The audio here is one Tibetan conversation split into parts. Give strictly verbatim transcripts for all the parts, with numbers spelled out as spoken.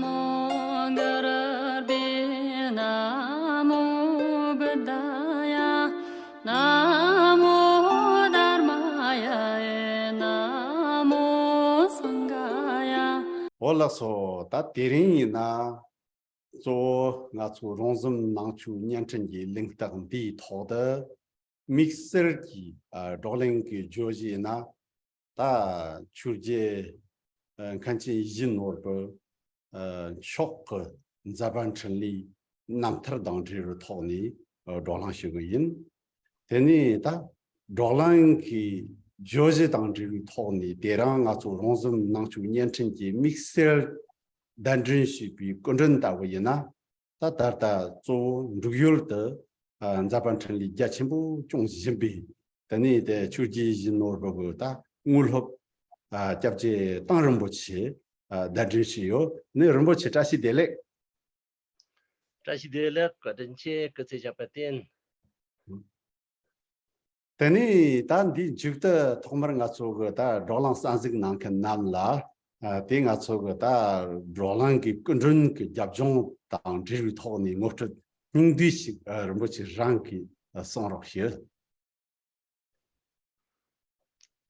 མོ་གུ་རུ་བྷྱོ། ན་མོ་བུདྡྷཱ་ཡ། ན་མོ་དྷརྨཱ་ཡ། ན་མོ་སངྒྷཱ་ཡ། འོ་ལགས་སོ། ད་དེ་རིང་ཡིན་ན་གཙོ་བོ་ང་ཚོ་རོང་ཟོམ་ནང་ཆོས་བརྙན་འཕྲིན་གྱི་གླེང་སྟེགས་འདིའི་ཐོག་ཏུ་དམིགས་བསལ་གྱི་ཨ་བགྲོ་གླེང་གི་བརྗོད་གཞི་ཡིན་ན། ད་ཆོས་རྗེ་ཨ་མཁན་ཆེན་ཡིད་བཞིན་ནོར་བུ་ཨ་མཆོག་གི་མཛད་པ་འཕྲིན་ལས་རྣམ་ཐར་དང་འབྲེལ་བའི་ཐོག་ནས་ཨ་བགྲོ་གླེང་ཞུ་གི་ཡིན། དེ་ནས་ད་བགྲོ་གླེང་གི་བརྗོད་གཞི་དང་འབྲེལ་བའི་ཐོག་ནས། དེ་རིང་ང་ཚོ་རོང་ཟོམ་ནང་ཆོས་བརྙན་འཕྲིན་གྱི་དམིགས་བསལ་གདན་འདྲེན་ཞུས་པའི་སྐུ་མགྲོན་ལྟ་བུ་ཡིན་ན། ད་ད་ལྟ་གཙོ་བོ་འབྲུག་ཡུལ་དུ་ཨ་མཛད་པ་འཕྲིན་ལས་རྒྱ་ཆེན་པོ་སྐྱོང་བཞིན་པའི། དེ་ནས་དེ་ཆོས་རྗེ་ཡིད་བཞིན་ནོར་བུ་གི་ད་དངོས་སློབ་ཨ་སྐྱབས་རྗེ་ཏང་རིན་པོ་ཆེ་ཨ་གདན་འདྲེན་ཞུས་ཡོད། ནས་རིན་པོ་ཆེ་བཀྲ་ཤིས་བདེ་ལེགས། བཀྲ་ཤིས་བདེ་ལེགས། བཀའ་དྲིན་ཆེ། སྐུ་ཚེ་ཞབས་པད་བརྟན། དེ་ནས་ད་འདིའི་མཇུག་ཏུ་ཐོག་མར་ང་ཚོ་གི་ད་བགྲོ་གླེང་གསན་གཟིགས་གནང་མཁན་རྣམས་ལ་ཨ་དེ་ང་ཚོ་གི་ད་བགྲོ་གླེང་གི་སྐུ་མགྲོན་གྱི་རྒྱབ་ལྗོངས་དང་འབྲེལ་བའི་ཐོག་ནས་ངོ་སྤྲོད་སྙིང་བསྡུས་ཤིག་ཨ་རིན་པོ་ཆེ་རང་གིས་ཨ་གསུང་རོགས་ཞུ།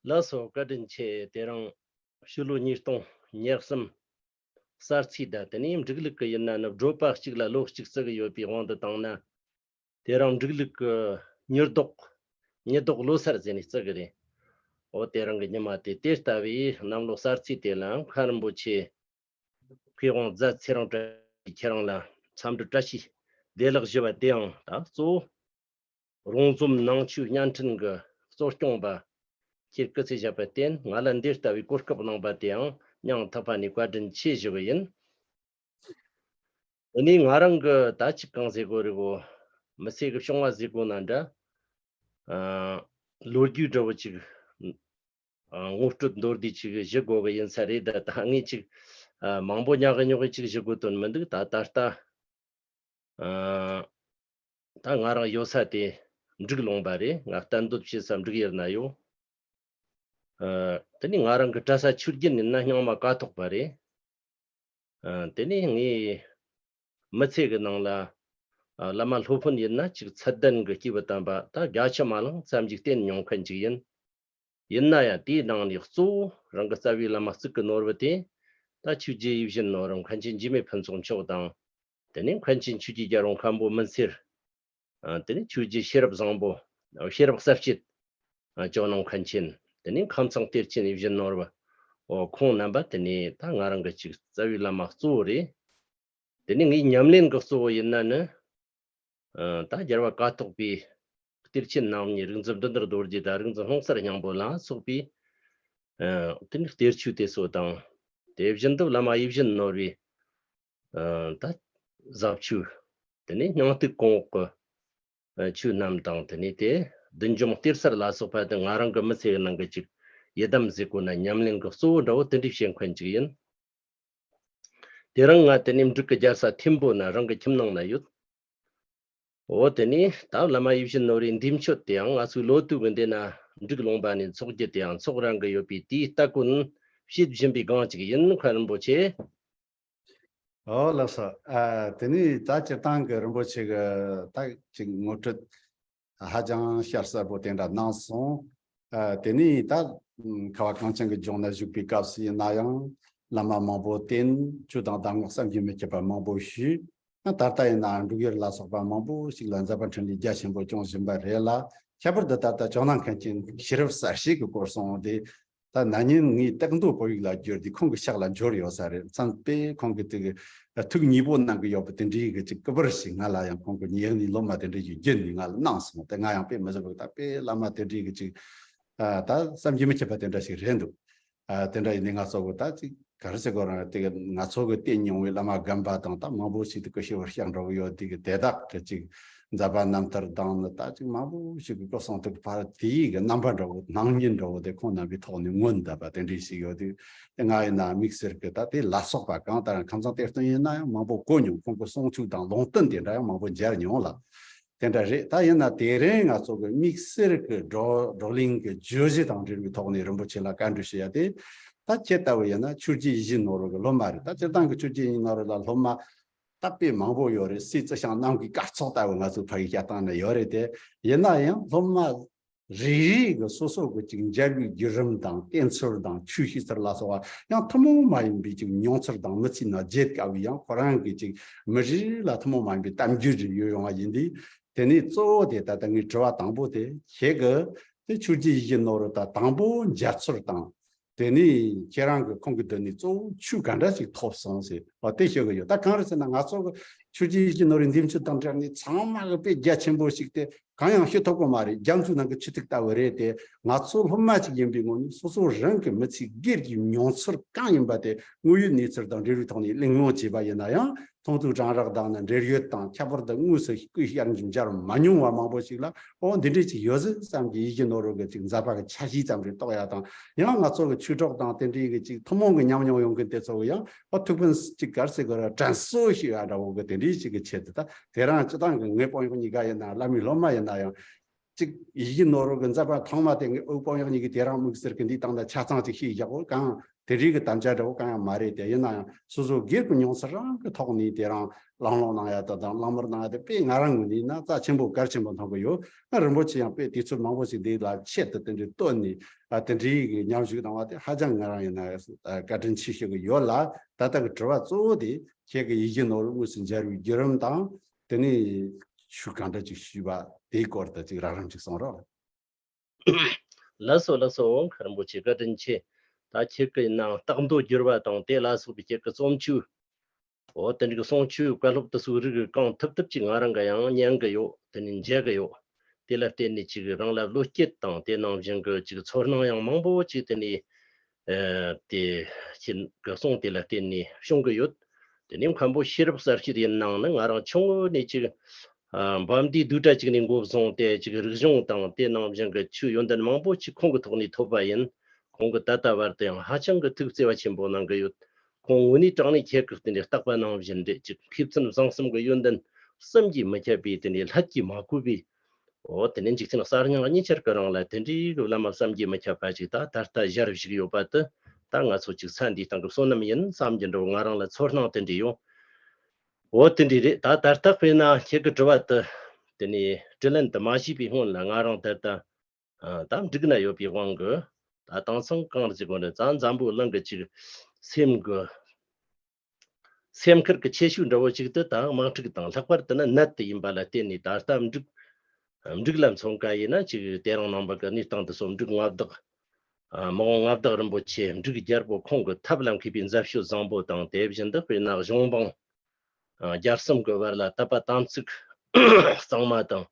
ལགས་སོ། བཀའ་དྲིན་ཆེ། དེ་རིང་ཕྱི་ལོ་ཉིས་སྟོང་ཉེར་གསུམ་གསར་ཚེས་ཟླ། དེ་ནས་འབྲུག་ལུགས་ཀྱི་ཡིན་ན་ནི་བགྲོད་པ་གཅིག་ལ་ལོ་གཅིག་བརྩི་གི་ཡོད་པའི་དབང་དུ་བཏང་ན། དེ་རིང་འབྲུག་ལུགས་ཀྱི་ཉི་ལྡོག་ཉི་ལྡོག་ལོ་གསར་ཟེར་ནས་བརྩི་གི་རེད། འོ་དེ་རིང་གི་ཉི་མ་དེ། དེ་ལྟ་བུའི་གནམ་ལོ་གསར་ཚེས་དེ་ལ་མཁན་རིན་པོ་ཆེ་མཁས་དབང་རྫ་ཚེ་རིང་བཀྲ་ཤིས་ཁྱེད་རང་ལ་འཚམས་འདྲི་བཀྲ་ཤིས་བདེ་ལེགས་ཞུ་བ་དེའང་ད་གཙོ་བོ་རོང་ཟོམ་ནང་ཆོས་བརྙན་འཕྲིན་གྱི་གཙོ་སྐྱོང་པ་ཁྱེད་སྐུ་ཚེ་ཞབས་པད་བརྟན། ང་ལ་འདི་ལྟ་བུའི་གོ་སྐབས་གནང་བ་དེའང་སྙིང་ཐག་པ་ནས་བཀའ་དྲིན་ཆེ་ཞུ་གི་ཡིན། དེ་ནས་ང་རང་གི་ད་ཅིག་གང་ཟེར་དགོས་རེད་གོ། མི་ཚེ་གི་བྱུང་བ་ཟེར་དགོས་ན་འདྲ། ཨ་ལོ་རྒྱུས་འདྲ་བོ་ཅིག་ཨ་ངོ་སྤྲོད་མདོར་བསྡུས་ཅིག་ཞུ་དགོས་གི་ཡིན་ས་རེད། ད་ད་ངས་ཅིག་ཨ་མང་པོ་ཉག་གི་ཉོག་གི་ཅིག་ཞུ་དགོས་དོན་མི་འདུག། ད་ད་ལྟ་ཨ་ད་ང་རང་ཡོད་ས་དེ་འབྲུག་ལུང་པ་རེད། ང་གཏན་སྡོད་བྱེད་ས་འབྲུག་ཡུལ་ན་ཡོད། ཨ་དེ་ནས་ང་རང་གི་གྲྭ་ས་ཆོས་རྒྱུན་ཡིན་ན་རྙིང་མ་ཀཿཐོག་པ་རེད། ཨ་དེ་ནས་ངའི་མི་ཚེ་གི་ནང་ལ་ཨ་བླ་མ་སློབ་དཔོན་ཡིན་ན་ཅིག་ཚད་ལྡན་གྱི་སྐྱེས་བུ་དམ་པ་ད་བརྒྱ་ཆ་མ་ལང་ཙམ་ཅིག་བསྟེན་མྱོང་མཁན་ཅིག་ཡིན། ཡིན་ན་ཡང་དེའི་ནང་ནས་གཙོ་བོ་རང་གི་རྩ་བའི་བླ་མ་གཙུག་གི་ནོར་བུ་དེ་ད་ཆོས་རྗེ་ཡིད་བཞིན་ནོར་བུ་མཁན་ཆེན་འཇིགས་མེད་ཕུན་ཚོགས་མཆོག་དང་། དེ་ནས་མཁན་ཆེན་ཆོས་ཀྱི་རྒྱལ་པོ་མཁན་པོ་མུན་སེལ། ཨ་དེ་ནས་ཆོས་རྗེ་ཤེས་རབ་བཟང་པོ། ཤེས་རབ་གསལ་བྱེད། ཨ་ཇོ་ནང་མཁན་ཆེན། དེ་ནས་ཁམས་ཚང་གཏེར་ཆེན་ཡིད་བཞིན་ནོར་བུ། འོ་ཁོང་རྣམ་པ་དེ་ནས་ད་ང་རང་གི་ཅིག་རྩ་བའི་བླ་མ་གཙོ་བོ་རེད། དེ་ནས་ངའི་ཉམས་ལེན་གྱི་གཙོ་བོ་ཡིན་ན་ནི། ཨ་ད་རྒྱལ་བ་ཀཿཐོག་པའི་གཏེར་ཆེན་རྣམ་གཉིས། རིག་འཛིན་བདུད་འདུལ་རྡོ་རྗེ་དང་རིག་འཛིན་སྣང་གསལ་སྙིང་པོ་ལ་སོགས་པའི་ཨ་དེ་ནས་གཏེར་ཆོས་དེ་ཚོ་དང་། དེ་བཞིན་དུ་བླ་མ་ཡིད་བཞིན་ནོར་བུའི་ཨ་ད་ཟབ་ཆོས། དེ་ནས་སྙིང་ཐིག་གོང་འོག་གི་ཆོས་རྣམས་དང་། དེ་ནས་དེ་བདུད་འཇོམས་གཏེར་གསར་ལ་སོགས་པ་དེ་ང་རང་གི་མི་ཚེ་གི་ནང་གི་ཅིག་ཡི་དམ་ཟེར་དགོས་ན་ཉམས་ལེན་གྱི་གཙོ་བོ་འདྲ་བོ་དེ་འདྲའི་བྱེད་མཁན་ཅིག་ཡིན། དེ་རིང་ང་དེ་ནས་འབྲུག་གི་རྒྱལ་ས་ཐིམ་ཕུ་ན་རང་གི་ཁྱིམ་ནང་ན་ཡོད། འོ་དེ་ནས་ད་བླ་མ་ཡིད་བཞིན་ནོར་བུའི་འདས་མཆོད་དེའང་ང་ཚོའི་ལོ་དུས་ཀྱི་འདི་ན་འབྲུག་ལུང་པ་ནས་འཚོགས་རྒྱུ་དེའང་འཚོགས་རན་གྱི་ཡོད་པས། དེའི་སྟ་གོན་བྱེད་བཞིན་པའི་སྒང་ཅིག་ཡིན། མཁན་རིན་པོ་ཆེ། ཨོ་ལགས་སོ། ཨ་དེ་ནས་ད་སྤྱིར་བཏང་གི་རིན་པོ་ཆེ་གི་ད་ཅིག་ངོ་སྤྲོད་ཧ་ཅང་ཞར་གསལ་པོ་དེ་འདྲ་གནང་སོང་། ཨ་དེ་ནས་ད་ཁ་བ་གངས་ཅན་གྱི་ལྗོངས་ན་བཞུགས་པའི་སྐབས་སུ་ཡིན་ན་ཡང་བླ་མ་མང་པོ་བསྟེན། ཆོས་དང་གདམས་ངག་བསམ་གྱིས་མི་ཁྱབ་པ་མང་པོ་ཞུས། ད་ལྟ་ཡིན་ན་འབྲུག་ཡུལ་ལ་སོགས་པ་མང་པོ་ཞིག་ལ་མཛད་པ་འཕྲིན་ལས་རྒྱ་ཆེན་པོ་སྐྱོང་བཞིན་པ་རེད་ལ། ཁྱད་པར་དུ་ད་ལྟ་ཇོ་ནང་མཁན་ཆེན་ཤེས་རབ་གསལ་བྱེད་ཀྱི་སྐོར་གསུངས་ཏེ། ད་ན་ནིང་ངས་སྟག་མདོ་བོད་ཡིག་ལ་བསྒྱུར་ཏེ་ཁོང་གི་ཕྱག་ལ་འབྱོར་ཡོད་ས་རེད། མཚམས་དཔེ་ཁོང་གི་དེ་གི་ཐུགས་མཉེས་པོ་གནང་གི་ཡོད་པ་དེ་འདྲའི་གི་ཅིག་སྐུ་པར་ཞིག་ང་ལ་ཡང་ཁོང་གི་ཉེ་གནས་སློབ་མ་དེ་འདྲ་ཞིག་བརྒྱུད་ནས་ང་ལ་གནང་སོང་། དེ་ང་ཡང་དཔེ་མི་བཟོད་པ་ད་དཔེ་བླ་མ་དེ་འདྲའི་གི་ཅིག་ཨ་ད་བསམ་གྱིས་མི་ཁྱབ་པ་དེ་འདྲ་ཞིག་རེད་འདུག། ཨ་དེ་འདྲ་ཡིན་ནའི་ང་ཚོ་གི་ད་ཅིག་ག་རེ་ཟེར་དགོས་རང་དེ་གི་ང་ཚོ་གི་བསྟེན་མྱོང་བའི་བླ་མ་རྒན་པ་དང་ད་མང་པོ་ཞིག་ཏུ་སྐུ་ཞབས་བར་ཤག་འགྲོ་གི་ཡོད། དེ་གི་དེ་དག་གི་ཅིག་མཛད་པ་རྣམ་ཐར་དང་ནི་ད་ཅིག་མང་པོ་ཞིག་གི་སྐུ་གསུང་ཐུགས་ཕར་དེ་ཡི་གི་རྣམ་པ་འདྲ་བོ་སྣང་བརྙན་འདྲ་བོ་དེ་ཁོང་རྣམ་པའི་ཐོག་ནས་མངོན་བསྡད་པ་དེ་འདྲའི་ཞིག་ཡོད་དུས། དེ་ང་ཡིན་ན་དམིགས་བསལ་གི་ད་དེ་ལ་སོགས་པ་གང་ལྟར་ཁམས་ཚང་གཏེར་སྟོན་ཡིན་ན་ཡང་མང་པོ་གོ་མྱོང་། ཁོང་གི་གསུང་ཆོས་དང་ལུང་བསྟན་དེ་འདྲ་ཡང་མང་པོ་མཇལ་མྱོང་ལ། དེ་འདྲ་རེད། ད་ཡིན་ན་དེ་རིང་ང་ཚོ་གི་དམིགས་བསལ་གི་བགྲོ་བགྲོ་གླེང་གི་བརྗོད་གཞི་དང་འབྲེལ་བའི་ཐོག་ནས་རིན་པོ་ཆེ་ལ་བཀའ་འདྲི་ཞུ་ཡ་དེ། ད་ཁྱེད་ལྟ་བུ་ཡིན་ན་ཆོས་རྗེ་ཡིད་བཞིན་ནོར་བུ་གི་སློབ་མ་རེད། ད་སྤྱིར་བཏང་གི་ཆོས་རྗེ་ཡིད་བཞིན་ནོར་བུ་ལ་སློབ་མ་ད་དཔེ་མང་པོ་ཡོད་རེད། སྲིད་རྩི་ཤིང་གནམ་གྱི་སྐར་ཚོགས་ལྟ་བུ་ང་ཚོའི་ཕ་གི་བཤད་སྟངས་ནས་ཡོད་རེད་དེ། ཡིན་ན་ཡང་སློབ་མ་རེ་རེ་གི་སོ་སོ་གི་ཅིག་མཇལ་བའི་བརྒྱུད་རིམ་དང་བསྟེན་ཚུལ་དང་ཆོས་ཤེས་ཚུལ་ལ་སོགས་པ་ཡང་ཐུན་མོང་མ་ཡིན་པའི་ཅིག་མྱོང་ཚུལ་དང་མི་ཚེའི་ནང་བརྗེད་དཀའ་བའི་ཡང་ཁོ་རང་གི་ཅིག་མི་རེ་ལ་ཐུན་མོང་མ་ཡིན་པའི་གཏམ་རྒྱུད་རེ་ཡོད་ཡོང་བ་ཡིན་དུས། དེ་ནས་གཙོ་བོ་དེ་ད་ལྟ་ངའི་དྲི་བ་དང་པོ་དེ་ཁྱེད་ཀྱི་དེ་ཆོས་རྗེ་ཡིད་བཞིན་ནོར་བུ་ད་དང་པོ་མཇལ་ཚུལ་དང་། དེ་ནས་ཁྱེད་རང་གི་ཁོང་གི་མདུན་ནས་གཙོ་བོ་ཆོས་ག་འདྲ་ཞིག་ཐོབ་སོང་ཟེར་བ་དེ་ཤོད་ཀྱི་ཡོད། ད་གང་རེད་ཟེར་ན་ང་ཚོ་གི་ཆོས་རྗེ་ཡིད་བཞིན་ནོར་བུའི་འདེམས་ཆོས་དང་འབྲེལ་ནས་ཚང་མ་གི་དཔེ་རྒྱ་ཆེན་པོ་ཞིག་དེ་གང་ཡང་ཤེས་ཐུབ་ཀྱི་མ་རེད། རྒྱ་མཚོའི་ནང་གི་ཆུ་ཐིགས་ལྟ་བུ་རེད་དེ། ང་ཚོ་སློབ་མ་ཅིག་ཡིན་པའི་ངོས་ནས་སོ་སོ་རང་གི་མི་ཚེ་སྒེར་གྱི་མྱོང་ཚོར་གང་ཡིན་པ་དེ་དངོས་ཡོད་གནས་ཚུལ་དང་འབྲེལ་བའི་ཐོག་ནས་གླེང་སློང་བྱས་པ་ཡིན་ན་ཡང་། མཐོང་ཐོས་གྲང་རེག་དང་ནི་འབྲེལ་ཡོད་དང་ཁྱད་པར་དུ་དངོས་སུ་སྐུ་ཞབས་མཇལ་མ་མྱོང་བ་མང་པོ་ཞིག་ལ་ཨོ་འདི་འདྲས་ཅིག་ཡོད་ཟིག་བསམ་གྱི་ཡིད་ཀྱི་ནོར་བུ་གི་ཅིག་མཛད་པ་གི་ཆ་ཤས་ཙམ་རེ་རྟོགས་ཡ་དང་། ཡང་ང་ཚོ་གི་ཆོས་གྲོགས་དང་དེ་འདྲས་གི་ཅིག་ཐུན་མོང་གི་ཉམས་མྱོང་ཡོང་གི་དེ་ཚོ་གི་ཡང་ཨོ་ཐུགས་ཕན་ཅིག་གར་སེ་གི་ར་དྲན་གསོ་ཞུ་ཡ་འདྲ་བོ་གི་དེ་འདྲས་ཅིག་གི་ཆེད་དུ། ད་དེ་རང་སྤྱི་བཏང་གི་ངའི་དཔོན་གཡོག་གཉིས་ཀ་ཡིན་ན་བླ་མའི་སློབ་མ་ཡིན་ན་ཡང་། གཅིག་ཡིད་ཀྱི་ནོར་བུ་གི་མཛད་པ་ཐོག་མ་དེ་ངའི་དབུ་དཔོན་གཡོག་གཉིས་ཀྱིས་དེ་རང་དམིགས་བསལ་གྱི་འདི་དང་ད་ཆ་ཚང་ཅིག་ཤེས་བཞག་གོ་གང་དེ་རིགས་ཀྱི་དམ་བཅའ་འདྲ་བོ་གང་ཡང་མ་རེད་དེ། ཡིན་ན་ཡང་སོ་སོ་སྒེར་གྱི་མྱོང་ཚོར་རང་གི་ཐོག་ནས་དེ་རང་བླང་བླང་གནང་ཡ་ད་དང་བླང་དོར་གནང་ཡ་དེ་དཔེ་ང་རང་ངོས་ནས་ན་རྩ་ཆེན་པོ་གལ་ཆེན་པོ་མཐོང་གི་ཡོད། ང་རིན་པོ་ཆེ་ཡང་དཔེ་དུས་ཚོད་མང་པོ་ཞིག་འདི་ལ་ཆེད་དུ་དེ་འདྲའི་བཏོན་ནས་ཨ་དེ་འདྲའི་གི་མཉམ་ཞུགས་གནང་བ་དེ་ཧ་ཅང་ང་རང་ཡིན་ན་ཨ་བཀའ་དྲིན་ཆེ་ཞུ་གི་ཡོད་ལ། ད་ལྟ་གི་དྲི་བ་གཙོ་བོ་དེ་ཁྱེད་ཀྱི་ཡིད་ཀྱི་ནོར་བུ་དངོས་སུ་མཇལ་བའི་བརྒྱུད་རིམ་དང་། དེ་ནས་ཆོས་གང་འདྲ་ཅིག་ཞུས་པ་དེའི་སྐོར་དུ་ཅིག་རགས་རིམ་ཅིག་གསུང་རོགས། ལགས་སོ་ལགས་སོ། མཁན་རིན་པོ་ཆེ་བཀའ་དྲིན་ཆེ། ད་ཁྱེད་ཀྱི་ནང་རྟག་མདོ་བསྒྱུར་བ་དང་དེ་ལ་སོགས་པའི་ཁྱེད་ཀྱི་རྩོམ་ཆོས། འོ་དེ་འདྲའི་གསུང་ཆོས་བཀའ་སློབ་དེ་ཚོའི་རིགས་གང་ཐུབ་ཐུབ་ཅིག་ང་རང་གི་ཡང་ཉན་གི་ཡོད། དེ་ནས་མཇལ་གི་ཡོད། དེ་ལ་བརྟེན་ནས་ཅིག་རང་ལ་བློ་སྐྱེད་དང་དེ་ནང་བཞིན་གྱི་ཅིག་ཚོར་སྣང་ཡང་མང་པོ་ཅིག་དེ་ནས་ཨ་དེ་ཁྱེད་ཀྱི་གསུང་དེ་ལ་བརྟེན་ནས་བྱུང་གི་ཡོད། དེ་ནས་མཁན་པོ་ཤེས་རབ་གསལ་བྱེད་ཡིན་ནང་ནི་ང་རང་ཆུང་ངུ་ནས་ཅིག་ཨ་འབའ་མདའི་བསྡུས་གྲྭ་ཅིག་ནས་འགོ་བཟུང་སྟེ་ཅིག་རིག་གཞུང་དང་དེ་ནང་བཞིན་གྱི་ཆོས་ཡོན་ཏན་མང་པོ་ཅིག་ཁོང་གི་ཐོག་ནས་ཐོབ་པ་ཡིན། ཁོང་གིས་ད་ལྟ་བར་དུ་ཡང་ཧ་ཅང་གི་ཐུགས་བརྩེ་བ་ཆེན་པོ་གནང་གི་ཡོད། ཁོང་དངོས་གནས་དྲང་གནས་ཁྱེད་ཀྱི་སྟེང་ནས་བརྟག་པ་ནང་བཞིན་རེད། ཅིག་མཁས་བཙུན་བཟང་གསུམ་གྱི་ཡོན་ཏན་བསམ་གྱིས་མི་ཁྱབ་པའི་དེ་ནས་ལྷད་ཀྱིས་མ་གོས་པའི། འོ་དེ་ནས་འཇིག་རྟེན་གསར་རྙིང་གཉིས་ཆར་གྱི་རིང་ལ་དེ་འདྲའི་གི་བླ་མ་བསམ་གྱིས་མི་ཁྱབ་པ་ཅིག་ད་ད་ལྟ་ཞལ་བཞུགས་ཡོད་པ་དེ་ད་ང་ཚོ་ཅིག་ས་འདིའི་སྟེང་གི་བསོད་ནམས་ཡིན་བསམ་གྱི་འདྲ་བོ་ང་རང་ལ་ཚོར་སྣང་དེ་འདྲ་ཡོང་། འོ་དེ་འདྲ་རེད། ད་ད་ལྟ་དཔེར་ན་ཁྱེད་ཀྱི་དྲི་བ་དེ་དེ་ནས་དྲི་ལན་དུ་མ་ཞུས་པའི་སྔོན་ལ་ང་རང་ད་ལྟ་ཨ་ད་འབྲུག་ན་ཡོད་པའི་དབང་གིས་ད་དེང་སང་གང་ཟེར་དགོས་ན་ད་འཛམ་བུ་གླིང་གི་ཅིག་སེམས་ཀྱི་སེམས་ཁུར་གྱི་ཆེ་ཤོས་འདྲ་བོ་ཅིག་དེ་ད་དམག་འཁྲུག་དང་ལྷག་པར་དུ་ནི་ནད་དེ་ཡིན་པ་ལ་བརྟེན་ནས་ད་ལྟ་འབྲུག་འབྲུག་ལ་མཚོན་ཀ་ཡིན་ན་ཅིག་དེ་རིང་ནངས་པ་གི་གནས་སྟངས་དེ་ཚོ་འབྲུག་མངའ་བདག་ཨ་མི་དབང་མངའ་བདག་རིན་པོ་ཆེ་འབྲུག་རྒྱལ་པོ་ཁོང་གི་ཐབས་ལ་མཁས་པའི་མཛད་སྤྱོད་བཟང་པོ་དང་དེ་བཞིན་དུ་དཔེར་ན་གཞུང་འབངས་རྒྱལ་གསུམ་གྱི་བར་ལ་དད་པ་དམ་ཚིག་གཙང་མ་དང་།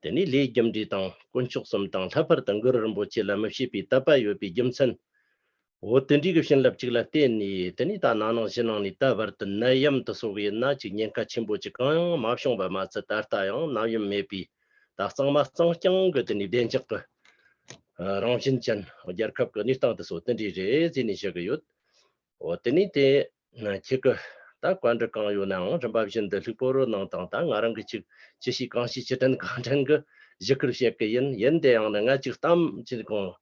དེ་ནས་ལས་རྒྱུ་འབྲས་དང་དཀོན་མཆོག་གསུམ་དང་ལྷག་པར་དུ་གུ་རུ་རིན་པོ་ཆེ་ལ་མི་ཕྱེད་པའི་དད་པ་ཡོད་པའི་རྒྱུ་མཚན། འོ་དེ་འདྲའི་གི་བྱིན་རླབས་གཅིག་ལ་བརྟེན་ནས་དེ་ནས་ད་ན་ནིང་གཞེས་ནིང་ནས་ད་བར་དུ་ནད་ཡམས་དེ་སོགས་ཡིན་ན་ཅིག་ཉེན་ཁ་ཆེན་པོ་ཅིག་གང་ཡང་མ་བྱུང་བ་མ་ཚད་ད་ལྟ་ཡང་ནད་ཡམས་མེད་པའི་ད་གཙང་མ་གཙང་རྐྱང་གི་དེ་ནས་བདེ་འཇགས་ཀྱི་རང་བཞིན་ཅན་རྒྱལ་ཁབ་ཀྱི་གནས་སྟངས་དེ་ཚོ་དེ་འདྲའི་རེད་ཟེར་ནས་བཤད་གི་ཡོད། འོ་དེ་ནས་དེ་ཁྱེད་ཀྱི་ད་བཀའ་འདྲི་གང་ཡོད་ནའང་རིམ་པ་བཞིན་དུ་ལྷུག་པོ་རུ་གནང་དང་། ད་ང་རང་གི་ཅིག་ཅི་ཞིག་གང་ཞིག་ཅི་དྲན་གང་དྲན་གི་ཞུ་སྐུལ་བྱེད་གི་ཡིན། ཡིན་དེ་ཡང་ནི་ང་ཅིག་གཏམ་ཅིག་གོང་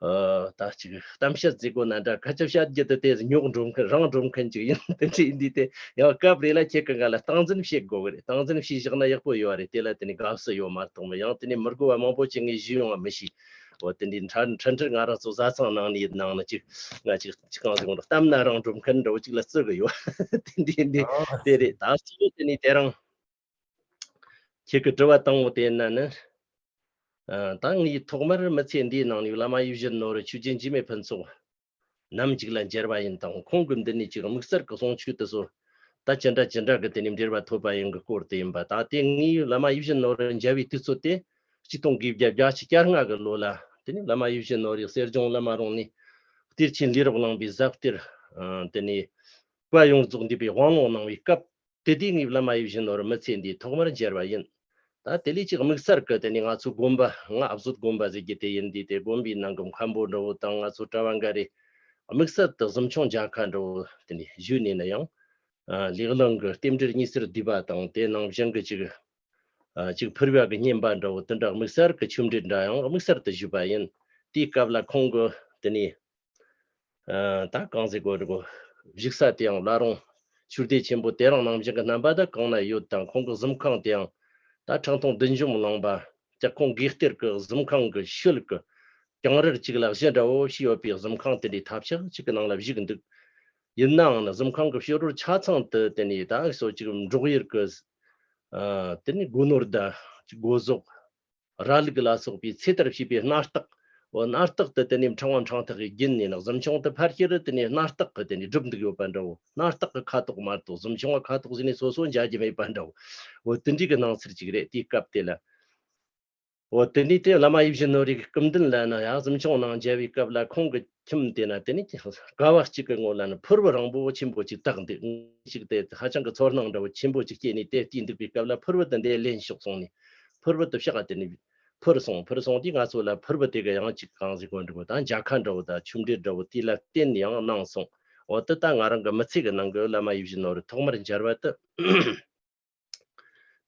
ཨ་ད་ཅིག་གཏམ་བཤད་ཟེར་དགོས་ན་འདྲ་སྐད་ཆ་བཤད་རྒྱུ་དེ་དེ་རྙོག་འགྲོ་མཁན་རང་འགྲོ་མཁན་ཅིག་ཡིན། དེ་འདྲ་ཡིན་དུས་དེ་ཡང་སྐབས་རེ་ལ་ཁྱེད་ཀྱི་ང་ལ་སྟངས་འཛིན་བྱེད་དགོས་གི་རེད། སྟངས་འཛིན་བྱས་བཞག་ན་ཡག་པོ་ཡོད་རེད། དེ་ལ་དེ་ནས་དགའ་བསུ་ཡོད་མ་གཏོགས་མི་ཡང་དེ་ནས་མི་དགོས་པ་མང་པོ་ཅིག་ངས་ཞུས་ཡོང་བ་མི་ཤེས། འོ་དེ་འདྲའི་འཕྲལ་འཕྲལ་འཕྲལ་ང་རང་ཚོ་བཟའ་ཚང་ནང་ནས་ཡིན་ནང་ན་ཅིག་ང་ཅིག་ཅི་གང་ཟེར་གོང་གཏམ་ན་རང་འགྲོ་མཁན་འདྲ་བོ་ཅིག་ལ་བརྩི་གི་ཡོད། དེ་འདྲའི་འདི་ཨོ། དེ་རེད། ད་གཙོ་བོ་དེ་ནས་དེ་རང་ཁྱེད་ཀྱི་དྲི་བ་དང་པོ་དེ་ཡིན་ན་ནི་ཨ་ད་ངས་ཐོག་མར་མི་ཚེ་འདིའི་ནང་ནས་བླ་མ་ཡིད་བཞིན་ནོར་བུ་ཆོས་རྗེ་འཇིགས་མེད་ཕུན་ཚོགས་ནམ་ཞིག་ལ་མཇལ་བ་ཡིན་དང་། ཁོང་གི་མདུན་ནས་ཅིག་དམིགས་བསལ་གྱི་གསུང་ཆོས་དེ་ཚོ་ད་ཅི་འདྲ་ཅི་འདྲ་གི་དེ་ནས་འབྲེལ་བ་ཐོབ་པ་ཡིན་གི་སྐོར་དེ་ཡིན་པ། ད་དེ་ངས་བླ་མ་ཡིད་བཞིན་ནོར་བུ་མཇལ་བའི་དུས་ཚོད་དེ་གཅིག་སྟོང་དགུ་བརྒྱ་བརྒྱད་ཅུ་གྱ་ལྔ་གི་ལོ་ལ་དེ་ནས་བླ་མ་ཡིད་བཞིན་ནོར་བུའི་གསེར་ལྗོངས་བླ་མ་རུང་ནས་གཏེར་ཆེན་ལས་རབ་གླིང་པའི་ཟབ་གཏེར་དེ་ནས་བཀའ་ཡོངས་རྫོགས་འདུས་པའི་དབང་ལུང་གནང་བའི་སྐབས། དེ་དུས་ངའི་བླ་མ་ཡིད་བཞིན་ནོར་བུ་མི་ཚེ་འདིའི་ཐོག་མར་མཇལ་བ་ཡིན། ད་དེ་ལས་ཅིག་དམིགས་བསལ་གྱི་དེ་ནས་ང་ཚོའི་དགོན་པ་ང་ཨ་བཟོད་དགོན་པ་ཟེར་གྱི་དེ་ཡིན་དུས་དེ་དགོན་པའི་ནང་གི་མཁན་པོ་འདྲ་བོ་དང་ང་ཚོ་གྲྭ་བ་འགའ་རེ་དམིགས་བསལ་དུ་གཟིམ་ཆུང་མཇལ་ཁ་འདྲ་བོ་དེ་ནས་ཞུས་ནས་ན་ཡང་ལས་གླིང་གི་རྟེན་འབྲེལ་ཉི་ཟེར་བསྡུས་པ་དང་དེ་ནང་བཞིན་གྱི་ཅིག་ཅིག་ཕུར་བ་གི་བསྙེན་པ་འདྲ་བོ་དེ་འདྲ་དམིགས་བསལ་གྱི་ཆོས་འབྲེལ་འདྲ་ཡང་དམིགས་བསལ་དུ་ཞུས་པ་ཡིན། དེའི་སྐབས་ལ་ཁོང་གི་དེ་ནས་ ཨ་ད་གང་ཟེར་དགོས་རེད་གོ། བཞུགས་ས་དེའང་བླ་རུང་ཆོས་སྡེ་ཆེན་པོ་དེ་རིང་ནང་བཞིན་གྱི་རྣམ་པ་ད་གང་ན་ཡོད་དང་། ཁོང་གི་གཟིམ་ཁང་དེའང་ད་ཁྲི་སྟོང་བདུན་འབྱུང་གླིང་པ་ལྕགས་ཁོང་དགེ་གཏེར་གྱི་གཟིམ་ཁང་གི་ཤུལ་གྱི་གྱང་རལ་གཅིག་ལ་གཞི་འདྲ་བོ་ཞིག་ཡོད་པའི་གཟིམ་ཁང་དེ་འདྲའི་ཐབ་ཆག་ཅིག་གི་ནང་ལ་བཞུགས་འདུག་ཡིན་ནའང་ནི་གཟིམ་ཁང་གི་ཕྱི་རོལ་ཆ་ཚང་དུ་དེ་ནས་ད་སོ་ཅིག་འབྲོག་ཡུལ་གྱི་ཨ་དེ་ནས་སྒོ་ནོར་དང་སྒོ་ཟོག་ར་ལུག་ལ་སོགས་པའི་ཚེ་ལྟར་བྱིས་པའི་སྣ་ལྟག་འོ་སྣ་ལྟག་ཏུ་དེ་ནས་ཕྲེང་བ་ཕྲེང་ཐག་གི་བརྒྱུད་ནས་ནི་གཟིམ་ཆུང་དུ་ཕལ་ཆེར་དེ་ནས་སྣ་ལྟག་གི་དེ་ནས་སྒྲུབ་འདུག་ཡོད་པ་འདྲ་བོ། སྣ་ལྟག་གི་ཁ་དོག་མ་གཏོགས་གཟིམ་ཆུང་བ་ཁ་དོག་ཟེར་ནས་སོ་སོ་མཇལ་རྒྱུ་མེད་པ་འདྲ་བོ། འོ་དེ་འདྲའི་གི་སྣང་ཚུལ་ཅིག་རེད་དེའི་སྐབས་དེ་ལ། འོ་དེ་ནས་དེ་བླ་མ་ཡིད་བཞིན་ནོར་བུའི་སྐུ་མདུན་ལ་ནི་ཡང་གཟིམ་ཆུང་ནང་མཇལ་བའི་སྐབས་ལ་ཁོང་གི་ཁྱིམ་དེ་ན་དེ་ནས་ཀ་བ་གཅིག་གི་ངོས་ལ་ནི་ཕུར་བུ་རིང་པོ་ཆེན་པོ་ཅིག་བཏགས་འདུག་ཅིག་དེ་ཧ་ཅང་གི་ཚོར་སྣང་འདྲ་བོ་ཆེན་པོ་ཅིག་སྐྱེས་ནས་དེ་བལྟས་འདུག་པའི་སྐབས་ལ་ཕུར་བུ་དེ་འདི་ལེན་ཤོག་གསུངས་ནས། ཕུར་བུ་དེ་ཕྱག་ག་དེ་ནས་ཕུར་སོང་། ཕུར་སོང་དུས་ང་ཚོ་ལ་ཕུར་བུ་དེ་གི་ཡང་ཅིག་གང་ཟེར་དགོས་འདྲ་བོ་དང་འཇའ་ཁ་འདྲ་བོ་དང་ཆུ་འབྲས་འདྲ་བོ་དེ་ལ་བརྟེན་ནས་ཡང་གནང་སོང་། འོ་དེ་ད་ང་རང་གི་མི་ཚེ་གི་ནང་གི་བླ་མ་ཡིད་བཞིན་ནོར་བུ་ཐོག་མར་མཇལ་བ་དེ།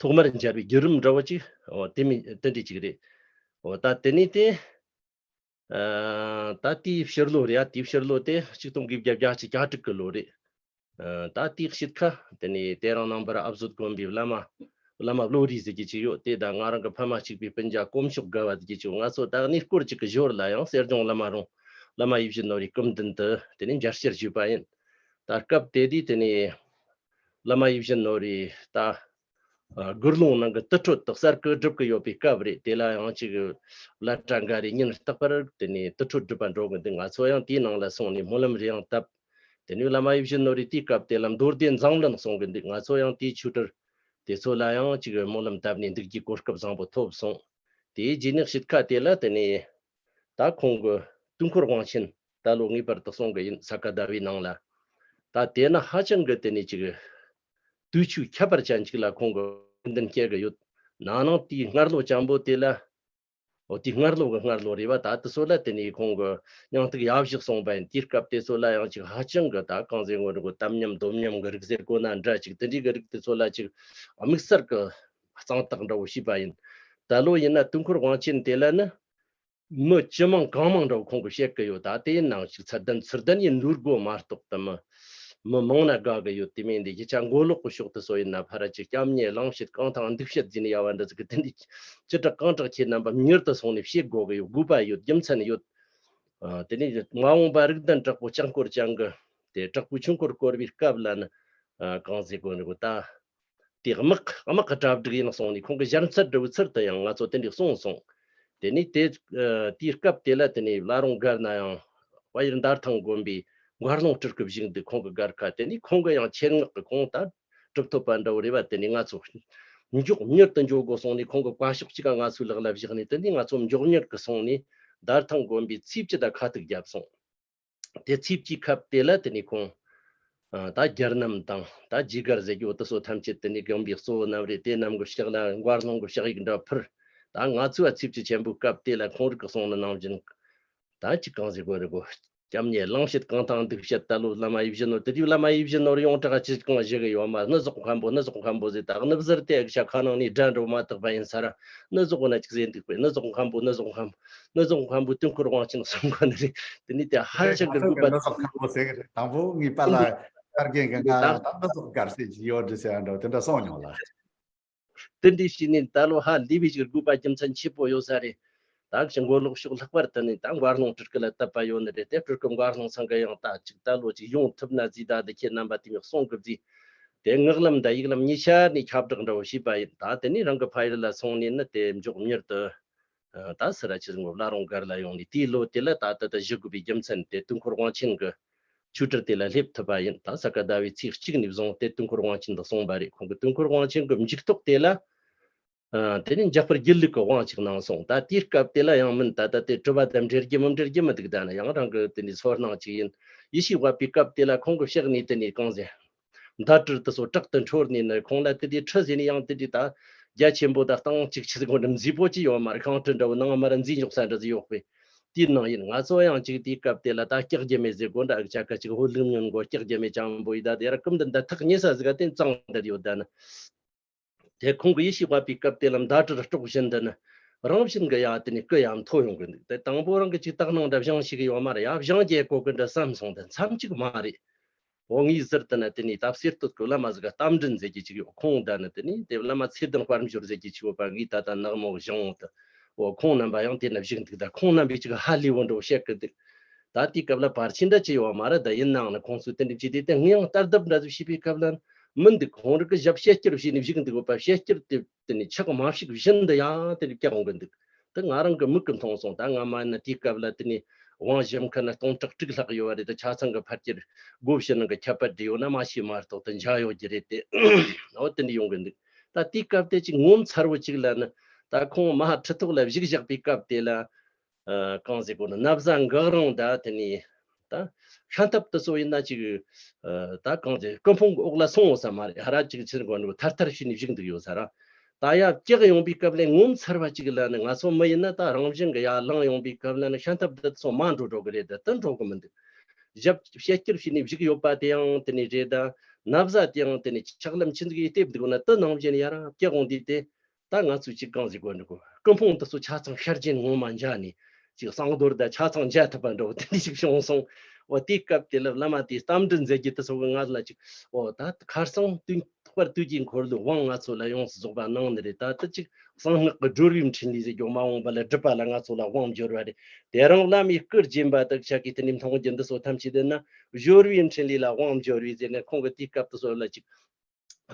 ཐོག་མར་མཇལ་བའི་བརྒྱུད་རིམ་འདྲ་བོ་ཅིག་འོ་དེ་མིན་དེ་འདྲ་ཅིག་རེད། འོ་ད་དེ་ནས་དེ། ཨ་ད་དེའི་ཕྱི་ལོ་རེད་ཡ། དེའི་ཕྱི་ལོ་དེ་ཆིག་སྟོང་དགུ་བརྒྱ་བརྒྱད་ཅུ་གྱ་དྲུག་གི་ལོ་རེད། ཨ་ད་དེའི་དཔྱིད་ཁ་དེ་ནས་དེ་རིང་ནངས་པར་ཨ་བཟོད་དགོན་པའི་བླ་མ་བླ་མ་བློ་རིག་ཟེར་གྱི་ཅིག་ཡོད། དེ་དང་ང་རང་གི་ཕ་མ་གཅིག་པའི་སྤུན་ཀྱག་དཀོན་མཆོག་དགའ་བ་ཟེར་གྱི་ཅིག་ཡོད། ང་ཚོ་ད་གནས་སྐོར་ཅིག་གི་ཞོར་ལ་ཡང་གསེར་ལྗོངས་བླ་མ་རུང་བླ་མ་ཡིད་བཞིན་ནོར་བུའི་སྐུ་མདུན་དུ་དེ་ནས་མཇལ་བཤར་ཞུས་པ་ཡིན། ད་སྐབས་དེ་དུས་དེ་ནས་བླ་མ་ཡིད་བཞིན་ནོར་བུའི་ད་ཨ་དགུ་ཀློང་ནང་གི་དུར་ཁྲོད་དུ་གསར་བསྐོས་སྒྲུབ་ཀྱི་ཡོད་པའི་སྐབས་རེད། དེ་ལ་ཡང་ཅིག་བླ་གྲྭ་འགའ་རེ་ཉིན་རྟག་པར་དེ་ནས་དུར་ཁྲོད་སྒྲུབ་པ་འགྲོ་གི་འདུག་ང་ཚོ་ཡང་དེའི་ནང་ལ་སོང་ནས་སྨོན་ལམ་རེ་ཡང་བཏབ། དེ་ནས་བླ་མ་ཡིད་བཞིན་ནོར་བུས་དེའི་སྐབས་དེ་ལ་མདོ་སྡེ་མཛངས་བླུན་གསུང་གི་འདུག་ང་ཚོ་ཡང་དེའི་ཆོས་གྲྭར་དེ་ཚོ་ལ་ཡང་ཅིག་སྨོན་ལམ་བཏབ་ནས་འདུག་རྒྱུའི་གོ་སྐབས་བཟང་པོ་ཐོབ་སོང་། དེའི་རྗེས་ནས་དཔྱིད་ཁ་དེ་ལ་དེ་ནས་ད་ཁོང་གི་དུས་འཁོར་དབང་ཆེན་ད་ལོ་ངེས་པར་དུ་གསུང་གི་ཡིན། ས་ག་ཟླ་བའི་ནང་ལ། ད་དེ་ན་ཧ་ཅང་གི་དེ་ནས་ཅིག་དུས་ཆོས་ཁྱད་པར་ཅན་ཅིག་ལ་ཁོང་གི་མདུན་སྐྱེལ་གི་ཡོད། ན་ནིང་དེའི་སྔར་ལོ་སྤྱང་པོ་དེ་ལ། འོ་དེའི་སྔར་ལོ་གི་སྔར་ལོ་རེད་བ། ད་དེ་ཚོ་ལ་དེ་ནས་ཁོང་གི་སྙིང་ཐིག་ཡབ་བཞག་གསུངས་པ་ཡིན། དེའི་སྐབས་དེ་ཚོ་ལ་ཡང་ཅིག་ཧ་ཅང་གི་ད་གང་ཟེར་དགོས་རེད་གོ། དམ་ཉམས་སྡོམ་ཉམས་གི་རིགས་ཟེར་གོ་ན་འདྲ་ཅིག་དེ་འདྲའི་གི་རིགས་དེ་ཚོ་ལ་ཅིག་དམིགས་བསལ་གི་གཙང་དག་འདྲ་བོ་བྱས་པ་ཡིན། ད་ལོ་ཡིན་ན་དུས་འཁོར་དབང་ཆེན་དེ་ལ་ནི། མི་ཅི་མང་གང་མང་འདྲ་བོ་ཁོང་གིས་བཤད་ཀྱི་ཡོད། ད་དེའི་ནང་ཞིག་ཚད་ལྡན་ཚུལ་ལྡན་ཡིན་ལུས་དགོས་མ་གཏོགས་ད་མི་མི་མང་ན་དགའ་གི་ཡོད། དེ་མིན་འདི་ཡི་ཆ་མགོ་ལོག་གི་ཕྱོགས་དུ་སོ་ཡིན་ན་ཕ་ར་ཅིག་སྐྱབས་གནས་གླེང་བྱེད་རྐང་ཐང་འདུག་བྱེད་ཟིན་ཡ་བ་འདི་ཟིག་གི་དེ་འདི་ཅི་དྲག་གང་དྲག་ཁྱེད་རྣམ་པ་མྱུར་དུ་སོང་ནས་བཤད་དགོས་གི་ཡོད། དགོས་པ་ཡོད། རྒྱུ་མཚན་ཡོད། ཨ་དེ་ནས་མ་འོངས་པ་རིགས་ལྡན་དྲག་པོ་ལྕགས་འཁོར་ཅན་གི་དེ་དྲག་པོའི་ཆོས་འཁོར་བསྐོར་བའི་སྐབས་ལ་ནི་ཨ་གང་ཟེར་དགོས་ནི་གོ། ད། དེ་དམག་དམག་གི་གྲ་སྒྲིག་ཡིན་གསུངས་ནས་ཁོང་གི་ཞལ་འཚལ་འདྲ་བོའི་ཚུལ་དུ་ཡང་ང་ཚོ་དེ་འདྲ་གསུངས་སོང་། དེ་ནས་དེ་ཨ་དེའི་སྐབས་དེ་ལ་དེ་ནས་བླ་རུང་སྒར་ན་ཡང་དཔལ་ཡུལ་འདར་ཐང་དགོན་པའི་མགར་ལུང་སྤྲུལ་སྐུ་བཞུགས་འདུག་ཁོང་གི་སྒར་ཁ་དེ་ནས་ཁོང་གི་ཡང་ཆེད་མངགས་ཀྱི་ཁོང་ད་གྲུབ་ཐོབ་པ་འདྲ་བོ་རེད་བ། དེ་ནས་ང་ཚོ་མགྱོགས་མྱུར་དུ་འགྱོ་དགོས་གསུངས་ནས་ཁོང་གི་བཀའ་ཤོག་གཅིག་ག་ང་ཚོའི་ལག་ལ་བཞག་ནས། དེ་ནས་ང་ཚོ་མགྱོགས་མྱུར་གྱི་སོང་ནས་འདར་ཐང་དགོན་པའི་ཚེས་བཅུ་དང་ཁ་ཐུག་བརྒྱབ་སོང་། དེ་ཚེས་བཅུའི་སྐབས་དེ་ལ་དེ་ནས་ཁོང་ཨ་ད་རྒྱལ་རྣམ་དང་ད་རྗེས་སྒར་ཟེར་རྒྱུ་དེ་ཚོ་ཐམས་ཅད་དེ་ནས་དགོན་པའི་གཙོ་བོ་རྣམས་རེད། དེ་རྣམས་ཀྱི་ཕྱག་ལ་མགར་ལུང་གི་ཕྱག་ཡིག་འདྲ་ཕུལ། ད་ང་ཚོའི་ཚེས་བཅུ་ཆེན་པོའི་སྐབས་དེ་ལ་ཁོང་རིགས་ཀྱི་གསུང་ནི་ནང་བཞིན་ད་ཅི་གང་ཟེར་དགོས་རེད་གོ། སྐྱབས་གནས་གླེང་བྱེད་རྐང་ཐང་འདུག་བྱེད། ད་ལོ་བླ་མ་ཡིད་བཞིན་ནོར་བུ་དེ་དུས་བླ་མ་ཡིད་བཞིན་ནོར་བུ་ཡོངས་གྲགས་ཅི་གང་བཞེས་གི་ཡོད་མ། སྣ་ཟོག་མཁན་པོ་སྣ་ཟོག་མཁན་པོ་ཟེར། ད་སྣ་བཟར་དེ་ཤ་ཁ་ནང་ནས་དགྲ་འགྲོ་མ་ཐག་པ་ཡིན་ས་ར། སྣ་ཟོག་ན་ཅིག་ཟེར་འདུག་པས། སྣ་ཟོག་མཁན་པོ་སྣ་ཟོག་མཁན་པོ། སྣ་ཟོག་མཁན་པོ་དུས་འཁོར་དབང་ཆེན་གསུང་གོ་ནི་རེད། དེ་ནི་དེ་ཧ་ཅང་གི་དགོས་པ། སྣ་ཟོག་མཁན་པོ་ཟེར་གི་རེད། དང་པོ་ངའི་པཱ་ལགས་དཀར་རྒན་གི་ང་ད་སྣ་ཟོག་དཀར་ཟེར་གྱི་ཡོད་འདྲི་ཟེར་ཡ་འདྲ་དེ་འདྲ་གསུངས་མྱོང་ལ། དེ་འདྲའི་ཞིག་ནི་ད་ལོ་ཧ་ལས་པའི་ཞིག་དགོས་པ་རྒྱུ་མཚན་ཆེ་པོ་ཡོད་ས་རེད། ད་ཞིང་མགོ་ལོག་ཕྱོགས་ལྷག་པར་དུ་ནི་ད་མགར་ལུང་སྤྲུལ་སྐུ་ལ་དད་པ་ཡོད་ནི་རེད། དེ་སྤྲུལ་སྐུ་མགར་ལུང་ཚང་གི་ཡང་ད་ཅིག་ད་ལོ་ཅིག་ཡོང་ཐུབ་ན་ཟིག་ད་འདི་ཁྱེད་རྣམ་པ་དེ་མིག་གསུང་གི་ཟིག་དེ་ངག་ལམ་དང་ཡིག་ལམ་གཉིས་ཆ་ནས་ཁྱབ་བསྒྲགས་འདྲ་བོ་བྱས་པ་ཡིན། ད་དེ་ནས་རང་གི་ཕ་ཡུལ་ལ་སོང་ནས་ནི་དེ་མགྱོགས་མྱུར་དུ་ད་སི་ར་ཆི་ཟིག་བླ་རུང་སྒར་ལ་ཡོང་ནས་དེའི་ལོ་དེ་ལ་ད་ལྟ་ད་བཞུགས་དགོས་པའི་རྒྱུ་མཚན་དེ་དུས་འཁོར་དབང་ཆེན་གྱི་ཆོས་གྲྭ་དེ་ལ་སླེབས་ཐུབ་པ་ཡིན། ད་ས་ག་ཟླ་བའི་ཚེས་གཅིག་ནས་བཟུང་སྟེ་དུས་འཁོར་དབང་ཆེན་དུ་སོང་བ་རེད། ཁོང་གི་དུས་འཁོར་དབང་ཆེན་གྱི་མཇུག་ཐོག་དེ་ལ་ཨ་དེ་ནས་འཇག་པར་སྒྱིད་ལུག་གི་དབང་ཅིག་གནང་སོང་། ད་དེའི་སྐབས་དེ་ལ་ཡང་མིན་ད་ལྟ་དེ་གྲུབ་པ་དང་འབྲེལ་རྒྱུ་མི་འབྲེལ་རྒྱུ་མི་འདུག་ད་ནི་ཡང་རང་གི་དེ་འདྲའི་ཚོར་སྣང་ཅིག་ཡིན། ཡེ་ཤེས་དབའ་བའི་སྐབས་དེ་ལ་ཁོང་གི་ཕྱག་ནས་དེ་ནས་གང་ཟེར། མདའ་གྲི་དེ་ཚོ་དྲག་ཏུ་འཕྲོར་ནས་ནི་ཁོང་ལ་དེ་དེ་ཁྲི་ཟེར་ནས་ཡང་དེ་དེ་ད་རྒྱ་ཆེན་པོ་དང་སྟེང་གཅིག་ཆི་ཟིག་གོ་འདྲ་མཛེས་པོ་ཅི་ཡོད་མ་རེད། ཁང་ཁྲི་འདྲ་བོ་ནང་མ་ར་མཛེས་འཇོག་ས་འདྲ་ཟིག་ཡོད་པས། དེའི་ནང་ཡིན། ང་ཚོ་ཡང་ཅིག་དེའི་སྐབས་དེ་ལ་ད་སྐྱག་རྒྱུ་མེད་ཟེར་དགོས་འདྲ་ཨ་ཅག་ག་ཅིག་ཧོ་ལུག་ཉོན་གོ་སྐྱག་རྒྱུ་མེད་ཅང་པོ་ཡི་ད་དེ་ར་ཀུམ་དུ་འདི་ཐག་ཉེ་ས་ཟིག་ག་དེ་གཙང་འདྲ་ཡོད་ད་ནི། དེ་ཁོང་གི་ཡེ་ཤེས་དབའ་བའི་སྐབས་དེ་ལ་མདའ་གྲི་དཀྲོག་བཞིན་དུ་ནི། རང་བཞིན་གྱི་ཡ་དེ་ནི་སྐུ་ཡ་མཐོ་ཡོང་གི་འདུག་དེ་དང་པོ་རང་གི་ཅིག་དག་སྣང་འདྲ་བཞེངས་ཤིག་ཡོད་མ་རེད། ཡ་བཞེངས་རྒྱུ་གོ་གི་འདྲ་བསམ་སོང་། དེ་མཚམས་གཅིག་མ་རེད། འོ་ངས་ཟུར་དུ་ན་དེ་ནས་ད་གསེར་སྟོད་ཀྱི་བླ་མ་ཟིག་ག་རྟ་མགྲིན་ཟེར་གྱི་ཅིག་ཡོད། ཁོང་ད་ནི་དེ་ནས་དེ་བླ་མ་ཚེ་བརྟན་དཔལ་འབྱོར་ཟེར་གྱི་ཅིག་ཡོད་པ། ངས་ད་ལྟ་ནག་མོ་བཞེངས་འོང་དུ། འོ་ཁོང་རྣམ་པ་ཡང་དེ་ན་བཞུགས་འདུག་ད་ཁོང་རྣམ་པས་ཅིག་ཧ་ལས་བོ་འགྲོ་བཤད་གི་འདུག་ད་དེའི་སྐབས་ལ་བར་ཆད་འདྲ་ཅི་ཡོད་མ་རེད། ད་ཡིན་ནའང་ནི་ཁོང་ཚོས་དེ་འདྲ་བྱས་དེ་དེ་ངས་ཡང་ལྟ་རྡབ་འདྲ་ཟིག་བྱས་པའི་སྐབས་ལ་མི་འདུག་ཁོང་རང་གི་ཞབས་ཕྱི་སྐྱུར་བྱས་ནས་བཞུགས་འདུག་ཡོད་པ། ཕྱི་སྐྱུར་དེ་དེ་ནས་ཆག་མ་བཞག་བཞིན་དུ་ཡང་དེ་འདྲ་བཀྱག་འོང་གི་འདུག་དེ་ང་རང་གི་མིག་གིས་མཐོང་སོང་། ད་སྔ་མ་ནི་དེའི་སྐབས་ལ་དེ་ནས་དབང་ཞིབ་མཁན་ན་སྟོང་ཕྲག་དྲུག་ལྷག་ཡོད་པ་རེད། ད་ཆ་ཚང་གི་ཕལ་ཆེར་སྒོ་ཕྱི་ནང་གི་ཁྱད་པར་འདྲ་ཡོད་ན་མ་ཤེས་མ་གཏོགས་དེ་འཇའ་ཡོད་ཀྱི་རེད་དེ། འོ་དེ་འདྲ་ཡོང་གི་འདུག་ད་དེའི་སྐབས་དེ་ཅིག་ངོ་མཚར་བོ་ཅིག་ལ་ནི་ད་ཁོང་མ་ཧ་ཁྲི་ཐོག་ལ་བཞུགས་བཞག་པའི་སྐབས་དེ་ལ། ཨ་གང་ཟེར་དགོས་ན། ན་བཟའ་འགག་རིང་ད་དེ་ནས་ད་ཤམ་ཐབས་དེ་ཚོ་ཡིན་ན་ཅིག་ཨ་ད་གང་ཟེར། སྐུ་ཕུང་གི་འོག་ལ་སོང་ཡོད་ས་མ་རེད། ཧ་ར་ཅིག་ཕྱིར་འགོ་འགྲོ་ཐར་ཐར་བྱས་ནས་བཞུགས་འདུག་ཡོད་ས་ར། ད་ཡ་བཀྱག་ཡོང་པའི་སྐབས་ལ་ངོ་མཚར་བ་ཅིག་ལ་ནི། ང་ཚོ་མི་ཡིན་ན་ད་རང་བཞིན་གྱི་ཡར་ལངས་ཡོང་པའི་སྐབས་ལ་ནི་ཤམ་ཐབས་འདི་ཚོ་མ་འགྲོ་འགྲོ་གི་རེད། ད་དེ་འགྲོ་གི་མི་འདུག་ཞབས་ཕྱི་སྐྱུར་བྱས་ནས་བཞུགས་ཡོད་པ་དེ་ཡང་དེ་ནས་རེད། ད་ན་བཟའ་དེ་ཡང་དེ་ནས་ཕྱག་ལམ་ཆི་ཟིག་ཡེ་ལྟེབ་འདུག་ན། དེ་ནང་བཞིན་ཡར་བཀྱག་འོང་དུས་དེ། ད་ང་ཚོས་ཅིག་གང་ཟེར་དགོས་འདུག་སྐུ་ཕུང་དེ་ཚོ་ཆ་ཚང་ཤར་རྒྱན་ངོ་མ་མཇལ་ནས་ཅིག་གསང་རྡོར་དང་ཆ་ཚང་མཇལ་ཐུབ་པ་འདྲ་བོ་དེ་འདྲ་ཞིག་བྱུང་སོང་། འོ་དེའི་སྐབས་དེ་ལ་བླ་མ་དེའི་རྟ་མགྲིན་ཟེར་གྱི་དེ་ཚོ་གིས་ང་ལ་ཅིག་འོ་ད་ཁ་སང་དུས་ཐོག་པར་དུས་ཀྱི་འཁོར་ལོའི་དབང་ང་ཚོ་ལ་ཡོངས་སུ་རྫོགས་པ་གནང་ནི་རེད། ད་དེ་ཅིག་གསང་སྔགས་ཀྱི་སྒྲོལ་བའི་འཕྲིན་ལས་ཟེར་རྒྱུ་མ་འོངས་པ་ལ་སྒྲུབ་པ་ལ་ང་ཚོ་ལ་དབང་འབྱོར་བ་རེད། དེ་རིང་བླ་མའི་སྐུ་བརྒྱན་པ་དག་ཆ་གིས་དེ་ནས་མཐོང་རྒྱུ་འདི་ཚོ་ཐམས་ཅད་དེ་ན་སྦྱོར་བའི་འཕྲིན་ལས་ལ་དབང་འབྱོར་བས་ཟེར་ནས། ཁོང་གིས་དེའི་སྐབས་དེ་ཚོ་ལ་ཅིག་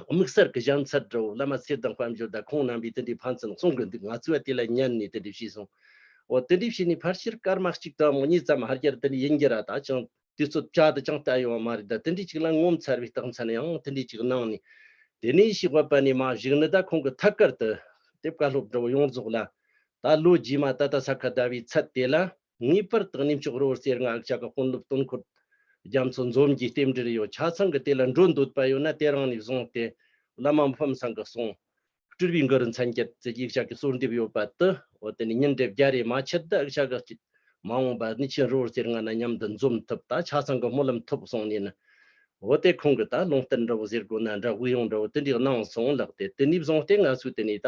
དམིགས་བསལ་གྱི་ཞལ་མཚར་འདྲ་བོ་བླ་མ་ཚེ་བརྟན་དཔལ་འབྱོར་དང་ཁོང་རྣམ་པས་དེ་འདྲའི་ཕན་ཚུན་གསུང་གི་འདུག་ང་ཚོས་དེ་ལ་ཉན་ནས་དེ་འདྲ་བྱས་སོང་། འོ་དེ་འདྲ་བྱས་ནས་ཕལ་ཆེར་སྐར་མ་གཅིག་དང་གཉིས་ཙམ་ཧར་རྒྱར་དེ་འདྲ་ཡིན་རྒྱུ་ར། ད་ཅང་དུས་ཚོད་བཅད་དེ་ཅང་ལྟ་ཡོང་བ་མ་རེད། ད་དེ་འདྲ་ཅིག་ལ་ངོ་མཚར་བའི་རྟགས་མཚན་ཡང་དེ་འདྲ་ཅིག་གནང་ནས། དེ་ནས་ཤེས་བ་པ་ནས་མ་བཞུགས་ནི་ད་ཁོང་གི་ཐད་ཀར་དུ་དེབ་བཀའ་སློབ་འདྲ་བོ་ཡོངས་རྫོགས་ལ། ད་ལོ་རྗེས་མ་ད་ལྟ་ས་ག་ཟླ་བའི་ཚེས་དེ་ལ་ངེས་པར་དུ་གནས་མཆོག་རི་བོ་རྩེ་ལྔ་འུ་ཅག་གི་དཔོན་སློབ་སྟོན་འཁོར་རྒྱ་མཚོ་འཛོམས་ཀྱིས་རྟེན་འབྲེལ་ཡོད། ཆ་ཚང་གི་དེ་ལ་འགྲོ་འདོད་པ་ཡོད་ན་དེ་རིང་ནས་བཟུང་སྟེ་བླ་མ་མི་ཕམ་ཚང་གི་གསུང་སྤྲུལ་པའི་གུ་རུ་མཚན་བརྒྱད་ཟེར་གྱི་འུ་ཅག་གི་གསོལ་འདེབས་ཡོད་པ་དེ། འོ་དེ་ནས་ཉིན་རེ་བརྒྱ་རེ་མ་ཆད་དུ་འུ་ཅག་གི་མ་འོངས་པ་གནས་ཆེན་རི་བོ་རྩེ་ལྔ་ན་མཉམ་དུ་འཛོམས་ཐུབ། ད་ཆ་ཚང་གི་སྨོན་ལམ་ཐོབ་སོང་ནས་ནི། འོ་དེ་ཁོང་གིས་ད་ལུང་བསྟན་འདྲ་བོ་ཟེར་དགོས་ན་འདྲ། དབུགས་དབྱུང་འདྲ་བོ་དེ་འདྲ་གནང་སོང་ལགས། དེ་དེ་ནས་བཟུང་སྟེ་ང་ཚོས་དེ་ནས་ད་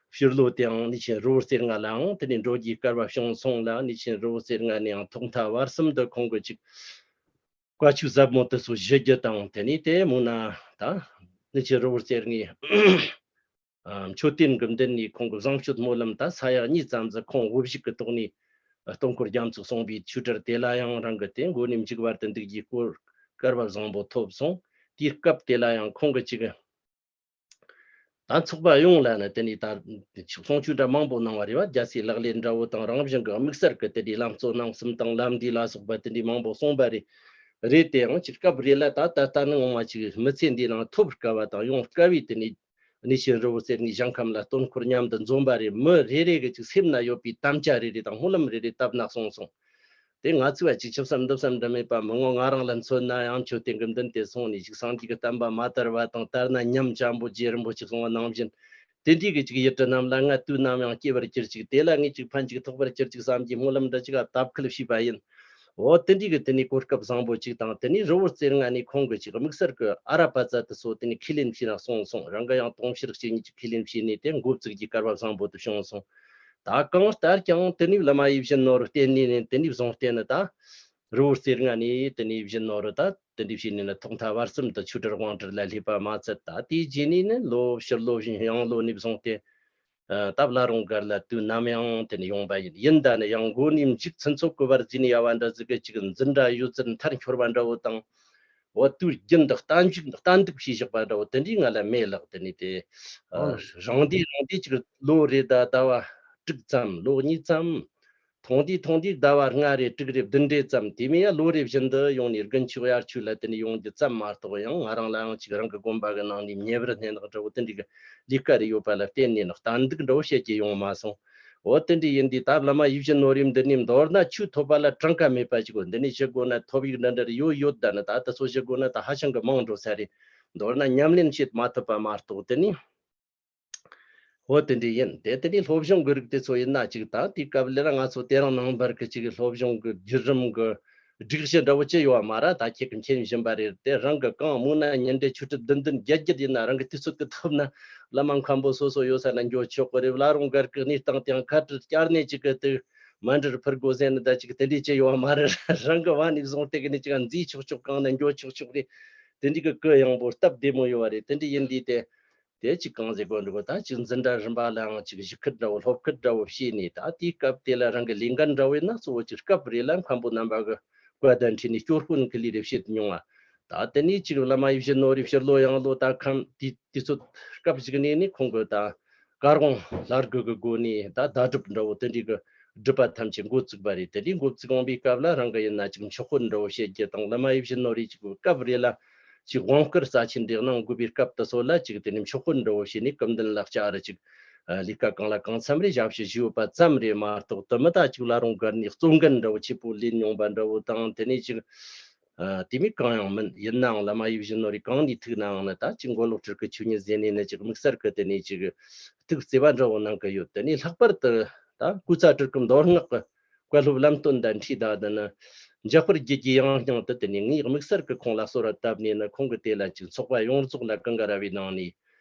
ཕྱིར་ལོག་དེའང་གནས་ཆེན་རི་བོ་རྩེ་ལྔ་ལའང་དེ་ནས་འགྲོ་རྒྱུའི་སྐལ་བ་བྱུང་སོང་ལ། གནས་ཆེན་རི་བོ་རྩེ་ལྔ་ནས་ཡང་ཐོག་མཐའ་བར་གསུམ་དུ་ཁོང་གིས་ཅིག་བཀའ་ཆོས་ཟབ་མོ་དེ་ཚོ་ཞུ་རྒྱུ་དང་། དེ་ནས་དེ་མོ་ན་ད་གནས་ཆེན་རི་བོ་རྩེ་ལྔའི་ཨ་མཆོད་རྟེན་གྱི་མདུན་ནས་ཁོང་གི་བཟང་སྤྱོད་སྨོན་ལམ་ད་ས་ཡ་གཉིས་ཙམ་ཟིག་ཁོང་དབུ་བཞུགས་ཀྱི་ཐོག་ནས་སྟོན་འཁོར་རྒྱ་མཚོ་གསུངས་པའི་ཆོས་སྒྲུབ་དེ་ལ་ཡང་རང་གི་དེ་མགོ་ནས་མཇུག་བར་དུ་འདུག་རྒྱུའི་སྐོར་སྐལ་བ་བཟང་པོ་ཐོབ་སོང་། དེའི་སྐབས་དེ་ལ་ཡང་ཁོང་གི་ཅིག་ད་ཚོགས་པ་ཡོངས་ལ་ནི་དེ་ནས་ད་གསུང་ཆོས་འདྲ་མང་པོ་གནང་བ་རེད་བ། རྒྱལ་སྲས་ལག་ལེན་འདྲ་བོ་དང་རང་བཞིན་གྱི་དམིགས་བསལ་གྱི་དེ་འདྲའི་ལམ་གཙོ་རྣམ་གསུམ་དང་ལམ་འདི་ལ་སོགས་པ་དེ་འདྲའི་མང་པོ་གསུངས་པ་རེད། རེད་དེའང་ཅིག་སྐབས་རེ་ལ་ད་ད་ལྟ་ནི་ངོ་མ་ཅིག་མི་ཚེ་འདི་ནང་ཐོབ་དཀའ་བ་དང་ཡོང་དཀའ་བའི་དེ་ནས་གནས་ཆེན་རི་བོ་རྩེ་ལྔའི་ཞིང་ཁམས་ལ་སྟོན་འཁོར་མཉམ་དུ་འཛོམས་པ་རེད། མི་རེ་རེ་གི་ཅིག་སེམས་ན་ཡོད་པའི་དམ་བཅའ་རེ་རེ་དང་སྨོན་ལམ་རེ་རེ་བཏབ་ན་སོང་སོང་། དེ་ང་ཚོས་ཅིག་ཆུབ་སེམས་འདུ་སེམས་འདྲ་མེད་པ་མི་ངོ་། ང་རང་ལ་མཚོན་ན་ཡང་མཆོད་རྟེན་གྱི་མདུན་དེ་སོང་ནས་ཅིག་སངས་རྒྱས་ཀྱི་བསྟན་པ་མ་དར་བ་དང་དར་ན་ཉམས་ཆེན་པོ་རྗེ་རིན་པོ་ཆེ་གསུངས་པ་ནང་བཞིན། དེ་འདྲའི་གི་ཅིག་ཡིད་དྲན་རྣམས་ལ་ང་དུས་ནམ་ཡང་སྐྱེ་བར་གྱུར་ཅིག་དེ་ལ་ངས་ཅིག་ཕན་ཅིག་ཐོགས་པར་གྱུར་ཅིག་བསམ་གྱི་སྨོན་ལམ་འདྲ་ཅིག་ལ་དབ་ཁུལ་བྱས་པ་ཡིན། འོ་དེ་འདྲའི་གི་དེ་ནས་གོ་སྐབས་བཟང་པོ་ཅིག་དང་། དེ་ནས་རི་བོ་རྩེ་ལྔ་ནས་ཁོང་གི་ཅིག་དམིགས་བསལ་གྱི་ཨ་ར་པ་ཙ་དེ་ཚོ་དེ་ནས་ཁས་ལེན་བྱས་ན་སོང་སོང་། རང་གི་ཡང་དུང་ཕྱུར་གཅིག་གཉིས་ཅིག་ཁས་ལེན་བྱས་ནས་དེ་འགོ་བཙུགས་ཀྱི་སྐལ་བ་བཟང་པོ་དེ་བྱུང་སོང་། ད་གང་ལྟར་ཀྱང་དེ་ནས་བླ་མ་ཡིད་བཞིན་ནོར་བུ་བསྟེན་ནས་ནི་དེ་ནས་བཟུང་སྟེ་ནི་ད་རི་བོ་རྩེ་ལྔ་ནས་དེ་ནས་ཡིད་བཞིན་ནོར་བུ་ད་དེ་འདྲ་བྱས་ནས་ནི་ཐོག་མཐའ་བར་གསུམ་དུ་ཆོས་སྒྲུབ་དབང་སྒྲུབ་ལ་སླེབས་པ་མ་ཚད། ད་དེའི་རྗེས་ནས་ནི་ལོ་ཕྱི་ལོ་བཞིན་གཡང་ལོ་ནས་བཟུང་སྟེ། ཨ་ད་བླ་རུང་སྒར་ལ་དུས་ནམ་ཡང་དེ་ནས་ཡོང་པ་ཡིན། ཡིན་ད་ནི་ཡང་མགོ་ནས་མཇུག་ཚུན་ཚོད་གི་བར་འཛིན་ཡ་བ་འདྲ་ཟིག་གི་ཅིག་འཛིན་གྲྭ་ཡོད་ཚད་མཐར་འཁྱོར་བ་འདྲ་བོ་དང་། འོ་དུས་རྒྱུན་དུ་གཏན་འཇུག་གཏན་འདུག་བྱས་བཞག་པ་འདྲ་བོ་དེ་འདྲའི་ང་ལ་མེད་ལགས། དེ་ནས་དེ་ཨ་ཨོ་རང་དེ་རང་དེ་ཅིག་ལོ་རེ་ད་ཟླ་བ་དྲུག་ཙམ། ལོ་གཉིས་ཙམ། ཐུང་དུས་ཐུང་དུས་ཟླ་བ་ལྔ་རེ་དྲུག་རེ་བདུན་རེ་ཙམ། དེ་མིན་ཡང་ལོ་རེ་བཞིན་དུ་ཡོང་ནས་དགུན་ཆོས་དབྱར་ཆོས་ལ་དེ་ནས་ཡོང་རྒྱུ་ཙམ་མ་གཏོགས། ཡང་ང་རང་ལའང་ཅིག་རང་གི་དགོན་པ་གི་ནང་ནས་ཉེ་བར་སྣེ་ལེན་འདྲ་བོ་དེ་འདྲའི་གི་ལས་ཀ་རེ་ཡོད་པ་ལ་བརྟེན་ནས་ནི་གཏན་འདུག་འདྲ་བོ་བྱེད་ཀྱི་ཡོང་མ་སོང་། འོ་དེ་འདྲ་ཡིན་དུས་ད་བླ་མ་ཡིད་བཞིན་ནོར་བུའི་མདུན་ནས་མདོར་ན་ཆོས་ཐོབ་པ་ལ་གྲངས་ཀ་མེད་པ་ཅིག་འོ་འདི་ནས་ཞུ་དགོས་ན་ཐོབ་ཡིག་འདྲ་འདྲ་རེ་ཡོད་ཡོད། ད་ནི་ད་ལྟ་ཚོ་ཞུ་དགོས་ན་ད་ཧ་ཅང་གི་མང་འགྲོ་ས་རེད། མདོར་ན་ཉམས་ལེན་བྱེད་མ་ཐུབ་པ་མ་གཏོགས་དེ་ནི། འོ་དེ་འདྲ་ཡིན། དེ་དེ་ནས་སློབ་སྦྱོང་གི་རིགས་དེ་ཚོ་ཡིན་ན་ཅིག་ད་དེའི་སྐབས་ལ་ང་ཚོ་དེ་རིང་ནངས་པར་གི་ཅིག་སློབ་སྦྱོང་གི་བརྒྱུད་རིམ་གི་ སྒྲིག་གཞི་འདྲ་བོ་ཅི་ཡོད་མ་རེད། ད་ཁྱེད་ཀྱི་མཁྱེན་བཞིན་པ་རེད། དེ་རང་གི་གང་མང་ན་ཉིན་རེ་ཆུ་ཚོད་བདུན་བདུན་བརྒྱད་བརྒྱད་ཡིན་ན་རང་གི་དུས་ཚོད་ཀྱི་ཐོབ་ན་བླ་མ་མཁན་པོ་སོ་སོ་ཡོད་ས་ན་འགྱོ་ཆོག་གི་རེད། བླ་རུང་སྒར་གྱི་གནས་སྟངས་དེའང་ཁ་བྲལ་བསྐྱར་ནས་ཅིག་གི་དུ་མ་འདྲར་ཕུར་དགོས་ཟེར་ནི་ད་ཅིག་དེ་འདྲས་ཅི་ཡོད་མ་རེད། རང་གི་བ་ནས་བཟུང་སྟེ་གི་ནི་ཅིག་འཛིན་ཆོག་ཆོག་གང་ན་འགྱོ་ཆོག་ཆོག་རེད། དེ་འདྲས་གི་གུ་ཡངས་པོ་སྟབས་བདེ་མོ་ཡོད་བ་རེད། དེ་འདྲས་ཡིན་དུས་དེ། དེ་ཅིག་གང་ཟེར་དགོས་འདུག་ད་ཅིག་འཛིན་གྲྭ་རིམ་པ་ལའང་ཅིག་གཞི་ཁུལ་འདྲ་བོ་སློབ་ཁུལ་འདྲ་བོ་བྱས་ནས། ད་དེའི་སྐབས་དེ་ལ་རང་གི་ལས་འགན་འདྲ་བོ་ཡིན་ན་གཙོ་བོ་ཅིག་སྐབས་རེ་ལ་མཁན་པོ་རྣམ་པ་གི་བཀའ་དང་འཁྲིལ་ནས་སྐྱོར་དཔོན་གི་ལས་རེ་བྱེད་མྱོང་བ། ད་དེ་ནས་ཅིག་བླ་མ་ཡིད་བཞིན་ནོར་བུའི་ཕྱིར་ལོ་ཡང་ལོ་ད་ཁམས་དེ་དུས་ཚོད་སྐབས་ཅིག་ནས་ནི་ཁོང་གི་ད་བཀའ་དགོངས་ལྷར་བཀོད་ཀྱི་སྒོ་ནས་ད་བརྡ་སྒྲུབ་འདྲ་བོ་དེ་འདྲའི་གི་སྒྲུབ་པ་ཐམས་ཅད་འགོ་བཙུགས་པ་རེད། དེ་འདྲའི་འགོ་བཙུགས་འོང་པའི་སྐབས་ལ་རང་གི་ཡིན་ན་ཅིག་མཆོད་དཔོན་འདྲ་བོ་བྱེད་རྒྱུ་དང་། བླ་མ་ཡིད་བཞིན་ནོར་བུའི་ཅིག་སྐབས་རེ་ལ་ཅིག་དབང་བསྐུར་རྩ་ཆེན་འདྲ་གནང་དགོས་པའི་སྐབས་དེ་ཚོ་ལ་ཅིག་དེ་ནས་མཆོད་དཔོན་འདྲ་བོ་བྱས་ནས་སྐུ་མདུན་ལ་བཅར་རེ་ཅིག་ལས་ཀ་གང་ལ་གང་འཚམ་རེ་ཞབས་ཕྱི་ཞུས་པ་ཙམ་རེད་མ་གཏོགས། དེ་མི་ད་ཅིག་བླ་རུང་སྒར་ནས་གཙོ་འགན་འདྲ་བོ་ཆེ་པོ་ལེན་མྱོང་བ་འདྲ་བོ་དང་། དེ་ནས་ཅིག་ཨ། དེ་མིན་གང་ཡང་མིན། ཡིན་ནའང་བླ་མ་ཡིད་བཞིན་ནོར་བུ་གང་ནས་ཐུག་ནའང་ནི་ད་ཅིག་མགོ་ལོག་སྤྲུལ་སྐུ་ཆོས་ཉིད་ཟེར་ནས་ནི་ཅིག་དམིགས་བསལ་གི་དེ་ནས་ཅིག་ཐུགས་བརྩེ་བ་འདྲ་བོ་གནང་གི་ཡོད། དེ་ནས་ལྷག་པར་དུ་ད་སྐུ་ཚ་སྤྲུལ་སྐུ་མདོ་སྔགས་ཀྱི་བཀའ་སློབ་ལམ་སྟོན་དང་འཁྲིལ་ད་དེ་ནི་འཇམ་དཔལ་རྒྱུད་ཀྱི་ཡང་སྙིང་དུ་དེ་ནས་ངས་དམིགས་བསལ་གི་ཁོང་ལ་གསོལ་བ་བཏབ་ནས་ནི་ཁོང་གི་དེ་ལ་ཅིག་ཚོགས་པ་ཡོངས་རྫོགས་ལ་ཀུན་དགའ་ར་བའི་ནང་ནས་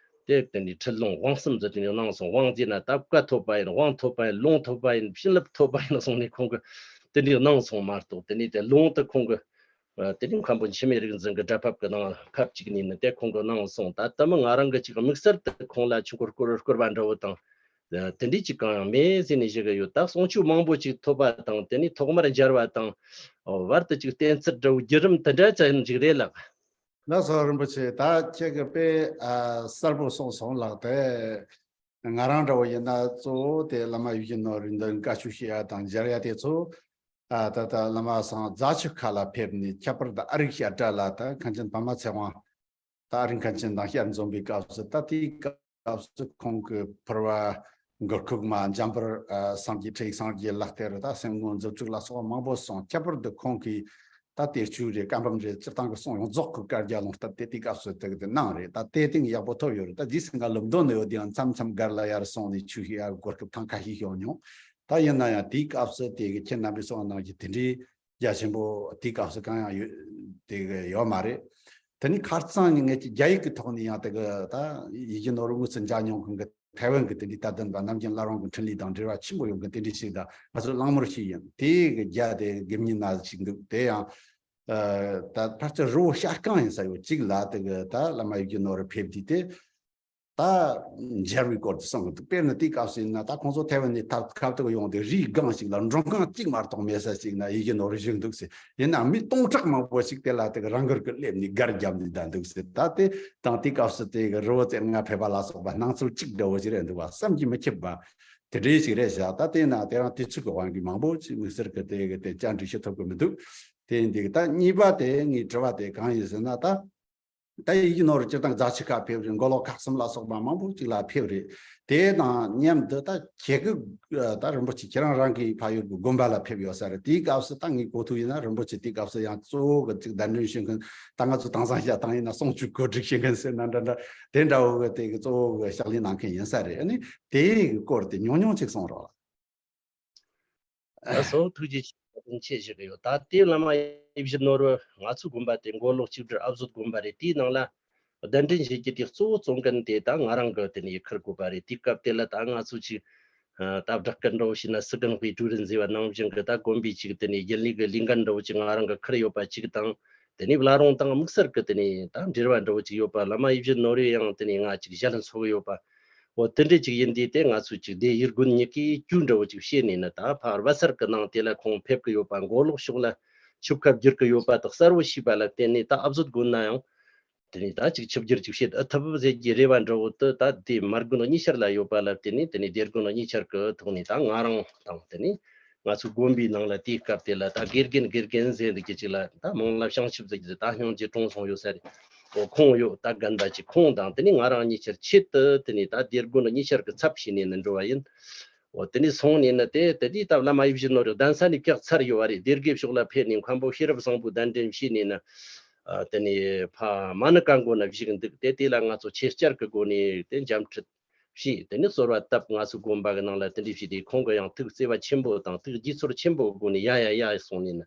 དེ་དེ་ནས་ཁྲིད་ལུང་དབང་གསུམ་ཟེར་དེ་ནས་གནང་སོང་། དབང་ཟེར་ན་ད་བཀའ་ཐོབ་པ་ཡིན། དབང་ཐོབ་པ་ཡིན། ལུང་ཐོབ་པ་ཡིན། བྱིན་རླབས་ཐོབ་པ་ཡིན་གསུངས་ནས་ཁོང་གི་དེ་འདྲའི་གནང་སོང་མ་གཏོགས། དེ་ནས་དེ་ལུང་དུ་ཁོང་གི་ཨ། དེ་རིང་མཁན་པོ་འཆི་མེད་རིག་འཛིན་གྱི་སྒྲ་ཕབ་ཀྱི་ནང་ཕབ་ཅིག་ནས་ནི་དེ་ཁོང་གིས་གནང་སོང་། ད་ལྟ་མི་ང་རང་གིས་ཅིག་དམིགས་བསལ་དུ་ཁོང་ལ་ཆོས་འཁོར་བསྐོར་བསྐོར་བ་འདྲ་བོ་དང་། ཨ། དེ་འདྲའི་ཅིག་གང་ཡང་མེད་ཟེར་ནས་བཤད་གི་ཡོད། ད་གསུང་ཆོས་མང་པོ་ཅིག་ཐོབ་པ་དང་། དེ་ནས་ཐོག་མར་མཇལ་བ་དང་། ཨོ། བར་དུ་ཅིག་བསྟེན་ཚུལ་འདྲ་བོ་བརྒྱུད་རིམ་དེ་འདྲ་ཅིག་རེད་ལགས། ལགས་སོ། རིན་པོ་ཆེ། ད་ཁྱེད་ཀྱིས་དཔེ་ཨ། གསལ་པོ་གསུངས་སོང་ལགས། དེ་ང་རང་འདྲ་བོ་ཡིན་ན་གཙོ་བོ་དེ་བླ་མ་ཡིད་བཞིན་ནོར་བུའི་མདུན་བཀའ་ཆོས་བཤད་ཡ་དང་མཇལ་ཡ་དེ་ཚོ། ཨ། ད་ལྟ་བླ་མ་སངས་རྒྱས་ཆོས་ཁ་ལ་ཕེབས་ནས། ཁྱད་པར་དུ་ཨ་རིག་བཤད་གྲྭ་ལ་ད་མཁན་ཆེན་པདྨ་ཚེ་དབང་། ད་ཨ་རིག་མཁན་ཆེན་དང་ཞལ་འཛོམས་པའི་སྐབས་སུ། ད་དེའི་སྐབས་སུ་ཁོང་གི་ཕུར་པ་མགུར་ཁུག་མ་འཇམ་དཔལ་ཨ། སངས་རྒྱས་ཁྲིད་ཡིག་སངས་རྒྱས་ལག་རྟེན་རེད། ད་སེམས་ངོ་མཛུབ་ཅུག་ལ་སོགས་པ་མང་པོ་གསུངས། ཁྱད་པར་དུ་ཁོང་གིས་ད་གཏེར་ཆོས་རེད། བཀའ་འབུམ་རེད། སྤྱིར་བཏང་གི་གསུང་ཡོངས་རྫོགས་ཀྱི་བཀའ་རྒྱ་ལུང་བསྟན་དེ་དེའི་སྐབས་སུ་དེ་གི་དེ་གནང་རེད། ད་དེ་སྟེང་ཡག་པོ་ཐོབ་ཡོད་རེད། ད་རྗེས་ཟིན་ག་ལུང་འདོན་ནས་ཡོད་དེ་ཡང་མཚམས་མཚམས་སྒར་ལ་ཡར་སོང་ནས་ཆོས་ཞུ་ཡ་གོ་སྐབས་ཐེངས་ཁ་ཤས་ཤིག་ཡོང་མྱོང་། ད་ཡིན་ན་ཡང་དེའི་སྐབས་སུ་དེ་གི་ཁྱེད་རྣམ་པས་གསུངས་གནང་རྒྱུ་དེ་འདྲའི་རྒྱ་ཆེན་པོ་དེའི་སྐབས་སུ་གང་ཡང་ཡོད་དེ་གི་ཡོད་མ་རེད། དེ་ནི་ཁ་རྩང་ནས་ངེད་ཀྱི་རྒྱ་ཡིག་གི་ཐོག་ནས་ཡང་དེ་གི་ད་ཡིད་བཞིན་ནོར་བུ་དངོས་སུ་མཇལ་མྱོང་མཁན་གི་ཐའེ་ཝན་གྱི་དེ་འདྲའི་དད་ལྡན་པ་ནམ་རྒྱུན་བླ་རུང་གི་འཕྲིན་ལས་དང་འབྲེལ་བ་ཆེན་པོ་ཡོད་མཁན་དེ་འདྲའི་ཞིག་དང་ང་ཚོ་གླེང་མོལ་ཞིག་ཡིན། དེ་གི་རྒྱ་དེ་དགེ་བསྙེན་ན་ཞིག་འདུག་དེ་ཡང་ཨ། ད་ཕལ་ཆེར་རི་བོ་བྱ་རྐང་ཡིན་ས་ཡོད་ཅིག་ལ་དེ་གི་ད་བླ་མ་ཡིད་བཞིན་ནོར་བུ་ཕེབས་དུས་དེ་ད་མཇལ་བའི་སྐོར་དུ་གསུང་གི་འདུག་དཔེར་ན་དེའི་སྐབས་སུ་ཡིན་ན་ད་ཁོང་ཚོ་ཐའེ་ཝན་ནས་ཐར་ཁ་ཐུག་ཡོང་དུས་རིའི་སྒང་ཞིག་ལ་མགྲོན་ཁང་གཅིག་མ་གཏོགས་མེད་ས་ཞིག་ན་ཡིད་བཞིན་ནོར་བུ་བཞུགས་འདུག་ཟེར། ཡིན་ནའང་མི་སྟོང་ཕྲག་མང་པོ་ཞིག་དེ་ལ་དེ་གི་རང་གུར་གྱི་སླེབས་ནས་སྒར་བརྒྱབ་ནས་བསྡད་འདུག་ཟེར། ད་དེ་དང་དེའི་སྐབས་སུ་དེ་གི་རི་བོ་རྩེ་ལྔ་ཕེབས་པ་ལ་སོགས་པ་སྣང་ཚུལ་གཅིག་འདྲ་བོ་ཞིག་རེད་འདུག་བ། བསམ་གྱིས་མི་ཁྱབ་པ་དེ་འདྲའི་ཞིག་རེད་བཞག་ད་དེ་ན་དེ་རང་དུས་ཚོད་ཀྱི་དབང་གིས་མང་པོ་ཞིག་དམིགས་བསལ་གྱི་དེ་གི་དེ་བཅར་འདྲི་ཞུ་ཐུབ་ཀྱི་མི་འདུག་དེ་ཡིན་དུས་ད་གཉིས་པ་དེ་ངའི་དྲི་བ་དེ་གང་ཡིན་ཟེར་ན། ད་ད་ཡིད་བཞིན་ནོར་བུ་སྤྱིར་བཏང་རྫ་ཆུ་ཁ་ཕེབས་རེད། མགོ་ལོག་ཁག་གསུམ་ལ་སོགས་པ་མང་པོ་ཅིག་ལ་ཕེབས་རེད། དེ་དང་མཉམ་དུ་ད་ཁྱེད་ཀྱི་ད་རིན་པོ་ཆེ་ཁྱེད་རང་རང་གི་ཕ་ཡུལ་གྱི་དགོན་པ་ལ་ཕེབས་ཡོད་ས་རེད། དེའི་སྐབས་སུ་ད་ངའི་གོ་ཐོས་ཡིན་ན་རིན་པོ་ཆེ་དེའི་སྐབས་སུ་ཡང་གཙོ་བོ་གི་ཅིག་གདན་འདྲེན་ཞུ་མཁན། ད་ང་ཚོ་དེང་སང་བཤད་སྟངས་ཡིན་ན་གསུང་ཆོས་གོ་སྒྲིག་བྱེད་མཁན་ཟེར་ན་འདྲ་འདྲ་དེ་འདྲ་བོ་གི་དེ་གི་གཙོ་བོ་གི་ཕྱག་ལས་གནང་མཁན་ཡིན་ས་རེད། ཨ་ནི་དེའི་སྐོར་དེ་ཉུང་ཉུང་ཅིག་གསུང་རོགས། ལགས་སོ། ཐུགས་རྗེ་ཆེ། བཀའ་དྲིན་ཆེ་ཞུ་གི་ཡོད། ད་ལྟའི་བླ་མ་ཡིད་བཞིན་ནོར་བུ་ང་ཚོའི་དགོན་པ་དེ་མགོ་ལོག་གཅིག་སྒྲིལ་ཨ་བཟོ་དགོན་པ་རེད། དེའི་ནང་ལ་གདན་འདྲེན་བྱེད་རྒྱུ་དེ་གཙོ་བོ་གཙོ་འགན་དེ་ད་ང་རང་གི་དེ་ནས་ཁུར་དགོས་པ་རེད། དེའི་སྐབས་དེ་ལ་ད་ང་ཚོ་ཅིག་ད་བསྒྲགས་སྐད་འདྲ་བོ་བྱས་ན་སི་ཀན་ཧུའེ་ཀྲུའུ་རེན་ཟེར་བ་ནང་བཞིན་གི་ད་དགོན་པའི་ཅིག་དེ་ནས་རྒྱུན་ལས་ཀྱི་ལས་འགན་འདྲ་བོ་ཅིག་ང་རང་གི་ཁུར་ཡོད་པ་ཅིག་དང་། དེ་ནས་བླ་རུང་དང་དམིགས་བསལ་གྱི་དེ་ནས་ད་འབྲེལ་བ་འདྲ་བོ་ཅིག་ཡོད་པ། བླ་མ་ཡིད་བཞིན་ནོར་བུས་ཡང་དེ་ནས་ང་ཅིག་ཞལ་འཚོ་གི་ཡོད་པ། འོ་དེ་འདྲ་ཅིག་ཡིན་དུས་དེ་ང་ཚོས་ཅིག་སྡེ་ཡུལ་དགོན་གཉིས་ཀྱིས་རྒྱུ་འདྲ་བོ་ཅིག་བྱས་ནས་ནི་ད་ཕར་རྦ་གསར་གྱི་ནང་དེ་ལ་ཁོང་ཕེབས་ཀྱི་ཡོད་པ། མགོ་ལོག་ཕྱོགས་ལ་ཆིབས་ཁ་བསྒྱུར་གྱི་ཡོད་པ་དག་གསལ་བོ་ཤེས་པ་ལ་བརྟེན་ནས། ད་ཨ་བཟོ་དགོན་ན་ཡང་དེ་ནས་ད་ཅིག་ཆིབས་བསྒྱུར་ཅིག་བྱེད་ཨེ་ཐུབ་ཟེར་གྱི་རེ་བ་འདྲ་བོ་དེ་ད་དེ་མ་དགོན་གཉིས་ཆར་ལ་ཡོད་པ་ལ་བརྟེན་ནས། དེ་ནས་སྡེ་དགོན་གཉིས་ཆར་གྱི་ཐོག་ནས་ད་ང་རང་དང་དེ་ནས་ང་ཚོའི་དགོན་པའི་ནང་ལ་དེའི་སྐབས་དེ་ལ་ད་དགེ་རྒན་དགེ་རྒན་ཟེར་འདི་གི་ཅིག་ལ་ད་མང་ལ་བྱང་ཆུབ་ཟེར་གྱི་ད་སྙིང་རྗེ་གྲོངས་སོང་ཡོད་ས་རེད། འོ་ཁོང་ཡོད། ད་རྒན་པ་ཅིག་ཁོང་དང་དེ་ནས་ང་རང་གཉིས་ཆར་ཆེད་དུ་དེ་ནས་ད་སྡེ་དགོན་གཉིས་ཆར་གྱི་ཚབ་བྱས་ནས་ནི་འགྲོ་བ་ཡིན། འོ་དེ་ནས་སོང་ནས་ནི་དེ་དེ་དུས་ད་བླ་མ་ཡིད་བཞིན་ནོར་བུ་གདན་ས་ནས་བཀྱག་ཚར་ཡོད་བ་རེད། སྡེ་དགེ་ཕྱོགས་ལ་ཕེབས་ནས་མཁན་པོ་ཤེས་རབ་བཟང་པོའི་གདན་འདྲེན་བྱས་ནས་ནི། ཨ། དེ་ནས་ཕ་མ་ཎི་བཀའ་མགོ་ན་བཞུགས་འདུག་དེ་དེ་ལ་ང་ཚོ་ཆེད་བཅར་གྱི་སྒོ་ནས་དེ་འཇམ་འཁྲིད་བྱས། དེ་ནས་གསོལ་བ་བཏབ། ང་ཚོའི་དགོན་པ་གི་ནང་ལ་དེ་འདྲ་བྱས་དུས་ཁོང་གིས་ཡང་ཐུགས་བརྩེ་བ་ཆེན་པོ་དང་ཐུགས་དགྱེས་ཚོར་ཆེན་པོའི་སྒོ་ནས་ཡ་ཡ་ཡ་གསུངས་ནས་ནི།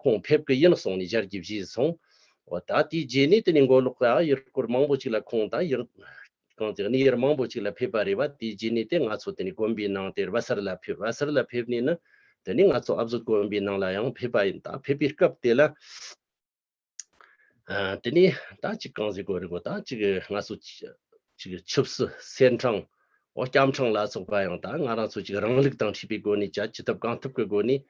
ཁོང་ཕེབས་ཀྱི་ཡིན་གསུངས་ནས་ཞལ་གྱིས་བཞེས་སོང་། འོ་ད་དེའི་རྗེས་ནས་དེ་ནས་མགོ་ལོག་ལ་ཡུལ་སྐོར་མང་པོ་ཅིག་ལ་ཁོང་ད་ཡུལ་གང་ཅིག་གནས་ཡུལ་མང་པོ་ཅིག་ལ་ཕེབས་པ་རེད་བ། དེའི་རྗེས་ནས་དེ་ང་ཚོ་དེ་ནས་དགོན་པའི་ནང་དེར་བ་སར་ལ་ཕེབས། བ་སར་ལ་ཕེབས་ནས་ནི་དེ་ནས་ང་ཚོ་ཨ་བཟོ་དགོན་པའི་ནང་ལ་ཡང་ཕེབས་པ་ཡིན། ད་ཕེབས་པའི་སྐབས་དེ་ལ། ཨ། དེ་ནས་ད་ཅིག་གང་ཟེར་དགོས་རེད་གོ། ད་ཅིག་ང་ཚོ་ཅི་ཅིག་ཆབ་སྲིད་སེར་ཕྲེང་འོ་སྐྱ་ཕྲེང་ལ་སོགས་པ་ཡང་ད་ང་རང་ཚོ་ཅིག་རང་ལུགས་དང་འཁྲིས་པའི་སྒོ་ནས་ཅ་ཅི་ཐུབ་གང་ཐུབ་ཀྱི་སྒོ་ནས་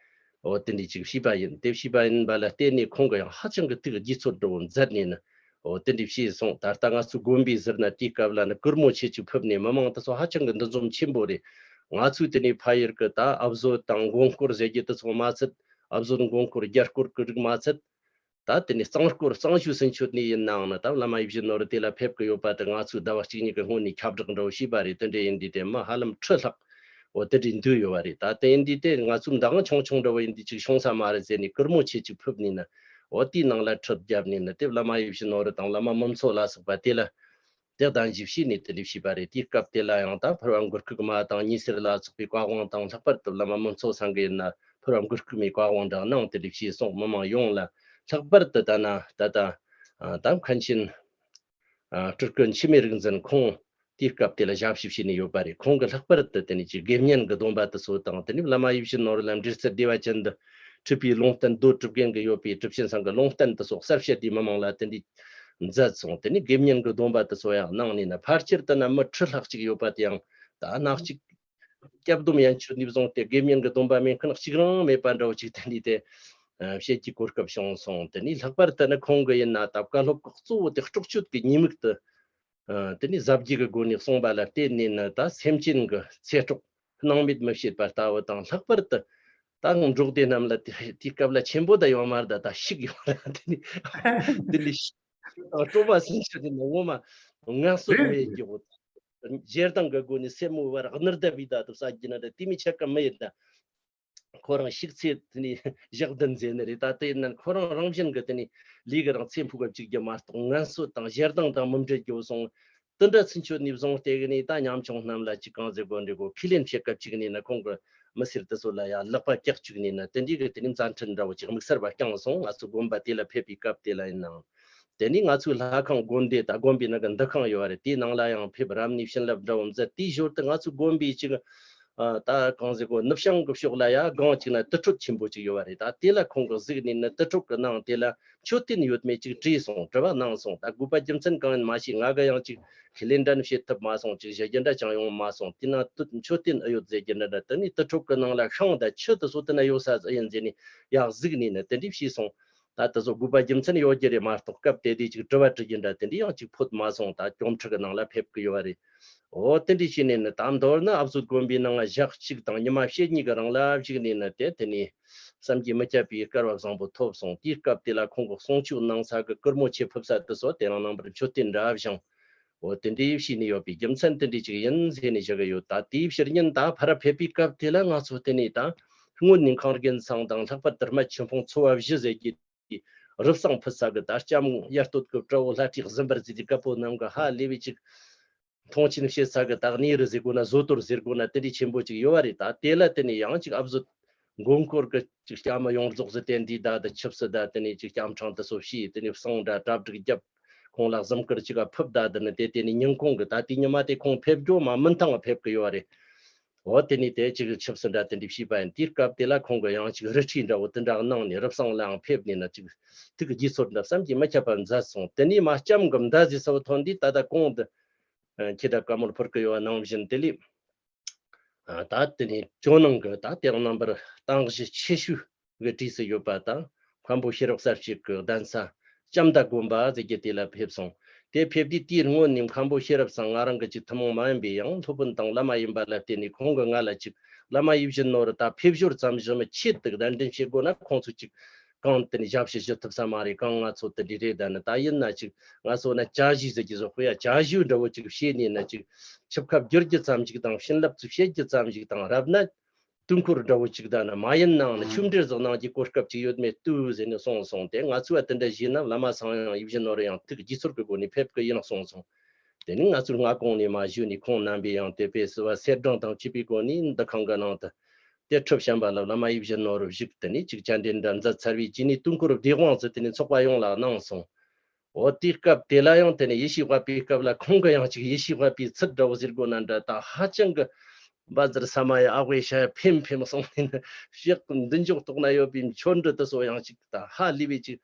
འོ་དེ་འདྲའི་ཅིག་བྱས་པ་ཡིན། དེ་བྱས་པ་ཡིན་པ་ལ་བརྟེན་ནས་ཁོང་གི་ཡང་ཧ་ཅང་གི་ཐུགས་དགྱེས་ཚོར་འདྲ་བོ་མཛད་ནས་ནི་འོ་དེ་འདྲའི་བྱས་སོང་། ད་ལྟ་ང་ཚོའི་དགོན་པའི་ཟུར་ན་དེའི་སྐབས་ལ་ནི་གུར་མོ་ཆེ་ཅིག་ཕུབ་ནས་མི་མང་དེ་ཚོ་ཧ་ཅང་གི་འདུ་འཛོམས་ཆེན་པོ་རེད། ང་ཚོའི་དེ་ནས་ཕ་ཡུལ་གྱི་ད་ཨ་བཟོ་དང་མགོན་སྐོར་ཟེར་རྒྱུ་དེ་ཚོ་མ་ཚད། ཨ་བཟོ་མགོན་སྐོར་རྒྱ་སྐོར་གྱི་རིགས་མ་ཚད། ད་དེ་ནས་གཙང་སྐོར་གཙང་ཞུ་ཟིན་ཆོད་ནས་ཡིན་ནའང་ནི་ད་བླ་མ་ཡིད་བཞིན་ནོར་བུ་དེ་ལ་ཕེབས་ཀྱི་ཡོད་པ་དེ་ང་ཚོས་ཟླ་བ་གཅིག་གཉིས་ཀྱི་སྔོན་ནས་ཁྱབ་བསྒྲགས་འདྲ་བོ་བྱས་པ་རེད། དེ་འདྲ་ཡིན་དུས་དེ་མི་ཧ་ལམ་ཁྲི་ལྷག་འོ་དེ་འདྲའི་འདུས་ཡོད་པ་རེད། ད་དེ་ཡིན་དུས་དེ་ང་ཚོའི་མདའ་དབང་ཆུང་ཆུང་འདྲ་བོ་ཡིན་དུས་ཅིག་བྱུང་ས་མ་རེད་ཟེར་ནས་གུར་མོ་ཆེ་ཅིག་ཕུབ་ནས་ནི་འོ་དེའི་ནང་ལ་ཁྲིད་བརྒྱབ་ནས་ནི་དེ་བླ་མ་ཡིད་བཞིན་ནོར་བུ་དང་བླ་མ་མུན་མཚོ་ལ་སོགས་པ་དེ་ལ། དེ་གདན་ཞུ་བྱས་ནས་དེ་འདྲ་བྱས་པ་རེད། དེའི་སྐབས་དེ་ལ་ཡང་ད་ཕུར་པ་མགུར་ཁུག་མ་དང་ཉི་ཟེར་ལ་སོགས་པའི་བཀའ་དབང་དང་། ལྷག་པར་དུ་བླ་མ་མུན་མཚོ་ཚང་གིས་ཡིན་ན་ཕུར་པ་མགུར་ཁུག་མའི་བཀའ་དབང་འདྲ་གནང་། དེ་འདྲ་བྱས་སོང་། མི་མང་ཡོངས་ལ། ལྷག་པར་དུ་ད་ན་ད་ལྟ་ཨ་ད་མཁན་ཆེན་ཨ་སྤྲུལ་སྐུ་འཆི་མེད་རིག་འཛིན་ཁོང་དེའི་སྐབས་དེ་ལ་ཞབས་ཞུ་བྱས་ནས་ཡོད་པ་རེད། ཁོང་གིས་ལྷག་པར་དུ་དེ་ནས་ཅིག་དགེ་བསྙེན་གྱི་སྡོམ་པ་དེ་ཚོ་དང་། དེ་ནས་བླ་མ་ཡིད་བཞིན་ནོར་བུ་ལ་འབྲེལ་ཚད་བདེ་བ་ཅན་དུ་ཁྲིད་པའི་ལུང་བསྟན་མདོ་གྲུབ་རྒྱན་གྱི་ཡོད་པའི་གྲུབ་ཆེན་ཚང་གི་ལུང་བསྟན་དེ་ཚོ་གསལ་བཤད་དེ་མི་མང་ལ་དེ་འདྲའི་མཛད་སོང་། དེ་ནས་དགེ་བསྙེན་གྱི་སྡོམ་པ་དེ་ཚོ་ཡང་གནང་ནས་ན། ཕལ་ཆེར་དུ་ན་མི་ཁྲི་ལྷག་ཅིག་ཡོད་པ་དེ་ཡང་ད་ནག་ཅིག་སྐྱབས་སྡོམ་ཡན་ཆོད་ནས་བཟུང་སྟེ་དགེ་བསྙེན་གྱི་སྡོམ་པ་མེད་མཁན་གཅིག་རང་མེད་པ་འདྲ་བོ་ཅིག་དེ་འདྲའི་དེ་ཨ་བཤད་ཀྱི་གོ་སྐབས་བྱུང་སོང་། དེ་ནས་ལྷག་པར་དུ་ནི་ཁོང་གི་ཡིན་ན་ད་བཀའ་སློབ་ཁག་གཙོ་བོ་དེ་སྲོག་གཅོད་ཀྱི་ཉེས་དམིགས་དེ་ཨ་དེ་ནས་ཟབ་རྒྱས་ཀྱི་སྒོ་ནས་གསུངས་པ་ལ་བརྟེན་ནས་ནི་ད་སེམས་ཅན་གྱི་ཚེ་སྲོག་སྣང་མེད་མི་བྱེད་པ་ལྟ་བུ་དང་། ལྷག་པར་དུ་ད་འབྲོག་སྡེ་རྣམས་ལ་དེ་དེའི་སྐབས་ལ་ཆེན་པོ་ད་ཡོད་མ་རེད། ད་ད་ཤིག་ཡོད་ར། དེ་ནས་དེ་ནས་ཤིག་དང་སྤྲོ་བ་སེམས་ཤར་ནས་ངོ་མ་ངལ་གསོ་མེད་རྒྱུ། ཞེ་སྡང་གི་སྒོ་ནས་སེན་མོ་བར་གནར་ད་བི་ད་དུ་ས་རྒྱུ་ན་རེད། དེ་མི་ཆ་ག་མི་ཡིན་ད། ཁོ་རང་ཤིག་ཚེ་དེ་ནས་ཞག་བདུན་མཛད་ནི་རེད། ད་དེ་ཡིན་ན་ཁོ་རང་རང་བཞིན་གྱི་དེ་ནས་ལས་ཀྱི་རང་ཚེ་འཕོས་པ་བཅུག་རྒྱུ་མ་གཏོགས་ངལ་གསོ་དང་ཞེ་སྡང་དང་མི་འབྲལ་རྒྱུ་སོང་། དེ་འདྲ་ཚུན་ཆོད་ནས་བཟུང་སྟེ་གི་ནས་ད་ཉམ་ཆུང་རྣམས་ལ་ཅིག་གང་ཟེར་དགོས་འདྲ་གོ། ཁས་ལེན་བྱེད་སྐབས་ཅིག་ནས་ན་ཁོང་གི་མི་སེར་དེ་ཚོ་ལ་ཡང་ལག་པ་བཀྱག་བཅུག་ནས་ན་དེ་འདྲའི་གི་དེ་ནས་མཛའ་འཕྲིན་འདྲ་བོ་ཅིག་དམིགས་བསལ་བ་བསྐྱངས་སོང་། ང་ཚོ་དགོན་པ་དེ་ལ་ཕེབས་པའི་སྐབས་དེ་ལ་ཡིན་ནའང་། དེ་ནས་ང་ཚོའི་ལྷ་ཁང་དགོན་སྡེ་དང་དགོན་པའི་ནང་གི་འདུ་ཁང་ཡོད་རེད། དེའི་ནང་ལ་ཡང་ཕེབས་རབ་གནས་བྱིན་རླབས་འདྲ་བོ་མཛད། དེའི་ཞོར་དུ་ང་ཚོའི་དགོན་པའི་ཅིག་ཨ་ད་གང་ཟེར་གོ། ནུབ་བྱང་གི་ཕྱོགས་ལ་ཡ་སྒང་ཅིག་ན་དུར་ཁྲོད་ཆེན་པོ་ཅིག་ཡོད་པ་རེད། ད་དེ་ལ་ཁོང་གིས་གཟིགས་ནས་ནི་དུར་ཁྲོད་ཀྱི་ནང་དེ་ལ་མཆོད་རྟེན་ཡོད་མེད་ཅིག་དྲིས་སོང་། དྲི་བ་གནང་སོང་། ད་དགོས་པ་རྒྱུ་མཚན་གང་ཡིན་མ་ཤེས། ང་གིས་ཡང་ཅིག་ཁས་ལེན་འདྲ་ནི་བྱེད་ཐུབ་མ་སོང་། ཅིག་ཞུ་རྒྱུ་འདྲ་ཅང་ཡོང་མ་སོང་། དེ་ན་དུ་མཆོད་རྟེན་ཨེ་ཡོད་ཟེར་རྒྱུ་འདྲ་འདྲ། དེ་ནས་དུར་ཁྲོད་ཀྱི་ནང་ལ་ཤིང་དང་ཆུ་དེ་ཚོ་དེ་ན་ཡོད་ས་ཨེ་ཡིན་ཟེར་ནས་ཡག་གཟིགས་ནས་ནི་དེ་འདྲ་བྱས་སོང་། ད་དེ་ཚོ་དགོས་པ་རྒྱུ་མཚན་ཡོད་རྒྱུ་རེད་མ་གཏོགས། སྐབས་དེ་དུས་ཅིག་དྲི་བ་དྲི་རྒྱུ་འདྲ་དེ་འདྲ་ཡང་ཅིག་ཕོད་མ་སོང་། ད་སྐྱོབ་འཁྲུ་གི་ནང་ལ་ཕེབས་ཀྱི་ཡོད་པ་རེད། འོ་དེ་འདྲ་བྱས་ནས་ནི་ད་མདོར་ན་ཨ་བཟོ་དགོན་པའི་ནང་ཞག་གཅིག་དང་ཉི་མ་ཕྱེད་གཉིས་ཀྱི་རིང་ལ་བཞུགས་ནས་ནི་དེ་དེ་ནས་བསམ་གྱིས་མི་ཁྱབ་པའི་སྐལ་བ་བཟང་པོ་ཐོབ་སོང་། དེའི་སྐབས་དེ་ལ་ཁོང་གིས་གསུང་ཆོས་གནང་ས་གི་གུར་མོ་ཆེ་ཕུབ་ས་དེ་ཚོ་དེ་རང་རྣམ་པར་མཆོད་རྟེན་འདྲ་བཞེངས། འོ་དེ་འདྲའི་བྱས་ནས་ཡོད་པའི་རྒྱུ་མཚན་དེ་འདྲའི་ཅིག་ཡིན་ཟེར་ནས་བཞག་གི་ཡོད། ད་དེའི་ཕྱིར་ཉིན་ད་ཕར་ཕེབས་པའི་སྐབས་དེ་ལ་ང་ཚོ་དེ་ནས་ད་སྔོན་ནས་ཁང་རྒན་ཚང་དང་། ལྷག་པར་དུ་རྨད་ཆོས་འཕོང་ཚོ་བ་བཞི་ཟེར་གྱི་རུབ་གསང་ཕུད་ས་གི་ད་ལྕམ་དབྱར་སྟོད་ཀྱི་བྲ་བོ་ལྷ་བྲིས་གཟིམ་པར་མཛད་དེ་སྐབས་པོ་རྣམས་ཀྱི་ཧ་ལས་པའི་ཅིག་མཐོང་ཆེན་བྱེད་ས་གི་ད་གནས་རི་ཟེར་དགོས་ན། བཟོ་དོར་ཟེར་དགོས་ན། དེ་འདྲའི་ཆེན་པོ་ཅིག་ཡོད་པ་རེད། ད་དེ་ལ་དེ་ནས་ཡང་ཅིག་ཨ་བཟོ་མགོན་སྐོར་གྱི་ཅིག་སྐྱ་མི་ཡོངས་རྫོགས་ཟེར་དེ་འདྲའི་ད་ད་ཆབ་སྲིད་ད་དེ་ནས་ཅིག་སྐྱ་ཕྲེང་དེ་ཚོ་བྱས། དེ་ནས་བསང་འདྲ་གྲ་སྒྲིག་བརྒྱབ། ཁོང་ལ་གཟིམ་དཀར་ཅིག་ག་ཕུབ། ད་དེ་ནས་དེ་དེ་ནས་ཉིན་གུང་གི་ད་དེ་ཉི་མ་དེ་ཁོང་ཕེབས་རྒྱུ་མ་མུན་ཐང་ཕེབས་ཀྱི་ཡོད་པ་རེད། འོ་དེ་ནས་དེ་ཅིག་ཆབ་སྲིད་འདྲ་དེ་འདྲ་བྱས་པ་ཡིན། དེའི་སྐབས་དེ་ལ་ཁོང་གིས་ཡང་ཅིག་རི་ཁྲི་འདྲ་བོ་དེ་འདྲ་གནང་ནས་རུབ་གསང་ལའང་ཕེབས་ནས་ན་ཅིག་ཐུགས་དགྱེས་ཚོར་འདྲ་བསམ་གྱིས་མི་ཁྱབ་པ་མཛད་སོང་། དེ་ནས་མ་ལྕམ་གྱི་མདའ་ཟེར་ས་བོ་ཐོན་དུས་ད་ལྟ་གོང་དུ་ཁྱེད་ད་བཀའ་མོལ་ཕུལ་གི་ཡོད་པ་ནང་བཞིན་དེ་ལས་ད་དེ་ནས་ཇོ་ནང་གི་ད་དེ་རིང་རྣམ་པར་རྟེན་གཞི་ཆེ་ཤོས་གི་གྲས་སུ་ཡོད་པ་དང་། མཁན་པོ་ཤེས་རབ་གསལ་བྱེད་ཀྱི་གདན་ས་ལྕམ་མདའ་དགོན་པ་ཟེར་གྱི་དེ་ལ་ཕེབས་སོང་། དེ་ཕེབས་དུས་དེའི་སྔོན་ནས་མཁན་པོ་ཤེས་རབ་ཚང་ང་རང་གི་ཅིག་ཐུན་མོང་མ་ཡིན་པའི་ཡང་སློབ་དཔོན་དང་བླ་མ་ཡིན་པ་ལ་བརྟེན་ནས་ཁོང་གིས་ང་ལ་ཅིག་བླ་མ་ཡིད་བཞིན་ནོར་བུ་ད་ཕེབས་ཞོར་ཙམ་ཞིག་མི་ཆེད་དུ་གདན་འདྲེན་བྱེད་དགོས་ན། ཁོང་ཚོ་ཅིག་གང་དེ་ནས་ཞབས་ཕྱི་ཞུ་ཐུབ་ས་མ་རེད། གང་ང་ཚོ་དེ་འདྲ་རེད། ད་ནི་ད་ཡིན་ན་ཅིག་ང་ཚོ་ན་བྱ་བཞིན་ཟེར་གྱི་བཟོ་ཁོ་ཡ་བྱ་བཞིན་འདྲ་བོ་ཅིག་བྱས་ནས་ན་ཅིག་ཆིབས་ཁ་བསྒྱུར་རྒྱུ་ཙམ་ཞིག་དང་། བྱིན་རླབས་ཚུ་བྱེད་རྒྱུ་ཙམ་ཞིག་དང་། རབ་ན་དུས་འཁོར་འདྲ་བོ་ཅིག་ད་ན་མ་ཡིན་ནའང་ནི་ཆུ་འབྲེལ་ཟིག་གནང་རྒྱུའི་གོ་སྐབས་ཅིག་ཡོད་མེད་ལྟོས་ཟེར་ནས་གསུངས་སོང་། དེ་ང་ཚོས་དེ་འདྲ་བྱས་ན་བླ་མ་ཚང་ཡང་ཡིད་བཞིན་ནོར་བུ་ཡང་ཐུགས་དགྱེས་ཚོར་གྱི་སྒོ་ནས་ཕེབས་ཀྱི་ཡིན་གསུངས་སོང་། དེ་ནས་ང་ཚོས་སྔ་གོང་ནས་མ་ཞུས་ནས་ཁོང་རྣམ་པས་ཡང་དེ་པའི་བསུ་བ་སེར་སྦྲེང་དང་བཅས་པའི་སྒོ་ནས་འདུ་ཁང་གི་ནང་དུ་ གཏེར་ཁྲི་བྱམས་པ་ལ་བླ་མ་ཡིད་བཞིན་ནོར་བུ་བཞུགས། དེ་ནས་ཅིག་བཅར་འདྲི་འདྲ་མཛད་ཚར་བའི་རྗེས་ནས་དུས་འཁོར་བདེ་དབང་ཟེར་དེ་ནས་ཚོགས་པ་ཡོངས་ལ་གནང་སོང་། འོ་དེའི་སྐབས་དེ་ལ་ཡང་དེ་ནས་ཡེ་ཤེས་དབའ་བུའི་སྐབས་ལ་ཁོང་གི་ཡང་ཅིག་ཡེ་ཤེས་དབའ་བུའི་ཚུལ་འདྲ་བོ་ཟེར་དགོས་ན་འདྲ། ད་ཧ་ཅང་གི་བཛྲ་ས་མ་ཡ་ཨ་ཝེ་ཤ་ཡ་ཕེམ་ཕེམ་སོང་ནས་ནི་ཕྱག་མདུན་ཅོག་ཐོག་ན་ཡོད་པའི་མཆོད་འབྲི་དེ་ཚོ་ཡང་ཅིག་ད་ཧ་ལས་པའི་ཅིག་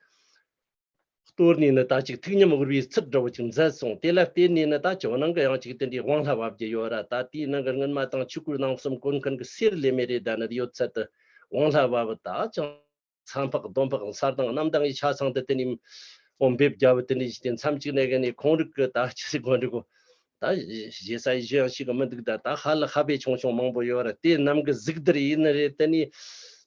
གཏོར་ནས་ནི་ད་ཅིག་ཐུགས་ཉམས་དབུལ་བའི་ཚུལ་འདྲ་བོ་ཅིག་མཛད་སོང་། དེ་ལ་བརྟེན་ནས་ནི་ད་ཇོ་ནང་གི་ཡང་ཅིག་དེ་འདྲའི་དབང་ལྷ་བབས་ཀྱི་ཡོད་ར། ད་དེའི་ནང་གི་སྔོན་མ་དང་ཆོས་སྐུའི་ནང་གསུམ་གོན་མཁན་གྱི་སེར་ལེ་མེ་རེ་ད་ནི་ཡོད་ཚད་དུ་དབང་ལྷ་བབས། ད་ཅང་མཚན་འཕགས་གདོང་འཕགས་མཚར་དང་རྣམ་དག་གི་ཆ་ཚང་དུ་དེ་ནི་འོ་འབེབས་རྒྱབ་དེ་ནི་ཞིག་དེ་མཚམས་གཅིག་ནས་གི་ནི་ཁོང་རིགས་ཀྱི་ད་ཅི་ཟིག་གོན་རིགས་གོ། ད་ཞེ་ས་ཡི་ཞེ་ཡང་ཞིག་གི་མི་འདུག་ད་ད་ཧ་ལ་ཧ་བེ་ཆུང་ཆུང་མང་པོ་ཡོད་ར། དེ་རྣམས་ཀྱི་གཟིགས་བསྡུར་ཡིན་ནི་རེད། དེ་ནི་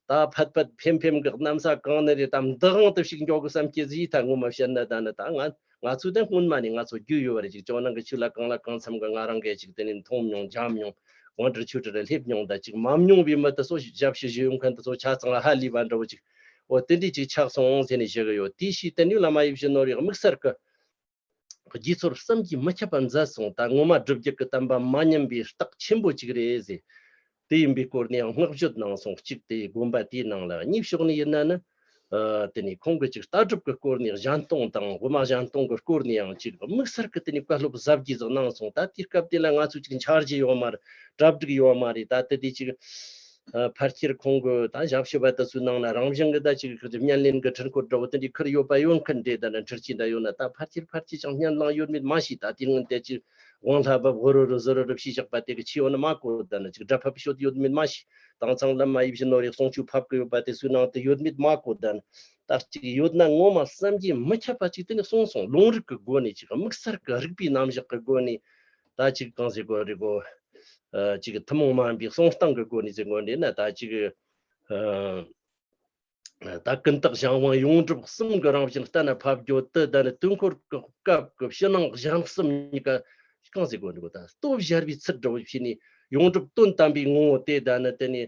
ད་ཕད་ཕད་ཕེམ་ཕེམ་གི་གནམ་ས་གང་ནི་རེད། ད་འདི་དབང་དུ་ཞིག་འཇོག་གི་བསམ་སྐྱེ་ཟིག་ད་ངོ་མ་བཤད་ན་ད་ནི་ད་ང་ང་ཚོ་ད་སྔོན་མ་ནས་ང་ཚོ་རྒྱུས་ཡོད་རེད། ཅིག་ཇོ་ནང་གི་ཆོས་ལ་གང་ལ་གང་འཚམ་གི་ང་རང་གིས་ཅིག་དེ་ནི་མཐོང་མྱོང་འཇམ་མྱོང་དབང་གྲུ་ཆོས་གྲུ་རེ་སླེབས་མྱོང་། ད་ཅིག་མ་མྱོང་བའི་མི་དེ་ཚོ་ཞབས་ཕྱི་ཞུ་ཡོང་མཁན་དེ་ཚོ་ཆ་ཚང་ལ་ཧ་ལས་པ་འདྲ་བོ་ཅིག་འོ་དེ་འདྲས་ཅིག་ཆགས་སོང་ཟེར་ནས་བཤད་གི་ཡོད། དེའི་ཕྱིས་དེ་ནི་བླ་མ་ཡིད་བཞིན་ནོར་བུའི་དམིགས་བསལ་གི་དགྱེས་ཚོར་བསམ་གྱིས་མི་ཁྱབ་པ་མཛད་སོང་། ད་ངོ་མ་སྒྲུབ་བརྒྱུད་ཀྱི་བསྟན་པ་མ་ཉམས་པའི་རྟགས་ཆེན་པོ་ཅིག་རེད་ཟེར། དེ་ཡིན་པའི་སྐོར་ནས་ཡང་བསྔགས་བརྗོད་གནང་སོང་། གཅིག་དེ་དགོན་པ་དེའི་ནང་ལ། གཉིས་ཕྱོགས་ནས་ཡིན་ན་ནི། ཨ། དེ་ནས་ཁོང་གི་ཅིག་ལྟ་གྲུབ་ཀྱི་སྐོར་ནས་གཞན་སྟོང་དང་དབུ་མ་གཞན་སྟོང་གི་སྐོར་ནས་ཡང་ཅིག་དམིགས་བསལ་གྱི་དེ་ནས་བཀའ་སློབ་ཟབ་རྒྱས་ཟིག་གནང་སོང་། ད་དེའི་སྐབས་དེ་ལ་ང་ཚོས་ཅིག་འཆར་གཞི་ཡོད་མ་རེད། གྲ་སྒྲིག་ཡོད་མ་རེད། ད་དེ་དེ་ཅིག་ཨ། ཕལ་ཆེར་ཁོང་གི་ད་ཞབས་ཞུ་བ་དེ་ཚོའི་ནང་ན་རང་བཞིན་གྱི་ད་ཅིག་བརྙན་ལེན་གྱི་འཕྲུལ་འཁོར་འདྲ་བོ་དེ་འདྲའི་ཁུར་ཡོད་པ་ཡོད་མཁན་རེད། ད་ནི་འཕྲུལ་ཆས་འདྲ་ཡོད་ན་ད་ཕལ་ཆེར་ཕལ་ཆེར་ཅང་བརྙན་བླངས་ཡོད་མེད་མ་ཤེས། ད་དེ་སྔོན་དེ་ཅིག་དབང་ལྷ་བབས་འུ་རུ་རུ་ཟུ་རུ་རུ་བྱས་བཞག་པ་དེ་གི་ཆི་ཡོད་ན་མ་གོ། ད་ནི་ཅིག་སྒྲ་ཕབ་ཤོད་ཡོད་མེད་མ་ཤེས། དེང་སང་བླ་མ་ཡིད་བཞིན་ནོར་བུའི་གསུང་ཆོས་ཕབ་གི་ཡོད་པ་དེ་ཚོའི་ནང་དུ་ཡོད་མེད་མ་གོ། ད་ནི་ད་ཅིག་ཡོད་ན་ངོ་མ་བསམ་གྱིས་མི་ཁྱབ་པ་ཅིག་དེ་ནི་གསུངས་སོང་། ལུང་རིགས་ཀྱི་སྒོ་ནས་ཅིག་དམིགས་བསལ་གྱི་རིགས་པའི་རྣམ་གཞག་གི་སྒོ་ནས། ད་ཅིག་གང་ཟེར་དགོས་རེད་གོ། ཨ། ཅིག་ཐུན་མོང་མ་ཡིན་པའི་གསུང་སྟངས་ཀྱི་སྒོ་ནས་ཟེར་དགོས་འདྲ་ན། ད་ཅིག་ཨ། ད་ཀུན་བརྟགས་གཞན་དབང་ཡོངས་གྲུབ་གསུམ་གྱི་རང་བཞིན་གཏན་ལ་ཕབ་རྒྱུ་དེ། ད་ནི་དུས་འཁོར་གྱི་སྐབས་ཀྱི་ཕྱི་ནང་གཞན་གསུམ་གཉིས་ཀ་གང་ཟེར་དགོས་འདུག་ད་སྟོབས་གཞལ་བའི་ཚུལ་འདྲ་བོ་བྱས་ནས། ཡོངས་གྲུབ་དོན་དམ་པའི་ངོ་བོ་དེ། ད་ནི་དེ་ནི་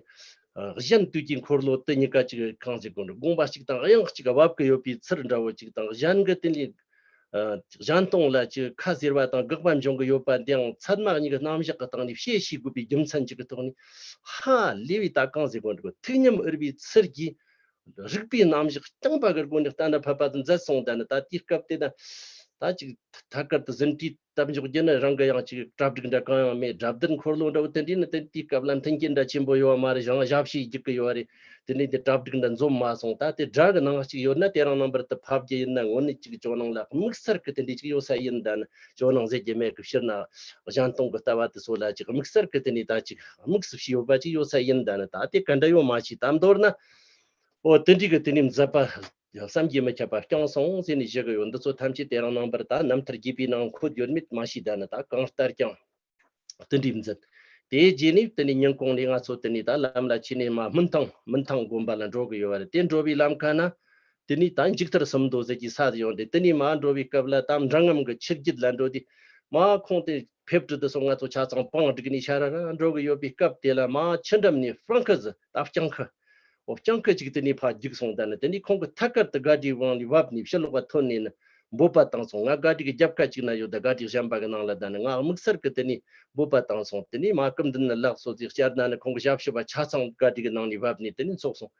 ཨ། གཞན་དུས་ཀྱི་འཁོར་ལོ་དེ་གཉིས་ཀ་ཅིག་གང་ཟེར་དགོས་འདུག་དགོངས་པ་གཅིག་དང་དབྱངས་གཅིག་བབ་ཀྱི་ཡོད་པའི་ཚུལ་འདྲ་བོ་ཅིག་དང་། གཞན་གྱི་དེ་ནི། ཨ། གཞན་སྟོང་ལ་ཅིག་ཁ་ཟེར་བ་དང་དགག་པ་འབྱུང་གི་ཡོད་པ་འདིའང་ཚད་མ་གཉིས་ཀྱི་རྣམ་གཞག་གི་སྟེང་ནས་བཤད་ཤེས་དགོས་པའི་རྒྱུ་མཚན་ཅིག་གི་ཐོག་ནས། ཧ་ལས་པའི་ད་གང་ཟེར་དགོས་འདུག་ཐུགས་ཉམས་དབུལ་བའི་ཚུལ་གྱིས་རིགས་པའི་རྣམ་གཞག་རྐྱང་པ་གི་སྒོ་ནས་གཏན་ལ་ཕབ་པ་དེ་མཛད་སོང་། ད་ནི་ད་དེའི་སྐབས་དེ་ན་ད་ཅིག་ཐད་ཀར་དུ་ཟིན་བྲིས་བཏབ་འཇོག་རྒྱུ་ནི་རང་གི་ཡང་ཅིག་གྲ་སྒྲིག་འདྲ་གང་ཡང་མེད། སྒྲ་བསྡུར་འཁོར་ལོ་འདྲ་བོ་དེ་འདྲའི་ནི་དེ་དེའི་སྐབས་ལ་མཐུན་རྐྱེན་འདྲ་ཆེན་པོ་ཡོད་མ་རེད། ཞང་ཞབས་ཕྱི་རྒྱུག་གི་ཡོད་རེད། དེ་ནས་དེ་གྲ་སྒྲིག་འདྲ་འཛོམས་མ་སོང་། ད་དེ་སྒྲ་གི་ནང་གཅིག་ཡོད་ན་དེ་རང་རྣམ་པར་དུ་ཕབ་རྒྱུ་ཡིན་ན། དངོས་གནས་ཅིག་ཇོ་ནང་ལ་དམིགས་བསལ་གི་དེ་འདྲའི་ཅིག་ཡོད་ས་ཡིན། ད་ནི་ཇོ་ནང་ཟེར་རྒྱུ་མེད་གི། ཕྱིར་ན་གཞན་སྟོང་གི་ལྟ་བ་དེ་ཚོ་ལ་ཅིག་དམིགས་བསལ་གི་དེ་ནས་ད་ཅིག་དམིགས་སུ་བྱས་ཡོད་པ་ཅིག་ཡོད་ས་ཡིན། ད་ནི་ད་དེ་ག་འདྲ་ཡོད་མ་ཤེས། ད་མདོར་ན། འོ་དེ་འདྲའི་གི་དེ་ནས་མཛད་པ་བསམ་གྱིས་མི་ཁྱབ་པ་བསྐྱངས་སོང་ཟེར་ནས་བཤད་གི་ཡོད། འདི་ཚོ་ཐམས་ཅད་དེ་རང་རྣམ་པར་ད་རྣམ་ཐར་རྒྱས་པའི་ནང་འཁོད་ཡོད་མེད་མ་ཤེས། ད་ནི་ད་གང་ལྟར་ཀྱང་། དེ་འདྲའི་མཛད། དེའི་རྗེས་ནས་དེ་ནས་ཉིན་གུང་ནས་ང་ཚོ་དེ་ནས་ད་ལམ་ལ་ཆས་ནས་མར་སྨུན་ཐང་། སྨུན་ཐང་དགོན་པ་ལ་འགྲོ་གི་ཡོད་པ་རེད། དེ་འགྲོ་བའི་ལམ་ཁ་ན་དེ་ནས་ད་འཇིགས་མཐར་སུམ་མདོ་ཟེར་གྱི་ས་དེ་ཡོང་དེ། དེ་ནས་མར་འགྲོ་བའི་སྐབས་ལ་ད་འདྲ་མཉམ་གྱི་ཆུ་རྒྱུད་ལ་འགྲོ་དུས། མར་ཁོང་དེ་ཕེབས་དྲི་དེ་ཚོ་ང་ཚོ་ཆ་ཚང་བང་བསྒྲིགས་ནས་ཤ་ར་ར་འགྲོ་གི་ཡོད་པའི་སྐབས་དེ་ལ། མར་ཆུ་འགྲམ་ནས་སྤྲང་ཁུ་ཟིག་ད་སྤྲང་ཁུ། འོ་སྤྲང་ཁུ་ཅིག་དེ་ནས་ཕར་རྒྱུགས་སོང་། ད་ནི་དེ་ནས་ཁོང་གི་ཐད་ཀར་དུ་སྒ་དྲིའི་བང་ནས་བབས་ནས་ཕྱི་ལོགས་ལ་ཐོན་ནས་ནི་འབོད་པ་བཏང་སོང་། ང་སྒ་དྲི་གི་རྒྱབ་ཁ་ཅིག་ན་ཡོད། ད་སྒ་དྲི་གཞན་པ་གི་ནང་ལ། ད་ནི་ང་དམིགས་བསལ་གི་དེ་ནས་འབོད་པ་བཏང་སོང་། དེ་ནས་མར་སྐུ་མདུན་ནས་ལག་གསོལ་ཟིག་བཅར་ན་ནི་ཁོང་གི་ཞབས་ཕྱི་བ་ཆ་ཚང་སྒ་དྲི་གི་ནང་ནས་བབས་ནས་དེ་ནས་འཚོགས་སོང་།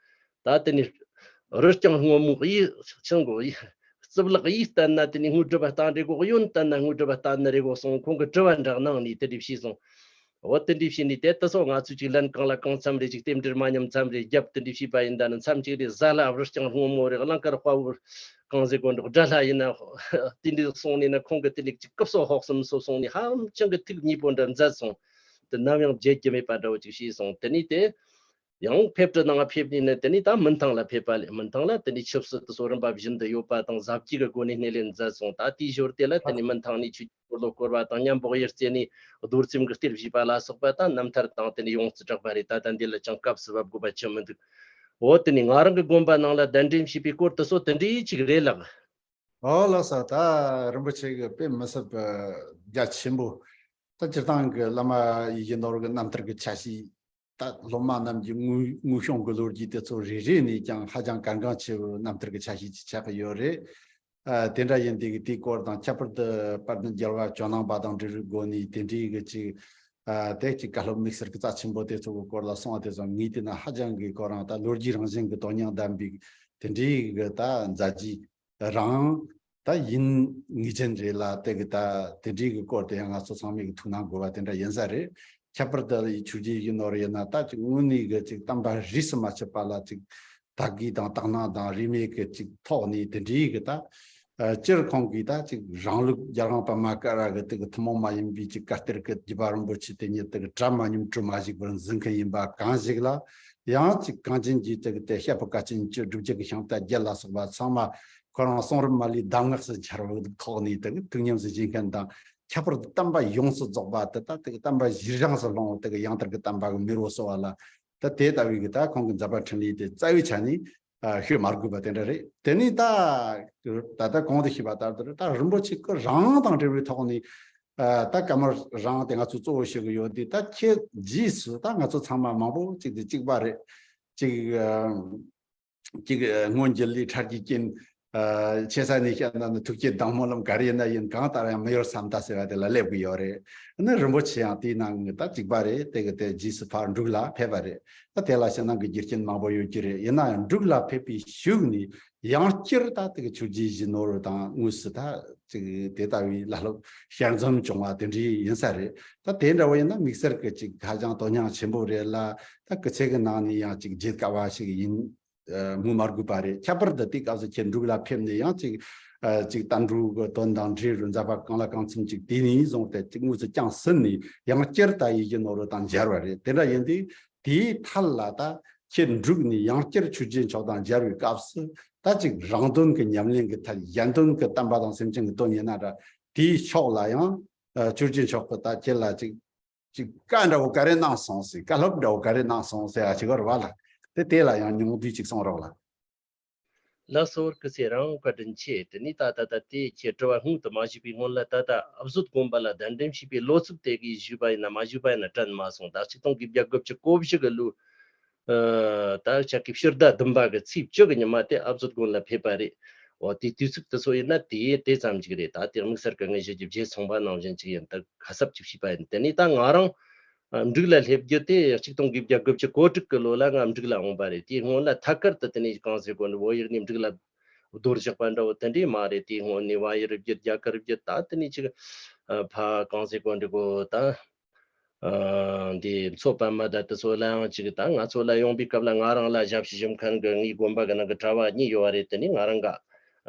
ད་དེ་ནས་རི་རྐྱང་སྔོན་མོ་ཡི་ཆང་གོ་ཡི་རྩིབ་ལག་ཡིས་བསྟན་ན་དེ་ནས་དངོས་གྲུབ་པ་བཏང་རེ་གོ། གཡོན་བསྟན་ན་དངོས་གྲུབ་པ་བསྟན་ནི་རེ་གོ་གསུངས། ཁོང་གི་དྲི་བ་འདྲ་གནང་ནས་དེ་འདྲ་བྱས་སོང་། འོ་དེ་འདྲ་བྱས་ནས་དེ་ལྟ་སོགས་ང་ཚོས་ཅིག་ལན་གང་ལ་གང་འཚམ་རེ་ཅིག་རྟེན་འབྲེལ་མ་ཉམས་མཚམས་རེ་བརྒྱབ། དེ་འདྲ་བྱས་པ་ཡིན། ད་ནི་མཚམས་ཅིག་རེ་གཟའ་ལྷ་རི་རྐྱང་སྔོན་མོ་རེ་གླང་དཀར་དཔའ་བོ་གང་ཟེར་དགོས་འདུག་དགྲ་ལྷ་ཡིན་ན་དེ་འདྲ་སོང་ནས་ན་ཁོང་གི་དེ་ནས་ཅིག་སྐུ་གསོལ་ཧོག་གསུམ་སོགས་སོང་ནས་ཧ་ཅང་གི་ཐུགས་མཉེས་པོ་འདྲ་མཛད་སོང་། དེ་ནམ་ཡང་བརྗེད་རྒྱུ་མེད་པ་འདྲ་བོ་ཅིག་བྱས་སོང་། དེ་ནས་དེ། ཡང་ཕེབས་དྲི་ནང་ཕེབས་ནས་ནི་དེ་ནས་ད་སྨུན་ཐང་ལ་ཕེབས་པ་ལས། སྨུན་ཐང་ལ་དེ་ནས་ཆུ་བསིལ་དེ་ཚོ་རིམ་པ་བཞིན་དུ་ཡོད་པ་དང་གཟབ་རྒྱས་ཀྱི་སྒོ་ནས་སྣེ་ལེན་མཛད་སོང་། ད་དེའི་ཞོར་དེ་ལ་དེ་ནས་སྨུན་ཐང་ནས་ཆོས་ཀྱི་འཁོར་ལོ་བསྐོར་བ་དང་། གཉན་པོ་གཡུ་རྩེ་ནས་རྡོར་སེམས་ཀྱི་གཏེར་བཞེས་པ་ལ་སོགས་པ་ད་རྣམ་ཐར་དང་དེ་ནས་ཡོངས་སུ་གྲགས་པ་རེད། ད་ད་འདི་ལ་ཅང་སྐབས་སུ་བབ་དགོས་པ་ཅི་མི་འདུག་འོ་དེ་ནས་ང་རང་གི་དགོན་པ་ནང་ལ་གདན་འདྲེན་བྱས་པའི་སྐོར་དེ་ཚོ་དེ་འདྲའི་ཅིག་རེད་ལགས། ཨོ་ལགས་སོ། ད་རིན་པོ་ཆེ་གི་དཔེ་མི་སྲིད་པ་རྒྱ་ཆེན་པོ། ད་སྤྱིར་བཏང་གི་བླ་མ་ཡིད་བཞིན་ནོར་བུའི་རྣམ་ཐར་གི་ཆ་ཤས། ད་སློབ་མ་རྣམས་ཀྱི་དངོས་དངོས་བྱུང་གི་ལོ་རྒྱུས་དེ་ཚོ་རེ་རེ་ནས་ཀྱང་ཧ་ཅང་གལ་འགངས་ཆེ་བའི་རྣམ་ཐར་གྱི་ཆ་ཤས་ཅིག་ཆགས་ཀྱི་ཡོད་རེད། ཨ། དེ་འདྲ་ཡིན་དུས་ཀྱི་དེའི་སྐོར་དང་། ཁྱད་པར་དུ་དཔལ་ལྡན་རྒྱལ་བ་ཇོ་ནང་པ་དང་འབྲེལ་བའི་སྒོ་ནས་དེ་འདྲའི་གི་ཅིག་ ཨ་དེ་ཅིག་བཀའ་སློབ་དམིགས་བསལ་གྱི་རྩ་ཆེན་པོ་དེ་ཚོ་གི་སྐོར་ལ་གསུངས་པ་དེ་ཚོ་ངས་དེ་ན་ཧ་ཅང་གི་ཁོ་རང་ད་ལོ་རྒྱུས་རང་བཞིན་གྱི་དོན་སྙིང་ལྡན་པའི་དེ་འདྲའི་གི་ད་མཛད་རྗེས་རང་ད་ཡིན་ངེས་ཅན་རེད་ལ། དེ་གི་ད་དེ་འདྲའི་གི་སྐོར་དེ་ཡང་ང་ཚོ་ཚང་མས་གི་ཐུགས་སྣང་དགོས་པ་དེ་འདྲ་ཡིན་ས་རེད། ཁྱད་པར་དུ་ཆོས་རྗེ་ཡིད་བཞིན་ནོར་བུ་ཡིན་ན་ད་ཅིག་དངོས་གནས་གི་ཅིག་བསྟན་པ་རིས་སུ་མ་ཆད་པ་ལ་ཅིག་དད་གུས་དང་དག་སྣང་དང་རིས་མེད་ཀྱི་ཅིག་ཐོག་ནས་དེ་འདྲའི་གི་ད་ཨ་སྤྱིར་ཁོང་གིས་ད་ཅིག་རང་ལུགས་རྒྱལ་དབང་པདྨ་ཀ་ར་གི་དེ་གི་ཐུན་མོང་མ་ཡིན་པའི་ཅིག་བཀའ་གཏེར་གི་རྒྱུད་པ་རིན་པོ་ཆེ་དེ་ཉིད་དེ་གི་གྲལ་མ་ཉམས་གྲུ་མ་ཞིག་པར་འཛིན་མཁན་ཡིན་པ་གང་ཞིག་ལ། ཡང་ཅིག་གངས་ཅན་གྱི་དེ་གི་དེ་བཤད་པ་བཀའ་ཆེན་བཅུ། སྒྲུབ་བརྒྱུད་ཀྱི་ཤིང་རྟ་བརྒྱད་ལ་སོགས་པ་ཚང་མ་ཁོ་རང་གསུང་རབ་མ་ལུས་གདམས་ངག་སུ་འཆར་བའི་ཐོག་ནས་དེ་གི་ཐུགས་ཉམས་སུ་བཞེས་མཁན་དང་། ཁྱད་པར་དུ་བསྟན་པ་ཡོངས་སུ་རྫོགས་པ་དེ་ད་དེ་གི་བསྟན་པ་གཞིར་བཞེངས་སུ་ལྷུང་བ་དེ་གི་ཡང་དར་གྱི་བསྟན་པ་གི་མེ་རོ་གསོ་བ་ལ། ད་དེ་ལྟ་བུའི་གི་ད་ཁོང་གི་མཛད་པ་འཕྲིན་ལས་དེ་རྩ་བའི་ཆ་ནས་ཨ་ཤོད་མ་དགོས་པ་དེ་འདྲ་རེད། དེ་ནས་ད་ད་ལྟ་གོང་དུ་ཞུས་པ་ལྟར་དུ་ད་རིན་པོ་ཆེ་སྐུ་རང་དང་འབྲེལ་བའི་ཐོག་ནས་ཨ་ད་བཀའ་མོལ་རང་དེ་ང་ཚོས་གཙོ་བོ་ཞུ་གི་ཡོད་དེ། ད་ཁྱེད་རྗེས་སུ་ད་ང་ཚོ་ཚང་མ་མང་པོ་ཅིག་དེ་གཅིག་པ་རེད། ཅིག་ཨ་ཅིག་སྔོན་གྱི་ལས་ཁྲར་གྱི་རྐྱེན། ཨ་ཆེ་ས་ནས་བཤད་ན་ནི་ཐུགས་བསྐྱེད་དང་སྨོན་ལམ་ག་རེ་ཡིན་ན་ཡིན། གང་ལྟར་ཡང་མི་ཡོར་བསམ་གཏན་ཟེར་བ་དེ་ལ་སླེབས་ཀྱི་ཡོད་རེད། ནི་རིན་པོ་ཆེ་ཡང་དེའི་ནང་ད་གཅིག་པ་རེད། དེ་གི་དེ་རྗེས་སུ་ཕར་འབྲུག་ལ་ཕེབས་པ་རེད། ད་དེ་ལ་ཕྱི་ནང་གི་རྒྱུ་རྐྱེན་མང་པོ་ཡོད་ཀྱི་རེད། ཡིན་ན་ཡང་འབྲུག་ལ་ཕེབས་པའི་གཞུག་ནས་ཡང་བསྐྱར་ད་དེ་གི་ཆོས་རྗེ་ཡིད་བཞིན་ནོར་བུ་དང་དངོས་སུ་ད་ཅིག་དེ་ལྟ་བུའི་བླ་སློབ་ཞལ་འཛོམས་བྱུང་བ་དེ་འདྲའི་ཡིན་ས་རེད། ད་དེ་འདྲ་བོ་ཡིན་ན་དམིགས་བསལ་གྱི་ཅིག་ཧ་ཅང་དོན་སྙིང་ཆེན་པོ་རེད་ལ། ད་སྐུ་ཚེ་གི་ནང་ནས་ཡང་ཅིག་བརྗེད་དཀའ་བ་ཞིག་ཡིན། ཨ་སྨོས་མ་དགོས་པ་རེད། ཁྱད་པར་དུ་དེའི་སྐབས་སུ་ཁྱེད་འབྲུག་ལ་ཕེབས་ནས་ཡང་ཅིག་ཨ་ཅིག་བསྟན་འགྲོའི་གི་དོན་དང་འབྲེལ་བའི་མཛད་པ་གང་ལ་གང་འཚམ་ཅིག་དེ་ནས་བཟུང་སྟེ་ཅིག་དངོས་སུ་བསྐྱངས་ཟིན་ནས་ཡང་བསྐྱར་ད་ཡིད་བཞིན་ནོར་བུ་དང་མཇལ་བ་རེད། དེ་འདྲ་ཡིན་དུས་དེའི་མཐར་ལ་ད་ཁྱེད་འབྲུག་ནས་ཡང་བསྐྱར་ཆོས་རྗེ་མཆོག་དང་མཇལ་བའི་སྐབས་སུ་ད་ཅིག་རང་དོན་གྱི་ཉམས་ལེན་གྱི་ཐད། གཞན་དོན་གྱི་བསྟན་པ་དང་སེམས་ཅན་གྱི་དོན་ཡིན་ན་འདྲ། དེའི་ཕྱོགས་ལ་ཡང་ཨ་ཆོས་རྗེ་མཆོག་གིས་ད་ཁྱེད་ལ་ཅིག་ཅིག་བཀའ་འདྲ་བོ་ག་རེ་གནང་སོང་ཟེར། བཀའ་སློབ་འདྲ་བོ་ག་རེ་གནང་སོང་ཟེར་ཡ་ཅིག་ཡོད་རེད་བ་ལགས། དེ་དེ་ལ་ཡང་ཉུང་བསྡུས་ཅིག་གསུང་རོགས་ལགས། ལགས་སོ། སྐུ་ཚེ་རིང་། བཀའ་དྲིན་ཆེ། དེ་ནས་ད་ད་ད་དེ་ཁྱེད་དྲི་བ་སྔོན་དུ་མ་ཞུས་པའི་སྔོན་ལ་ད་ད་ཨ་བཟོད་དགོན་པ་ལ་གདན་འདྲེན་ཞུས་པའི་ལོ་ཚིགས་དེ་གའི་ཞུས་པ་ཡིན་ན་མ་ཞུས་པ་ཡིན་ན་དྲན་མ་སོང་། ད་ཆིག་སྟོང་དགུ་བརྒྱ་དགུ་བཅུ་གོ་བཞི་གི་ལོའི་ཨ་ད་ཆ་གི་ཕྱི་ཟླ་བདུན་པ་གི་ཚེས་བཅུ་གི་ཉི་མ་དེ་ཨ་བཟོད་དགོན་ལ་ཕེབས་པ་རེད། འོ་དེ་དུས་ཚིགས་དེ་ཚོ་ཡིན་ན་དེ་དེ་ཙམ་ཅིག་རེད། ད་དེ་དམིགས་བསལ་གི་ངས་ཞུ་རྒྱུ་བརྗེད་སོང་བ་ནང་བཞིན་ཅིག་ཡིན། ད་ཁ་གསབ་ཅིག་བྱས་པ་ཡིན། དེ་ནས་ད་ང་རང་ཨ་འབྲུག་ལ་སླེབས་རྒྱུ་དེ་ཆིག་སྟོང་དགུ་བརྒྱ་དགུ་བཅུ་གོ་དྲུག་གི་ལོ་ལ་ང་འབྲུག་ལ་འོངས་པ་རེད། དེའི་སྔོན་ལ་ཐད་ཀར་དུ་དེ་ནས་གང་ཟེར་དགོས་འདུག་བོད་ཡུལ་ནས་འབྲུག་ལ་རྡོ་བཞག་པ་འདྲ་བོ་དེ་འདྲས་མ་རེད། དེའི་སྔོན་ནས་བལ་ཡུལ་བརྒྱུད་རྒྱ་གར་བརྒྱུད་ད་དེ་ནས་ཅིག་ཨ་ཕ་གང་ཟེར་དགོས་འདུག་གོ་ད། ཨ་འདི་མཚོ་པདྨ་ད་དེ་ཚོ་ལ་ཡང་ཅིག་ད་ང་ཚོ་ལ་ཡོང་པའི་སྐབས་ལ་ང་རང་ལ་ཞབས་ཕྱི་ཞུ་མཁན་གྱི་ངའི་དགོན་པ་གི་ནང་གི་གྲྭ་བ་གཉིས་ཡོད་པ་རེད། དེ་ནས་ང་རང་ག་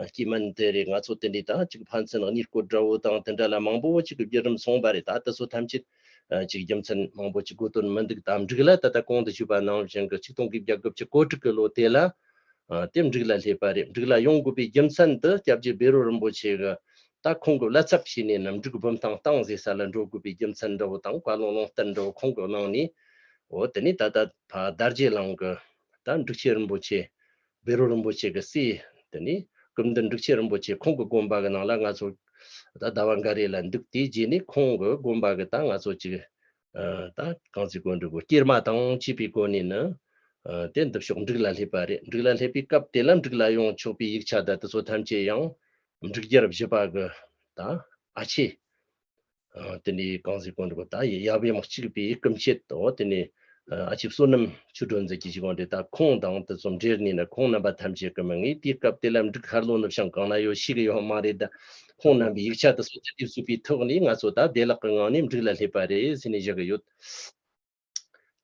སྐྱེས་སྨན་དེ་རེད། ང་ཚོ་དེ་འདྲའི་ད་ཅིག་ཕན་ཚུན་གཉིས་བཀོད་འདྲ་བོ་དང་དེ་འདྲ་ལ་མང་པོ་ཅིག་གི་བརྒྱུད་རིམ་སོང་པ་རེད། ད་དེ་ཚོ་ཐམས་ཅད་ཨ་ཅིག་རྒྱུ་མཚན་མང་པོ་ཅིག་དགོས་དོན་མི་འདུག་ད་འབྲུག་ལ་ད་ལྟ་གོང་དུ་ཞུས་པ་ནང་བཞིན་གྱི་ཆིག་སྟོང་དགུ་བརྒྱ་དགུ་བཅུ་གོ་དྲུག་གི་ལོ་དེ་ལ་ཨ་དེ་འབྲུག་ལ་སླེབས་པ་རེད། འབྲུག་ལ་ཡོང་དགོས་པའི་རྒྱུ་མཚན་དེ་སྐྱབས་རྗེ་བཻ་རོ་རིན་པོ་ཆེ་གི་ད་ཁོང་གི་བླ་ཚབ་བྱས་ནས་ནམ་འབྲུག་བུམ་ཐང་བཏང་ཟེར་ས་ལ་འགྲོ་དགོས་པའི་རྒྱུ་མཚན་འདྲ་བོ་དང་བཀའ་ལུང་ལུང་བསྟན་འདྲ་བོ་ཁོང་གི་གནང་ནས། འོ་དེ་ནས་ད་ལྟ་ཕ་དར་རྒྱས་གླིང་གི་ད་འབྲུག་ཆེན་རིན་པོ་ཆེ་བཻ་རོ་རིན་པོ་ཆེ་གི་སྲས་དེ་ནས་སྐུ་མདུན་འབྲུག་ཆེན་རིན་པོ་ཆེ་ཁོང་གི་དགོན་པ་གི་ནང་ལ་ང་ཚོ་ད་ཟླ་བ་འགའ་རེ་ལ་འདུག་དེའི་རྗེས་ནས་ཁོང་གི་དགོན་པ་གི་ད་ང་ཚོ་ཅིག་ཨ་ད་གང་ཟེར་དགོས་འདུག་གོ་སྐྱེར་མ་དང་བཅས་པའི་སྒོ་ནས་ནི་ཨ་དེ་འདི་ཕྱོགས་འབྲུག་ལ་སླེབས་པ་རེད། འབྲུག་ལ་སླེབས་པའི་སྐབས་དེ་ལ་འབྲུག་ལ་ཡོང་ཆོག་པའི་ཡིག་ཆ་ད་དེ་ཚོ་ཐམས་ཅད་ཡང་འབྲུག་རྒྱལ་བཞི་པ་གི་ད་ཨ་ཆེ། ཨ་དེ་ནས་གང་ཟེར་དགོས་འདུག་ད་ཡབ་ཡུམ་གཅིག་པའི་སྐུ་མཆེད་དོ། དེ་ནས་ཨ་ཨ་ཆེ་བསོད་ནམས་ཆོས་སྒྲོན་ཟེར་གྱི་ཞིག་ཡོད་རེད། ད་ཁོང་དང་དེ་ཚོ་འབྲེལ་ནས་ནི་ཁོང་རྣམ་པ་ཐམས་ཅད་ཀྱི་མིང་ངས་དེའི་སྐབས་དེ་ལ་འབྲུག་ཤར་ལྷོ་ནུབ་བྱང་གང་ན་ཡོད་ཤེས་ཀྱི་ཡོད་མ་རེད། ད་ཁོང་རྣམ་པའི་ཡིག་ཆ་དེ་ཚོ་དེ་དུས་གསུངས་པའི་ཐོག་ནས་ང་ཚོ་ད་བདེ་བླག་གི་ངང་ནས་འབྲུག་ལ་སླེབས་པ་རེད་ཟེར་ནས་བཞག་གི་ཡོད།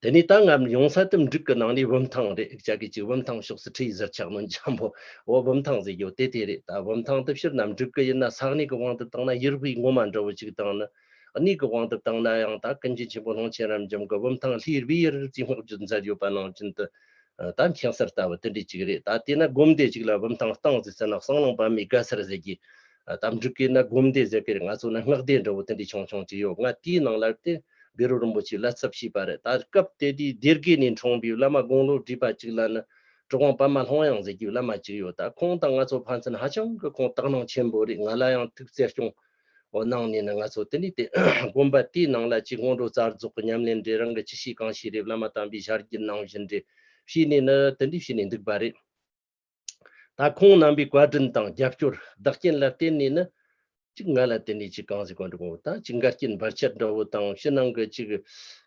དེ་ནས་ད་ང་ཡོང་ས་དེ་འབྲུག་གི་ནང་ནས་བུམ་ཐང་རེད། ཅག་གི་ཅིག་བུམ་ཐང་ཕྱོགས་སུ་ཁྲི་ཡི་ཟུར་ཆག་ནོན་འཇམ་པོ། འོ་བུམ་ཐང་ཟེར་ཡོད་དེ་དེ་རེད། ད་བུམ་ཐང་དེ་ཕྱིར་ན་འབྲུག་གི་ཡིན་ན་ས་གནས་ཀྱི་དབང་དུ་བཏང་ན་ཡུལ་དབུས་ངོ་མ་འདྲ་བོ་ཅིག་དང་ནི། གནས་ཀྱི་དབང་དུ་བཏང་ན་ཡང་ད་ཀུན་མཁྱེན་ཆེན་པོ་ཀློང་ཆེན་རབ་འབྱམས་ཀྱི་བུམ་ཐང་ལྷའི་སྦས་ཡུལ་ཅེས་བསྔགས་བརྗོད་མཛད་ཡོད་པ་ནང་བཞིན་དུ། ད་མཁྱེན་གསལ་ལྟ་བུ་དེ་འདྲས་ཅིག་རེད། ད་དེ་ན་སྒོམ་སྡེ་ཅིག་ལ་བུམ་ཐང་བཏང་ཟེར་ཟེར་ན་གསང་ལུང་པདྨའི་དགའ་སར་ཟེར་གྱི། ད་འབྲུག་གི་ན་སྒོམ་སྡེ་ཟེར་གི་རེད། ང་ཚོ་ན་སྔགས་སྡེ་འདྲ་བོ་དེ་འདྲས་ཆུང་ཆུང་ཅིག་ཡོད། ང་དེའི་ནང་ལ་དེ་བཻ་རོ་རིན་པོ་ཆེའི་བླ་ཚབ་བྱས་པ་རེད། ད་སྐབས་དེ་དུས་སྡེ་དགེ་ནས་འཁྲུངས་པའི་བླ་མ་དགུང་ལོ་བགྲེས་པ་ཅིག་ལ་ནི་གྲུབ་དབང་པདྨ་ལྷོ་ཡང་ཟེར་གྱི་བླ་མ་ཅིག་ཡོད། ད་ཁོང་དང་ང་ཚོ་ཕན་ཚུན་ཧ་ཅང་གི་ཁོང་དག་སྣང་ཆེན་པོ་རེད། ང་ལ་ཡང་ཐུགས་བརྩེ་སྐྱོང་འོ་གནང་ནས་ནི་ང་ཚོ་དེ་ནས་དེ་དགོན་པ་དེའི་ནང་ལ་ཅིག་སྔོན་འགྲོ་རྩ་རྫོགས་ཀྱི་ཉམས་ལེན་རེ་རང་གི་ཅི་ཤེས་གང་ཤེས་རེ་བླ་མ་དམ་པའི་ཞལ་རྒྱུན་ནང་བཞིན་རེ་བྱས་ནས་ནི་དེ་འདྲས་བྱས་ནས་འདུག་པ་རེད། ད་ཁོང་རྣམ་པའི་བཀའ་དྲིན་དང་རྒྱབ་སྐྱོར་བདག་རྐྱེན་ལ་བརྟེན་ནས་ནི། ཅིག་ང་ལ་དེ་ནས་ཅིག་གང་ཟེར་གོ་འགྲོ་གོ། ད་ཅིག་འགལ་རྐྱེན་བར་ཆད་འདྲ་བོ་དང་ཕྱི་ནང་གི་ཅིག་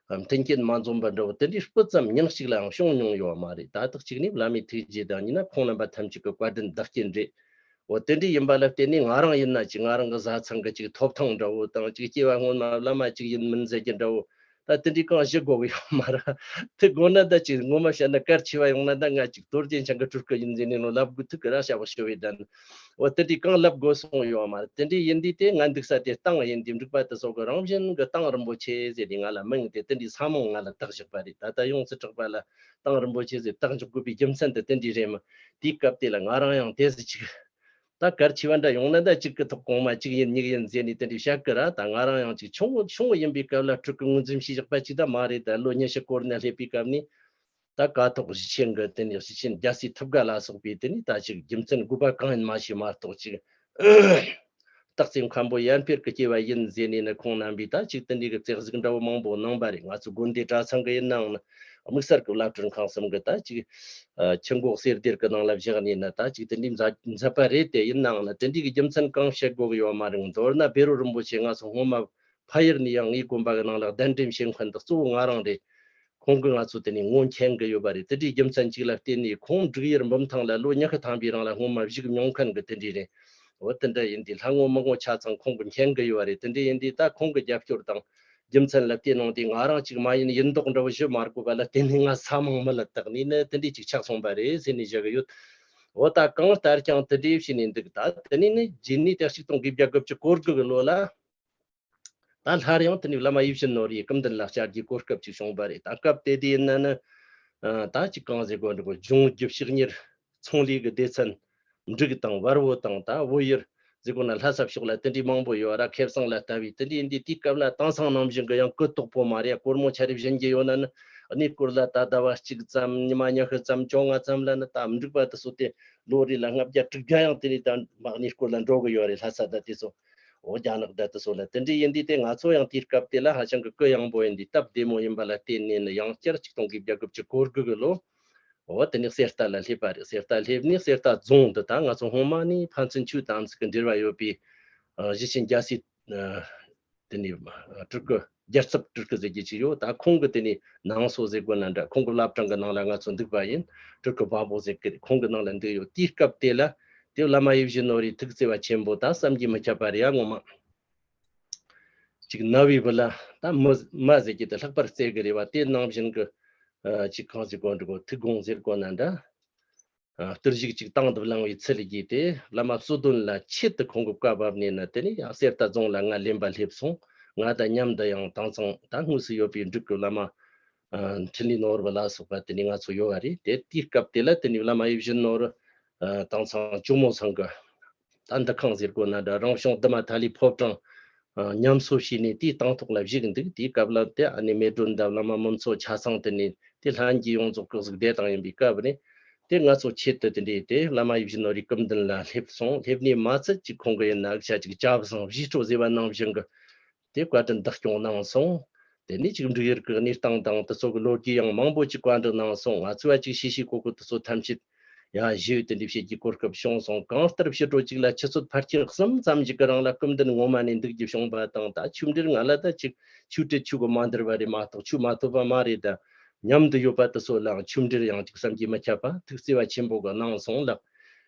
མཐུན་རྐྱེན་མ་འཛོམས་པ་འདྲ་བོ་དེ་འདྲའི་སྤུ་ཙམ་ཉག་གཅིག་ལའང་བྱུང་མྱོང་ཡོད་མ་རེད། ད་དག་ཅིག་ནི་བླ་མའི་ཐུགས་རྗེ་དང་ཡིན་ན་ཁོང་རྣམ་པ་ཐམས་ཅད་ཀྱི་བཀའ་དྲིན་བདག་རྐྱེན་རེད། འོ་དེ་འདྲ་ཡིན་པ་ལ་བརྟེན་ནས་ང་རང་ཡིན་ན་ཅིག་ང་རང་གི་བཟའ་ཚང་གི་ཅིག་ཐོབ་ཐང་འདྲ་བོ་དང་ཅིག་སྐྱེ་བ་སྔོན་མ་བླ་མ་ཅིག་ཡིན་མིན་ཟེར་གྱི་འདྲ་བོ། ད་དེ་འདྲའི་གང་བཤད་དགོས་གི་ཡོད་མ་རེད། དེ་དགོས་ན་ད་ཅིག་ངོ་མ་བཤད་ན་གལ་ཆེ་བ་ཡོང་ན་ད་ང་ཅིག་རྡོ་རྗེ་འཆང་གི་སྤྲུལ་སྐུ་ཡིན་ཟེར་ནས་ནོ་ལབ་དགོས་ཐུག་གི་ར་བྱ་བ་ཤོ་བའི་དན། འོ་དེ་འདྲའི་གང་ལབ་དགོས་སོང་ཡོད་མ་རེད། དེ་འདྲའི་ཡིན་དུས་དེ་ང་འདུག་ས་དེ་སྟེང་ཡིན་དུས་འབྲུག་པ་དེ་ཚོ་གི་རང་བཞིན་གི་སྟེང་རིན་པོ་ཆེ་ཟེར་ནས་ང་ལ་མིང་དེ་དེ་འདྲའི་ས་མིང་ང་ལ་བཏགས་བཞག་པ་རེད། ད་ལྟ་ཡོངས་སུ་གྲགས་པ་ལ་སྟེང་རིན་པོ་ཆེ་ཟེར་བཏགས་འཇོག་དགོས་པའི་རྒྱུ་མཚན་དེ་དེ་འདྲའི་རེད་མ། དེའི་སྐབས་དེ་ལ་ང་རང་ཡང་དེ་ཟིག་ཅིག་ད་གལ་ཆེ་བ་འདྲ་ཡོང་ན་ད་གཅིག་གི་ཐོག་གོང་མ་གཅིག་ཡིན་གཉིས་ཡིན་ཟེར་ནས་དེ་འདྲའི་བཤད་གི་ར། ད་ང་རང་ཡང་གཅིག་ཆུང་ངུ་ཆུང་ངུ་ཡིན་པའི་སྐབས་ལ་སྤྲུལ་སྐུ་ངོས་འཛིན་བྱས་བཞག་པ་གཅིག་ད་མ་རེད། ད་ལོ་ཉི་ཤུ་སྐོར་ནས་སླེབས་པའི་སྐབས་ནས་ད་ཀཿཐོག་གཞིས་ཆེན་གི་དེ་ནས་གཞིས་ཆེན་རྒྱལ་སྲས་ཐུབ་དགའ་ལ་སོགས་པའི་དེ་ནས་ད་ཅིག་རྒྱུ་མཚན་དགོས་པ་གང་ཡིན་མ་ཤེས་མ་གཏོགས་ཅིག་སྟག་རྩེ་མཁན་པོ་ཡར་འཕེལ་གྱི་སྐྱེ་བ་ཡིན་ཟེར་ནས་ནི་ཁོང་རྣམ་པས་ད་ཅིག་དེ་འདྲའི་གི་རྩེག་གཟིགས་འདྲ་བོ་མང་པོ་གནང་པ་རེད། ང་ཚོ་དགོན་སྡེ་གྲྭ་ཚང་གི་ཡིན་ནའང་ནི་དམིགས་བསལ་གྱི་བླ་སྤྲུལ་ཁང་གསུམ་གི་ད་ཅིག་ཆུ་འགོ་གསེར་སྡེར་གི་ནང་ལ་བཞག་ནས་ནི་ད་ཅིག་དེ་འདྲའི་མཛད་མཛད་པ་རེད། དེ་ཡིན་ནའང་ནི་དེ་འདྲའི་གི་རྒྱུ་མཚན་གང་བཤད་དགོས་གི་ཡོད་མ་རེད། མདོར་ན་བཻ་རོ་རིན་པོ་ཆེ་ང་ཚོ་སྔོན་མ་ཕ་ཡུལ་ནས་ཡང་ངའི་དགོན་པ་གི་ནང་ལ་གདན་འདྲེན་བྱེད་མཁན་དེ་གཙོ་བོ་ང་རང་རེད། ཁོང་གིས་ང་ཚོ་དེ་ནས་ངོ་མཁྱེན་གི་ཡོད་པ་རེད། དེ་འདྲའི་རྒྱུ་མཚན་གཅིག་ལ་བརྟེན་ནས་ཁོང་འབྲུག་ཡུལ་འབུམ་ཐང་ལ་ལོ་ཉི་ཤུ་ཐམ་པའི་རིང་ལ་སྔོན་མ་བཞུགས་མྱོང་མཁན་གི་དེ་འདྲའི་རེད། འོ་དེ་འདྲ་ཡིན་དུས་ལྷ་ངོ་མི་ངོ་ཆ་ཚང་ཁོང་གིས་མཁྱེན་གི་ཡོད་པ་རེད། དེ་འདྲ་ཡིན་དུས་ད་ཁོང་གི་རྒྱབ་སྐྱོར་དང་རྒྱུ་མཚན་ལ་བརྟེན་གནང་དུས་ང་རང་གཅིག་མ་ཡིན་ཡིན་མདོག་འདྲ་བོ་ཞུ་མ་དགོས་པ་ལ་བརྟེན་ནས་ང་ས་མིང་མི་ལ་བཏགས་ནས་ནི་དེ་འདྲའི་གཅིག་ཆགས་སོང་པ་རེད་ཟེར་ནས་བཞག་གི་ཡོད། འོ་ད་གང་ལྟར་ཀྱང་དེ་འདྲའི་བྱས་ནས་འདུག་ད་དེ་ནས་ནི་རྗེས་ནས་དེ་གཅིག་སྟོང་དགུ་བརྒྱ་དགུ་བཅུ་གོ་དགུ་གི་ལོ་ལ། ད་སླར་ཡང་དེ་ནས་བླ་མ་ཡིད་བཞིན་ནོར་བུའི་སྐུ་མདུན་ལ་བཅར་རྒྱུའི་གོ་སྐབས་ཅིག་བྱུང་བ་རེད། ད་སྐབས་དེ་དུས་ཡིན་ན་ནི་ཨ་ད་ཅིག་གང་ཟེར་དགོས་འདུག་ལྗོངས་རྒྱུ་ཕྱོགས་གཉེར་ཚོང་ལས་ཀྱི་སྡེ་ཚན་འབྲུག་དང་བལ་པོ་དང་ད་བོད་ཡུལ་ཟེར་དགོས་ན་ལྷ་ས་ཕྱོགས་ལ་དེ་འདྲའི་མང་པོ་ཡོད་ར། ཁེ་བཟང་ལ་ལྟ་བུའི་དེ་འདྲའི་ཡིན་དུས་དེའི་སྐབས་ལ་དེང་སང་ནང་བཞིན་གྱི་ཡང་གུ་དོག་པོ་མ་རེད། སྒོར་མོ་ཆ་རེ་བཞིན་གྱི་ཡོད་ན་ནི་གནས་སྐོར་ལ་ད་ཟླ་བ་གཅིག་ཙམ་ཉི་མ་ཉི་ཤུ་ཙམ་བཅོ་ལྔ་ཙམ་ལ་ནི་ད་འབྲུག་པ་དེ་ཚོ་དེ་ལོ་རེ་ལ་ལྔ་བརྒྱ་དྲུག་བརྒྱ་ཡང་དེ་ནས་ད་མ་གནས་སྐོར་ལ་འགྲོ་གི་ཡོད་རེད། ལྷ་ས་ད་དེ་ཚོ། འོ་རྒྱ་ནག་ད་དེ་ཚོ་ལ་དེ་འདྲའི་ཡིན་དུས་དེ་ང་ཚོ་ཡང་དེའི་སྐབས་དེ་ལ་ཧ་ཅང་གི་གུ་ཡངས་པོ་ཡིན་དུས་སྟབས་བདེ་མོ་ཡིན་པ་ལ་བརྟེན་ནས་ནི་ཡང་བསྐྱར་གཅིག་སྟོང་དགུ་བརྒྱ་དགུ་བཅུ་གོ་དགུ་གི་ལོ། འོ་དེ་ནས་གསེར་རྟ་ལ་སླེབས་པ་རེད། གསེར་རྟ་སླེབས་ནས་གསེར་རྟ་རྫོང་དུ་ད་ང་ཚོ་སྔོན་མ་ནས་ཕན་ཚུན་ཆོས་དང་ཚིག་གི་འབྲེལ་བ་ཡོད་པའི་ཨ་གཞིས་ཆེན་རྒྱལ་སྲས་ཨ་དེ་ནས་ཨ་སྤྲུལ་སྐུ་རྒྱལ་ཚབ་སྤྲུལ་སྐུ་ཟེར་གྱི་ཅིག་ཡོད། ད་ཁོང་གི་དེ་ནས་ནང་སོ་ཟེར་དགོས་ན་འདྲ། ཁོང་གི་བླ་བྲང་གི་ནང་ལ་ང་ཚོ་འདུག་པ་ཡིན། སྤྲུལ་སྐུ་བ་པོ་ཟེར་གི་ཁོང་གི་ནང་ལ་འདུག་ཡོད། དེའི་སྐབས་དེ་ལ་དེ་བླ་མ་ཡིད་བཞིན་ནོར་བུའི་ཐུགས་བརྩེ་བ་ཆེན་པོ་ད་བསམ་གྱིས་མི་ཁྱབ་པ་རེད་ཡ། ངོ་མ་ཅིག་ན་བའི་བུ་ལ་ད་མི་མ་ཟེར་གྱི་དེ་ལྷག་པར་བརྩེ་གི་རེད་བ། དེ་ནང་བཞིན་གི་ཨ་ཅིག་གང་ཟེར་དགོས་འདུག་གོ་ཐུགས་དགོངས་ཟེར་དགོས་ན་འདྲ། ཨ་བརྟུལ་ཞུགས་ཅིག་དང་དུ་བླངས་པའི་ཚུལ་གྱིས་ཏེ་བླ་མ་བསོད་དོན་ལ་ཆེད་དུ་ཁོང་གི་བཀའ་བབས་ནས་ནི་དེ་ནས་ཡང་གསེར་རྟ་རྫོང་ལ་ང་ལེན་པ་སླེབས་སོང་། ང་དང་མཉམ་དུ་ཡང་དེང་སང་ད་དངོས་སུ་ཡོད་པའི་འབྲུག་གི་བླ་མ་ཨ་འཕྲིན་ལས་ནོར་བུ་ལ་སོགས་པ་དེ་ནས་ང་ཚོ་ཡོད་པ་རེད། དེ་དེའི་སྐབས་དེ་ལ་དེ་ནས་བླ་མ་ཡིད་བཞིན་ནོར་བུ་ཨ་དེང་སང་ཇོ་མོ་ཚང་གི་ད་འདུ་ཁང་ཟེར་དགོས་ན་འདྲ། རང་བྱུང་འདུ་མ་ཐ་ལིའི་ཕོ་བྲང་ཨ་ཉམས་གསོ་བྱས་ནས་དེའི་སྟེང་ཐོག་ལ་བཞུགས་འདུག་དེའི་སྐབས་ལ་དེ་ཨ་ནེ་མེ་སྒྲོན་དང་བླ་མ་མུན་མཚོ་ཆ་ཚང་དེ་ནས་དེ་ལྷན་རྒྱས་ཡོངས་རྫོགས་སྐུ་གཟུགས་བདེ་ཐང་ཡིན་པའི་སྐབས་རེད། དེ་ང་ཚོ་ཆེད་དུ་དེ་འདྲའི་དེ་བླ་མ་ཡིད་བཞིན་ནོར་བུའི་སྐུ་མདུན་ལ་སླེབས་སོང་། སླེབས་ནས་མ་ཚད་ཅིག་ཁོང་གི་ཡིན་ན་ཨུ་ཆ་ཅིག་ཇ་བཟང་བཞེས་སྤྲོ་ཟེར་བ་ནང་བཞིན་གི་དེ་བཀའ་དྲིན་བདག་སྐྱོང་གནང་སོང་། དེ་ནས་ཅིག་འབྲུག་ཡུལ་གྱི་གནས་སྟངས་དང་དེ་ཚོ་གི་ལོ་རྒྱུས་ཡང་མང་པོ་ཅིག་བཀའ་འདྲི་གནང་སོང་། ང་ཚོས་ཅིག་ཤེས་ཤེས་གོ་གོ་དེ་ཚོ་ཐམས་ཅད་ཡང་ཞུས་དེ་འདྲའི་བྱེད་ཀྱི་གོ་སྐབས་བྱུང་སོང་། གང་ལྟར་ཕྱི་དྲོ་གཅིག་ལ་ཆུ་ཚོད་ཕལ་ཆེར་གསུམ་ཙམ་ཞིག་གི་རིང་ལ་སྐུ་མདུན་ངོ་མ་ནས་འདུག་རྒྱུ་བྱུང་བ་དང་། ད་ཆོས་འབྲེལ་ང་ལ་ད་ཅིག་ཆོས་དྲིལ་ཆོས་གོ་མ་འདིར་བ་རེད་མ་གཏོགས་ཆོས་མ་ཐོབ་པ་མ་རེད། ད་མཉམ་དུ་ཡོད་པ་དེ་ཚོ་ལའང་ཆོས་འབྲེལ་ཡང་ཅིག་བསམ་གྱིས་མི་ཁྱབ་པ་ཐུགས་བརྩེ་བ་ཆེན་པོ་གི་གནང་སོང་ལགས།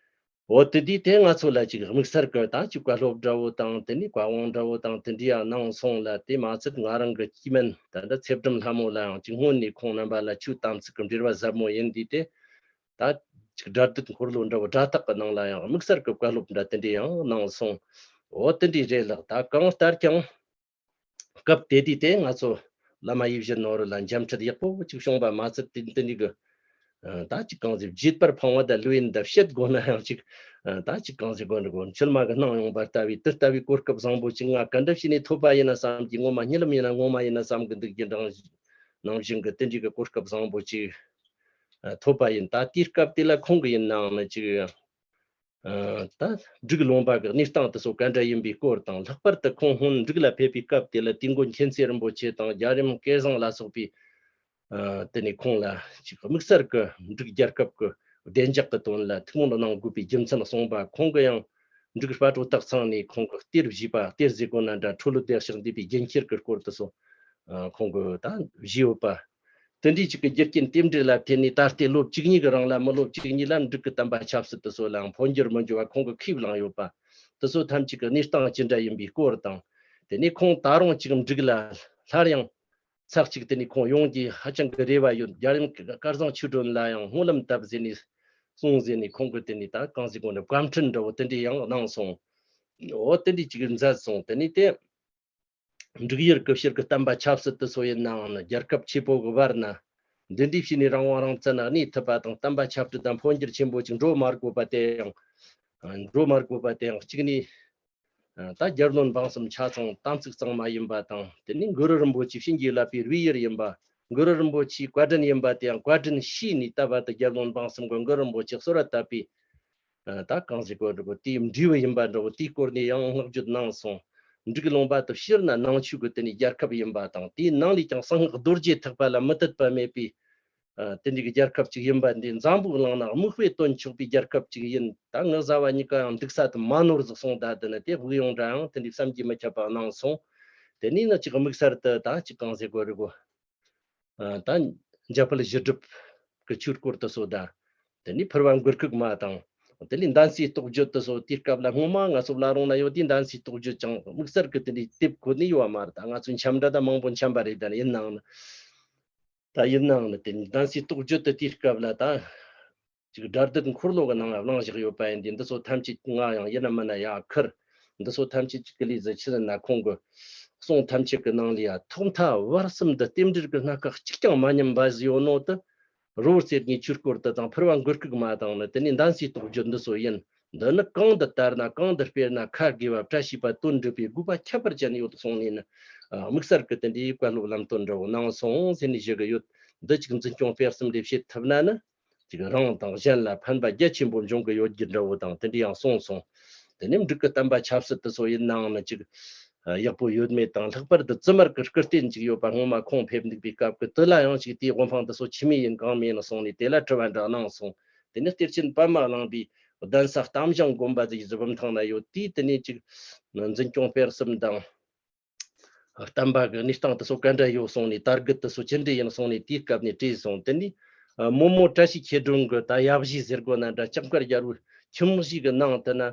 འོ་དེ་དུས་དེ་ང་ཚོ་ལ་ཅིག་དམིགས་བསལ་གྱི་ད་ཅིག་བཀའ་སློབ་འདྲ་བོ་དང་དེ་ནས་བཀའ་དབང་འདྲ་བོ་དང་དེ་འདྲ་ཡང་གནང་སོང་ལ། དེ་མ་ཚད་ང་རང་གི་སྐྱེ་དམན་ད་ལྟ་ཚེ་སྒྲོལ་ལྷ་མོ་ལའང་ཅིག་སྔོན་ནས་ཁོང་རྣམ་པ་ལ་ཆོས་དམ་ཚིག་གི་འབྲེལ་བ་ཟབ་མོ་ཡིན་དུས་དེ་ད་ཅིག་སྒྲ་སྡུད་འཁོར་ལོ་འདྲ་བོ་སྒྲ་ཐག་གི་ནང་ལ་ཡང་དམིགས་བསལ་གྱི་བཀའ་སློབ་འདྲ་དེ་འདྲ་ཡང་གནང་སོང་། འོ་དེ་འདྲ་རེད་ལགས། ད་གང་ལྟར་ཀྱང་སྐབས་དེ་དུས་དེ་ང་ཚོ་བླ་མ་ཡིད་བཞིན་ནོར་བུ་ལ་འཆམ་མཐུན་ཡག་པོ་ཅིག་བྱུང་བ་མ་ཚད་དེ་དེ་འདྲ་གི་ཨ་ད་ཅིག་གང་ཟེར་བརྗེད་པར་ཕངས་པ་དང་བླུན་དང་བཤད་དགོས་ན་ཡང་ཅིག་ཨ་ད་ཅིག་གང་ཟེར་དགོས་འདྲ་གོ་མཆིལ་མ་གི་སྣང་ཡོང་བ་ལྟ་བུའི་དེ་ལྟ་བུའི་གོ་སྐབས་བཟང་པོ་ཅིག་ང་ག་འདྲ་བྱས་ནས་ཐོབ་པ་ཡིན་ན་བསམ་གྱི། ངོ་མ་རྨི་ལམ་ཡིན་ན་ངོ་མ་ཡིན་ན་བསམ་གི་འདུག་རྒྱུ་འདྲ་ནང་བཞིན་གི་དེ་འདྲའི་གི་གོ་སྐབས་བཟང་པོ་ཅིག་ཨ་ཐོབ་པ་ཡིན། ད་དེའི་སྐབས་དེ་ལ་ཁོང་གི་ཡིན་ནའང་ནི་ཅིག་ཨ་ད་འབྲུག་ལུང་པ་གི་གནས་སྟངས་དེ་ཚོ་ག་འདྲ་ཡིན་པའི་སྐོར་དང་། ལྷག་པར་དུ་ཁོང་སྔོན་འབྲུག་ལ་ཕེབས་པའི་སྐབས་དེ་ལ་དེ་མགོན་མཁྱེན་བརྩེ་རིན་པོ་ཆེ་དང་རྒྱལ་རིམ་སྐལ་བཟང་ལ་སོགས་པའི་ཨ་དེ་ནས་ཁོང་ལ་ཅིག་དམིགས་བསལ་གྱི་འབྲུག་རྒྱལ་ཁབ་ཀྱི་བདེ་འཇགས་ཀྱི་དོན་ལ་ཐུགས་སྨོན་གནང་དགོས་པའི་རྒྱུ་མཚན་གསུངས་པ། ཁོང་གི་ཡང་ འབྲུག་སྤ་གྲོ་སྟག་ཚང་ནས་ཁོང་གི་གཏེར་བཞེས་པ། གཏེར་ཟེར་དགོས་ན་འདྲ། འཕྲོ་ལུགས་དེ་ཕྱག་འདེབས་པའི་རྒྱུན་ཁྱེར་གྱི་སྐོར་དེ་ཚོ་ཨ་ཁོང་གིས་ད་བཞེས་ཡོད་པ། དེ་འདྲའི་ཅིག་གི་རྒྱུ་རྐྱེན་རྟེན་འབྲེལ་ལ་བརྟེན་ནས། ད་ལྟའི་ལོ་བཅུ་གཉིས་ཀྱི་རིང་ལ་མི་ལོ་བཅུ་གཉིས་ལ་འབྲུག་གི་བསྟན་པ་ཆབ་སྲིད་དེ་ཚོ་ལའང་འཕོ་འགྱུར་མི་འགྱུར་བ་ཁོང་གིས་ཁས་བླངས་ཡོད་པ། དེ་ཚོ་ཐམས་ཅད་ཀྱི་གནས་སྟངས་ཅི་འདྲ་ཡིན་པའི་སྐོར་དང་། དེ་ནས་ཁོང་ད་རུང་ཅིག་འབྲུག་ལ་སླར་ཡང་ཚར་གཅིག་དེ་ནས་ཁོང་ཡོང་རྒྱུའི་ཧ་ཅང་གི་རེ་བ་ཡོད། རྒྱལ་ཡུམ་སྐལ་བཟང་ཆོས་སྒྲོན་ལ་ཡང་སྨོན་ལམ་བཏབ་ཟེར་ནས་གསུངས་ཟེར་ནས། ཁོང་གིས་དེ་ནས་ད་གང་ཟེར་དགོས་ན་བཀའ་འཕྲིན་འདྲ་བོ་དེ་འདྲའི་ཡང་གནང་སོང་། འོ་དེ་འདྲའི་ཅིག་མཛད་སོང་། དེ་ནས་དེ། འབྲུག་ཡུལ་གྱི་ཕྱིར་གྱི་བསྟན་པ་ཆབ་སྲིད་དེ་ཚོ་ཡིན་ནའང་ནི། རྒྱལ་ཁབ་ཆེ་པོ་གི་བར་ན་འདི་འདྲའི་བྱས་ནས་རང་དབང་རང་བཙན་གནས་ཐུབ་པ་དང་། བསྟན་པ་ཆབ་སྲིད་དང་འཕོ་འགྱུར་ཆེན་པོ་ཅིག་འགྲོ་མ་དགོས་པ་དེ་ཡང་འགྲོ་མ་དགོས་པ་དེ་ཡང་གཅིག་ནས་ད་རྒྱལ་བློན་འབངས་གསུམ་ཆ་ཚང་དམ་ཚིག་གཙང་མ་ཡིན་པ་དང་། དེ་ནས་གུ་རུ་རིན་པོ་ཆེ་བྱིན་གྱིས་བརླབས་པའི་རིགས་ཡུལ་ཡིན་པ། གུ་རུ་རིན་པོ་ཆེའི་བཀའ་དྲིན་ཡིན་པ་དེ་ཡང་བཀའ་དྲིན་ཤེས་ནས། ད་བར་དུ་རྒྱལ་བློན་འབངས་གསུམ་གྱིས་གུ་རུ་རིན་པོ་ཆེ་གསོལ་བ་བཏབ་པའི་ད་གང་ཟེར་དགོས་རེད་གོ། དེའི་འབྲས་བུ་ཡིན་པ་འདྲ་བོ་དེའི་སྐོར་ནས་ཡང་བསྔགས་བརྗོད་གནང་སོང་། འབྲུག་ལུང་པ་དེ་སྤྱིར་ན་ནང་ཆོས་ཀྱི་དེ་ནས་རྒྱལ་ཁབ་ཡིན་པ་དང་། དེའི་ནང་ལས་ཀྱང་གསང་སྔགས་རྡོ་རྗེ་ཐེག་པ་ལ་མི་དད་པ་མེད་པའི་ཨ་དེ་འདྲའི་རྒྱལ་ཁབ་ཅིག་ཡིན་པ་འདི། འཛམ་བུ་གླིང་ན་དམིགས་པའི་དོན་ཆོག་པའི་རྒྱལ་ཁབ་ཅིག་ཡིན། ད་ངེད་བཟའ་བ་གཉིས་ཀ་ཡང་འདུག་ས་དེ་མ་ནོར་ཟིག་སོང་། ད་དེ་ནི་དེ་དབུགས་དབྱུང་འདྲ་ཡང་དེ་འདྲའི་བསམ་གྱིས་མི་ཁྱབ་པ་གནང་སོང་། དེ་ནས་ནི་ཅིག་དམིགས་བསལ་དུ་ད་ཅིག་གང་ཟེར་དགོས་རེད་གོ། ཨ་ད་འཇམ་དཔལ་བཞི་སྒྲུབ་ཀྱི་ཆོས་སྐོར་དེ་ཚོ་དང་། དེ་ནས་ཕུར་པ་མགུར་ཁུག་མ་དང་། དེ་ནས་གདན་སའི་རྟོགས་བརྗོད་དེ་ཚོ་དེའི་སྐབས་ལ་སྔོན་མ་ང་ཚོ་བླ་རུང་ན་ཡོད་དུས། གདན་སའི་རྟོགས་བརྗོད་ཀྱང་དམིགས་བསལ་གྱི་དེ་འདྲའི་དེབ་ཁོ་ནས་ཡོད་པ་མ་རེད། ད་ང་ཚོ་འཆམ་འདྲ་ད་མང་པོ་འཆམ་པ་རེད། ད་ཡིན་ནའང་ནི། ད་ཡིན་ནའང་ནི་དེ་ནས་གདན་སའི་རྟོགས་བརྗོད་དེ་དེའི་སྐབས་ལ་ད་ཅིག་སྒྲ་སྡུད་འཁོར་ལོ་གི་ནང་ལ་བླངས་བཞག་ཡོད་པ་ཡིན་དུས། འདི་ཚོ་ཐམས་ཅད་ང་ཡང་ཡིན་ན་མིན་ན་ཡར་ཁུར། འདི་ཚོ་ཐམས་ཅད་ཅིག་གི་ལས་ཟིག་ཆི་ཟེར་ན། ཁོང་གི་གསུང་ཐམས་ཅད་ཀྱི་ནང་ལ་ཡ་ཐོག་མཐའ་བར་གསུམ་དུ་རྟེན་འབྲེལ་གྱི་སྣ་ཁ་གཅིག་ཀྱང་མ་ཉམས་པ་ཟིག་ཡོད་ནོ་དེ། རི་བོ་རྩེ་ལྔའི་ཆོས་སྐོར་དེ་དང་། ཕུར་པ་མགུར་ཁུག་མ་དང་ནི། དེ་ནས་གདན་སའི་རྟོགས་བརྗོད་འདི་ཚོ་ཡིན། འདི་ནི་གང་དུ་དར་ན་གང་དུ་སྤེལ་ན་ཁ་དགེ་བ་བཀྲ་ཤིས་པ་དོན་འགྲུབ་པའི་དགོས་པ་ཁྱད་པར་ཅན་ཡོད་གསུངས་ནས་ནི། ཨ་དམིགས་བསལ་གྱི་དེ་འདྲའི་བཀའ་སློབ་ལམ་སྟོན་འདྲ་བོ་གནང་སོང་ཟེར་ནས་ཞུ་གི་ཡོད། འདི་ཅིག་འཛིན་སྐྱོང་སྤེལ་གསུམ་རེ་བྱེད་ཐུབ་ན་ནི། ཅིག་རང་དང་གཞན་ལ་ཕན་པ་རྒྱ་ཆེན་པོ་འབྱུང་གི་ཡོད་རྒྱུ་འདྲ་བོ་དང་དེ་འདྲ་ཡང་གསུངས་སོང་། དེ་ནས་འབྲུག་གི་བསྟན་པ་ཆབ་སྲིད་དེ་ཚོ་ཡིན་ནའང་ནི་ཅིག་ཡག་པོ་ཡོད་མེད་དང་། ལྷག་པར་དུ་བཙུན་མར་གྱི་སྐུ་རྟེན་ཅིག་ཡོད་པ། སྔོན་མ་ཁོང་ཕེབས་འདུག་པའི་སྐབས་ཀྱི་དེ་ལ་ཡང་ཅིག་དེའི་དབུ་འཕང་དེ་ཚོ་ཆི་མོ་ཡིན་གང་མིན་ནི་གསུངས་ནས་དེ་ལ་དྲི་བ་འདྲ་གནང་སོང་། དེ་ནས་གཏེར་ཆེན་པདྨ་གླིང་པའི་གདན་ས་གཏམ་བྱང་དགོན་པ་ཟེར་གྱི་བུམ་ཐང་ན་ཡོད་དུས། དེ་ནས་ཅིག་འཛིན་སྐྱོང་སྤེལ་གསུམ་དང་། བསྟན་པ་གི་གནས་སྟངས་དེ་ཚོ་ག་འདྲ་ཡོད་གསུངས་ནས། དར་རྒུད་དེ་ཚོ་ཅི་འདྲ་ཡིན་གསུངས་ནས་དེའི་སྐབས་ནས་དྲིས་སོང་། དེ་ནས་ཨ་རྨོ་མོ་བཀྲ་ཤིས་མཁས་སྒྲོན་གྱི་ད་ཡབ་གཞིས་ཟེར་དགོས་ན་འདྲ། ལྕགས་མཁར་རྒྱལ་པོའི་ཁྱིམ་གཞིས་ཀྱི་ནང་དུ་ན་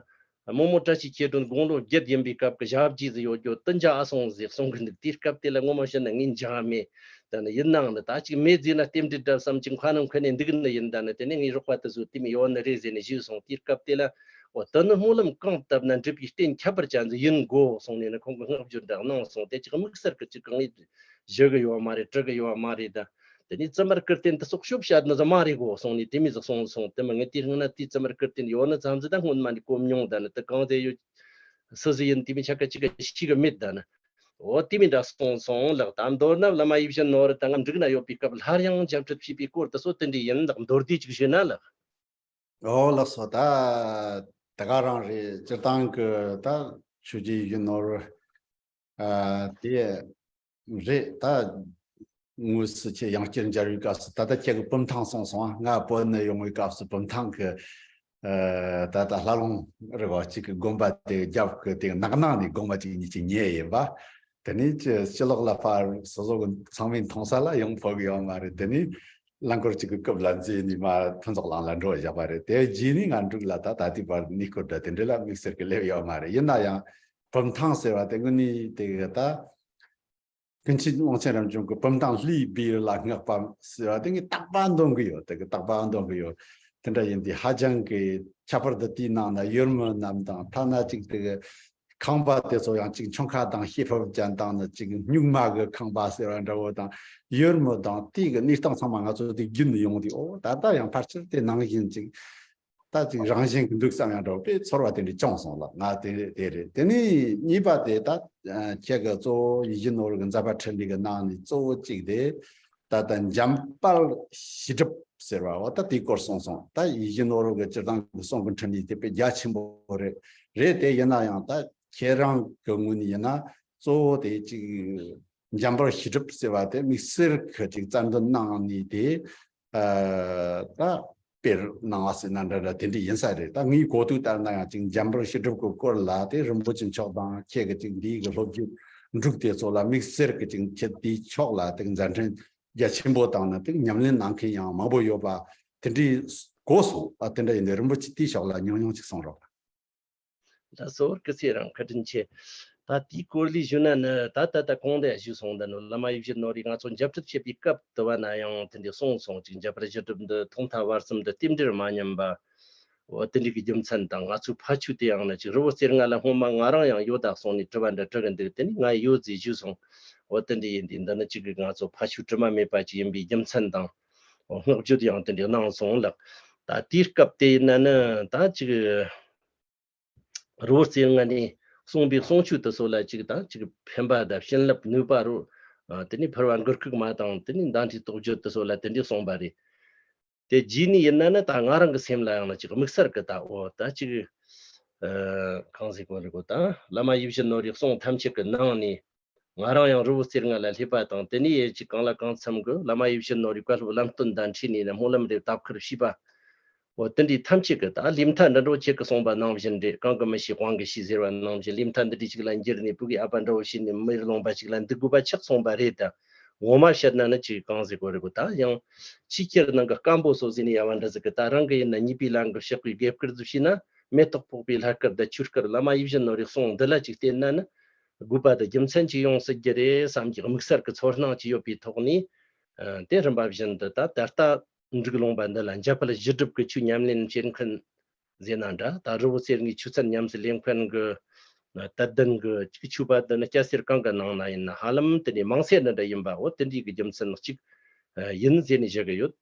རྨོ་མོ་བཀྲ་ཤིས་མཁས་སྒྲོན་དགུང་ལོ་བརྒྱད་ཡིན་པའི་སྐབས་ཀྱི་ཞབས་རྗེས་ཟིག་ཡོད་རྒྱུ་དེ་འཇགས་ཨ་སོང་ཟིག་གསུང་གི་འདུག་དེའི་སྐབས་དེ་ལ་ངོ་མ་བཤད་ན་ངས་འཇགས་མེད། ད་ནི་ཡིན་ནའང་ནི་ད་ཅིག་མེད་ཟེར་ན་རྟེན་འབྲེལ་འདྲ་བསམ་ཅིག་མཁའ་ནང་འཁོད་ནས་འདུག་ནི་ཡིན། ད་ནི་དེ་ནས་ངའི་རོགས་པ་དེ་ཚོས་དེ་མོ་ཡོད་ནི་རེད་ཟེར་ནས་ཞུས་སོང་། དེའི་སྐབས་དེ་ལ། འོ་དེ་ནི་སྨོན་ལམ་གང་བཏབ་ན་འགྲུབ་པའི་རྟེན་ཁྱད་པར་ཅན་ཟིག་ཡིན་དགོས་གསུངས་ནས་ནི་ཁོང་གིས་བསྔགས་བརྗོད་འདྲ་གནང་སོང་། དེ་ཅིག་དམིགས་བསལ་གྱི་ཅིག་གང་ཡིན་ཞུ་གི་ཡོད་མ་རེད། དྲི་གི་ཡོད་མ་རེད། ད་དེ་ནས་བཙུན་མར་གྱི་རྟེན་དེ་ཚོ་ཤོབ་བཤད་ནི་ཟིག་མ་རེད་གོ་གསུངས་ནས་དེ་མོ་ཟིག་གསུངས་སོང་། དེ་མ་ངས་དེ་སྔོན་ན་དེའི་བཙུན་མར་གྱི་རྟེན་ཡོད་ནི་ཙམ་ཟིག་ད་སྔོན་མ་ནས་གོ་མྱོང་། ད་ནི་དེ་གང་ཟིག་ཡོད་སུ་ཟིག་ཡིན་དེ་མོ་ཆ་ག་ཅིག་ག་ཤེས་གི་མེད། ད་ནི་འོ་དེ་མོ་འདྲ་གསུངས་སོང་ལགས། ད་མདོར་ན་བླ་མ་ཡིད་བཞིན་ནོར་བུ་ད་ང་འབྲུག་ན་ཡོད་པའི་སྐབས་སླར་ཡང་འཇམ་འཕྲུལ་ཕྱིས་པའི་སྐོར་དེ་ཚོ་དེ་འདྲ་ཡིན་ལགས། མདོར་བསྡུས་ཅིག་ཞུས་ན་ལགས། ཨོ་ལགས་སོ། ད་ད་ག་རང་རེད། སྤྱིར་བཏང་གི་ད་ཆོས་རྗེ་ཡིད་བཞིན་ནོར་བུ་ཨ་དེ་རེད། ད་དངོས་སུ་ཁྱེད་ཡང་བསྐྱར་མཇལ་བའི་སྐབས་སུ། ད་ལྟ་ཁྱེད་ཀྱི་བུམ་ཐང་སོང་སོང་། ང་བོད་ནས་ཡོང་བའི་སྐབས་སུ་བུམ་ཐང་གི་ཨ་ད་ལྟ་ལྷ་ལུང་རི་བོ་གཅིག་གི་དགོན་པ་དེ་རྒྱབ་ཀྱི་དེ་ནགས་ནང་ནས་དགོན་པ་གཅིག་གཉིས་ཅིག་ཉོས་ཡིན་པ། དེ་ནས་ཅི་ཕྱི་ལོགས་ལ་ཕར་སོ་སོ་གི་ཚང་མས་མཐོང་ས་ལ་ཡང་ཕོག་གི་ཡོད་མ་རེད། དེ་ནས་རླངས་འཁོར་གཅིག་གི་རྐུབ་ལ་འཛེགས་ནས་མར་ཕུན་ཚོགས་གླིང་ལ་འགྲོ་བཞག་པ་རེད། དེ་རྗེས་ནས་ང་འབྲུག་ལ་ད་ད་ལྟའི་བར་གནས་སྐོར་འདྲ་དེ་འདྲ་ལ་དམིགས་བསལ་གྱི་སླེབས་ཡོད་མ་རེད། ཡིན་ན་ཡང་བུམ་ཐང་ཟེར་བ་དེ་དངོས་གནས་དེ་གི་ད་ཀུན་མཁྱེན་དབང་ཆེན་རབ་འབྱམས་ཀྱི་བུམ་ཐང་ལྷའི་སྦས་ཡུལ་ལ་བསྔགས་པ་ཟེར་བ་དེ་ངས་རྟག་པར་འདོན་གི་ཡོད། དེ་གི་རྟག་པར་འདོན་གི་ཡོད། དེ་འདྲ་ཡིན་དུས་ཧ་ཅང་གི་ཁྱད་པར་དུ། དེའི་ནང་ན་ཡུལ་མི་རྣམས་དང་། ཐ་ན་གཅིག་དེ་གི་ཁང་པ་དེ་ཚོ་ཡང་གཅིག་འཕྱོངས་ཁ་དང་ཤེལ་ཕོརཔ་ཅན་དང་ནི། གཅིག་སྨྱུག་མ་གི་ཁང་པ་ཟེར་བ་འདྲ་བོ་དང་། ཡུལ་མི་དང་དེ་གི་གནས་སྟངས་ཚང་མ་ང་ཚོ་དེ་བརྒྱུད་ནས་ཡོང་དུས། ཨོ་ད་ལྟ་ཡང་ཕལ་ཆེར་དེ་ནང་བཞིན་ཅིག་ད་ཅིག་རང་བཞིན་གྱི་འདུག་བསམ་ཡང་འདྲ་བོ་དཔེ་ཚོར་བ་དེ་འདྲ་བྱུང་སོང་ལགས། ང་དེ་དེ་རེད། དེ་ནས་གཉིས་པ་དེ་ད་ཁྱེད་ཀྱི་གཙོ་བོ་ཡིད་བཞིན་ནོར་བུ་གི་མཛད་པ་འཕྲིན་ལས་ཀྱི་ནང་ནས་གཙོ་བོ་གཅིག་དེ་ད་ལྟ་འཇམ་དཔལ་བྱིན་གྲུབ་ཟེར་བ། འོ་ད་དེའི་སྐོར་གསུངས་སོང་། ད་ཡིད་བཞིན་ནོར་བུ་གི་སྤྱིར་བཏང་གི་གསུང་གི་འཕྲིན་ལས་དེ་དཔེ་རྒྱ་ཆེན་པོ་རེད། རེད་དེ་ཡིན་ན་ཡང་ད་ཁྱེད་རང་གི་ངོས་ནས་ཡིན་ན་གཙོ་བོ་དེ་གཅིག་འཇམ་དཔལ་བྱིན་གྲུབ་ཟེར་བ་དེ་དམིགས་བསལ་གྱི་ཅིག་རྩལ་འདོན་གནང་ནས་དེ་ཨ་ད་ སྟེར་གནང་བ་ཟེར་ན་འདྲ་འདྲ་དེ་འདྲ་ཡིན་ས་རེད། ད་ངའི་གོ་ཐོས་ལྟར་ན་ཡང་ཅིག་འཇམ་དཔལ་བཤད་སྒྲུབ་ཀྱི་སྐོར་ལ་དེ་རིན་པོ་ཆེ་མཆོག་དང་ཁྱེད་ཀྱི་ཅིག་འདིའི་གི་སློབ་བརྒྱུད་འབྲུག་དེ་ཚོ་ལ་དམིགས་བསལ་གྱི་ཅིག་ཁྱེད་དེའི་ཕྱོགས་ལ་དེ་མཛད་འཕྲིན་རྒྱ་ཆེན་པོ་བཏང་ནས་དེ་ཉམས་ལེན་གནང་མཁན་ཡང་མང་པོ་ཡོད་པ་དེ་འདྲའི་གོ་སོང་། ཨ་དེ་འདྲ་ཡིན་དུས་རིན་པོ་ཆེ་དེའི་ཕྱོགས་ལ་ཉུང་ཉུང་ཅིག་གསུང་རོགས། ད་གཙོ་བོར་སྐུ་ཚེ་རིང་། བཀའ་དྲིན་ཆེ། ད་དེའི་སྐོར་ལས་ཞུ་ན་ནི་ད་ད་ལྟ་གོང་དུ་ཞུས་སོང་། འདི་ནི་བླ་མ་ཡིད་བཞིན་ནོར་བུས་ང་ཚོ་འཇབ་རྩུབ་བྱེད་པའི་སྐབས་དུ་བ་ན་ཡང་དེ་འདྲའི་གསུངས་སོང་། ཅིག་འཇམ་དཔལ་བཞི་སྒྲུབ་འདི་ཐོག་མཐའ་བར་གསུམ་དུ་རྟེན་འབྲེལ་མ་ཉམས་པ། འོ་དེ་འདྲའི་གི་རྒྱུ་མཚན་དང་། ང་ཚོའི་ཕ་ཆོས་དེ་ཡང་ནི་ཅིག་རི་བོ་རྩེ་ལྔ་ལ་སྔོན་མ་ང་རང་ཡང་ཡོད་ད་གསུངས་ནས་དྲི་བ་འདྲ་དྲི་གི་འདུག་དེ་ནི་ང་ཡོད་ཟེར་ཞུས་སོང་། འོ་དེ་འདྲ་ཡིན་དུས་འདི་ནི་ཅིག་གི་ང་ཚོ་ཕ་ཆོས་དྲི་མ་མེད་པ་ཅིག་ཡིན་པའི་རྒྱུ་མཚན་དང་། འོ་བསྔགས་བརྗོད་ཡང་དེ་འདྲ་གནང་སོང་ལགས། ད་དེའི་སྐབས་དེ་ཡིན་ན་ནི་ད་ཅིག་རི་བོ་རྩེ་ལྔ་ནས་གསུངས་པའི་གསུང་ཆོས་དེ་ཚོ་ལ་ཅིག་དང་ཅིག་ཕན་པ་དང་བྱིན་རླབས་ནུས་པ་རུ། ཨ་དེ་ནས་ཕུར་བ་མགུར་ཁུག་མ་དང་དེ་ནས་མདའ་འཕྲིན་རྟོགས་བརྗོད་དེ་ཚོ་ལ་དེ་འདྲའི་གསུངས་པ་རེད། དེ་རྗེས་ནས་ཡིན་ན་ནི་ད་ང་རང་གི་སེམས་ལ་ཡང་ན་ཅིག་དམིགས་བསལ་གི་ད་འོ་ད་ཅིག་ཨ་གང་ཟེར་དགོས་རེད་གོ། ད་བླ་མ་ཡིད་བཞིན་ནོར་བུའི་གསུང་ཐམས་ཅད་ཀྱི་ནང་ནས། ང་རང་ཡང་རི་བོ་རྩེ་ལྔ་ལ་སླེབས་པ་དང་དེ་ནས་ཡེ་ཅིག་གང་ལ་གང་འཚམ་གི་བླ་མ་ཡིད་བཞིན་ནོར་བུའི་བཀའ་སློབ་ལམ་སྟོན་དང་འཁྲིལ་ནས་ནི་སྨོན་ལམ་རེ་བཏབ་ཁུར་བྱས་པ། འོ་དེ་འདྲའི་ཐམས་ཅད་ཀྱི་ད་ལས་མཐའ་འདི་འགྲོ་ཁྱེད་ཀྱི་གསུངས་པ་ནང་བཞིན་རེད། གང་གིས་མི་ཤེས་དབང་གིས་ཤེས་ཟེར་བ་ནང་བཞིན་ལས་མཐའ་འདི་འདྲའི་ཅིག་ལ་འགྱུར་ནས་བུ་གའི་ཨ་ཕ་འདྲ་བོ་བྱས་ནས་མིར་ལོངས་པ་ཅིག་ལ་འདུག་དགོས་པ་ཆགས་སོང་པ་རེད་ད། ངོ་མ་བཤད་ན་ནི་ཅིག་གང་ཟེར་དགོས་རེད་གོ། ད་ཡང་ཕྱི་ཁྱེར་ནང་གི་སྐམ་པོ་སོ་ཟེར་ནས་ཡ་བ་འདྲ་ཟིག་གི་ད་རང་གི་ཡིན་ན་ཉེས་པའི་ལམ་གི་ཕྱག་གི་དགེ་བསྐུལ་ཟིག་བྱས་ན། མེ་ཏོག་ཕོག་པའི་ལྷ་སྐལ་དང་ཆོས་སྐལ། བླ་མ་ཡིད་བཞིན་ནོར་བུའི་གསུང་འདི་ལ་ཅིག་བརྟེན་ན་ནི། དགོས་པ་དང་རྒྱུ་མཚན་ཅིག་ཡོང་སྲིད་ཀྱི་རེད་བསམ་གྱི་དམིགས་བསལ་གྱི་ཚོར་སྣང་ཅིག་ཡོད་པའི་ཐོག་ནས། ཨ་དེ་རིམ་པ་བཞིན་དུ་ད་ད་ལྟ་འབྲུག་ལུང་པ་འདི་ལ་འཇམ་དཔལ་བཞི་སྒྲུབ་ཀྱི་ཆོས་ཉམས་ལེན་བྱེད་མཁན་ཟེར་ན་འདྲ། ད་རི་བོ་རྩེ་ལྔའི་ཆོས་ཚན་ཉམས་སུ་ལེན་མཁན་གྱི་ཨ་དད་ལྡན་གྱི་ཅིག་ཆོས་པ་འདི་ནི་སྐྱ་སེར་གང་གི་ནང་ན་ཡིན་ན་ཧ་ལམ་དེ་ནས་མང་ཚད་འདི་འདྲ་ཡིན་པ། འོ་དེ་འདྲའི་གི་རྒྱུ་མཚན་གཅིག་ཨ་ཡིན་ཟེར་ནས་བཤད་གི་ཡོད།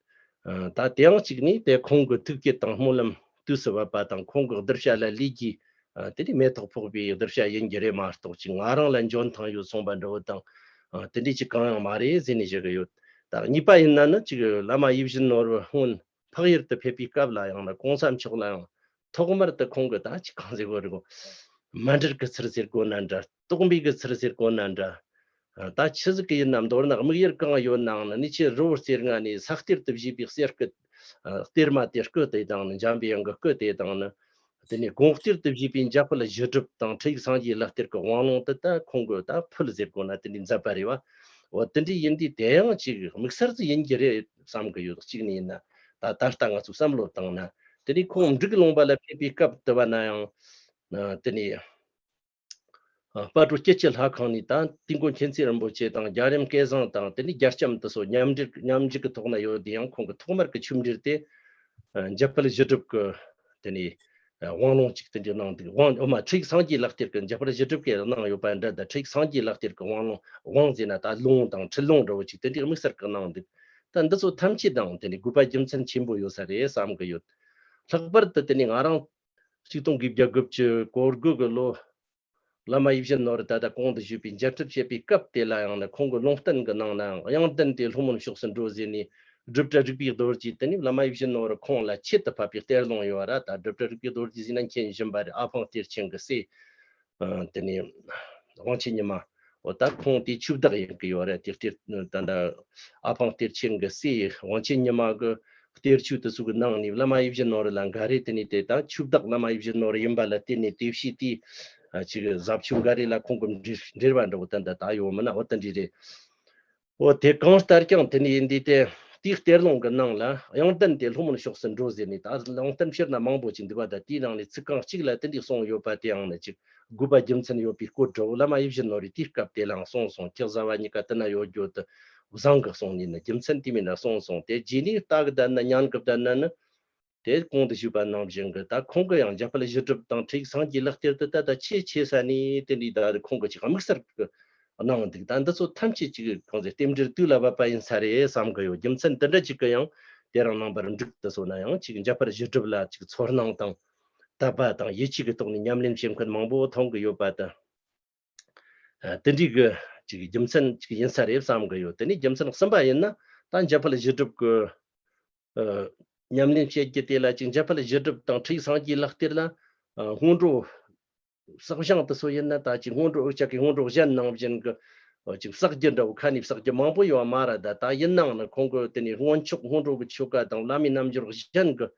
ཨ་ད་དེའང་གཅིག་ནས་དེ་ཁོང་གི་ཐུགས་བསྐྱེད་དང་སྨོན་ལམ་དུས་སུ་བབས་པ་དང་། ཁོང་གི་གདུལ་བྱ་ལ་ལུས་ཀྱི་ཨ་དེ་ནས་མེ་ཏོག་ཕོག་པའི་གདུལ་བྱ་ཡིན་གྱི་རེད་མ་གཏོགས། ཅིག་ང་རང་ལ་འཇོན་ཐང་ཡོད་སོང་པ་འདྲ་བོ་དང་། ཨ་དེ་འདྲའི་ཅིག་གང་ཡང་མ་རེད་ཟེར་ནས་བཤད་གི་ཡོད། ད་གཉིས་པ་ཡིན་ན་ནི་ཅིག་བླ་མ་ཡིད་བཞིན་ནོར་བུ་སྔོན་འཕགས་ཡུལ་དུ་ཕེབས་པའི་སྐབས་ལ་ཡང་ན་གོང་ས་མཆོག་ལ་ཡང་ཐོག་མར་དུ་ཁོང་གི་ད་ཅིག་གང་ཟེར་དགོས་རེད་གོ། མཎྜལ་གྱི་ཚུལ་ཟེར་དགོས་ན་འདྲ། རྟོག་འབུལ་གྱི་ཚུལ་ཟེར་དགོས་ན་འདྲ། ད་ཆི་ཟིག་གི་ཡིན་ནམ། མདོར་ན་དམིགས་ཡུལ་གང་ཡོད་ནའང་ནི་ཆེས་རི་བོ་རྩེ་ལྔ་ནས་ས་གཏེར་དུ་བཞེས་པའི་གསེར་སྐུ། གཏེར་མ་དེ་སྐུ་དེ་དང་ནི་འཇམ་པའི་དབྱངས་ཀྱི་སྐུ་དེ་དང་ནི། དེ་ནས་དགོངས་གཏེར་དུ་བཞེས་པའི་འཇམ་དཔལ་བཞི་སྒྲུབ་དང་ཁྲིད་ཡིག་སངས་རྒྱས་ལག་གཏེར་གྱི་དབང་ལུང་དེ་ད་ཁོང་གི་ད་ཕུལ་ཟེར་དགོས་ན་དེ་འདྲའི་མཛད་པ་རེད་བ། འོ་དེ་འདྲའི་ཡིན་དུས་དེ་ཡང་ཅིག་དམིགས་བསལ་ཅིག་ཡིན་གྱི་རེད་བསམ་གི་ཡོད། གཅིག་ནས་ཡིན་ན་ད་ད་ལྟ་ང་ཚོས་བསམ་བློ་བཏང་ན། དེ་ནས་ཁོང་འབྲུག་ལུང་པ་ལ་ཕེབས་པའི་སྐབས་དུ་བ་ན་ཡང་། དེ་ནས། ཨ་སྤ་གྲོ་སྐྱིད་ཀྱི་ལྷ་ཁང་ནས་ད་དུས་འཁོར་མཁྱེན་བརྩེ་རིན་པོ་ཆེ་དང་རྒྱལ་རིམ་སྐལ་བཟང་དང་དེ་ནས་རྒྱལ་ལྕམ་དེ་ཚོ་མཉམ་འབྲེལ་མཉམ་འཇུག་གི་ཐོག་ན་ཡོད་དེ་ཡང་། ཁོང་གི་ཐོག་མར་གྱི་ཆོས་འབྲེལ་དེ་ཨ་འཇམ་དཔལ་བཞི་སྒྲུབ་ཀྱི་དེ་ནས་ཨ་དབང་ལུང་གཅིག་དེ་འདྲ་གནང་འདུག། དབང་འོ་མ་ཁྲིད་ཡིག་སངས་རྒྱས་ལག་གཏེར་གྱི། འཇམ་དཔལ་བཞི་སྒྲུབ་ཀྱིས་གནང་ཡོད་པ་འདྲ། ད་ཁྲིད་ཡིག་སངས་རྒྱས་ལག་གཏེར་གྱི་དབང་ལུང་། དབང་ཟེར་ན་ད་ལུང་དང་ཁྲིད་ལུང་འདྲ་བོ་གཅིག་དེ་འདྲའི་དམིགས་བསལ་གྱི་གནང་འདུག། ད་འདི་ཚོ་ཐམས་ཅད་དང་དེ་ནས་དགོས་པ་རྒྱུ་མཚན་ཆེན་པོ་ཡོད་ས་རེད་བསམ་གི་ཡོད། ལྷག་པར་དུ་དེ་ནས་ང་རང་ཆིག་སྟོང་དགུ་བརྒྱ་དགུ་བཅུ་གོ་དགུ་གི་ལོ། བླ་མ་ཡིད་བཞིན་ནོར་བུ་ད་ལྟ་གོང་དུ་ཞུས་པའི་འཇབ་རྩུབ་བྱེད་པའི་སྐབས་དེ་ལ་ཡང་ན་ཁོང་གི་ལུང་བསྟན་གྱི་ནང་ནའང་། དབྱངས་ལྡན་དེ་ལྷོ་མོན་ཕྱོགས་སུ་འགྲོ་ཟེར་ནས་སྒྲུབ་གྲྭ་རིག་པའི་རྡོ་རྗེས་དེ་ནས་བླ་མ་ཡིད་བཞིན་ནོར་བུ་ཁོང་ལ་ཆེད་དུ་ཕབ་པའི་གཏེར་ལུང་ཡོད་ར། ད་སྒྲུབ་གྲྭ་རིག་པའི་རྡོ་རྗེ་ཟེར་ན་མཁྱེན་བཞིན་པ་རེད། ཨ་ཕང་གཏེར་ཆེན་གྱི་སྲས། ཨ་དེ་ནས་དབང་ཆེན་ཉི་མ། འོ་ད་ཁོང་དེ་ཆོས་བདག་ཡིན་གྱི་ཡོད་རེད། དེ་གཏེར་ད་ལྟ་ཨ་ཕང་གཏེར་ཆེན་གྱི་སྲས་དབང་ཆེན་ཉི་མ་གི་གཏེར་ཆོས་དེ་ཚོ་གི་ནང་ནས་བླ་མ་ཡིད་བཞིན་ནོར་བུ་ལ་འགའ་རེ་དེ་ནས་དེ་ད་ཆོས་བདག་བླ་མ་ཡིད་བཞིན་ནོར་བུ་ཡིན་པ་ལ་བརྟེན་ནས་དེ་བྱས་དེ་ཨ་ཅིག་ཟབ་ཆོས་འགའ་རེ་ལ་ཁོང་གི་འབྲེལ་འབྲེལ་བ་འདྲ་བོ་ད་ད་ད་ཡོད་མིན་ན། འོ་ད་འདྲ་རེད། འོ་དེ་གང་ལྟར་ཀྱང་དེ་ནས་ཡིན་དུས་དེ་དེའི་གཏེར་ལུང་གི་ནང་ལ་དབྱངས་ལྡན་དེ་ལྷོ་མོན་ཕྱོགས་སུ་འགྲོ་ཟེར་ནས། ད་ལུང་བསྟན་སྤྱིར་ན་མང་པོ་ཅིག་འདུག་པ། ད་དེའི་ནང་ནས་ཚིག་རྐང་གཅིག་ལ་དེ་འདྲའི་གསུངས་ཡོད་པ་དེའང་ནི་ཅིག་དགོས་པ་རྒྱུ་མཚན་ཡོད་པའི་སྐོར་འདྲ་བོ་བླ་མ་ཡིད་བཞིན་ནོར་བུས་དེའི་སྐབས་དེ་ལའང་གསུངས་སོང་། ཁྱེད་བཟའ་བ་གཉིས་ཀ་དེ་ན་ཡོད་རྒྱུ་དེ་བཟང་གི་གསུངས་ནས་ནི་རྒྱུ་མཚན་དེ་མིན་ན་གསུངས་སོང་། དེ་རྗེས་ནས་ལྟ་གི་བསྡད་ན་ཉན་གི་བསྡད་ན་ནི། དེ་གོང་དུ་ཞུས་པ་ནང་བཞིན་གྱི་ད་ཁོང་གི་ཡང་འཇམ་དཔལ་བཞི་སྒྲུབ་དང་ཁྲིད་ཡིག་སངས་རྒྱས་ལག་གཏེར་དེ་ད་ལྟ་ཆེས་ཆེ་ས་ནས་དེ་འདྲའི་ད་ཁོང་གི་ཅིག་དམིགས་བསལ་གྱི་གནང་འདུག། ད་འདི་ཚོ་ཐམས་ཅད་ཅིག་གང་ཟེར་རྟེན་འབྲེལ་དུས་ལ་བབ་པ་ཡིན་ས་རེད་བསམ་གི་ཡོད། རྒྱུ་མཚན་དེ་འདྲ་ཅིག་གི་ཡང་དེ་རིང་རྣམ་པར་འབྲུག་དེ་ཚོ་ན་ཡང་ཅིག་འཇམ་དཔལ་བཞི་སྒྲུབ་ལ་ཅིག་ཚོར་སྣང་དང་དད་པ་དང་ཡིད་ཆེས་ཀྱི་ཐོག་ནས་ཉམས་ལེན་བྱེད་མཁན་མང་པོ་མཐོང་གི་ཡོད་པ་དང་། ཨ་དེ་འདྲའི་གི་ཅིག་རྒྱུ་མཚན་ཅིག་ཡིན་ས་རེད་བསམ་གི་ཡོད། དེ་ནས་རྒྱུ་མཚན་གསུམ་པ་ཡིན་ན་ད་འཇམ་དཔལ་བཞི་སྒྲུབ་ཀྱི་ཨ་ཉམས་ལེན་བྱེད་རྒྱུ་དེ་ལ་ཅིག་འཇམ་དཔལ་བཞི་སྒྲུབ་དང་ཁྲིད་ཡིག་སངས་རྒྱས་ལག་གཏེར་ལ་ཨ་སྔོན་འགྲོ་བསགས་སྦྱང་དེ་ཚོ་ཡིན་ན། ད་ཅིག་སྔོན་འགྲོ་འུ་ཅག་གི་སྔོན་འགྲོ་གཞན་ནང་བཞིན་གྱི་ ཅིག་བསགས་རྒྱུ་འདྲ་བོ་ཁ་ནས་བསགས་རྒྱུ་མང་པོ་ཡོད་མ་རེད། ད་ད་ཡིན་ནའང་ནི་ཁོང་གི་དེ་ནས་སྔོན་ཆོག་སྔོན་འགྲོ་གི་ཆོ་ག་དང་བླ་མའི་རྣལ་འབྱོར་གཞན་གྱི་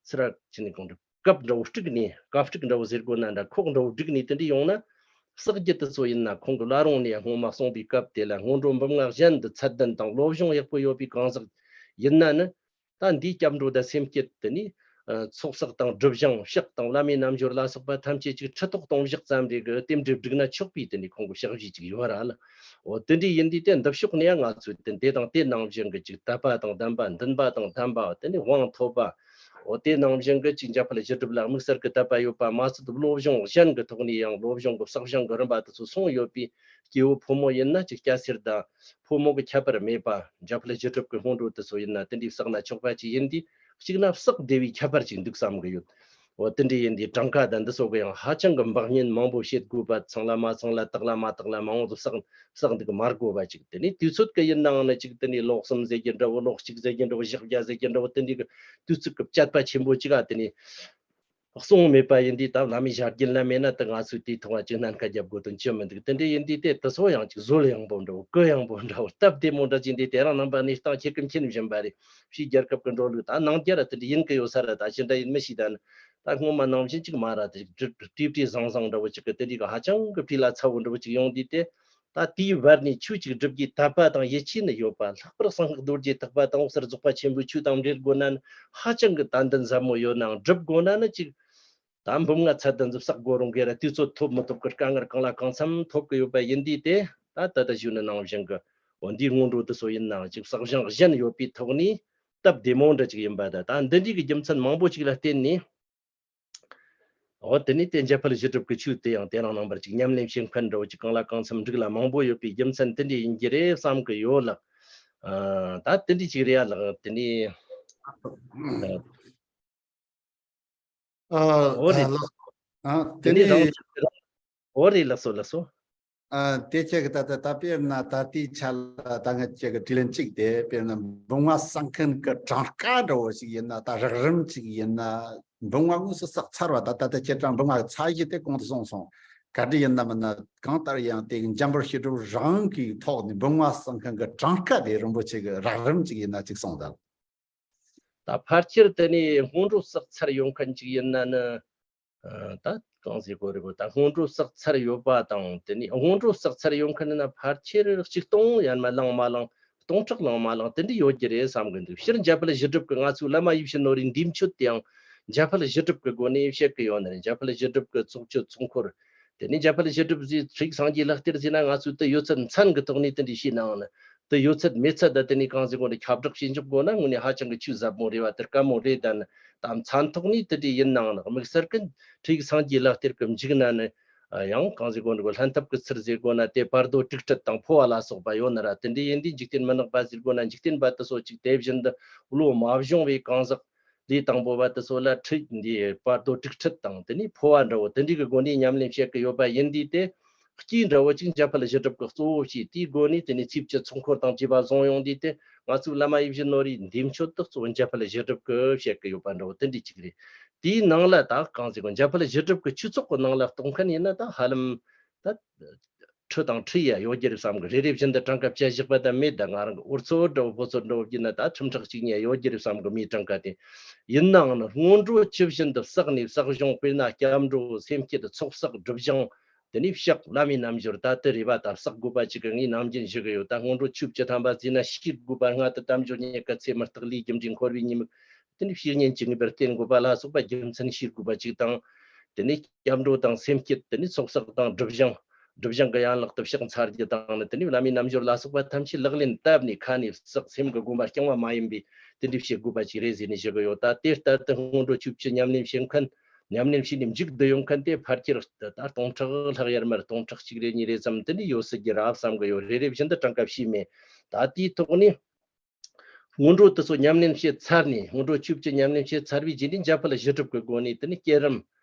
སི་ར་ཅི་ནས་གང་འདྲ་སྐབས་འདྲ་བོ་དཀྲུགས་ནས་དཀའ་སྤྲུག་འདྲ་བོ་ཟེར་དགོས་ན་འདྲ་ཁོག་འདྲ་བོ་བསྒྲིགས་ནས་དེ་འདྲ་ཡོང་ན། བསགས་རྒྱུ་དེ་ཚོ་ཡིན་ན་ཁོང་གི་བླ་རུང་ནས་སྔོན་མ་གསུངས་པའི་སྐབས་དེ་ལ་སྔོན་འགྲོ་འབུམ་ལྔ་གཞན་དུ་ཚད་ལྡན་དང་བློ་སྦྱོང་ཡག་པོ་ཡོད་པའི་གང་ཟག་ཡིན་ན་ནི། ད་འདིའི་སྐྱབས་འགྲོ་དང་སེམས་བསྐྱེད་དེ་ནི། ཚོགས་བསགས་དང་སྒྲུབ་སྦྱོང་ཕྱག་དང་བླ་མའི་རྣལ་འབྱོར་ལ་སོགས་པ་ཐམས་ཅད་ཅིག་ཁྲི་ཐོག་སྟོང་བཞག་ཙམ་རེ་གི་རྟེན་འབྲེལ་བསྒྲིགས་ན་ཆོག་པའི་དེ་ནི་ཁོང་གི་ཕྱག་བཞེས་ཅིག་ཡོད་ར་ལ། འོ་དེ་འདྲའི་ཡིན་དུས་དེ་འདི་ཕྱོགས་ནས་ང་ཚོས་དེ་འདི་དང་དེ་ནང་བཞིན་གི་ཅིག་དད་པ་དང་ལྡན་པ་འདུན་པ་དང་ལྡན་པ་དེ་ནི་དབང་ཐོབ་པ། འོ་དེ་ནང་བཞིན་གི་ཅིག་འཇམ་དཔལ་ཞི་སྒྲུབ་ལ་དམིགས་བསལ་གི་དད་པ་ཡོད་པ་མ་ཟད་བློ་སྦྱོང་གཞན་གི་ཐོག་ནས་ཡང་བློ་སྦྱོང་གི་བསགས་སྦྱོང་གི་རིམ་པ་དེ་ཚོ་སོང་ཡོད་པའི་སྐྱེ་བོ་ཕོ་མོ་ཡིན་ན་ཅིག་སྐྱ་སེར་དང་། ཕོ་མོ་གི་ཁྱད་པར་མེད་པ། འཇམ་དཔལ་ཞི་སྒྲུབ་ཀྱི་སྔོན་འགྲོ་དེ་ཚོ་ཡིན་ན་དེ་འདྲའི་བསགས་ན་ཆོག་པ་ཅིག་ཡིན་དུས་གཅིག་ན་བསགས་བདེ་བའི་ཁྱད་པར་ཅིག་འདུག་བསམ་གི་ཡོད། འོ་དེ་འདྲའི་ཡིན་དུས་གྲངས་ཀ་དང་འདི་ཚོ་གི་ཡང་ཧ་ཅང་གི་འབག་བརྙན་མང་པོ་བཤད་དགོས་པ། ཚང་ལ་མ་ཚང་ལ་དག་ལ་མ་དག་ལ་མང་བོ་བསགས་བསགས་འདུག་མ་དགོས་པ་ཅིག་དེ་ནས་དུས་ཚོད་ཀྱི་ཡིན་ནའང་ནི་ཅིག་དེ་ནས་ལོ་གསུམ་ཟེར་རྒྱུ་འདྲ་བོ་ལོ་གཅིག་ཟེར་རྒྱུ་འདྲ་བོ་ཞག་བརྒྱ་ཟེར་རྒྱུ་འདྲ་བོ་དེ་འདྲའི་གི་དུས་ཚོད་ཀྱི་བཅད་པ་ཆེན་པོ་ཅིག་ཨ་དེ་ནས། གསུངས་མེད་པ་ཡིན་དུས་ད་བླ་མའི་ཞལ་རྒྱུན་ལ་མེད་ན་ད་ང་ཚོས་དེའི་ཐོག་ལ་ཅིག་སྣ་ཁ་རྒྱབ་དགོས་དོན་ཅི་མི་འདུག་དེ་འདྲ་ཡིན་དུས་དེ་དེ་ཚོ་ཡང་ཅིག་གཟོད་ཡངས་པོ་འདྲ་བོ་གུ་ཡངས་པོ་འདྲ་བོ་སྟབས་བདེ་མོ་འདྲ་ཅིག་འདི་དེ་རིང་རྣམ་པ་གནས་སྟངས་ཁྱེད་ཀྱིས་མཁྱེན་བཞིན་པ་རེད། ཕྱིའི་རྒྱལ་ཁབ་ཀྱི་འགྲོ་ལུགས་ད་ནང་རྒྱལ་ར་དེ་འདྲ་ཡིན་གི་ཡོད་ས་ར། ད་ཅི་འདྲ་ཡིན་མི་ཤེས། ད་ནི་ད་སྔོན་མ་ནང་བཞིན་ཅིག་མ་ར་དེ་ཅིག་བྲིས་བྲིས་བྲིས་བཟང་བཟང་འདྲ་བོ་ཅིག་གི་དེ་འདྲའི་གི་ཧ་ཅང་གི་བྲིས་ལ་ཚ་བོ་འདྲ་བོ་ཅིག་ཡོང་དུས་དེ། ད་དེའི་བར་ནས་ཆོས་ཅིག་སྒྲུབ་རྒྱུའི་དད་པ་དང་ཡིད་ཆེས་ནི་ཡོད་པ། ལྷག་པར་གསང་སྔགས་རྡོ་རྗེ་ཐེག་པ་དང་འོད་གསལ་རྫོགས་པ་ཆེན་པོའི་ཆོས་དང་འབྲེལ་དགོས་ན་ནི་ཧ་ཅང་གི་དད་འདུན་ཟབ་མོ་ཡོད་ནའང་སྒྲུབ་དགོས་ན་ནི་ཅིག་ད་འབུམ་ལྔ་ཚད་ལྡན་ཟིག་བསགས་དགོས་རུང་གི་ར་དུས་ཚོད་ཐོབ་མི་ཐོབ་ཀྱི་དཀའ་ངལ་གང་ལ་གང་འཚམ་ཐོབ་ཀྱི་ཡོད་པ་ཡིན་དུས་དེ། ད་ད་ལྟ་ཞུས་ནི་ནང་བཞིན་གྱི་འོ་འདིའི་སྔོན་འགྲོ་དེ་ཚོ་ཡིན་ནའང་ཅིག་བསགས་སྦྱང་གཞན་ཡོད་པའི་ཐོག་ནས་སྟབས་བདེ་མོ་འདྲ་ཅིག་ཡིན་པ་དང་། ད་འདི་འདྲའི་གི་རྒྱུ་མཚན་མང་པོ་ཅིག་ལ་བརྟེན་ནས། འོ་དེ་ནས་དེ་འཇམ་དཔལ་ཞི་སྒྲུབ་ཀྱི་ཆོས་དེ་ཡང་དེ་རིང་རྣམ་པར་ཅིག་ཉམས་ལེན་བྱེད་མཁན་འདྲ་བོ་ཅིག་གང་ལ་གང་འཚམ་འགྲིག་ལ་མང་པོ་ཡོད་པའི་རྒྱུ་མཚན་དེ་འདྲ་ཡིན་གྱི་རེད་བསམ་གྱི་ཡོད་ལགས། ཨ། ད་དེ་འདྲ་ཅིག་རེད་ཡ་ལགས། དེ་ནས། ཨ། འོ་རེད། ལགས། ཨ། དེ་དེ་ནས་ནས་རང་ཚུགས་ཀྱི་རང་། འོ་རེད། ལགས་སོ་ལགས་སོ། ཨ། དེ་ཁྱེད་ཀྱི་ད་ལྟ་ད་དཔེར་ན་ད་ལྟའི་ཆ་ལ་ད་ང་ཁྱེད་ཀྱི་དྲིས་ལན་གཅིག་དེ་དཔེར་ན་འབུམ་ལྔ་བསགས་མཁན་གྱི་གྲངས་ཀ་འདྲ་བོ་ཞིག་ཡིན་ན། ད་རགས་རིམ་ཅིག་ཡིན་ན་འབུམ་ལྔ་དངོས་སུ་བསགས་ཚར་བ། ད་ད་ལྟ་ཁྱེད་རང་འབུམ་ལྔ་གི་ཚད་གཞི་དེ་གོང་དུ་སོང་སོང་། ག་འདྲ་ཡིན་ན་མིན་ན་གང་ལྟར་ཡང་དེ་འཇམ་དཔལ་ཞི་སྒྲུབ་རང་གི་ཐོག་ནས་འབུམ་ལྔ་བསགས་མཁན་གྱི་གྲངས་ཀ་དེ་རིན་པོ་ཆེ་གི་རགས་རིམ་ཅིག་ཡིན་ན་ཅིག་གསུངས་དང་། ད་ཕལ་ཆེར་དེ་ནས་སྔོན་འགྲོ་བསགས་ཚར་ཡོད་མཁན་ཅིག་ཡིན་ན་ནི། ཨ། ད་གང་ཟེར་དགོས་རེད་གོ། ད་སྔོན་འགྲོ་བསགས་ཚར་ཡོད་པ་དང་། དེ་ནས་སྔོན་འགྲོ་བསགས་ཚར་ཡོད་མཁན་ཡིན་ན་ཕལ་ཆེར་ཆིག་སྟོང་ཡར་མར་ལངས་མ་ལངས། སྟོང་ཕྲག་ལངས་མ་ལངས་དེ་འདྲ་ཡོད་ཀྱི་རེད་བསམ་གི་འདུག་སྤྱིར་འཇམ་དཔལ་ཞི་སྒྲུབ་ཀྱི་ང་ཚོའི་བླ་མ་ཡིད་བཞིན་ནོར་བུའི་འདས་མཆོད་དེའང་འཇམ་དཔལ་ཞི་སྒྲུབ་ཀྱི་སྒོ་ནས་བཤད་ཀྱི་ཡོད་ནི་རེད། འཇམ་དཔལ་ཞི་སྒྲུབ་ཀྱི་ཚོགས་མཆོད་ཚོགས་འཁོར། དེ་ནས་འཇམ་དཔལ་ཞི་སྒྲུབ་ཟེར་ཁྲིད་སངས་རྒྱས་ལག་གཏེར་ཟེར་ན་ང་ཚོས་དེ་ཡོད་ཚད་མཚན་གྱི་ཐོག་ནས་དེ་འདྲ་བཤད་ནའང་ནི། དེ་ཡོད་ཚད་མེད་ཚད་ད་དེ་ནས་གང་ཟེར་དགོས་རེད། ཁྱབ་བསྒྲགས་བྱེད་འཇུག་དགོས་ན་དངོས་གནས་ཧ་ཅང་གི་ཆོས་ཟབ་མོ་རེད་བ། དེ་དཀའ་མོ་རེད། ད་ནི་ད་མཚན་ཐོག་ནས་དེ་འདྲ་ཡིན་ནའང་ནི་དམིགས་བསལ་གྱི་ཁྲིད་སངས་རྒྱས་ལག་གཏེར་གྱི་མཇུག་ན་ནི། ཡང་གང་ཟེར་དགོས་འདུག་ལྷན་ཐབས་ཀྱི་ཚུལ་ཟེར་དགོས་ན་དེ་བར་དོ་དྲུག་ཁྲིད་དང་འཕོ་བ་ལ་སོགས་པ་ཡོད་ནི་ར། དེ་འདྲ་ཡིན་དུས་འཇིག་རྟེན་མི་ནག་པ་ཟེར་དགོས་ན་འཇིག་རྟེན་པ་དེ་ཚོ་ཅིག་དེ་བཞིན་དུ་བློ་མ་སྦྱོང་བའི་གང་ཟག་ལས་དང་པོ་བ་དེ་ཚོ་ལ་ཁྲིད་འདི་བར་དོ་དྲུག་ཁྲིད་དང་དེ་ནས་འཕོ་བ་འདྲ་བོ་དེ་འདྲའི་གི་སྒོ་ནས་ཉམས་ལེན་བྱེད་ཀྱི་ཡོད་པ་ཡིན་དུས་དེ། སྐྱེས་འདྲ་བོ་ཅིག་འཇམ་དཔལ་ཞི་སྒྲུབ་ཀྱི་གཙོ་བོ་བྱས། དེའི་སྒོ་ནས་དེ་ནས་ཚེས་བཅུ་ཚོགས་འཁོར་དང་བཅས་པ་བཟུང་ཡོང་དུས་དེ། ང་ཚོའི་བླ་མ་ཡིད་བཞིན་ནོར་བུའི་འདས་མཆོད་དེ་གཙོ་བོ་འཇམ་དཔལ་ཞི་སྒྲུབ་ཀྱི་བཤད་ཀྱི་ཡོད་པ་འདྲ་བོ་དེ་འདྲ་ཅིག་རེད། དེའི་ནང་ལ་ད་གང་ཟེར་གོ་འཇམ་དཔལ་ཞི་སྒྲུབ་ཀྱི་ཆོས་ཚོགས་ཀྱི་ནང་ལ་གཏོང་མཁན་ཡིན་ན་ད་ཧ་ལམ་ད་ཁྲི་དང་ཁྲི་ཡ་ཡོད་རྒྱུ་རེད་བསམ་གི། རེ་རེ་བཞིན་དུ་གྲངས་ཀ་བཅད་བཞག་པ་ད་མེད། ད་ང་རང་གི་འུ་ཚོ་འདྲ་བོ་ཕོ་ཚོ་འདྲ་བོ་བགྱིས་ན་ད་ཁྲིམས་ཁྲག་གཅིག་གཉིས་ཡོད་རྒྱུ་རེད་བསམ་གི། མིའི་གྲངས་ཀ་དེ། ཡིན་ནའང་ནི་སྔོན་འགྲོ་ཇི་བཞིན་དུ་བསགས་ནས་བསགས་སྦྱོང་དཔེར་ན་སྐྱབས་འགྲོ་སེམས་བསྐྱེད་ཚོགས་བསགས་སྒྲུབ་སྦྱོང་། དེ་ནས་ཕྱག་བླ་མའི་རྣལ་འབྱོར་ད་དེ་རེད་བ། ད་བསགས་དགོས་པ་ཅིག་གི་ངས་ནམ་རྒྱུན་ཞུ་གི་ཡོད། ད་སྔོན་འགྲོ་ཆོས་བཅུ་ཐམ་པ་བརྩིས་ན་ཤེས་དགོས་པ་ལྔ་དེ་དལ་འབྱོར་རྙེད་དཀའ་ཚེ་མི་རྟག་ལས་རྒྱུ་འབྲས་འཁོར་བའི་ཉེས་དམིགས། དེ་ནས་བཤེས་གཉེན་གྱི་ངེས་པར་བསྟེན་དགོས་པ་ལ་སོགས་པ་རྒྱུ་མཚན་ཤེས་དགོས་པ་ཅིག་དང་། དེ་ནས་སྐྱབས་འགྲོ་དང་སེམས་བསྐྱེད། དེ་ནས་ཚོགས་བསགས་དང་སྒྲུབ་སྦྱོང་། སྒྲུབ་སྦྱོང་གི་ཡན་ལག་ཏུ་ཕྱག་འཚལ་རྒྱུ་དང་ནི། དེ་ནས་བླ་མའི་རྣལ་འབྱོར་ལ་སོགས་པ་ཐམས་ཅད་ལག་ལེན་བསྟར་ནས་ཁ་ནས་བསགས། སེམས་ཀྱི་དགོངས་པ་རྐྱང་པ་མ་ཡིན་པའི་དེ་འདྲའི་བྱེད་དགོས་པ་ཅིག་རེད་ཟེར་ནས་ཞུ་གི་ཡོད། ད་དེ་ལྟར་དུ་སྔོན་འགྲོ་ཆོས་བཅུ་ཉམས་ལེན་བྱེད་མཁན། ཉམས་ལེན་བྱས་ནས་མཇུག་བསྡུ་ཡོང་མཁན་དེ་ཕལ་ཆེར་ད་སྟོང་ཕྲག་ལྷག་ཡར་མར་སྟོང་ཕྲག་གཅིག་རེ་གཉིས་རེ་ཙམ་དེ་འདྲ་ཡོད་སྲིད་ཀྱི་རེད་བསམ་གི་ཡོད། རེ་རེ་བཞིན་དུ་གྲངས་ཀ་བཤད་མེད། ད་དེའི་ཐོག་ནས། སྔོན་འགྲོ་དེ་ཚོ་ཉམས་ལེན་བྱས་ཚར་ནས། སྔོན་འགྲོ་ཆོས་བཅུ་ཉམས་ལེན་བྱས་ཚར་བའི་རྗེས་ནས་འཇམ་དཔལ་ཞི་སྒྲུབ་ཀྱི་སྒོ་ནས་དེ་ནི་བསྐྱེད་རིམ།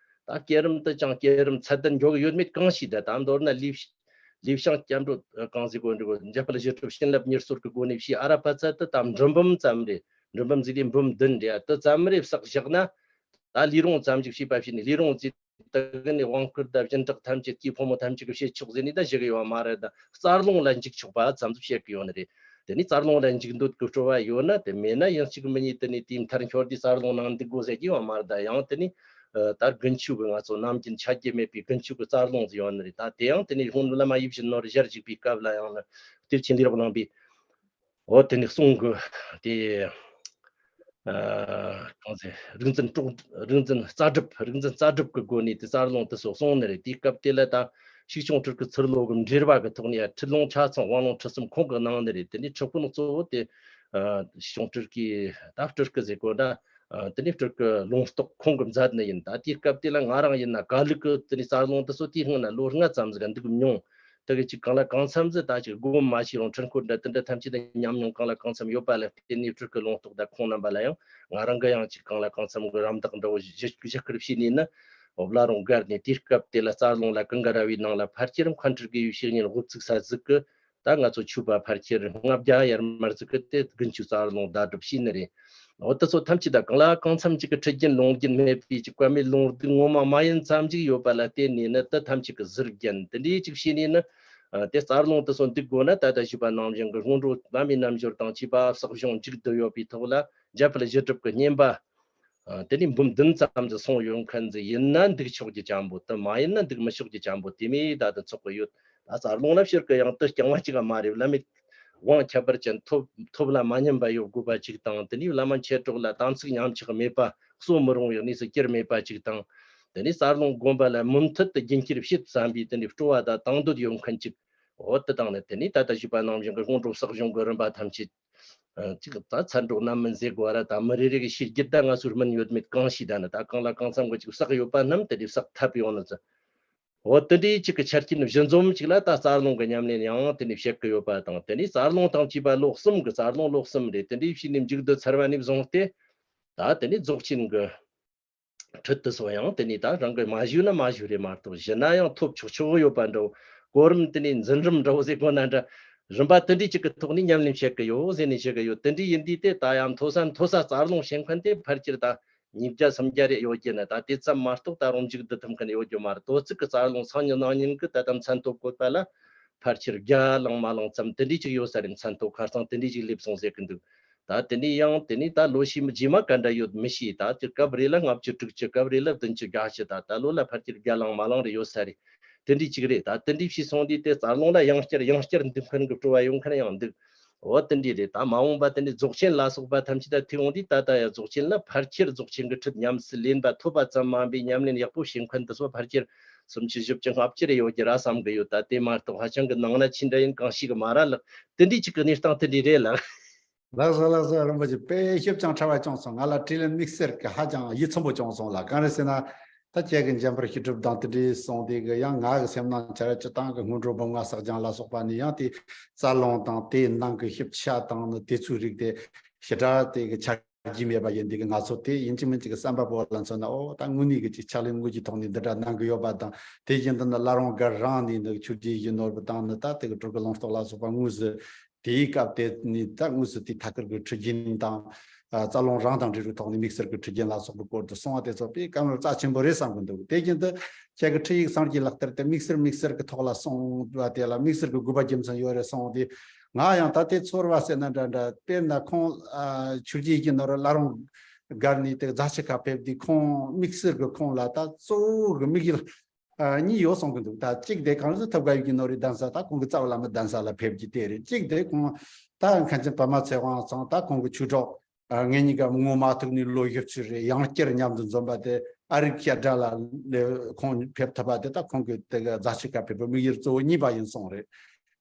ད་བསྐྱེད་རིམ་དུ་ཀྱང་བསྐྱེད་རིམ་ཚད་ལྡན་འཇོག་གི་ཡོད་མེད་གང་ཤེས། ད་ད་མདོར་ན་ལས་ལས་བྱང་སྐྱབས་འགྲོ་གང་ཟེར་དགོས་འདུག་འཇམ་དཔལ་ཞི་སྒྲུབ་བྱིན་རླབས་ཉེར་གསོལ་གྱི་སྒོ་ནས་བྱས། ཨ་ར་པ་ཚ་དེ་ད་འབྲུ་འབུམ་ཙམ་རེད། འབྲུ་འབུམ་ཟེར་དུས་འབུམ་བདུན་རེད། དེ་ཙམ་རེ་བསགས་བཞག་ན། ད་ལས་རུང་ཙམ་ཞིག་བྱས་པ་བྱས་ནས་ལས་རུང་ཟེར་དེ་གི་ནས་དབང་བསྐུར་དང་སྦྱིན་བདག་ཐམས་ཅད་སྐྱེས་ཕོ་མོ་ཐམས་ཅད་ཀྱི་བྱེད་ཆོག་ཟེར་ནས་ད་བཞག་གི་ཡོད་མ་རེད། ད་རྩ་རླུང་ལ་འཇུག་ཆོག་པ་ཙམ་ཞིག་བཤད་གི་ཡོད་ནི་རེད། དེ་ནས་རྩ་རླུང་ལ་འཇུག་འདོད་ཀྱི་སྤྲོ་བ་ཡོད་ན་དེ་མེད་ན་ཡིན་གཅིག་མིན་གཉིས་དེ་ནས་དེའི་མཐར་འཁྱོལ་དུས་རྩ་རླུང་ནང་འདུག་དགོས་ཟེར་གི་ཡོད་མ་རེད། ད་ཡང་དེ་ནས་ད་རྒྱུན་ཆད་གི་ང་ཚོ་ནམ་རྒྱུན་ཆད་རྒྱུ་མེད་པའི་རྒྱུན་ཆད་གི་རྩ་རླུང་ཟེར་ཡོད་ནི་རེད། ད་དེ་ཡང་དེ་ནས་སྔོན་བླ་མ་ཡིད་བཞིན་ནོར་བུ་ཞལ་གཅིག་པའི་སྐབས་ལ་ཡང་ནི་གཏེར་ཆེན་ལས་རོགས་གནང་པའི། འོ་དེ་ནི་གསུང་གི་དེ། ཨ། གང་ཟེར། རིག་འཛིན་གྲོགས། རིག་འཛིན་རྩ་གྲུབ། རིག་འཛིན་རྩ་གྲུབ་ཀྱི་སྒོ་ནས་དེ་རྩ་རླུང་དེ་ཚོ་གསུངས་ནི་རེད། དེའི་སྐབས་དེ་ལ་ད་ཤིག་ཆུང་སྤྲུལ་སྐུ་ཚུར་ལོག་གི་འགྲེལ་པ་གི་ཐོག་ནས་ཡ་ཁྲིད་ལུང་ཆ་ཚང་དབང་ལུང་ཁྲིད་གསུམ་ཁོང་གིས་གནང་ནི་རེད། དེ་ནས་ཁྲིད་དཔོན་གཙོ་བོ་དེ་ཨ་ཤིག་ཆུང་སྤྲུལ་སྐུའི་ད་སྤྲུལ་སྐུ་ཟེར་གོ་ད། ཨ། དེ་ནས་སྤྲུལ་སྐུ་ལུང་རྟོགས་ཁོང་གིས་མཛད་ནི་ཡིན། ད་དེའི་སྐབས་དེ་ལ་ང་རང་ཡིན་ན་ག་ལུགས་ཀྱི་དེ་ནས་རྩ་རླུང་དེ་ཚོ་དེའི་སྔོན་ན་ལོ་ལྔ་ཙམ་ཟིག་འདུག་མྱོང་། དེ་གི་ཅིག་གང་ལ་གང་འཚམ་ཟིག་ད་ཅིག་སྒོམ་མ་བྱས་རུང་འཕྲུལ་འཁོར་འདྲ་དེ་འདྲ་ཐམས་ཅད་དུ་ཉམས་མྱོང་གང་ལ་གང་འཚམ་ཡོད་པ་ལ་བརྟེན་ནས་སྤྲུལ་སྐུ་ལུང་རྟོགས་དང་ཁོང་རྣམ་པ་ལ་ཡང་ང་རང་གི་ཡང་ཅིག་གང་ལ་གང་འཚམ་གི་རམ་འདེགས་འདྲ་བོ་ཞུ་ཞུ་བསྐུར་བྱས་ནས་ནི་འོ་བླ་རུང་སྒར་ནས་དེའི་སྐབས་དེ་ལ་རྩ་རླུང་ལ་ཀུན་དགའ་ར་བའི་ནང་ལ་ཕལ་ཆེར་མཁན་སྤྲུལ་དགེ་བའི་བཤེས་གཉེན་དབུ་བཙུགས་ས་ཟིག་གི་ད་ང་ཚོ་ཆོས་པ་ཕལ་ཆེར་ལྔ་བརྒྱ་ཡར་མར་ཟིག་གི་དེ་དགུན་ཆོས་རྩ་རླུང་བརྡ་སྒྲུབ་བྱས་ནི་རེད། འོ་དེ་ཚོ་ཐམས་ཅད་ད་གང་ལ་གང་འཚམ་ཅིག་གི་ཁྲིད་རྒྱུན་ལུང་རྒྱུན་མེད་པའི་ཅིག་བཀའ་མའི་ལུང་རྒྱུན་ངོ་མ་མ་ཡིན་ཙམ་ཅིག་ཡོད་པ་ལ་བརྟེན་ནས་ནི་དེ་ཐམས་ཅད་ཀྱི་ཟུར་རྒྱན་དེ་འདྲའི་ཅིག་བྱས་ནས་ནི་ཨ་དེ་རྩ་རླུང་དེ་ཚོ་འདུག་དགོས་ན་ད་ལྟ་ཞུས་པ་ནང་བཞིན་གྱི་སྔོན་འགྲོ་བླ་མའི་རྣལ་འབྱོར་དང་བཅས་པ་བསགས་སྦྱོང་མཇུག་བསྡུ་ཡོད་པའི་ཐོག་ལ་འཇམ་དཔལ་གཞི་གྲུབ་ཀྱི་བསྙེན་པ། ཨ། དེ་ནས་འབུམ་བདུན་ཙམ་དུ་སོང་ཡོད་མཁན་ཟིག་ཡིན་ན་འདུག་ཆོག་རྒྱུ་ཅན་པོ་དེ་མ་ཡིན་ན་འདུག་མི་ཆོག་རྒྱུ་ཅན་པོ་དེ་མོ་ད་དུང་ཚོགས་ཀྱི་ཡོད། ད་རྩ་རླུང་ལ་ཕྱིར་གི་ཡང་དུ་རྐྱང་བ་གཅིག་ག་མ་རེད། བླ་མའི་དབང་ཁྱད་པར་ཅན་ཐོབ་ཐོབ་ལ་མ་ཉམས་པ་ཡོད་དགོས་པ་གཅིག་དང་དེ་ནས་བླ་མ་མཆེད་གྲོགས་ལ་དམ་ཚིག་ཉམས་ཆག་མེད་པ་གསོ་མི་རུང་བའི་གནས་སུ་གྱུར་མེད་པ་གཅིག་དང་། དེ་ནས་རྩ་རླུང་སྒོམ་པ་ལ་མུ་མཐུད་དུ་རྒྱུན་ཁྱེར་བྱེད་བསམ་པའི་དེ་ནས་སྤྲོ་བ་དང་དང་འདོད་ཡོད་མཁན་གཅིག་འོ་དེ་དང་ནི་དེ་ནས་ད་ལྟ་ཞུས་པ་ནང་བཞིན་གྱི་སྔོན་འགྲོ་བསགས་སྦྱོང་གི་རིམ་པ་ཐམས་ཅད། ཨ། གཅིག་ད་མཚན་སྒྲོག་རྣམ་སྨིན་ཟེར་དགོས་ར་ད་མི་རེ་རེ་གི་ཤེས་རྒྱུད་ད་ང་ཚོར་སྨིན་ཡོད་མེད་གང་ཤེས། ད་ནི་ད་གང་ལ་གང་འཚམ་གི་ཅིག་བསགས་ཡོད་པ་རྣམས་དེ་ནས་བསགས་ཐབས་ཡོང་ནི་ཚོ། འོ་དེ་འདྲའི་ཅིག་གི་ཆ་རྐྱེན་གཞི་འཛོམས་ཅིག་ལ་ད་རྩ་རླུང་གི་ཉམས་ལེན་ཡང་དེ་ནས་བྱེད་ཀྱི་ཡོད་པ་དང་དེ་ནས་རྩ་རླུང་དང་བཅས་པ་ལོ་གསུམ་གི་རྩ་རླུང་ལོ་གསུམ་རེད། དེ་འདྲའི་བྱས་ནས་མཇུག་བསྡུ་ཚར་བ་ནས་བཟུང་སྟེ་ད་དེ་ནས་རྫོགས་ཆེན་གི་ཁྲིད་དེ་ཚོ་ཡང་དེ་ནས་ད་རང་གིས་མ་ཞུས་ན་མ་ཞུས་རེད་མ་གཏོགས་ཞུས་ན་ཡང་ཐོབ་ཆོག་ཆོག་ཡོད་པ་འདྲ་བོ། གོ་རིམ་དེ་ནས་འཛིན་རིམ་འདྲ་བོ་ཟེར་དགོས་ན་འདྲ། རིམ་པ་དེ་འདྲའི་གཅིག་གི་ཐོག་ནས་ཉམས་ལེན་བྱེད་ཀྱི་ཡོད་ཟེར་ནས་བཤད་ཀྱི་ཡོད། དེ་འདྲའི་ཡིན་དུས་དེ་ད་ཡང་མཐོ་ས་མཐོ་ས་རྩ་རླུང་བྱེད་མཁན་དེ་ཕལ་ཆེར་ད་ཉིས་བརྒྱ་སུམ་བརྒྱ་རེ་ཡོད་རྒྱུ་ན་ད་དེ་ཙམ་མ་གཏོགས་ད་རུང་མཇུག་བསྡུ་ཐུབ་མཁན་ཡོད་རྒྱུ་མ་རེད། དོ་ཚིགས་ཀྱི་རྩ་རླུང་སང་ཉིན་གནངས་ཉིན་གྱི་ད་ལྟ་མཚན་ཐོ་བཀོད་པ་ལ་ཕལ་ཆེར་བརྒྱ་ལང་མ་ལང་ཙམ་དེ་འདྲའི་གཅིག་ཡོད་ས་རེད། མཚན་ཐོ་ཁ་སང་དེ་འདྲའི་གཅིག་སླེབས་སོང་ཟེར་གྱི་འདུག་ད་དེ་ནས་ཡང་དེ་ནས་ད་ལོ་ཕྱི་མ་རྗེས་མ་ག་འདྲ་ཡོད་མི་ཤེས། ད་དེ་སྐབས་རེ་ལ་ལྔ་བཅུ་དྲུག་ཅུ་སྐབས་རེ་ལ་བདུན་ཅུ་གྱ་བཞི་ད་ད་ལོ་ལ་ཕལ་ཆེར་བརྒྱ་ལང་མ་ལང་རེ་ཡོད་ས་རེད། དེ་འདྲའི་གཅིག་རེད། ད་དེ་འདྲའི་བྱས་སོང་དུས་དེ་རྩ་རླུང་ལ་ཡང་བསྐྱར་ཡང་བསྐྱར་འདུག་མཁན་གྱི་སྤྲོ་བ་ཡོང་མཁན་ཡང་འདུག་འོ་དེ་འདྲའི་རེད། ད་མ་འོངས་པ་དེ་ནས་རྫོགས་ཆེན་ལ་སོགས་པ་ཐམས་ཅད་ད་ཐུག་འོང་དུས་ད་ལྟ་ཡང་རྫོགས་ཆེན་ལ་ཕལ་ཆེར་རྫོགས་ཆེན་གྱི་ཁྲིད་ཉམས་སུ་ལེན་པ་ཐོབ་པ་ཙམ་མ་ཡིན་པའི་ཉམས་ལེན་ཡག་པོ་བྱེད་མཁན་དེ་ཚོ་ཕལ་ཆེར་སུམ་ཅུ་བཞི་བཅུ་ལྔ་བཅུ་རེ་ཡོད་རྒྱུ་ར་བསམ་གྱི་ཡོད། ད་དེ་མ་གཏོགས་ཧ་ཅང་གི་ནང་ན་ཅི་འདྲ་ཡིན་གང་ཤེས་གི་མ་རེད་ལགས། དེ་འདྲའི་གཅིག་གི་གནས་སྟངས་དེ་འདྲའི་རེད་ལགས། ལགས་སོ་ལགས་སོ། རིན་པོ་ཆེ་དཔེ་ཞིབ་ཅིང་ཕྲ་བ་བྱུང་སོང་། ང་ལ་དྲིས་ལན་དམིགས་བསལ་གྱི་ཧ་ཅང་ཡིད་ཚིམ་པོ་བྱུང་སོང་ལགས། གང་རེད་ཟེར་ན། ད་ཁྱེད་ཀྱི་འཇམ་དཔལ་ཤེས་སྒྲུབ་དང་དེ་འདྲའི་གསུངས་དེ་གི་ཡང་ང་གི་སེམས་ནང་བྱ་ར་སྤྱིར་བཏང་གི་སྔོན་འགྲོ་སྒོམ་ལྔ་བསགས་སྦྱང་ལ་སོགས་པ་ནི་ཡང་དེ་རྩ་རླུང་དང་དེའི་ནང་གི་ཞིབ་ཆ་དང་ནི་དེ་ཚོའི་རིགས་དེ་ཞེ་དྲག་དེ་གི་ཆ་རྒྱུས་མེད་པ་ཡིན་དེ་གི་ང་ཚོ་དེ་ཡིན་གཅིག་མིན་གཅིག་གི་བསམ་པ་པོ་ལ་མཚོན་ན་ཨོ་ད་དངོས་གནས་ཀྱི་ཅིག་ཕྱག་ལེན་དངོས་ཀྱི་ཐོག་ནས་འདི་འདྲ་གནང་གི་ཡོད་པ་དང་དེ་བཞིན་དུ་ནི་བླ་རུང་སྒར་རང་ནས་ནི་ཆོས་རྗེ་ཡིད་བཞིན་ནོར་བུ་དང་ནི་ད་དེ་གི་སྤྲུལ་སྐུ་ལུང་རྟོགས་ལ་སོགས་པ་དངོས་སུ། དེའི་སྐབས་དེ་ནི་ད་དངོས་སུ་དེའི་ཐད་ཀར་གྱི་ཁྲིད་རྒྱུན་དང་། ཨ། རྩ་རླུང་རང་དང་འབྲེལ་བའི་ཐོག་ནས་དམིགས་བསལ་གྱི་ཁྲིད་རྒྱུན་ལ་སོགས་པའི་སྐོར་དུ་གསུངས་པ་དེ་ཚོ་དཔེ་སྐབས་རེ་རྩ་ཆེན་པོ་རེད་བསམ་གྱི་འདུག་དེ་བཞིན་དུ་ཁྱེད་ཀྱི་ཁྲིད་ཡིག་སངས་རྒྱས་ལག་བསྟར་དེ་དམིགས་བསལ་དམིགས་བསལ་གྱི་ཐོག་ལ་གསུངས་པ་དེ་ལ་དམིགས་བསལ་གྱི་དགོས་པ་རྒྱུ་མཚན་ཡོད་རེད་གསུངས་ཏེ། ང་ཡང་ད་ལྟའི་ཚོར་བ་ཟེར་ན་འདྲ་འདྲ། དཔེར་ན་ཁོང་ཨ་ཆོས་རྗེ་ཡིད་བཞིན་ནོར་བུ་བླ་རུང་སྒར་ནས་དེ་རྫ་ཆུ་ཁ་ཕེབས་དུས་ཁོང་དམིགས་བསལ་གྱི་ཁོང་ལ་ད་གཙོ་བོ་གི་དམིགས་ཡུལ། ཨ། གཉིས་ཡོད་གསུང་གི་འདུག་ད་གཅིག་དེ་གང་ཟེར་ཐུབ་དགའ་ཡིད་བཞིན་ནོར་བུའི་གདན་ས་ད་ཁོང་གི་རྩ་བའི་བླ་མའི་གདན་ས་ལ་ཕེབས་རྒྱུ་དེ་རེད། གཅིག་དེ་ཁོང་ད་མཁན་ཆེན་པདྨ་ཚེ་དབང་ཚང་ད་ཁོང་གི་ཆོས་གྲོགས། ཨ། ངེད་གཉིས་ཀ་ངོ་མ་ཐུག་ནས་ལོ་བཞི་བཅུ་རེད། ཡང་བསྐྱར་མཉམ་དུ་འཛོམས་པ་དེ་ཨ་རིག་བཤད་གྲྭ་ལ་ཁོང་ཕེབས་ཐུབ་པ་དེ་ད་ཁོང་གི་དེ་གི་རྫ་ཆུ་ཁ་ཕེབས་པའི་དམིགས་ཡུལ་གཙོ་བོ་གཉིས་པ་ཡིན་གསུངས་རེད།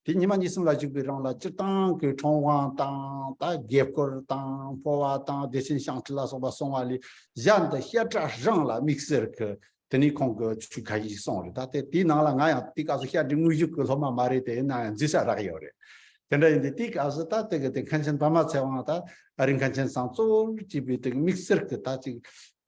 དེ་ཉི་མ་གཉིས་གསུམ་ལ་བཞུགས་པའི་རིང་ལ་སྤྱིར་བཏང་གི་ཁྲོམ་དབང་དང་ད་དགེ་སྐོར་དང་འཕོ་བ་དང་བདེ་ཆེན་ཤིང་ཁྲི་ལ་སོགས་པ་གསུང་བ་ལས་གཞན་དུ་བཤད་གྲྭ་རང་ལ་དམིགས་བསལ་གྱི། དེ་ནས་ཁོང་གི་ཆོས་ཁ་ཤས་ཤིག་གསུངས་རེད། ད་དེ་དེའི་ནང་ལ་ང་ཡང་དེའི་སྐབས་སུ་བཤད་གྲྭའི་དངོས་བཞུགས་ཀྱི་སློབ་མ་མ་རེད་དེ་ཡིན་ན་ཡང་འཛུལ་ས་རག་ཡོད་རེད། དེ་འདྲ་ཡིན་དུས་དེའི་སྐབས་སུ་ད་དེ་གི་དེ་མཁན་ཆེན་པདྨ་ཚེ་དབང་ད་ཨ་རིག་མཁན་ཆེན་ཚང་གཙོ་བོར་བྱས་པའི་དེ་གི་དམིགས་བསལ་གྱི་ད་ཅིག་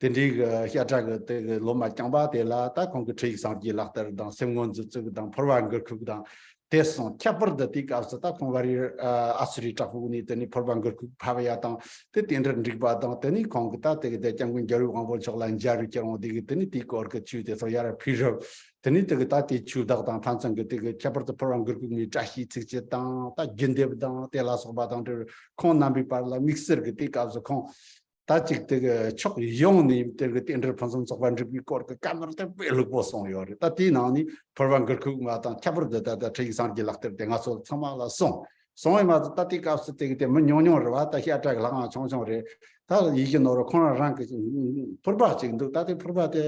དེ་འདྲའི་གི་བཤད་གྲྭ་གི་དེ་གི་སློབ་མ་རྐྱང་པ་དེ་ལ་ད་ཁོང་གི་ཁྲིད་ཡིག་སངས་རྒྱས་ལག་བསྟར་དང་སེམས་ངོ་འཛུལ་ཚུལ་དང་ཕུར་བ་འགུལ་ཁུག་དང་ དེ་སོང་། ཁྱད་པར་དུ་དེའི་སྐབས་སུ་ད་ཁོང་བར་ཡུལ་ཨ་སུ་རི་བྲག་ཕུག་ནས་དེ་ནས་ཕུར་པ་འགུར་ཁུག་ཕབ་ཡ་དང་། དེ་རྟེན་འབྲེལ་འགྲིག་པ་དང་། དེ་ནས་ཁོང་གི་ད་དེ་གི་དེ་སྐྱབས་མགོན་རྒྱལ་བའི་དབང་པོ་མཆོག་ལ་མཇལ་རུ་ཁྱེར་འོང་། དེ་གི་དེ་ནས་དེའི་སྐོར་གི་ཆོས་དེ་ཚོ་ཡར་ཕུལ་རབས། དེ་ནས་དེ་གི་ད་དེ་ཆོས་བདག་དང་ཐང་ཚང་གི་དེ་གི་ཁྱད་པར་དུ་ཕུར་པ་འགུར་ཁུག་ནས་བཀྲ་ཤིས་ཚིགས་བཅད་དང་། ད་རྒྱུ་འདེབས་དང་དེ་ལ་སོགས་པ་དང་འབྲེལ་ཁོང་རྣམ་པའི་བར་ལ་དམིགས་བསལ་གི་དེའི་སྐབས་སུ་ཁོང་ད་ཅིག་དེ་གི་ཕྱོགས་ཡོངས་ནས་དེ་གི་རྟེན་འབྲེལ་ཕུན་སུམ་ཚོགས་པ་འགྲུབ་པའི་སྐོར་གི་བཀའ་མོལ་དེ་དཔེ་ལྷུག་པོ་གསུངས་ཡོད་རེད། ད་དེའི་ནང་ནས་ཕུར་པ་འགུར་ཁུག་མ་དང་ཁྱད་པར་དུ་ད་ད་ཁྲིད་ཡིག་སངས་རྒྱས་ལག་དེབ་དེ་ང་ཚོ་ཚང་མ་ལ་གསུངས་གསུངས་ཡོད་མ་གཏོགས། ད་དེའི་སྐབས་སུ་དེ་གི་དེ་མི་ཉུང་ཉུང་རེད་བ། ད་བཤད་གྲྭ་གི་ལྷག་ཡང་ཆུང་ཆུང་རེད། ད་ཡིད་བཞིན་ནོར་བུ་ཁོང་རང་རང་གི་ཕུར་པ་ཅིག་འདུག་ད་དེ་ཕུར་པ་དེ་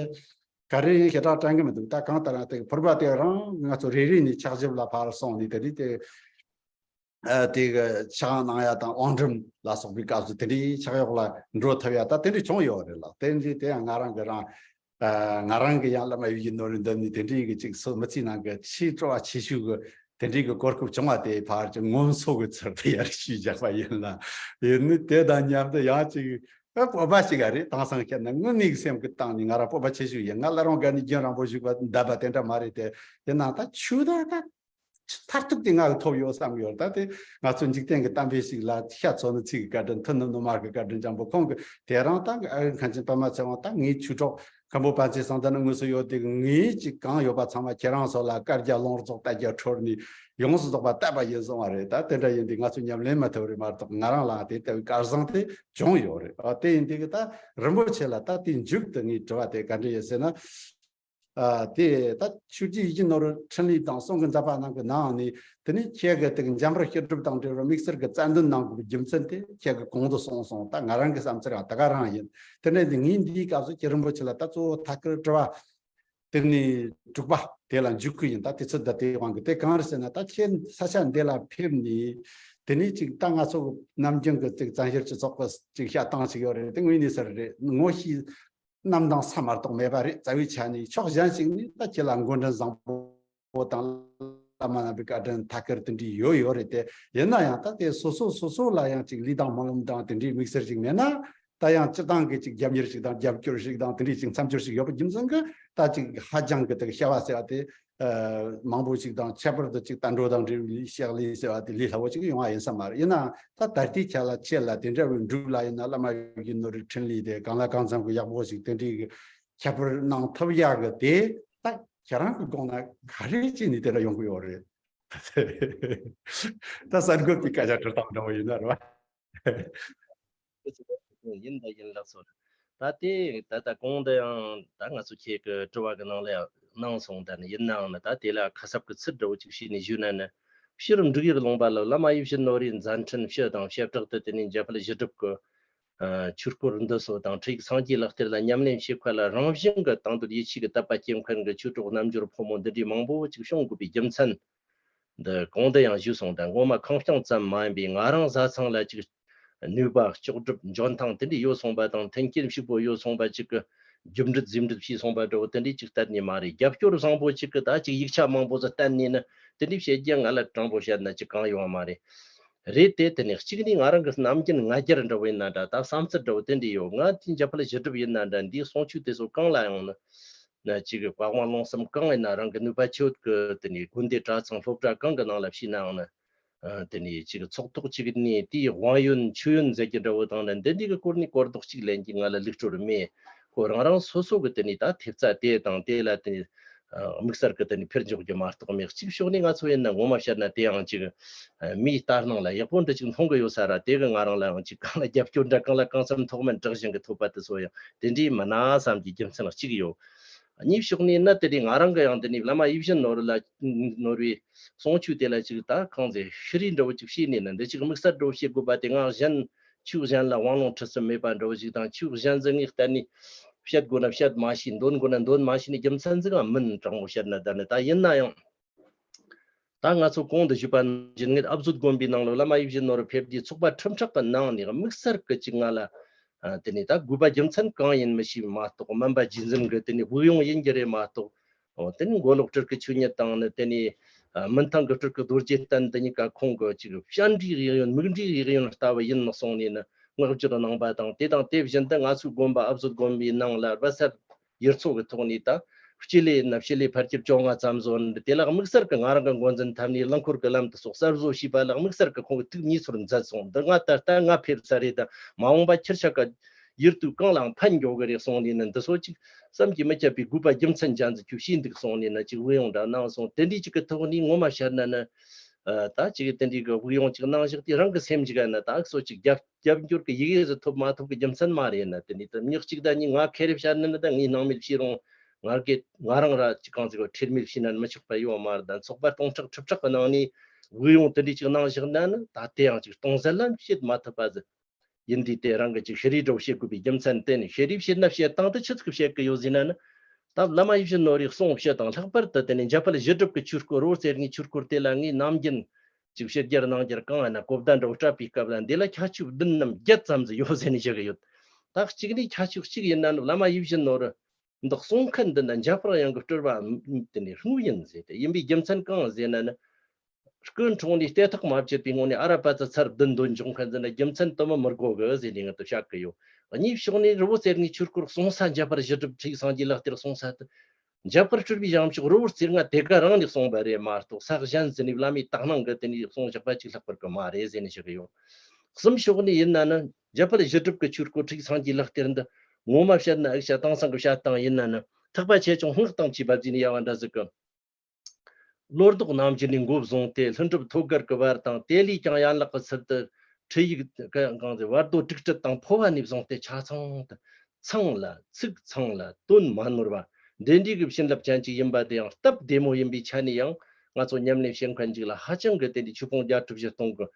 ག་རེ་ཡིན་ཞེ་དྲག་དྲན་གི་མི་འདུག་ད་གང་ལྟར་ཡང་དེ་གི་ཕུར་པ་དེ་རང་ང་ཚོ་རེ་རེ་ནས་ཕྱག་ཞིབ་ལ་ཕར་སོང་ནས་དེ་རིགས་དེ། ཨ་དེ་གི་ཕྱག་གནང་ཡ་དང་དབང་སྒྲུབ་ལ་སོགས་པའི་སྐབས་སུ་དེ་འདྲའི་ཕྱག་གཡོག་ལ་འགྲོ་ཐུབ་ཡ་ད་དེ་འདྲའི་བྱུང་ཡོད་རེད་ལ། དེ་འདྲའི་དེ་ཡང་ང་རང་གི་རང་ཨ་ང་རང་གི་ཡང་བླ་མ་ཡིད་བཞིན་ནོར་བུའི་མདུན་ནས་དེ་འདྲའི་གི་ཅིག་སོ་མི་ཚེའི་ནང་གི་ཆེས་སྤྲོ་བ་ཆེ་ཤོས་གི་དེ་འདྲའི་གི་གོ་སྐབས་བྱུང་བ་དེ་ཕར་ཅིག་ངོམ་སོ་གི་ཚུལ་དུ་ཡར་ཞུས་བཞག་པ་ཡིན་ལ། ཡིན་ནི་དེ་དང་མཉམ་དུ་ཡང་ཅིག་ཨ་སྤོབས་པ་ཞིག་ཨ་རེད། དེང་སང་བཤད་ན་དངོས་གནས་སེམས་ཀྱི་སྟེང་ནས་ང་རང་སྤོབས་པ་ཆེ་ཤོས་ཡིན། ང་བླ་རུང་དགའ་ནས་རྒྱུན་རིང་པོ་བཞུགས་པ་འདས་པ་དེ་འདྲ་མ་རེད་དེ། དེ་ན་ད་ཆོས་ད་ད་མཐར་ཐུག་དེ་ང་གི་ཐོབ་ཡོད་བསམ་ཡོད། ད་དེ་ང་ཚོ་འཇིག་རྟེན་གྱི་གཏམ་དཔེ་ཞིག་ལ་ཤ་ཚ་ནི་ཚིག་གི་བཀའ་དྲིན། མཐུ་ནུབ་ནུ་མ་གི་བཀའ་དྲིན་འཇམ་པོ། ཁོང་གི་དེ་རིང་ད་ཨ་རིག་མཁན་ཆེན་པདྨ་ཚེ་དབང་ད་ངའི་ཆོས་གྲོགས་མཁན་པོ་པཎ་ཆེན་བསམ་གཏན་དངོས་སུ་ཡོད་དེ། ངའི་ཅིག་གང་ཡོད་པ་ཚང་མ་ཁྱེད་རང་ཚོ་ལ་དཀར་རྒྱ་ལུང་རྫོགས་རྟ་རྒྱ་ཁྲོར་ནས་ཡོངས་སུ་རྫོགས་པ་བསྟན་པ་ཡིན་གསུངས་པ་རེད། ད་དེ་འདྲ་ཡིན་དུས་ང་ཚོས་ཉམས་ལེན་མ་ཐུབ་རེད་མ་གཏོགས། ང་རང་ལའང་དེ་ལྟ་བུའི་སྐལ་བཟང་དེ་བྱུང་ཡོད་རེད། ཨ་དེ་ཡིན་དུས་ད་རིན་པོ་ཆེ་ལ་ད་དེའི་མཇུག་ཏུ་ངའི་དྲི་བ་དེ་ག་འདྲ་ཡིན་ཟེར་ན། ཨ་དེ་ད་ཆོས་རྗེ་ཡིད་བཞིན་ནོར་བུ་འཕྲིན་ལས་དང་གསུང་གི་མཛད་པ་རྣམས་ཀྱི་ནང་ནས། དེ་ནས་ཁྱེད་ཀྱི་དེ་གི་འཇམ་དཔལ་བཤད་སྒྲུབ་དང་འབྲེལ་བའི་དམིགས་བསལ་གྱི་རྩ་འདོན་གནང་དགོས་པའི་རྒྱུ་མཚན་དེ་ཁྱེད་ཀྱིས་གོང་དུ་གསུངས་སོང་། ད་ང་རང་གི་བསམ་ཚུལ་ཡང་དེ་ག་རང་ཡིན། དེ་ནས་ངས་འདིའི་སྐབས་སུ་ཁྱེད་རིན་པོ་ཆེ་ལ་ད་གཙོ་བོ་ཐད་ཀར་དྲི་བ་དེ་ནས་དྲུག་པ་དེ་ལ་འཇུག་གི་ཡིན། ད་དེ་ཚོ་ད་དེའི་དབང་གིས་དེ་གང་རེད་ཟེར་ན། ད་ཁྱེད་ས་ཆ་འདི་ལ་ཕེབས་ནས་དེ་ནས་ཅིག་ད་ང་ཚོ་ནམ་རྒྱུན་གྱི་ཅིག་བཙན་བྱོལ་སྤྱི་ཚོགས་ཀྱི་ཅིག་བཤད་སྟངས་ཤིག་ཡོད་རེད། དེ་དངོས་གནས་ཟེར་རེད། ངོ་ཤེས་གནམ་དང་ས་མ་གཏོགས་མེད་པ་རེད། རྩ་བའི་ཆ་ནས་ཕྱོགས་གཞན་ཞིག་ནས་ད་ཁྱེད་ལ་མགོ་འདྲེན་བཟང་པོ་དང་བླ་མ་རྣམ་པའི་བཀའ་དྲིན་ཐད་ཀར་དེ་འདྲའི་ཡོད་ཡོད་རེད་དེ། ཡིན་ན་ཡང་ད་དེ་སོ་སོ་སོ་སོ་ལ་ཡང་ཅིག་ལུས་དང་སྨོན་ལམ་དང་དེ་འདྲའི་དམིགས་བསལ་ཞིག་མེད་ན། ད་ཡང་སྤྱིར་བཏང་གི་ཅིག་རྒྱབ་གཉེར་ཞིག་དང་རྒྱབ་སྐྱོར་ཞིག་དང་དེ་འདྲའི་ཅིག་མཚམས་སྦྱོར་ཞིག་ཡོད་པའི་རྒྱུ་མཚན་གྱིས། ད་ཅིག་ཧ་ཅང་གི་དེ་གི་བྱ་བ་ཟེར་བ་དེ་ཨ་མང་པོ་ཞིག་དང་། ཁྱད་པར་དུ་ཅིག་བསྟན་འགྲོ་དང་འབྲེལ་བའི་ཕྱག་ལས་ཟེར་བ་དེ་ལས་སླ་བོ་ཅིག་ཡོང་བ་ཡིན་ས་མ་རེད། ཡིན་ནའང་ད་ད་ལྟའི་ཆ་ལ་ཁྱེད་ལ་དེ་འདྲ་བའི་འབྲུག་ལ་ཡིན་ན་བླ་མ་ཡིད་བཞིན་ནོར་བུའི་འཕྲིན་ལས་དེ་གང་ལ་གང་འཚམ་གྱི་ཡག་པོ་ཞིག་དེ་འདྲའི་གི་ཁྱད་པར་གནང་ཐུབ་ཡག་གི་དེ་ད་ཁྱེད་རང་གི་དགོངས་ན་ག་རེ་བྱས་ནས་དེ་འདྲ་ཡོང་གི་ཡོད་རེད། ད་གསར་འགོད་པའི་སྐད་ཆ་དྲི་སྟངས་འདྲ་བོ་ཡིན་ན་རེད་བ། ཡིན་ད་ཡིན་ལགས་སོ། ད་དེ་ད་ལྟ་གོང་དུ་ཡང་ད་ང་ཚོ་ཁྱེད་ཀྱི་དྲི་བ་གི་ནང་ལ་ཡང་གནང་སོང་། ད་ནི་ཡིན་ནའང་ནི་ད་དེ་ལ་ཁ་གསབ་ཀྱི་ཚུལ་འདྲ་བོ་ཅིག་བྱས་ནས་ཞུས་ན་ནི། སྤྱིར་འབྲུག་ཡུལ་ལུང་པ་ལ་བླ་མ་ཡིད་བཞིན་ནོར་བུའི་མཛད་འཕྲིན་སྤྱི་དང་བྱེ་བྲག་ཏུ་དེ་ནས་འཇམ་དཔལ་བཞི་སྒྲུབ་ཀྱི་ཨ་ཆོས་སྐོར་འདི་ཚོ་དང་ཁྲིད་ཡིག་སངས་རྒྱས་ལག་གཏེར་ལ་ཉམས་ལེན་བྱེད་མཁན་ལ་རང་བཞིན་གྱི་དེང་དུས་ཡིད་ཆེས་ཀྱི་དད་པ་སྐྱེ་མཁན་གྱི་ཆོས་གྲོགས་རྣལ་འབྱོར་ཕོ་མོ་འདི་འདྲའི་མང་པོ་ཅིག་བྱུང་དགོས་པའི་རྒྱུ་མཚན། འདི་གོང་དུ་ཡང་ཞུས་སོང་། ད་ངོ་མ་ཁེངས་སྐྱུང་ཙམ་མ་ཡིན་པའི་ང་རང་བཟའ་ཚང་ལ་ཅིག་ནུས་པ་ལྕོགས་གྲུབ་འཇོན་ཐང་དེ་འདྲ་ཡོད་སོང་བ་དང་། མཐུན་རྐྱེན་ཕྱུག་པོ་ཡོད་སོང་བ་ཅིག་གི་རྒྱུ་འབྲས་རྫས་འབྲས་བྱས་སོང་བ་འདྲ་བོ་དེ་འདྲ་ཅིག་གཏན་ནས་མ་རེད། རྒྱབ་སྐྱོར་བཟང་པོ་ཅིག་གི་ད་ཅིག་ཡིག་ཆ་མང་པོ་ཟིག་བསྟན་ནས་ནི་དེ་འདྲ་བཤད་རྒྱུ་ང་ལ་དྲང་པོ་བཤད་ན་ཅིག་གང་ཡོང་བ་མ་རེད། རེད་དེ། དེ་ནས་གཅིག་ནས་ང་རང་གི་ནམ་རྒྱུན་ང་རྒྱལ་འདྲ་བོ་ཡིན་ན་འདྲ། ད་བསམ་ཚུལ་འདྲ་བོ་དེ་འདྲ་ཡོད། ང་དེ་འཇམ་དཔལ་བཞི་སྒྲུབ་ཡིན་ན་འདྲ། འདིའི་གསུང་ཆོས་དེ་ཚོ་གང་ལ་ཡང་ནི་ན་ཅིག་བཀའ་དབང་ལུང་གསུམ་གང་ཡིན་ན་རང་གི་ནུས་པ་ཆེ་བོ་གི་དེ་ནས་དགོན་སྡེ་གྲྭ་ཚང་སློབ་གྲྭ་གང་གི་ནང་ལ་ཕྱིན་ནའང་ནི། ཨ་དེ་ནས་ཅིག་ཚོགས་ཐོག་ཅིག་ནས་དེའི་དབང་ཡོན་མཆོད་ཡོན་མཛད་རྒྱུ་འདྲ་བོ་དང་ནི་འདི་འདྲའི་གི་སྐོར་ནས་གོ་རྟོགས་ཅིག་ལེན་གྱི་ང་ལ་ལུགས་སྲོལ་མེད། ཁོ་རང་རང་སོ་སོ་གི་དེ་ནས་ད་ཐེབས་རྩ་དེ་དང་དེ་ལ་དེ་ནས་ཨ་དམིགས་བསལ་གི་དེ་ནས་འཕེར་འཇོག་རྒྱུ་མ་གཏོགས་མེད། གཅིག་ཕྱོགས་ནས་ང་ཚོ་ཡིན་ན་ངོ་མ་བཤད་ན་དེའང་ཅིག་ཨ་མིའི་ལྟར་སྣང་ལ་ཡག་པོ་འདྲ་ཅིག་མཐོང་གི་ཡོད་ས་ར། དེ་གི་ང་རང་ལའང་ཅིག་གང་ལ་རྒྱབ་སྐྱོར་འདྲ་གང་ལ་གང་འཚམ་མཐོ་དམན་དྲག་ཞན་གི་ཐོབ་པ་དེ་ཚོ་ཡང་དེ་འདྲའི་མིན་ན་བསམ་གྱི་རྒྱུ་མཚན་གཅིག་ཡོད། གཉིས་ཕྱོགས་ནས་ནི་དེ་འདྲའི་ང་རང་གི་ཡང་དེ་ནས་བླ་མ་ཡིད་བཞིན་ནོར་བུ་ལ་ནོར་བུའི་གསུང་ཆོས་དེ་ལ་ཅིག་ད་གང་ཟེར་ཤེས་རིག་འདྲ་བོ་ཅིག་བྱས་ནས་ནི་འདི་ཅིག་དམིགས་བསལ་འདྲ་བོ་བྱེད་དགོས་པ་དེ། ང་གཞན་ཆོས་གཞན་ལ་དབང་ལུང་ཁྲིད་སེམས་མེད་པ་འདྲ་བོ་ཞིག་དང་། ཆོས་གཞན་ཟིག་ངས་གཏན་ནས་བཤད་དགོས་ན་བཤད་མ་ཤེས། འདོན་དགོས་ན་འདོན་མ་ཤེས་ནི་རྒྱུ་མཚན་ཟིག་ང་མིན། དྲང་མོ་བཤད་ན་ད་ནི་ད་ཡིན་ན་ཡང་ད་ང་ཚོ་གོང་དུ་ཞུས་པ་ནང་བཞིན་ངེད་ཨ་བཟོ་དགོན་པའི་ནང་ལ་བླ་མ་ཡིད་བཞིན་ནོར་བུ་ཕེབས་རྒྱུའི་ཚོགས་པ་ཁྲིམས་ཁྲག་གི་ནང་ནས་དམིགས་བསལ་གི་ཅིག་ང་ལ་ཨ་དེ་ནས་ད་དགོས་པ་རྒྱུ་མཚན་གང་ཡིན་མི་ཤེས་མ་གཏོགས། སྨན་པ་རྗེ་འཛིན་གི་དེ་ནས་དབུགས་དབྱུང་ཡིན་རྒྱུ་རེད་མ་གཏོགས། འོ་དེ་ནས་མགོ་ལོག་སྤྲུལ་སྐུ་ཆོས་ཉིད་དང་ནི་དེ་ནས་ཨ་མུན་ཐང་གི་སྤྲུལ་སྐུ་རྡོ་རྗེ་བསྟན་དེ་གཉིས་ཀ་ཁོང་གི་ཅིག་བཤད་འབྲས་ཡིག་ཡོན་མིག་འབྲས་ཡིག་ཡོན་ལྟ་བུ་ཡིན་ནོ་གསུངས་ནས་ནི་བསྔགས་བརྗོད་གནང་པ་དང་། དེ་དང་དེ་བཞིན་དུ་ང་ཚོའི་དགོན་པ་ཨ་བཟོ་དགོན་པའི་ནང་ལ་རྦད་ས་ཡུལ་ཚོ་གི་ཐོག་ནས་ད་ སྤྱི་ལེ་ཡིན་ན་སྤྱི་ལེ་ཕལ་ཆེར་བཅོ་ལྔ་ཙམ་བཟོ་ནི་འདི་དེ་ལ་དམིགས་བསལ་གྱི་ང་རང་གི་འགོ་འཛིན་འཐབ་ནས་རླངས་འཁོར་གྱི་ལམ་དུ་སོགས་གསར་བཟོ་བྱས་པ་ལ་དམིགས་བསལ་གྱི་ཁོང་གི་ཐུགས་མཉེས་ཚོར་མཛད་སོང་། འདི་ང་ད་ལྟ་ང་ཕེབས་ས་རེད། ད་མ་འོངས་པ་ཁྱེད་ཆ་ག་ཡུལ་དུས་གང་ལའང་ཕན་འགྱོ་གི་རེད་གསུངས་ནས་ནི་འདི་ཚོ་ཅིག་བསམ་གྱིས་མི་ཁྱབ་པའི་དགོས་པ་རྒྱུ་མཚན་ཅན་ཟིག་ཁྱོད་ཤེས་འདུག་གསུངས་ནས་ནི་ཅིག་དབུགས་དབྱུང་འདྲ་གནང་སོང་། དེ་འདྲའི་ཅིག་གི་ཐོག་ནས་ངོ་མ་བཤད་ན་ནི། ཨ། ད་ཅིག་དེ་འདྲའི་གི་དབུགས་དབྱུང་ཅིག་གནང་བཞག་དེ་རང་གི་སེམས་ཅིག་ན་ད་ཨ་སོ་ཅིག་རྒྱབ་རྒྱབ་སྐྱོར་གི་ཡི་གེ་ཟིག་ཐོབ་མ་ཐོབ་གི་རྒྱུ་མཚན་མ་རེད་ན། དེ་ནས་ད་མྱི་གཅིག་ད་གཉིས་ང་ཁེ་རེ་བཤད་ན་ནི་ད་ངའི་སྣང་མེད་ཤེས་རུང་ང་གི་ང་རང་ར་ཅིག་གང་ཟིག་གི་ཁྲེལ་མེད་བྱས་ན་ནི་མི་ཆོག་པ་ཡོད་མ་རེད། ད་ཚོགས་པ་སྟོང་ཕྲག་ཁྲི་ཕྲག་གི་ནང་ནས་དབུགས་དབྱུང་དེ་འདྲའི་ཅིག་གནང་བཞག་ན་ནི་ད་དེ་ཡང་ཅིག་སྟོང་ཟད་ལམ་བྱེད་མ་ཐུབ་པ་ཟིག་ཡིན་དུས་དེ་རང་གི་ཅིག་ཤེས་རིག་སྒྲོག་བྱེད་དགོས་པའི་རྒྱུ་མཚན་བསྟན་ནས། ཤེས་རིག་བྱེད་ན་བྱེད་སྟངས་དེ་ཆི་ཟིག་བྱེད་ཀྱི་ཡོད་ཟེར་ན་ནི། ད་བླ་མ་ཡིད་བཞིན་ནོར་བུའི་གསུང་བཤད་དང་། ལྷག་པར་དུ་དེ་ནས་འཇམ་དཔལ་གཞི་གྲུབ་ཀྱི་ཆོས་སྐོར་རི་བོ་རྩེ་ལྔའི་ཆོས་སྐོར་དེ་ལ་ངས་ནམ་རྒྱུན་ཅིག་ཕྱི་རྒྱལ་ནང་རྒྱལ་གང་ཡིན་ན་གོ་བརྡ་འདྲ་བོ་སྤྲད་པའི་སྐབས་ལ་འདི་ལ་ཁྱད་ཆོས་བདུན་ནམ་བརྒྱད་ཙམ་ཟིག་ཡོད་ཟེར་ནས་བཤད་ཀྱི་ཡོད། ད་གཅིག་ནས་ཁྱད་ཆོས་གཅིག་ཡིན་ན་ནི་བླ་མ་ཡིད་བཞིན་ནོར་བུ་འདི་གསུང་མཁན་འདི་ན་འཇམ་དཔལ་དབྱངས་ཀྱི་སྤྲུལ་པ་དེ་ནས་ལྷུང་ཡིན་ཟེར་ཏེ། ཡིན་པའི་རྒྱུ་མཚན་གང་ཟེར་ན་ནི། སྐུ་འཁྲུངས་ནས་བསྟོད་ཐག་མ་བཅད་པའི་སྔོན་ནས་ཨ་ར་པ་ཙི་ཚར་བདུན་འདོན་བྱུང་མཁན་ཟེར་ན་རྒྱུ་མཚན་དུ་མ་མི་དགོས་གི་ཟེར་ནས་ང་ཚོ་བཤད་གི་ཡོད། གཉིས་ཕྱོགས་ནས་རི་བོ་རྩེ་ལྔའི་ཆོས་སྐོར་གསུང་ས་འཇམ་དཔལ་གཞི་གྲུབ་ཁྲིད་ཡིག་སངས་རྒྱས་ལག་གཏེར་གསུང་ས་དེ། འཇམ་དཔལ་སྤྲུལ་པའི་བྱང་ཕྱོགས་རི་བོ་རྩེ་ལྔ་དེ་ག་རང་ནས་གསུངས་པ་རེད་མ་གཏོགས། ས་གཞན་ཟིན་ནས་བླ་མའི་དག་སྣང་གི་དེ་ནས་གསུངས་བཞག་པ་ཅིག་ལྷག་པར་གི་མ་རེད་ཟེར་ནས་བཤད་གི་ཡོད། གསུམ་ཕྱོགས་ནས་ཡིན་ན་ནི་འཇམ་དཔལ་གཞི་གྲུབ་ཀྱི་ཆོས་སྐོར་ཁྲིད་ཡིག་སངས་རྒྱས་ལག་གཏེར་འདི་ངོ་མ་བཤད་ན་ཨ་ཞེ་དེང་སང་གི་བཤད་སྟངས་ཡིན་ན་ནི་ཐེག་པ་ཆེ་ཆུང་སྔགས་དང་བཅས་པ་བརྩིས་ནས་ཡ་བ་འདྲ་ཟིག་གི། བློ་ལྡོག་རྣམ་འགྱུར་ནས་འགོ་བཟུང་སྟེ་ལྷུན་གྲུབ་ཐོད་རྒལ་གྱི་བར་དང་། དེ་ལས་ཀྱང་ཡན་ལག་གི་ཚུལ་དུ་ཁྲིད་ཡིག་གང་ཟེར་བར་དོ་དྲུག་ཁྲིད་དང་འཕོ་བ་ནས་བཟུང་སྟེ་ཆ་ཚང་དུ་ཚང་ལ་ཚིག་ཚང་ལ་དོན་མ་ནོར་བ་འདི་འདྲའི་གི་བྱིན་རླབས་ཅན་ཅིག་ཡིན་པ་དེ་ཡང་སྟབས་བདེ་མོ་ཡིན་པའི་ཆ་ནས་ཡང་ང་ཚོ་ཉམས་ལེན་བྱེད་མཁན་ཅིག་ལ་ཧ་ཅང་གི་དེ་འདྲའི་ཆོས་ཕུང་བརྒྱད་ཁྲི་བཞི་སྟོང་གི་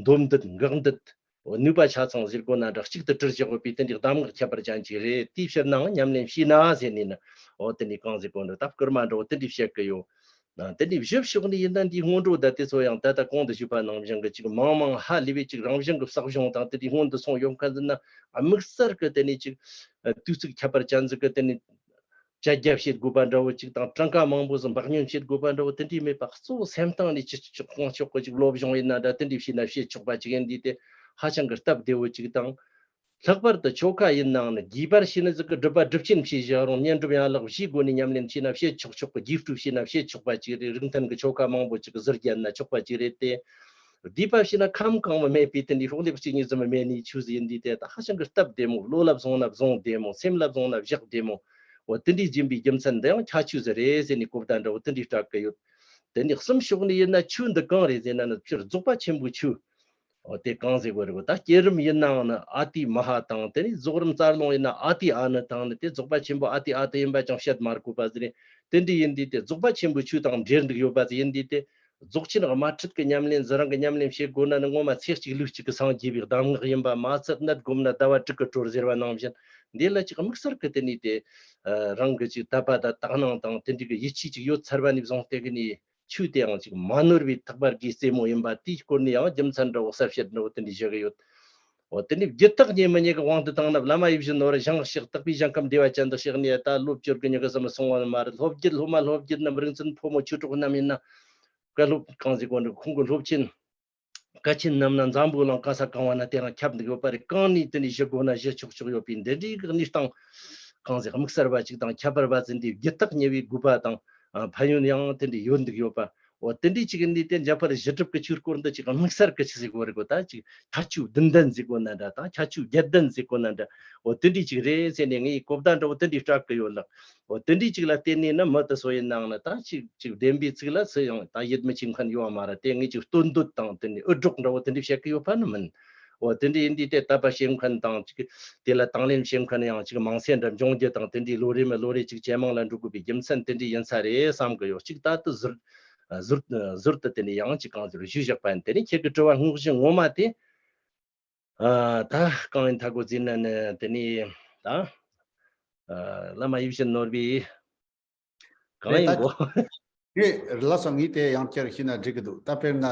འདོམས་འདུད་འགག་འདུད། འོ་ནུས་པ་ཆ་ཚང་ཟེར་དགོས་ན་འདྲ་གཅིག་ཏུ་དྲིལ་བཞག་དགོས་པའི་དེ་འདྲའི་གདམས་ངག་ཁྱད་པར་ཅན་ཅིག་རེད། དེའི་ཕྱིར་ནའང་ཉམས་ལེན་བྱས་ན་ཟེར་ནས་ནི། འོ་དེ་འདྲའི་གང་ཟེར་དགོས་ན་འདྲ་འོ་དེ་འདྲའི་བཤད་གི་ཡོད། ཨ། དེ་འདྲའི་བཞི་ཕྱོགས་ནས་ཡིན་ན་འདིའི་སྔོན་འགྲོ་ད་དེ་ཚོ་ཡང་ད་ལྟ་གོང་དུ་ཞུས་པ་ནང་བཞིན་གི་ཅིག་མང་མང་ཧ་ལས་པའི་ཅིག་རང་བཞིན་གི་བསགས་སྦྱོང་དང་དེ་འདྲའི་སྔོན་དུ་སོང་ཡོད་མཁན་ཟིན་ན་དམིགས་བསལ་གི་དེ་ནས་ཅིག་ཨ། དུས་ཚིགས་ཁྱད་པར་ཅན་ཟིག་གི་དེ་ནས། བཅད་རྒྱ་བྱེད་དགོས་པ་འདྲ་བོ་ཅིག་དང་གྲངས་ཀ་མང་པོ་ཟིག་འབག་ཉོན་བྱེད་དགོས་པ་འདྲ་བོ་དེ་འདྲའི་མེད་པ། གཙོ་བོ་སེམས་གཏིང་ནས་ཅི་ཆོག་གང་ཆོག་གི་ཅིག་སློབ་སྦྱོང་ཡིན་ན་འདྲ་དེ་འདྲའི་བྱས་ན་བྱེད་ཆོག་པ་ཅིག་ཡིན་དུས་དེ་ཧ་ཅང་གི་སྟབས་བདེ་བོ་ཅིག་དང་། ལྷག་པར་དུ་ཆོ་ག་ཡིན་ནའང་ནི་དགོས་པར་བྱས་ན་ཟིག་གི་སྒྲུབ་པ་སྒྲུབ་ཆེན་བྱས་བཞག་རུང་བསྙེན་སྒྲུབ་ཡན་ལག་བཞིའི་སྒོ་ནས་ཉམས་ལེན་བྱས་ན་བྱེད་ཆོག་ཆོག་གི། རྒྱས་སྤྲོས་བྱས་ན་བྱེད་ཆོག་པ་ཅིག་རེད། རིགས་མཐུན་གི་ཆོ་ག་མང་པོ་ཅིག་གི་ཟུར་བརྒྱབ་ན་ཆོག་པ་ཅིག་རེད་དེ། སྡིག་པ་བྱས་ན་ཁམས་གང་བ་མེད་པའི་དེ་འདྲའི་རོགས་ལས་གཅིག་གཉིས་ཙམ་མེད་ནི་ཆོས་ཟིག་ཡིན་དུས་དེ་ད་ཧ་ཅང་གི་སྟབས་བདེ་མོ། བློ་ལ་བཟུང་ན་བཟུང་བདེ་མོ། སེམས་ལ་བཟུང་ན་བཞག་བདེ་མོ། འོ་དེ་འདྲའི་སྦྱིན་པའི་རྒྱུ་མཚན་འདི་ཡང་ཁྱད་ཆོས་ཟིག་རེད་ཟེར་ནས་གོ་བརྡ་འདྲ་བོ་དེ་འདྲའི་སྤྲད་གི་ཡོད། དེ་ནས་གསུམ་ཕྱོགས་ནས་ཡིན་ན་ཆོས་འདི་གང་རེད་ཟེར་ན་ནི་སྤྱིར་རྫོགས་པ་ཆེན་པོའི་ཆོས། འོ་དེ་གང་ཟེར་དགོས་རེད་གོ། ད་བསྐྱེད་རིམ་ཡིན་ནའང་ནི་ཨ་ཏི་མ་ཧ་དང་། དེ་ནས་རྫོགས་རིམ་རྩ་རླུང་ཡིན་ན་ཨ་ཏི་ཨ་ནི་དང་ནི། དེ་རྫོགས་པ་ཆེན་པོ་ཨ་ཏི་ཨ་ཏི་ཡིན་པ་ཅང་བཤད་མ་དགོས་པ་ཟིག་རེད། དེ་འདྲ་ཡིན་དུས་དེ་རྫོགས་པ་ཆེན་པོའི་ཆོས་དང་འབྲེལ་འདུག་ཡོད་པ་ཟིག་ཡིན་དུས་དེ། རྫོགས་ཆེན་དམར་ཁྲིད་ཀྱི་ཉམས་ལེན་ཟི་རང་གི་ཉམས་ལེན་བྱེད་དགོས་ན་ནི་ངོ་མ་ཚེ་གཅིག་ལུས་གཅིག་གི་སངས་རྒྱས་པའི་གདམས་ངག་ཡིན་པ་མ་ཚད། གནས་སྒོམ་ན་ཟླ་བ་དྲུག་གི་གྲོལ་ཟེར་བ་ནང་བཞིན། འདི་ལ་ཅིག་དམིགས་བསལ་གྱི་དེ་ནས་དེ་རང་གི་ཅིག་དད་པ་དང་དག་སྣང་དང་དེ་འདྲའི་གི་ཡིད་ཆེས་ཅིག་ཡོད་ཚར་བ་ནས་བཟུང་སྟེ་གི་ནས་ཆོས་དེའང་ཅིག་མ་ནོར་བའི་ཐེག་པ་དགེ་རྩེ་མོ་ཡིན་པ་དེའི་སྐོར་ནས་ཡང་རྒྱུ་མཚན་འདྲ་བོ་གསལ་བཤད་འདྲ་བོ་དེ་འདྲ་བཞག་གི་ཡོད། འོ་དེ་ནས་རྒྱུད་ཐག་ཉེ་མི་ཉེ་གི་དབང་དུ་བཏང་ན་བླ་མ་ཡིད་བཞིན་ནོར་བུ་ཞིང་གཤེགས་དག་པའི་ཞིང་ཁམས་བདེ་བ་ཅན་དུ་གཤེགས་ནས་ད་ལོ་བཅུ་དགུ་ཉི་ཤུ་ཙམ་སོང་བ་ནི་མ་རེད། སློབ་རྒྱུད་སློབ་མ་སློབ་རྒྱུད་རྣམས་རིག་འཛིན་ཕོ་མོ་ཆོས་གྲོགས་རྣམས་ཡིན་ན། བཀའ་སློབ་གང་ཟེར་དགོས་འདུག་ཁོང་གི་སློབ་ཆེན་བཀའ་ཆེན་རྣམས་ན་འཛམ་བུ་གླིང་ག་ས་གང་བ་ན་དེ་རང་ཁྱབ་འདུག་ཡོད་པ་རེད། གང་ནས་དེ་འདྲའི་ཞུ་དགོས་ན་ཞུ་ཆོག་ཆོག་ཡོད་པའི་འདི་འདྲའི་གི་གནས་སྟངས་གང་ཟེར་དམིགས་བསལ་བ་ཅིག་དང་ཁྱད་པར་བ་ཟིན་དུས་རྒྱུད་ཐག་ཉེ་བའི་དགོས་པ་དང་། ཨ། ཕན་ཡོན་ཡང་དེ་འདྲའི་ཡོད་འདུག་ཡོད་པ། འོ་དེ་འདྲའི་ཅིག་ཡིན་དུས་དེ་འཇམ་དཔལ་གཞི་གྲུབ་ཀྱི་ཆོས་སྐོར་འདི་ཅིག་དམིགས་བསལ་གྱི་ཆི་ཟེར་དགོས་རེད་གོ། ད་ཅིག་ཁྱད་ཆོས་བདུན་ལྡན་ཟེར་དགོས་ན་འདྲ་དང་ཁྱད་ཆོས་བརྒྱད་ལྡན་ཟེར་དགོས་ན་འདྲ། འོ་དེ་འདྲའི་ཅིག་རེད་ཟེར་ནས་ངས་གོ་བརྡ་འདྲ་བོ་དེ་འདྲའི་སྤྲད་གི་ཡོད་ལགས། འོ་དེ་འདྲའི་ཅིག་ལ་བརྟེན་ནས་ནི་མི་དེ་ཚོ་ཡིན་ནའང་ནི་ད་ཅིག་ཅིག་བདེན་པའི་ཚིག་ལ་སུ་ཡང་ད་ཡིད་མི་ཆེས་མཁན་ཡོད་མ་རེད། དེ་ངས་ཅིག་སྟོན་འདོད་དང་དེ་ནས་འུར་སྒྲོག་འདྲ་བོ་དེ་འདྲའི་བཤད་གི་ཡོད་པ་ནི་མིན། འོ་དེ་འདྲའི་ཡིན་དུས་དེ་དད་པ་བྱེད་མཁན་དང་ཅིག་དེ་ལ་དང་ལེན་བྱེད་མཁན་ཡང་ཅིག་མང་ཚད་འདྲ་འབྱུང་རྒྱུ་དང་། དེ་འདྲའི་ལོ་རེ་མི་ལོ་རེ་ཅིག་ཇེ་མང་ལ་འགྲོ་དགོས་པའི་རྒྱུ་མཚན་དེ་འདྲའི་ཡིན་ས་རེད་བསམ་གི་ཡོད། ཅིག་ད་དུ་ཟུར་ཟུར་ཟུར་དུ་དེ་ནས་ཡང་ཅིག་གང་ཟེར་ཞུས་བཞག་པ་ཡིན། དེ་ནས་ཁྱེད་ཀྱི་དྲི་བ་དངོས་གཞི་ངོ་མ་དེ། ཨ། ད་གང་ཡིན་ད་གོ་ཟིན་ན་ནི་དེ་ནས་ད། ཨ། བླ་མ་ཡིད་བཞིན་ནོར་བུའི་གང་རེད་ཡིན་ད་གོ། དེ་ལགས་སོ། ངས་དེ་ཡང་བསྐྱར་ཞུས་ན་འགྲིག་གི་འདུག་ད་དཔེར་ན།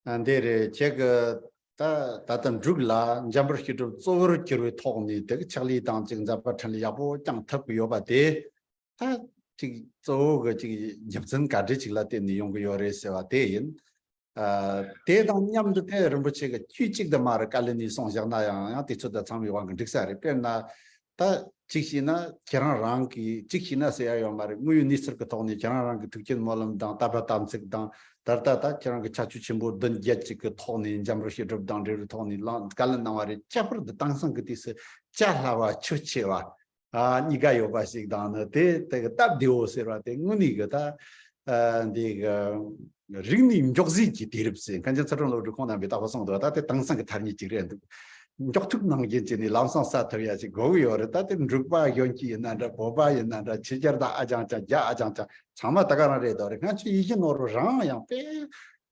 ཨ། འདི་རེད། ཁྱེད་ཀྱི་ད་ད་ལྟ་འབྲུག་ལ་འཇམ་དཔལ་སྤྱི་སྒྲུབ་གཙོ་བོར་གྱུར་པའི་ཐོག་ནས་དེ་གི་ཕྱག་ལས་དང་ཅིག་མཛད་པ་འཕྲིན་ལས་ཡག་པོ་བསྐྱངས་ཐུབ་ཀྱི་ཡོད་པ་དེ། ད་ཅིག་གཙོ་བོ་གི་ཅིག་རྒྱུ་མཚན་ག་འདྲ་ཅིག་ལ་བརྟེན་ནས་ཡོང་གི་ཡོད་རེད་ཟེར་བ་དེ་ཡིན། ཨ། དེ་དང་མཉམ་དུ་དེ་རིན་པོ་ཆེ་གི་དཀྱུས་གཅིག་ཏུ་མ་རེད། བཀའ་ལན་ནས་གསུངས་བཞག་ན་ཡང་ཡང་དུས་ཚོད་དང་འཚམ་པའི་དབང་གིས་འགྲིག་ས་རེད། དཔེར་ན། ད་གཅིག་བྱས་ན་ཁྱེད་རང་རང་གིས་གཅིག་བྱས་ན་ཟེར་ཡ་ཡོད་མ་རེད། དངོས་ཡོད་གནས་ཚུལ་གྱི་ཐོག་ནས་ཁྱེད་རང་རང་གི་ཐུགས་བསྐྱེད་སྨོན་ལམ་དང་དད་པ་དམ་ཚིག་དང་ད་ལྟ་ད་ཁྱེད་རང་གི་ཁྱད་ཆོས་ཆེན་པོ་བདུན་བརྒྱད་ཅིག་གི་ཐོག་ནས་འཇམ་རུ་བྱེད་སྒྲུབ་དང་འབྲས་བུའི་ཐོག་ནས་བླང་བཀའ་ལན་གནང་བ་རེད། ཁྱད་པར་དུ་དེང་སང་གི་དུས་སུ་བྱ་སླ་བ་ཆོས་ཆེ་བ། ཨ་གཉིས་ཀ་ཡོད་པ་ཞིག་དང་ནི་དེ་དེ་གི་སྟབས་བདེ་བོ་ཟེར་བ་དེ་དངོས་གནས་གི་ད་ཨ་འདི་གི་རིག་གནས་མགྱོགས་ཟིན་གྱི་དུས་རབས་ཟེར། མཁན་ཆེན་ཚུལ་ཁྲིམས་བློ་གྲོས་ཁོང་རྣམ་པས་ད་གོ་སོང་འདུག་ད་དེ་དེང་སང་གི་ཐ་སྙད་ཅིག་རེད་འདུག་མགྱོགས་ཐུག་ནང་བཞིན་བྱས་ནས་ལམ་སང་ས་ཐུབ་ཡ་ཞིག་དགོས་ཀྱི་ཡོད་རེད། ད་དེ་འབྲུག་པ་གཞོན་སྐྱེས་ཡིན་ན་འདྲ། བོད་པ་ཡིན་ན་འདྲ། ཕྱི་རྒྱལ་དང་ཨ་ཅང་ཅང་རྒྱ་ཨ་ཅང་ཅང་ཚང་མ་ད་ག་རང་རེད་དོ་རེད། ང་ཚོའི་ཡིད་བཞིན་ནོར་བུ་རང་ཡང་དཔེ་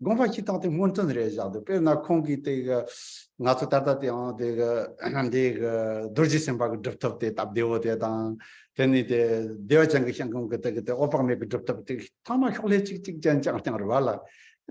དགོངས་པ་བཞེས་སྟངས་དེ་སྔོན་ཐོན་རེད་བཞག་འདུག་དཔེར་ན་ཁོང་གིས་དེ་གི་ང་ཚོ་ད་ལྟ་དེའང་དེ་གི་འདི་གི་རྡོ་རྗེ་སེམས་དཔའ་གི་སྒྲུབ་ཐབས་དེ་སྟབས་བདེ་བོ་དེ་དང་། དེ་ནས་དེ་བདེ་བ་ཅན་གྱི་ཞིང་ཁམས་ཀྱི་དེ་གི་དེ་འོད་དཔག་མེད་ཀྱི་སྒྲུབ་ཐབས་དེ་ཐ་མ་ཤོག་ལྷེ་གཅིག་གཅིག་ཅན་རྐྱང་རྐྱང་རེད་བ་ལ།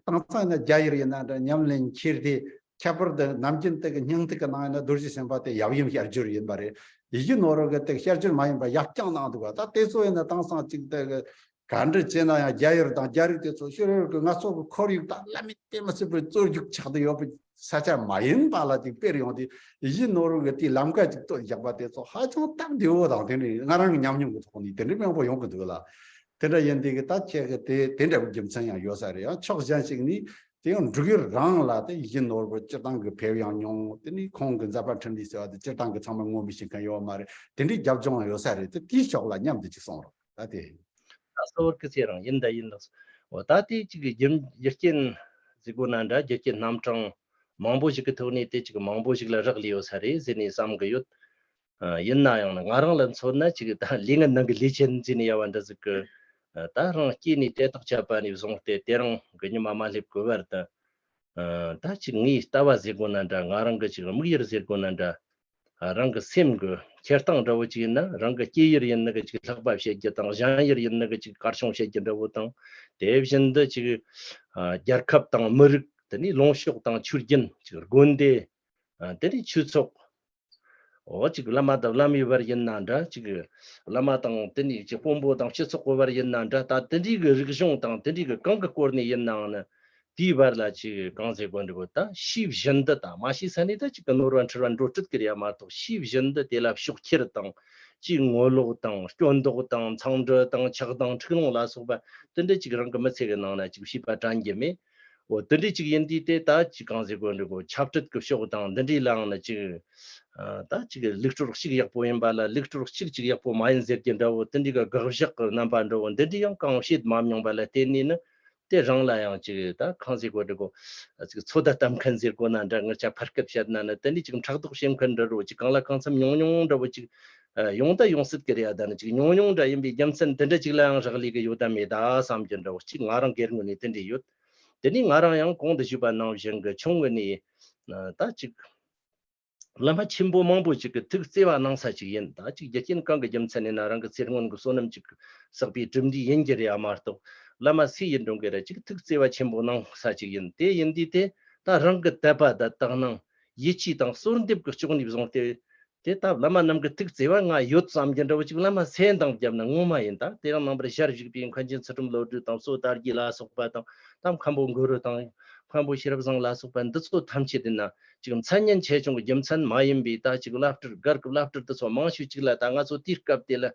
དེང་སང་ཡིན་ན་རྒྱ་ཡིར་ཡིན་ན་འདྲ། ཉམས་ལེན་འཁྱེར་ཏེ་ཁྱད་པར་དུ་ནམ་རྒྱུན་དེ་གི་སྙིང་ཐིག་གི་ནང་ཡིན་ན་རྡོ་རྗེ་སེམས་དཔའ་དེ་ཡབ་ཡུམ་ཞལ་བསྒྱུར་ཡིན་པ་རེད། ཡིད་བཞིན་ནོར་བུ་གི་དེ་ཞལ་བསྒྱུར་མ་ཡིན་པ་ཡབ་རྐྱང་གནང་འདུག་བ། ད་དེ་ཚོ་ཡིན་ན་དེང་སང་གཅིག་དེ་གི་ག་འདྲ་བྱས་ན་ཡང་རྒྱ་ཡུལ་དང་རྒྱ་རིགས་དེ་ཚོ་ཤོར་ཡུལ་གྱི་ང་ཚོ་གི་ཁོར་ཡུག་དང་བླ་མེད་དེ་མི་སྲིད་པའི་རྩོད་རྒྱུག་ཆགས་བསྡད་ཡོད་པའི་ས་ཆ་མ་ཡིན་པ་ལ་ཅིག་སྤེལ་ཡོང་དུས་ཡིད་བཞིན་ནོར་བུ་གི་དེའི་ལམ་ཀ་ཅིག་བཏོད་བཞག་པ་དེ་ཚོ་ཧ་ཅང་སྟབས་བདེ་བོ་དང་། དེ་འདྲའི་ང་རང་གི་ཉམས་མྱོང་གི་ཐོག་ནས་དེ་འདྲའི་མང་པོ་ཡོང་གི་འདུག་ལ། དེ་འདྲ་ཡིན་དུས་གི་ད་ཁྱེད་ཀྱི་དེ་དེ་འདྲ་བོ་རྒྱུ་མཚན་ཡང་ཡོད་ས་རེད། ཡང་ཕྱོགས་གཞན་ཞིག་ནས་དེ་ཡང་འབྲུག་ཡུལ་རང་ལ་དེ་ཡིད་བཞིན་ནོར་བུ་སྤྱིར་བཏང་གི་ཕེབས་ཡང་མྱོང་། དེ་ནས་ཁོང་གི་མཛད་པ་འཕྲིན་ལས་ཟེར་བ་དེ་སྤྱིར་བཏང་གི་ཚང་མ་ངོ་མི་ཤེས་མཁན་ཡོད་མ་རེད། དེ་འདྲའི་རྒྱབ་ལྗོངས་ཡང་ཡོད་ས་རེད། དེ་དེའི་ཕྱོགས་ལ་མཉམ་དུ་ཅིག་གསུང་རོགས། ད་དེ། ད་གསོལ་བ་སྐུ་ཚེ་རིང་། ཡིན་ད་ཡིན་ལགས། འོ་ད་དེ་གཅིག་གི་རྒྱུ་རྒྱུ་རྐྱེན་ཟེར་དགོས་ན་འདྲ། རྒྱུ་རྐྱེན་རྣམ་གྲངས་མང་པོ་ཞིག་གི་ཐོག་ནས་དེ་གཅིག་མང་པོ་ཞིག་ལ་རག་ལས་ཡོད་ས་རེད་ཟེར་ནས་བསམ་གི་ཡོད། ཨ་ཡིན་ན་ཡང་ན་ང་རང་ལ་མཚོན་ན་གཅིག་ད་ལས་ངན་ནང་གི་ལས་ཆེན་ཟེར་ནས་ཡ་བ་འདྲ་ཟིག་གི། ཨ་ད་རང་སྐྱེས་ནས་དེ་དག་ཆད་པ་ནས་བཟུང་སྟེ་དེ་རིང་གི་ཉི་མ་མ་སླེབས་གི་བར་དུ། ཨ་ད་ཅིག་ངའི་ལྟ་བ་ཟེར་དགོས་ན་འདྲ། ང་རང་གི་ཅིག་དམིགས་ཡུལ་ཟེར་དགོས་ན་འདྲ། ཨ་རང་གི་སེམས་ཀྱི་འཁྱེར་སྟངས་འདྲ་བོ་ཅིག་ཡིན་ན། རང་གི་སྐྱེས་ཡུལ་ཡིན་ནི་གི་ཅིག་ལྷག་པ་བྱེད་རྒྱུ་དང་། གཞན་ཡུལ་ཡིན་ནི་གི་ཅིག་གར་སོང་བྱེད་རྒྱུ་འདྲ་བོ་དང་། དེ་བཞིན་དུ་ཅིག་ཨ་རྒྱལ་ཁབ་དང་མི་རིགས། དེ་ནས་ལུང་ཕྱོགས་དང་ཆོས་རྒྱུན། ཅིག་དགོན་སྡེ། ཨ་དེ་ནས་ཆོས་ཚོགས། འོ་ཅིག་བླ་མ་དང་བླ་མའི་བར་ཡིན་ན་འདྲ། ཅིག་བླ་མ་དང་དེ་ནས་ཅིག་དཔོན་པོ་དང་སྤྱི་ཚོགས་ཀྱི་བར་ཡིན་ན་འདྲ། ད་དེ་འདྲའི་གི་རིག་གཞུང་དང་དེ་འདྲའི་གི་གང་གི་སྐོར་ནས་ཡིན་ནའང་ནི། དེའི་བར་ལ་ཅིག་གང་ཟེར་དགོས་འདྲ་བོ། ད་ཤེས་བཞིན་དུ། ད་མ་ཤེས་ས་ནས་ད་ཅིག་གི་ནོར་བ་འཁྲུལ་བ་འགྲོ་སྲིད་ཀི་རེད་ཡ་མ་གཏོགས། ཤེས་བཞིན་དུ་དེ་ལ་ཕྱོགས་འཁྱེར་དང་། ཅིག་ངོ་ལོག་དང་སྐྱོན་འདོགས་དང་མཚང་འབྲུ་དང་ཆགས་སྡང་འཁྲུག་ལོང་ལ་སོགས་པ་དེ་འདྲ་ཅིག་རང་གི་མི་ཚེ་གི་ནང་ན་ཅིག་བྱིས་པ་དྲན་རྒྱུ་མེད། འོ་དེ་འདྲའི་ཅིག་ཡིན་དུས་དེ་ད་ཅིག་གང་ཟེར་དགོས་འདྲ་བོ། ཆབ་སྲིད་ཀྱི་ཕྱོགས་དང་འདི་འདྲའི་ལའང་ན་ཅིག་ཨ་ད་ཅིག་ལུགས་སྲོལ་གཅིག་ཡག་པོ་ཡིན་པ་ལ་ལུགས་སྲོལ་གཅིག་ཅིག་ཡག་པོ་མ་ཡིན་ཟེར་རྒྱུ་འདྲ་བོ། དེ་འདྲའི་གི་དགག་བཞག་གི་རྣམ་པ་འདྲ་བོ་འདི་འདྲའི་ཡང་གང་བྱེད་མ་མྱོང་པ་ལ་བརྟེན་ནས་ནི། དེ་རང་ལ་ཡང་ཅིག་ད་གང་ཟེར་དགོས་འདྲ་བོ། ཅིག་ཚོད་ལྟ་གཏམ་མཁན་ཟེར་དགོས་ན་འདྲ། ངར་ཆ་ཕར་སྐད་བཤད་ན་ནི་དེ་འདྲའི་ཅིག་ཕྲག་དོག་བྱེད་མཁན་འདྲ་བོ། ཅིག་གང་ལ་གང་འཚམ་ཉུང་ཉུང་འདྲ་བོ་ཅིག་ཨ་ཡོང་ད་ཡོང་སྲིད་ཀི་རེད་ཡ། ད་ནི་ཅིག་ཉུང་ཉུང་འདྲ་ཡིན་པའི་རྒྱུ་མཚན་དེ་འདྲ་ཅིག་ལ་ཡང་རག་ལས་ཀི་ཡོད་ད་མེད་ད་བསམ་རྒྱུ་འདྲ་བོ་ཅིག་ང་རང་སྒེར་ངོས་ནས་དེ་འདྲ་ཡོད། དེ་ནས་ང་རང་ཡང་གོང་དུ་ཞུས་པ་ནང་བཞིན་གི་ཆུང་ངུ་ནས་ཨ་ད་ཅིག་བླ་མ་ཆེན་པོ་མང་པོ་ཅིག་གི་ཐུགས་བརྩེ་བ་གནང་ས་ཅིག་ཡིན། ད་ཅིག་རྒྱུ་རྐྱེན་གང་གི་རྒྱུ་མཚན་ཡིན་ན། རང་གི་ཚེ་སྔོན་གི་བསོད་ནམས་ཅིག་བསགས་པའི་གྲུབ་འབྲས་ཡིན་གྱི་རེད་ཡ་མ་གཏོགས། བླ་མ་སུ་ཡིན་རུང་གི་རེད། ཅིག་ཐུགས་བརྩེ་བ་ཆེན་པོ་གནང་ས་ཅིག་ཡིན། དེ་ཡིན་དུས་དེ་ད་རང་གི་དད་པ་དང་དག་སྣང་ཡིད་ཆེས་དང་གསོལ་འདེབས་ཀྱི་ཕྱོགས་ནས་བཟུང་སྟེ། དེ་ལྟ་བུ་བླ་མ་རྣམས་ཀྱི་ཐུགས་བརྩེ་བ་ང་ཡོད་བསམ་རྒྱུ་འདྲ་བོ་ཅིག་བླ་མ་སེམས་དང་བརྒྱབ་ན་ངོ་མ་ཡིན། ད་དེ་རིང་ནངས་པར་ཞལ་བཞུགས་པའི་མཁན་ཆེན་ཚུལ་ཁྲིམས་བློ་གྲོས་དང་གཙོ་བོ་དར་རྒྱས་ལ་སོགས་པ་དང་། ད་མཁན་པོ་གུ་རུ་དང་མཁན་པོ་ཤེས་རབ་བཟང་ལ་སོགས་པ་འདི་ཚོ་ཐམས་ཅད་དེ་ན་ཅིག་མཚན་སྙན་ཆེ་ཆུང་གི་རྒྱུ་མཚན་མ་ཡིན་པའི་ད་ཅིག་བླ་སྤྲུལ་སྒར་གྱི་བླ་སྤྲུལ་དེ་ཚོ་མང་ཤོས་ཅིག་ལ་ད་ང་ཚོ་དུས་སྐབས་དེ་ལ་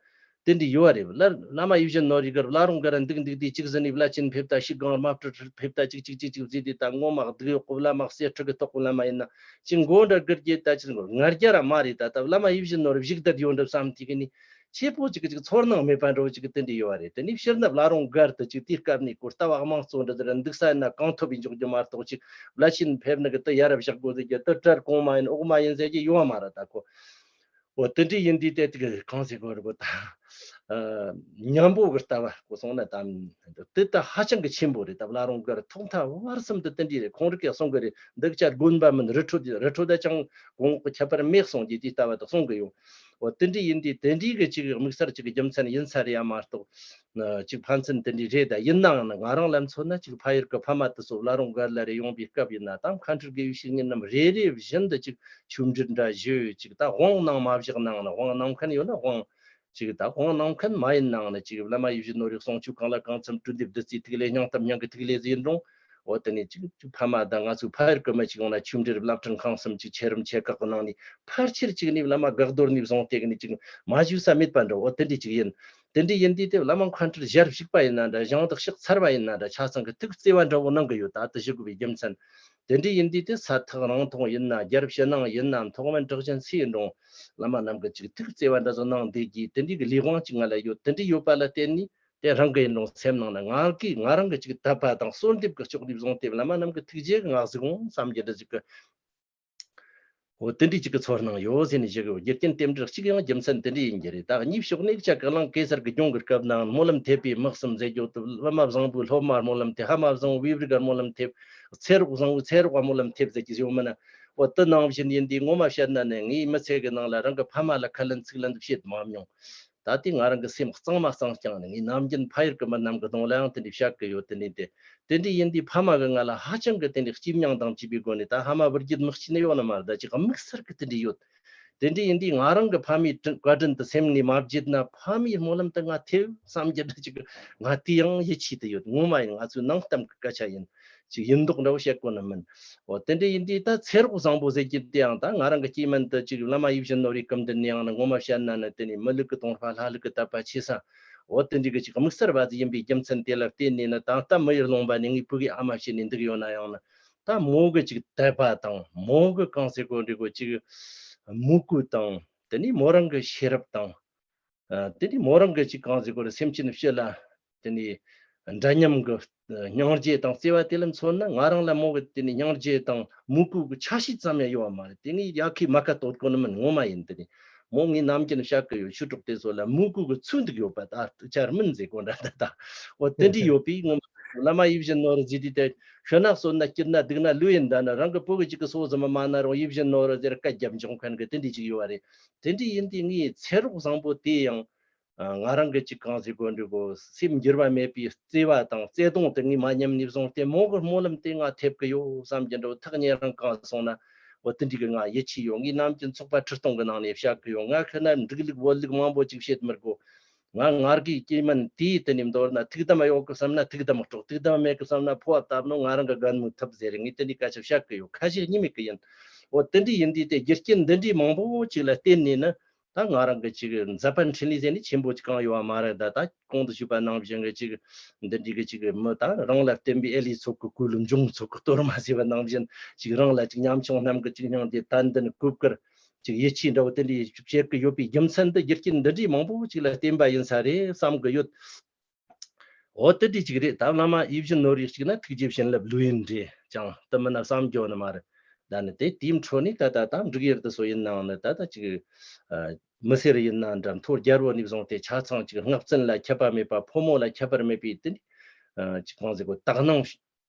དེ་འདྲ་ཡོད་རེད། བླ་བླ་མ་ཡིད་བཞིན་ནོར་བུའི་སྒར་བླ་རུང་སྒར་འདུག་འདུག་དེ་ཅིག་ཟིན་ནས་བླ་ཆེན་ཕེབས་ད་ཤིག་གང་རྨ་སྤྲུལ་ཕེབས་ད་ཅིག་ཅིག་ཅིག་ཅིག་བཟས་དེ་ད་ངོ་མ་སྡུག་ཡོད་གི། བླ་མ་གསེར་ཁྲི་གི་ཐོག་གི་བླ་མ་ཡིན་ན། ཅིག་མགོ་འདྲ་སྒུར་གྱི་ད་ཅིག་ང་རྒྱལ་ར་མ་རེད། ད་ད་བླ་མ་ཡིད་བཞིན་ནོར་བུ་བཞུགས་བསྡད་ཡོད་འགྲོ་བསམ་དུས་གི་ནི་ཆེ་པོ་ཅིག་གི་ཅིག་ཚོར་སྣང་མེད་པ་འདྲ་བོ་ཅིག་གི་དེ་འདྲ་ཡོད་བ་རེད། དེ་ནི་ཕྱིར་ན་བླ་རུང་སྒར་དུ་ཅིག་དུས་སྐབས་ནས་ཁོ་ལྟ་བ་དམངས་གཙོ་འདྲ་དེ་ར་འདུག་ས་ཡིན་ན་གང་ཐུབ་ཡིན་འཇོག་རྒྱུ་མ་གཏོགས། ཅིག་བླ་ཆེན་ཕེབས་ནི་གི་དུ་ཡར་བཞག་དགོས་ཟེར་རྒྱུ་དུ་གྲལ་གོང་མ་ཡིན་འོག་མ་ཡིན་ཟེར་རྒྱུ་ཡོད་མ་རེད། ད་ཁོ། འོ་དེ་འདྲ་ཡིན་དུས་དེ་དེ་གི་གང་ཟེར་དགོས་རེད་གོ། ད་ཨ་མཉམ་པོ་གི་ལྟ་བ་གོ་སོང་ན། ད་དེ་ད་ཧ་ཅང་གི་ཆེན་པོ་རེད། ད་བླ་རུང་སྒར་ཐོག་མཐའ་བར་གསུམ་དུ་དེ་འདྲ་རེད། ཁོང་རིགས་ཀྱིས་གསུང་གི་རེད། འདི་ཆ་དགོན་པ་མིན། རི་ཁྲོད་རི་ཁྲོད་ད་ཅང་གོང་གི་ཁྱད་པར་མེད་གསུང་རྒྱུ་དེ་ལྟ་བ་དེ་གསུང་གི་ཡོད། འོ་དེ་འདྲ་ཡིན་དུས་དེ་འདྲའི་གི་ཅིག་དམིགས་བསལ་ཅིག་གི་རྒྱུ་མཚན་ཡིན་ས་རེད་ཡ་མ་གཏོགས། ཅིག་ཕན་ཚུན་དེ་འདྲའི་རེད། ད་ཡིན་ནའང་ནི་ང་རང་ལ་མཚོན་ན་ཅིག་ཕ་ཡུལ་གི་ཕ་མ་དེ་ཚོ་བླ་རུང་སྒར་ལ་རེ་ཡོང་པའི་སྐབས་ཡིན་ན། ད་མཁའ་འགྲོའི་དགེ་བའི་བཤེས་གཉེན་རྣམས་རེ་རེ་བཞིན་དུ་ཅིག་ཆོས་འབྲེལ་འདྲ་ཞུ། ཅིག་ད་དབང་གནང་མ་བཞག་ནའང་ནི་དབང་གནང་མཁན་ཡོད་ན་དབང་། ཅིག་ད་དབང་གནང་མཁན་མ་ཡིན་ནའང་ནི་ཅིག་བླ་མ་ཡིད་བཞིན་ནོར་བུའི་གསུང་ཆོས་གང་ལ་གང་འཚམ་གྲུབ་འབྲས་བདུད་རྩིའི་ཐིག་ལེ་སྙིང་གཏམ་སྙིང་གི་ཐིག་ལེ་ཟིག་ཡིན་རུང་། འོ་དེ་ནས་ཅིག་ཅིག་ཕ་མ་དང་ང་ཚོའི་ཕ་ཡུལ་གི་མི་ཅིག་ཡོང་ན་ཆུ་འབྲེལ་བླ་བྲང་ཁང་གསུམ་ཅིག་ཆེ་རིམ་ཆེ་ཁག་གི་ནང་ནས་ཕལ་ཆེར་ཅིག་ནས་བླ་མ་འགག་རྡོར་ནས་བཟུང་སྟེ་གི་ནས་ཅིག་མ་ཞུས་ས་མེད་པ་འདྲ། འོ་དེ་འདྲ་ཅིག་ཡིན། དེ་འདྲ་ཡིན་དུས་དེ་བླ་མ་མཁའ་འགྲོ་ཞལ་བཞུགས་པ་ཡིན་ན་འདྲ། ཞིང་བདག་ཕྱག་འཚལ་བ་ཡིན་ན་འདྲ། ཆ་ཚང་གི་ཐུགས་བརྩེ་བ་འདྲ་བོ་གནང་གི་ཡོད། ད་ལྟ་ཞུ་དགོས་པའི་རྒྱུ་མཚན། དེ་འདྲ་ཡིན་དུས་དེ་ས་ཐག་རིང་ཐུང་ཡིན་ན། རྒྱལ་ཕྱི་ནང་ཡིན་ན། མཐོ་དམན་གྲགས་ཅན་སུ་ཡིན་རུང་། བླ་མ་རྣམས་ཀྱི་ཅིག་ཐུགས་བརྩེ་བ་འདྲ་ཚོ་གནང་བསྡད་ཀྱི་དེ་འདྲའི་གི་ལས་དབང་ཅིག་ང་ལ་ཡོད། དེ་འདྲ་ཡོད་པ་ལ་བརྟེན་ནས་དེ་རང་གི་ཡིན་རུང་སེམས་ནང་ན་ང་གིས་ང་རང་གི་ཅིག་དད་པ་དང་གསོལ་འདེབས་ཀྱི་ཕྱོགས་ནས་བཟུང་སྟེ་བླ་མ་རྣམས་ཀྱི་ཐུགས་རྗེ་གི་ང་གཟིགས་འོང་བསམ་གྱི་འདྲ་ཅིག་གི་འོ་དེ་འདྲའི་ཅིག་གི་ཚོར་སྣང་ཡོད་ཟེར་ནས་བཤད་གི་ཡོད། རྒྱུ་རྐྱེན་རྟེན་འབྲེལ་གཅིག་ཡང་རྒྱུ་མཚན་དེ་འདྲ་ཡིན་གྱི་རེད། ད་གཉིས་ཕྱོགས་ནས་ཅག་གི་གླིང་གེ་སར་གྱི་སྐྱོང་གི་སྐབས་ནང་སྨོན་ལམ་ཐེབས་པའི་དམག་གསུམ་ཟེར་རྒྱུ་དེ། སློབ་མ་བཟང་པོའི་སློབ་མ་སྨོན་ལམ་ཐེབས། ཕ་མ་བཟང་པོའི་བེའུ་རིགས་ལ་སྨོན་ལམ་ཐེབས། ཚེ་རོགས་བཟང་པོའི་ཚེ་རོགས་ལ་སྨོན་ལམ་ཐེབས་ཟེར་གྱི་ཡོད་མིན་ན། འོ་དེ་ནང་བཞིན་ཡིན་དུས་ངོ་མ་བཤད་ན་ནི་ངའི་མི་ཚེ་གི་ནང་ལ་རང་གི་ཕ་མ་ལ་ཁ་ལན་ཚིག་ལན་དུ་བྱེད་མ་མྱོང་། ད་ལྟའི་ང་རང་གི་སེམས་གཙང་མ་གཙང་རྐྱང་ནི་ངའི་ནམ་རྒྱུན་ཕ་ཡུལ་གི་མི་རྣམས་གི་གདོང་ལ་ཡང་དེ་འདྲའི་བཤད་གི་ཡོད། དེ་ནས་དེ་དེ་འདྲའི་ཡིན་དུས་ཕ་མ་གི་ང་ལ་ཧ་ཅང་གི་དེ་འདྲའི་སྐྱིད་མྱངས་དང་བཅས་པའི་སྒོ་ནས། ད་ཕ་མ་བུ་རྒྱུད་མི་གཅིག་ནི་ཡོད་ནི་མ་རེད། ད་ཅིག་དམིགས་བསལ་གི་དེ་འདྲའི་ཡོད། དེ་འདྲའི་ཡིན་དུས་ང་རང་གི་ཕ་མའི་དྲིན་བཀའ་དྲིན་དུ་སེམས་ནས་མ་བརྗེད་ན། ཕ་མའི་སྨོན་ལམ་དུ་ང་ཐེབས་བསམ་རྒྱུ་འདྲ་ཅིག་གི་ང་དེ་ཡང་ཡིད་ཆེས་དུ་ཡོད། ངོ་མ་ཡིན། ང་ཚོའི་ནང་གཏམ་གི་སྐད་ཆ་ཡིན། ཅིག་ཡིན་མདོག་འདྲ་བོ་བཤད་དགོས་ནི་མིན། འོ་དེ་འདྲ་ཡིན་དུས་ད་ཚེ་རོགས་བཟང་པོ་ཟེར་རྒྱུ་དེའང་ད་ང་རང་གི་སྐྱེས་དམན་དུ་ཅིག་བླ་མ་ཡིད་བཞིན་ནོར་བུའི་སྐུ་མདུན་ནས་ཡང་ནི་ངོ་མ་བཤད་ན་ནི་དེ་ནས་མི་ལུས་ཀྱི་དོན་དཔའ་ལྷ་ལུས་ཀྱི་དད་པ་ཆེ་ས། འོ་དེ་འདྲ་གི་ཅིག་དམིགས་བསལ་བ་ཟིག་ཡིན་པའི་རྒྱུ་མཚན་དེ་ལ་བརྟེན་ནས་ནི་ད་ལྟ་མི་ཡུལ་ལུང་པ་ནས་ངའི་བུ་གའི་ཨ་མ་བྱས་ནས་འདུག་ཡོད་ན་ཡང་ནི། ད་མོ་གི་ཅིག་དད་པ་དང་མོ་གི་གང་ཟེར་དགོས་འདྲ་གོ་ཅིག་མོས་གུས་དང་། དེ་ནས་མོ་རང་གི་ཤེས་རབ་དང་། ཨ། དེ་ནས་མོ་རང་གི་ཅིག་གང་ཟེར་དགོས་རེད། སེམས་ཅན་སྤྱི་ལ་དེ་ནས་འདྲ་མཉམ་གི་སྙིང་རྗེ་དང་བརྩེ་བ་དེ་ལ་མཚོན་ན། ང་རང་ལ་མོ་གི་དེ་ནས་སྙིང་རྗེ་དང་མོས་གུས་ཀྱི་ཆ་ཤས་ཙམ་ཡང་ཡོད་པ་མ་རེད། དེ་ངས་ཡ་ཁི་མ་ཁ་བསྟོད་དགོས་ནི་མིན། ངོ་མ་ཡིན། དེ་ནས་མོ་ངས་ནམ་རྒྱུན་བཤད་གི་ཡོད། ཆོས་གྲོགས་དེ་ཚོ་ལ་མོས་གུས་ཀྱི་ཚུལ་འདུག་ཡོད་པ། ད་ཆར་མིན་ཟེར་དགོས་འདྲ། ད་ད་འོ་དེ་འདྲ་ཡོད་པས་ངོ་མ་བླ་མ་ཡིད་བཞིན་ནོར་བུ་ཟེར་དུས། དེ་ཤི་ན་གསོན་ན་སྐྱིད་ན་སྡུག་ན་ལོས་ཡིན། ད་ནི་རང་གི་བུ་གི་ཅིག་གི་སོ་ཟིན་མ་མ་ན་རུང་ཡིད་བཞིན་ནོར་བུ་ཟེར་སྐད་རྒྱབ་འཇོག་མཁན་གི་དེ་འདྲ་ཅིག་ཡོད་པ་རེད། དེ་འདྲ་ཡིན་དུས་ངའི་ཚེ་རོགས་བཟང་པོ་དེ་ཡང་། ཨ། ང་རང་གི་ཅིག་གང་ཟེར་དགོས་འདྲ་གོ། སེམས་འགྱུར་བ་མེད་པའི་བརྩེ་བ་དང་བརྩེ་དུང་དེ་ངས་མ་ཉམས་ནས་བཟུང་སྟེ་མོ་གི་སྨོན་ལམ་དེ་ང་ཐེབས་གི་ཡོད་བསམ་གྱི་འདྲ་བོ། ཐག་ཉེ་རིང་གང་སོང་ན་འོ་དེ་འདྲ་གི་ང་ཡིད་ཆེས་ཡོད། ངས་ནམ་རྒྱུན་ཚོགས་པ་ཁྲི་སྟོང་གི་ནང་ནས་བཤད་གི་ཡོད། ང་ཁྱོད་ན་འགྲིག་ལུགས་བོད་ལུགས་མང་པོ་ཅིག་བཤད་མི་དགོས། ང་ང་རྒྱལ་སྐྱེས་དམན་དེའི་དེ་ནས་མདོར་ན་ཐུགས་དམ་གཡོག་གི་བསམ་ན་ཐུགས་དམ་སྒྲོག། ཐུགས་དམ་མེད་གི་བསམ་ན་ཕོ་བ་བཏབ་ནོ་ང་རང་གི་རྒན་མོའི་ཐབས་ཟེར། ངས་དེ་འདྲའི་སྐད་ཆ་བཤད་གི་ཡོད། ཁ་ཞེ་གཉིས་མེད་གི་ཡིན། འོ་དེ་འདྲ་ཡིན་དུས་དེ་རྒྱུ་རྐྱེན་འདི་འདྲའི་མང་པོ་ཅིག་ལ་བརྟེན་ནས་ནི། ད་ང་རང་གི་ཅིག་མཛད་པ་འཕྲིན་ལས་ཟེར་ནི་ཆེན་པོ་ཅིག་གང་ཡོད་པ་མ་རེད། ད་ད་གོང་དུ་ཞུས་པ་ནང་བཞིན་གི་ཅིག་འདི་འདྲའི་གི་ཅིག་མི་ད་རང་ལ་བརྟེན་པའི་ཨེ་ལི་ཚོགས་ཀྱི་སྐུ་ལུས་འབྱུང་ཚོགས་ཀྱི་གཏོར་མ་ཟེར་བ་ནང་བཞིན་ཅིག་རང་ལ་ཅིག་ཉམ་ཆུང་རྣམས་ཀྱི་ཅིག་སྙིང་རྗེ་དད་འདུན་གུས་བཀུར་ཅིག་ཡིད་ཆེས་འདྲ་བོ་དེ་འདྲའི་བྱེད་ཀྱི་ཡོད་པའི་རྒྱུ་མཚན་འདི་རྒྱུ་རྐྱེན་འདི་འདྲའི་མང་པོ་ཅིག་ལ་བརྟེན་པ་ཡིན་ས་རེད་བསམ་གི་ཡོད། འོ་དེ་འདྲ་ཅིག་རེད། ད་བླ་མ་ཡིད་བཞིན་ནོར་བུ་གཅིག་ན་ཐུགས་རྗེ་བྱིན་རླབས་ལོས་ཡིན་འདྲ་ཅང་དུ་མིན་ན་བསམ་རྒྱུ་ནི་མ་རེད། ད་ནི་དེ་དེའི་འཕྲོ་ནས་ད་ད་ད་འབྲུག་ཡུལ་དུ་སོ་ཡིན་ནའང་ནི་ད་ད་ཅིག་ཨ། མི་སེར་ཡིན་ན་འདྲ། མཐོ་རྒྱལ་པོ་ནས་བཟུང་སྟེ་ཆ་ཚང་ཅིག་སྔགས་བཙུན་ལ་ཁྱད་པར་མེད་པ། ཕོ་མོ་ལ་ཁྱད་པར་མེད་པའི་དེ་ནི་ཨ། ཅིག་གང་ཟེར་གོ། དག་སྣང་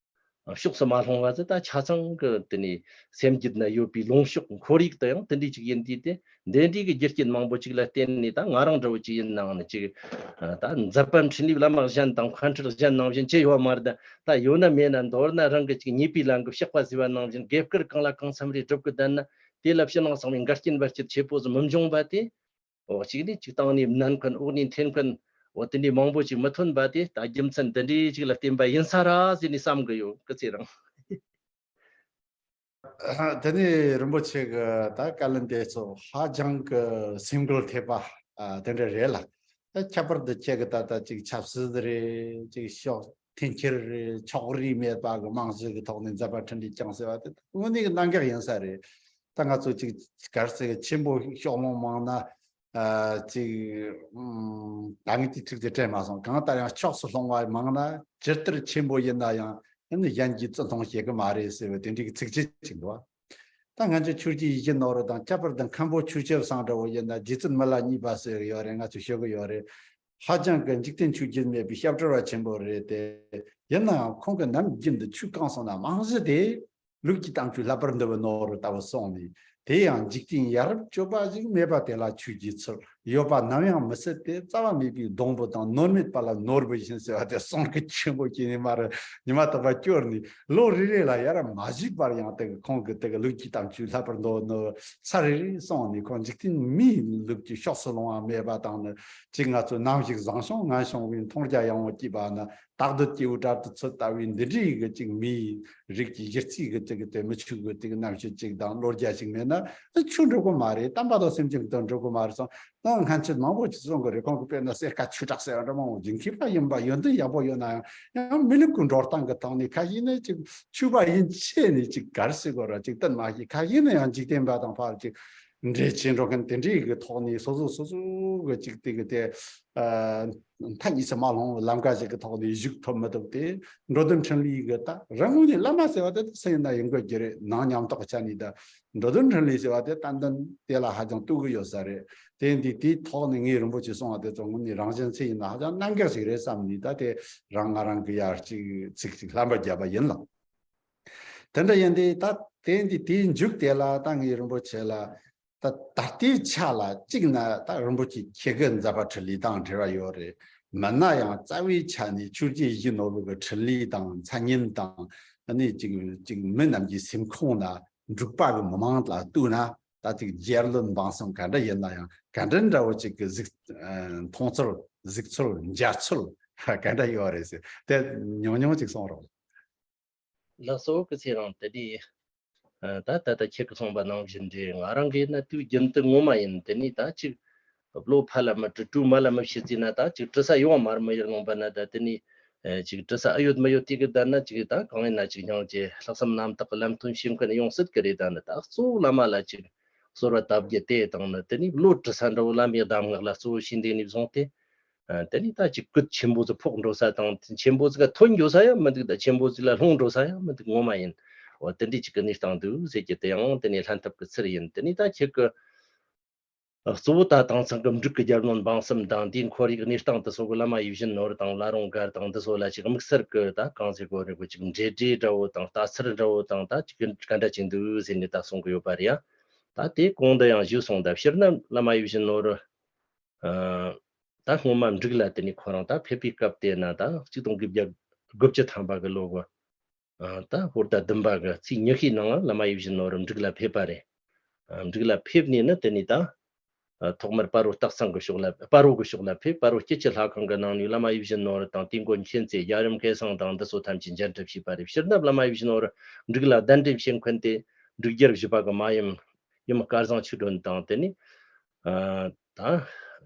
ཕྱོགས་སུ་མ་ལྷུང་བ་ཟེར། ད་ཆ་ཚང་གི་དེ་ནས་སེམས་རྒྱུད་ན་ཡོད་པའི་ལོངས་སྤྱོད་ཁོར་ཡུག་དུ་ཡང་དེ་འདྲའི་ཅིག་ཡིན་དུས་དེ། འདི་འདྲའི་གི་རྒྱུ་རྐྱེན་མང་པོ་ཅིག་ལ་བརྟེན་ནས་ད་ང་རང་འདྲ་བོ་ཅིག་ཡིན་ནའང་ནི་ཅིག་ད་མཛད་པ་འཕྲིན་ལས་བླ་མ་གཞན་དང་མཁའ་འགྲོ་གཞན་ནང་བཞིན་ཅི་ཡོད་མ་རེད། ད་ཡོད་ན་མེད་ན་མདོར་ན་རང་གི་ཅིག་ཉེས་པའི་ལམ་གི་ཕྱག་པ་ཟེར་བ་ནང་བཞིན་དགེ་བསྐུལ་གང་ལ་གང་འཚམ་རེ་སྒྲུབ་གི་བསྡད་ན། དེ་ལ་ཕྱི་ནང་གསང་བའི་འགལ་རྐྱེན་བར་ཆད་ཆེ་པོ་ཟིག་མི་འབྱུང་བ་དེ། འོ་གཅིག་ནས་གཅིག་བཏང་ནས་མནན་མཁན། འོག་ནས་འཐེན་མཁན། འོ་དེ་འདྲའི་མང་པོ་ཅིག་མི་ཐོན་པ་དེ་ད་རྒྱུ་མཚན་འདི་འདྲའི་ཅིག་ལ་བརྟེན་པ་ཡིན་ས་རེད་ཟེར་ནས་བསམ་གི་ཡོད། སྐུ་ཚེ་རིང་། དེ་ནས་རིན་པོ་ཆེ་གི་ད་བཀའ་ལན་དེ་ཚོ་ཧ་ཅང་གི་སེམས་འགུལ་ཐེབས་པ་དེ་འདྲ་རེད་ལ། ད་ཁྱད་པར་དུ་ཁྱེད་ཀྱི་ད་ལྟ་ཅིག་ཆབ་སྲིད་རེད། ཅིག་ཕྱོགས་འཐེན་འཁྱེར་རེད། ཕྱོགས་རིས་མེད་པ་གི་རྨང་གཞི་གི་ཐོག་ནས་མཛད་པ་འཕྲིན་ལས་བསྐྱངས་ཟེར་བ་དེ་དངོས་གནས་ཀྱི་གནད་འགག་ཡིན་ས་རེད། ད་ང་ཚོ་ཅིག་གལ་སྲིད་ཆེན་པོ་ཕྱོགས་ལྷུང་མང་ན། ཨ། ཅིག་ཨམ། ད་ངས་དེ་ཚིག་དེ་དྲན་མ་སོང་། གང་ལྟར་ཡང་ཕྱོགས་སུ་ལྷུང་བ་མང་ན་ཇི་ལྟར་ཆེན་པོ་ཡིན་ན་ཡང་ཨ་ནི་གཞན་གྱིས་བརྩི་མཐོང་བྱེད་ཀྱི་མ་རེད་ཟེར་བའི་དེ་འདྲའི་གི་ཚིག་བཅད་ཅིག་འདུག་བ། ད་ང་ཚོ་ཆོས་ཀྱི་ཡིད་བཞིན་ནོར་བུ་དང་ཁྱད་པར་དུ་མཁན་པོ་ཆོས་སྐྱབས་སང་འདྲ་བོ་ཡིན་ན། རྗེ་བཙུན་མི་ལ་གཉིས་པ་ཟེར་གི་ཡོད་རེད། ང་ཚོས་ཤོད་གི་ཡོད་རེད། ཧ་ཅང་གི་འཇིག་རྟེན་ཆོས་བརྒྱུད་མེད་པའི་སྐྱབས་བྲལ་བ་ཆེན་པོ་རེད་དེ། ཡིན་ནའང་ཁོང་གི་ནམ་རྒྱུན་དུ་ཆོས་གང་གསུངས་ན་རྨང་གཞི་དེ། ལུགས་ཀྱི་དམ་ཆོས་ལྷག་པར་འདུལ་བའི་ནོར་བུ་ལྟ་བུ་སོང་ནས། དེ་ཡང་འཇིག་རྟེན་ཡ་རབས་སྤྱོད་པ་ཞིག་མེད་པ་དེ་ལ་ཆོས་ཀྱི་ཚུལ། ཡོད་པ་ནམ་ཡང་མི་ཟད་དེ། རྩ་བ་མེད་པའི་སྡོང་བུ་དང་། ནོར་མེད་པ་ལ་ནོར་བུ་བཞིན་ཟེར་བ་དེ་གསུང་གི་ཆེན་པོ་གི་ཉི་མ་རེད། ཉི་མ་རྟག་པར་སྐྱོར་ནས་ལོ་རེ་རེ་ལ་ཡ་རབས་མ་བཞུགས་པར་ཡང་དེ་གི་ཁོང་གི་དེ་གི་ལུགས་ཀྱི་དམ་ཆོས་ལྷག་པར་མདོ་ནི་ཚར་རེ་རེ་གསུངས་ནས། ཁོང་འཇིག་རྟེན་མིའི་ལུགས་ཀྱི་ཕྱོགས་སུ་ལྷུང་བ་མེད་པ་དང་ནི། ཅིག་ང་ཚོ་ནམ་ཞིག་བཟང་བྱུང་ངན་བྱུང་བའི་མཐོང་རྒྱ་ཡངས་པོ་སྐྱེས་པ་ན། སྟག་སྡུད་ཀྱི་འུར་སྒྲ་དུ་ཚུད་ལྟ་བུའི་འདི་འདྲའི་གི་ཅིག་མིའི་རིགས་ཀྱི་གཞི་རྩའི་གི་ཅིག་གི་དེ་མི་ཆོས་གི་ཅིག་རྣམ་དཔྱོད་ཅིག་དང་བློ་རྒྱ་ཅིག་མེད་ན་ཆོས་འགྲོ་གི་མ་རེད། དམ་པ་དང་སེམས་ཅན་གྱི་དོན་འགྲོ་གི་མ་རེད་བསམ། ད་སྔན་ཆད་མང་པོ་ཅིག་གསུང་གི་རེད། ཁོང་གི་དཔེར་ན་གསེར་ཁ་ཆོས་གྲགས་ཟེར་བ་འདྲ་མང་པོ་ཅིག་མཁས་པ་ཡིན་པ་ཡོན་ཏན་ཡག་པོ་ཡོད་ན་ཡང་། ཡང་མི་ལུགས་ཀྱི་འགྲོ་སྟངས་ཀྱི་ཐོག་ནས་ཁ་ཤས་ནི་ཅིག་ཆོས་པ་ཡིན་ཆེད་ནས་ཅིག་གར་སྲིད་དགོས་ར་ཅིག་བསྟན་མ་ཤེས། ཁ་ཤས་ནི་ཡང་འཇིག་རྟེན་པ་དང་ཕར་ཅིག་འདྲེས་བྱེད་འགྲོ་མཁན་དེ་འདྲའི་གི་ཐོག་ནས་སོ་སོ་སོ་སོ་གི་ཅིག་དེ་གི་དེ། ཨ། མཐའ་གཉིས་སུ་མ་ལྷུང་བའི་ལམ་ཁ་ཞིག་གི་ཐོག་ནས་བཞུགས་ཐུབ་མི་ཐུབ་དེ། འགྲོ་དོན་འཕྲིན་ལས་གི་ད་རང་ངོས་ནས་བླ་མ་ཟེར་བ་དེ་ད་སུ་ཡིན་ན་ཡིན་དགོས་ཀྱི་རེད། ནང་མཉམ་ཐོག་གི་ཆ་ནས་ད་འགྲོ་དོན་འཕྲིན་ལས་ཟེར་བ་དེ་ཏན་ཏན་དེ་ལ་ཧ་ཅང་ལྟོས་གི་ཡོད་ས་རེད། དེ་འདི་དེའི་ཐོག་ནས་ངས་རིན་པོ་ཆེ་གསུང་བ་དེ་ཚོ་དངོས་གནས་རང་བཞིན་ཚུལ་ཡིན་ན་ཧ་ཅང་གནད་འགག་ཞིག་རེད་བསམ་ནས། ད་དེ་རང་ང་རང་གི་ཡར་ཅིག་ཚིག་ཅིག་ལྷན་པ་བརྒྱབ་པ་ཡིན་ལགས། དེ་འདྲ་ཡིན་དུས་ད་དེ་འདི་དེའི་མཇུག་དེ་ལ་ད་ངས་རིན་པོ་ཆེ་ལ། ད་ད་ལྟའི་ཆ་ལ་གཅིག་ན་ད་རིན་པོ་ཆེ་ཁྱེད་ཀྱི་མཛད་པ་འཕྲིན་ལས་དང་འབྲེལ་བ་ཡོད་རེད། མིན་ན་ཡང་རྩ་བའི་ཆ་ནས་ཆོས་རྗེ་ཡིད་བཞིན་ནོར་བུ་གི་འཕྲིན་ལས་དང་མཚན་སྙན་དང་། ཨ་ནི་ཅིག་ཅིག་མི་རྣམས་ཀྱི་སེམས་ཁོང་ན་འབྲུག་པ་གི་མི་མང་ལ་ལྟོས་ན། ད་ཅིག་རྒྱལ་བློན་འབངས་གསུམ་ག་འདྲ་ཡིན་ན་ཡང་ག་འདྲ་འདྲ་བོ་ཅིག་གི་གཟིགས་ཨ་མཐོང་ཚུལ་གཟིགས་ཚུལ་མཇལ་ཚུལ་ག་འདྲ་ཡོད་རེད་ཟེར། དེ་ཉུང་ཉུང་ཅིག་གསུང་རོགས། ལགས་སོ། སྐུ་ཚེ་རིང་། དེ་ནི་ད་ད་ལྟ་ཁྱེད་ཀྱིས་གསུངས་པ་ནང་བཞིན་རེད། ང་རང་གིས་ན་དུས་རྒྱུན་དུ་ངོ་མ་ཡིན། དེ་ནི་ད་ཅིག་བློ་ཕ་ལ་མི་དྲི་གྲོས་མ་ལ་མི་བྱེད་ཟེར་ན། ད་ཅིག་དྲི་ས་ཡོང་བ་མ་རེད། མ་ཡོང་པ་ན་ད་དེ་ནི་ཅིག་དྲི་ས་ཨ་ཡོད་མ་ཡོད་དེ་གི་བསྡད་ན་ཅིག་ད་གང་ཡིན་ན་ཅིག་སྙིང་རྗེ་ལྷག་བསམ་རྣམ་དག་གི་ལམ་སྟོན་བྱེད་མཁན་ཡོང་སྲིད་ཀྱི་རེད། ད་ནི་ད་གཙོ་བོ་བླ་མ་ལ་ཅིག་གསོལ་བ་བཏབ་རྒྱུ་དེ་དང་ནི། དེ་ནི་བློ་དྲི་ས་འདྲ་བོ་བླ་མའི་གདམས་ངག་ལ་གཙོ་བོ་བྱས་འདི་ནས་བཟུང་སྟེ། ཨ། དེ་ནས་ད་ཅིག་སྐུད་ཆེན་པོ་ཟིག་ཕོག་འགྲོ་ས་དང་། ཆེན་པོ་ཟིག་ག་ཐོན་འགྲོ་ས་ཡང་མི་འདུག་ད་ཆེན་པོ་ཟིག་ལ་ལྷུང་འགྲོ་ས་ཡང་མི་འདུག་ངོ་མ་ཡིན། འོ་དེ་འདྲའི་ཅིག་གི་གནས་སྟངས་འདུག་ཟེར་རྒྱུ་དེ་ཡང་དེ་ནས་ལྷན་ཐབས་ཀྱི་ཚུལ་ཡིན། དེ་ནས་ད་ཁྱེད་ཀྱི་གཙོ་བོ་ད་དེང་སང་གི་འབྲུག་གི་རྒྱལ་བློན་འབངས་གསུམ་དང་། དེའི་ཁོར་ཡུག་གནས་སྟངས་དེ་ཚོ་གི་བླ་མ་ཡིད་བཞིན་ནོར་བུ་དང་བླ་རུང་སྒར་དང་འདི་ཚོ་ལ་ཅིག་དམིགས་བསལ་གྱི་ད་གང་ཟེར་དགོས་རེད། གོ་ཅིག་འབྲེལ་འདྲིས་འདྲ་བོ་དང་ལྟ་ཚུལ་འདྲ་བོ་དང་ད་ཅིག་ག་འདྲ་ཅིག་འདུག་ཟེར་ནས་ད་གསུང་གི་ཡོད་པ་རེད་ཡ། ད་དེ་གོང་དུ་ཡང་ཞུས་སོང་། ད་སྤྱིར་ན་བླ་མ་ཡིད་བཞིན་ནོར་བུ། ཨ། ད་སྔོན་མ་འབྲུག་ལ་དེ་ནས་ཁོ་རང་ད་ཕེབས་པའི་སྐབས་དེ་ན་ད་གཅིག་སྟོང་དགུ་བརྒྱ་དགུ་བཅུ་ཐམ་པ་གི་ལོ་གི། ཨ། ད་ཧོར་ཟླ་བདུན་པ་གི་ཚེས་ཉི་ཤུའི་ནང་བླ་མ་ཡིད་བཞིན་ནོར་བུ་འབྲུག་ལ་ཕེབས་པ་རེད། ཨ། འབྲུག་ལ་ཕེབས་ནས་ནི་དེ་ནས་ད། ཨ། ཐོག་མར་སྤ་རོ་སྟག་ཚང་གི་ཕྱོགས་ལ། སྤ་རོ་གི་ཕྱོགས་ལ་ཕེབས། སྤ་རོ་སྐྱིད་ཆུ་ལྷ་ཁང་གི་ནང་ནས་བླ་མ་ཡིད་བཞིན་ནོར་བུ་དང་དེ་མགོན་མཁྱེན་བརྩེ། རྒྱལ་ཡུམ་སྐལ་བཟང་དང་འདི་ཚོ་ཐམས་ཅད་མཇལ་འཕྲད་བྱས་པ་རེད། སྤྱིར་ན་བླ་མ་ཡིད་བཞིན་ནོར་བུ་འབྲུག་ལ་གདན་འདྲེན་བྱེད་མཁན་དེ་འབྲུག་རྒྱལ་བཞི་པ་གི་མ་ཡུམ་ཡུམ་སྐལ་བཟང་ཆོས་སྒྲོན་དང་། དེ་ནས། ཨ། ད་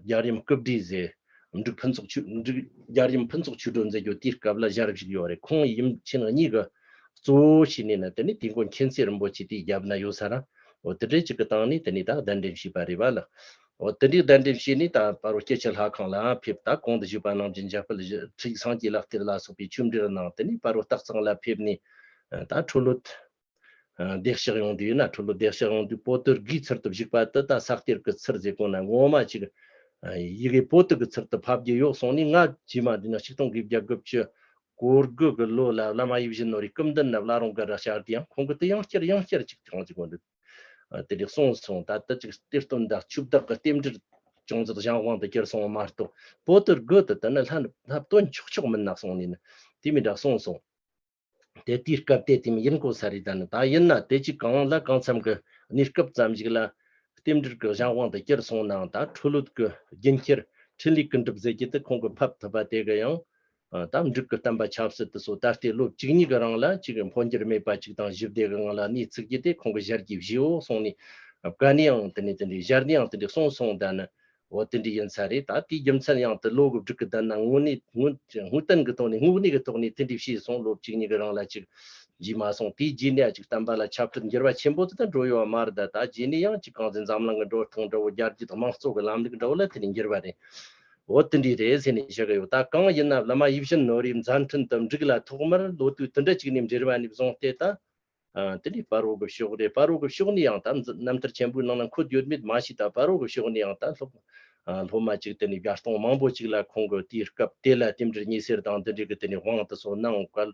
རྒྱལ་ཡུམ་སྐུ་བགྲེས་ཟེར། འབྲུག་ཕུན་ཚོགས་ཆོས། འབྲུག་རྒྱལ་ཡུམ་ཕུན་ཚོགས་ཆོས་སྒྲོན་ཟེར་རྒྱུ་དེའི་སྐབས་ལ་ཞལ་བཞུགས་ཡོད་རེད། ཁོང་ཡུམ་ཆེན་གཉིས་ཀྱི་གཙོ་བོ་བྱས་ནས་ནི་དེ་ནས་དེ་མགོན་མཁྱེན་བརྩེ་རིན་པོ་ཆེ་དེའི་རྒྱབ་ན་ཡོད་ས་ར། འོ་དེ་འདྲའི་ཅིག་གི་སྟེང་ནས་དེ་ནས་ད་གདན་འདྲེན་བྱས་པ་རེད་པ་ལགས། འོ་དེ་འདྲའི་གདན་འདྲེན་བྱས་ནས་ད་སྤ་རོ་སྐྱིད་ཆུ་ལྷ་ཁང་ལ་ཕེབས། ད་གོང་དུ་ཞུས་པ་ནང་བཞིན་འཇམ་དཔལ་ཁྲིད་ཡིག་སངས་རྒྱས་ལག་གཏེར་ལ་སོགས་པའི་ཆོས་འབྲེལ་གནང་། དེ་ནས་སྤ་རོ་སྟག་ཚང་ལ་ཕེབས་ནས་ད་འཕྲོ་ལོད། ཨ། བདེ་གཤེགས་ཡོང་དུས་ན། འཕྲོ་ལོད་བདེ་གཤེགས་ཡོང་དུས་པོ་ཏི་དགུའི་ཚུལ་དུ་བཞུགས་པ་དེ་ད་ས་གཏེར་གྱི་ཚུལ་ཟེར་གོ་ན་ངོ་མ་ཅིག་ཨ། ཡི་གེ་པོ་ཏི་གི་ཚུལ་དུ་ཕབ་རྒྱུ་ཡོད་གསུངས་ནས། ང་རྗེས་མ་འདི་ན་གཅིག་སྟོང་དགུ་བརྒྱ་དགུ་བཅུ་གོ་དགུ་གི་ལོ་ལ་བླ་མ་ཡིད་བཞིན་ནོར་བུའི་སྐུ་མདུན་ན་བླ་རུང་སྒར་ར་བཅར་དུས་ཡང་ཁོང་གིས་དེ་ཡང་བསྐྱར་ཡང་བསྐྱར་ཅིག་ཀྱང་ཅིག་འོ་འདི། ཨ། དེ་འདྲ་གསུངས་སོང་། ད་ལྟ་ཅིག་གཏེར་སྟོན་དང་ཆོས་བདག་གི་རྟེན་འབྲེལ་ཅུང་ཟད་གཞན་དབང་དུ་གྱུར་སོང་བ་མ་གཏོགས། པོ་ཏི་དགུ་དེ་ད་ནི་ལྷ་ལྷ་བཏོན་ཆོག་ཆོག་མིན་ན་གསུངས་ནས་ནི་དེ་མི་འདྲ་གསུངས་སོང་། དེ་དུས་སྐབས་དེ་དེ་མི་ཡིན་གོ་ས་རེད། ད་ནི་ད་ཡིན་ན་དེ་ཅིག་གང་ལ་གང་འཚམ་གྱི་གནས་སྐབས་ཙམ་ཞིག་ལ་རྟེན་འབྲེལ་གྱི་གཞན་དབང་དུ་གྱུར་སོང་ནའང་། ད་འཕྲོ་ལོད་ཀྱི་རྒྱུན་ཁྱེར་འཕྲིན་ལས་ཀུན་འགྲུབ་ཟེར་རྒྱུ་དེ་ཁོང་གིས་ཕབ་ཐུབ་པ་དེ་གི་ཡང་། ཨ། ད་འབྲུག་གི་བསྟན་པ་ཆབ་སྲིད་དེ་ཚོ་ད་ལྟའི་ལོ་བཅུ་གཉིས་ཀྱི་རིང་ལ་ཅིག་འཕོ་འགྱུར་མེད་པ་ཅིག་དང་ཞི་བདེ་གི་ངང་ལ་གནས་ཚུགས་རྒྱུ་དེ་ཁོང་གིས་ཞལ་གྱིས་བཞེས་འོ་གསུངས་ནས། བཀའ་ནས་ཡང་དེ་ནས་དེ་འདྲའི་ཞལ་ནས་ཡང་དེ་འདྲའི་གསུངས་སོང་། ད་ནི། འོ་དེ་འདྲ་ཡིན་ས་རེད། ད་དེའི་རྒྱུ་མཚན་ཡང་དེ་ལོ་གི་འབྲུག་གི་བསྟན་ན་དངོས་གནས་དངོས་དངོས་བསྟན་གི་ཐོག་ནས་དངོས་གནས་གི་ཐོག་ནས་དེ་འདྲ་བྱས་སོང་། ལོ་བཅུ་གཉིས་གི་རིང་ལ་ཅིག་བྱས་མ་སོང་། དེའི་རྗེས་ནས་ཅིག་བསྟན་པ་ལ་ཆབ་སྲིད་འགྱུར་བ་ཆེན་པོ་དེ་ད་འགྲོ་ཡོད་པ་མ་རེད། ད་ད་རྗེས་ནས་ཡང་ཅིག་གང་ཟེར་འཛམ་གླིང་གི་འགྲོ་སྟངས་འདྲ་བོ། རྒྱལ་རྒྱུད་དམངས་གཙོ་གི་ལམ་ལུགས་འདྲ་བོ་ལ་དེ་ནས་འགྱུར་བ་རེད། འོ་དེ་འདྲ་རེད་ཟེར་ནས་བཤད་གི་ཡོད། ད་གང་ཡིན་ན་བླ་མ་ཡིད་བཞིན་ནོར་བུའི་མཛད་འཕྲིན་དེ་འབྲུག་ལ་ཐོག་མར་ལོ་དུས་དེ་འདྲ་ཅིག་ནས་འབྲེལ་བ་ནས་བཟུང་སྟེ་ད། ཨ། དེ་ནས་སྤ་རོ་གི་ཕྱོགས་རེད། སྤ་རོ་གི་ཕྱོགས་ནས་ཡང་ད་རྣམ་ཐར་ཆེན་པོའི་ནང་ན་འཁོད་ཡོད་མེད་མ་ཤེས། ད་སྤ་རོ་གི་ཕྱོགས་ནས་ཡང་ད་ལྷོ། ཨ་སློབ་མ་ཅིག་དེ་ནས་བརྒྱ་སྟོང་མང་པོ་ཅིག་ལ་ཁོང་གི་དེའི་སྐབས་དེ་ལ་རྟེན་འབྲེལ་ཉེ་སྲས་དང་དེ་འདྲའི་གི་དེ་ནས་དབང་དུ་སོང་གནང་བཀའ་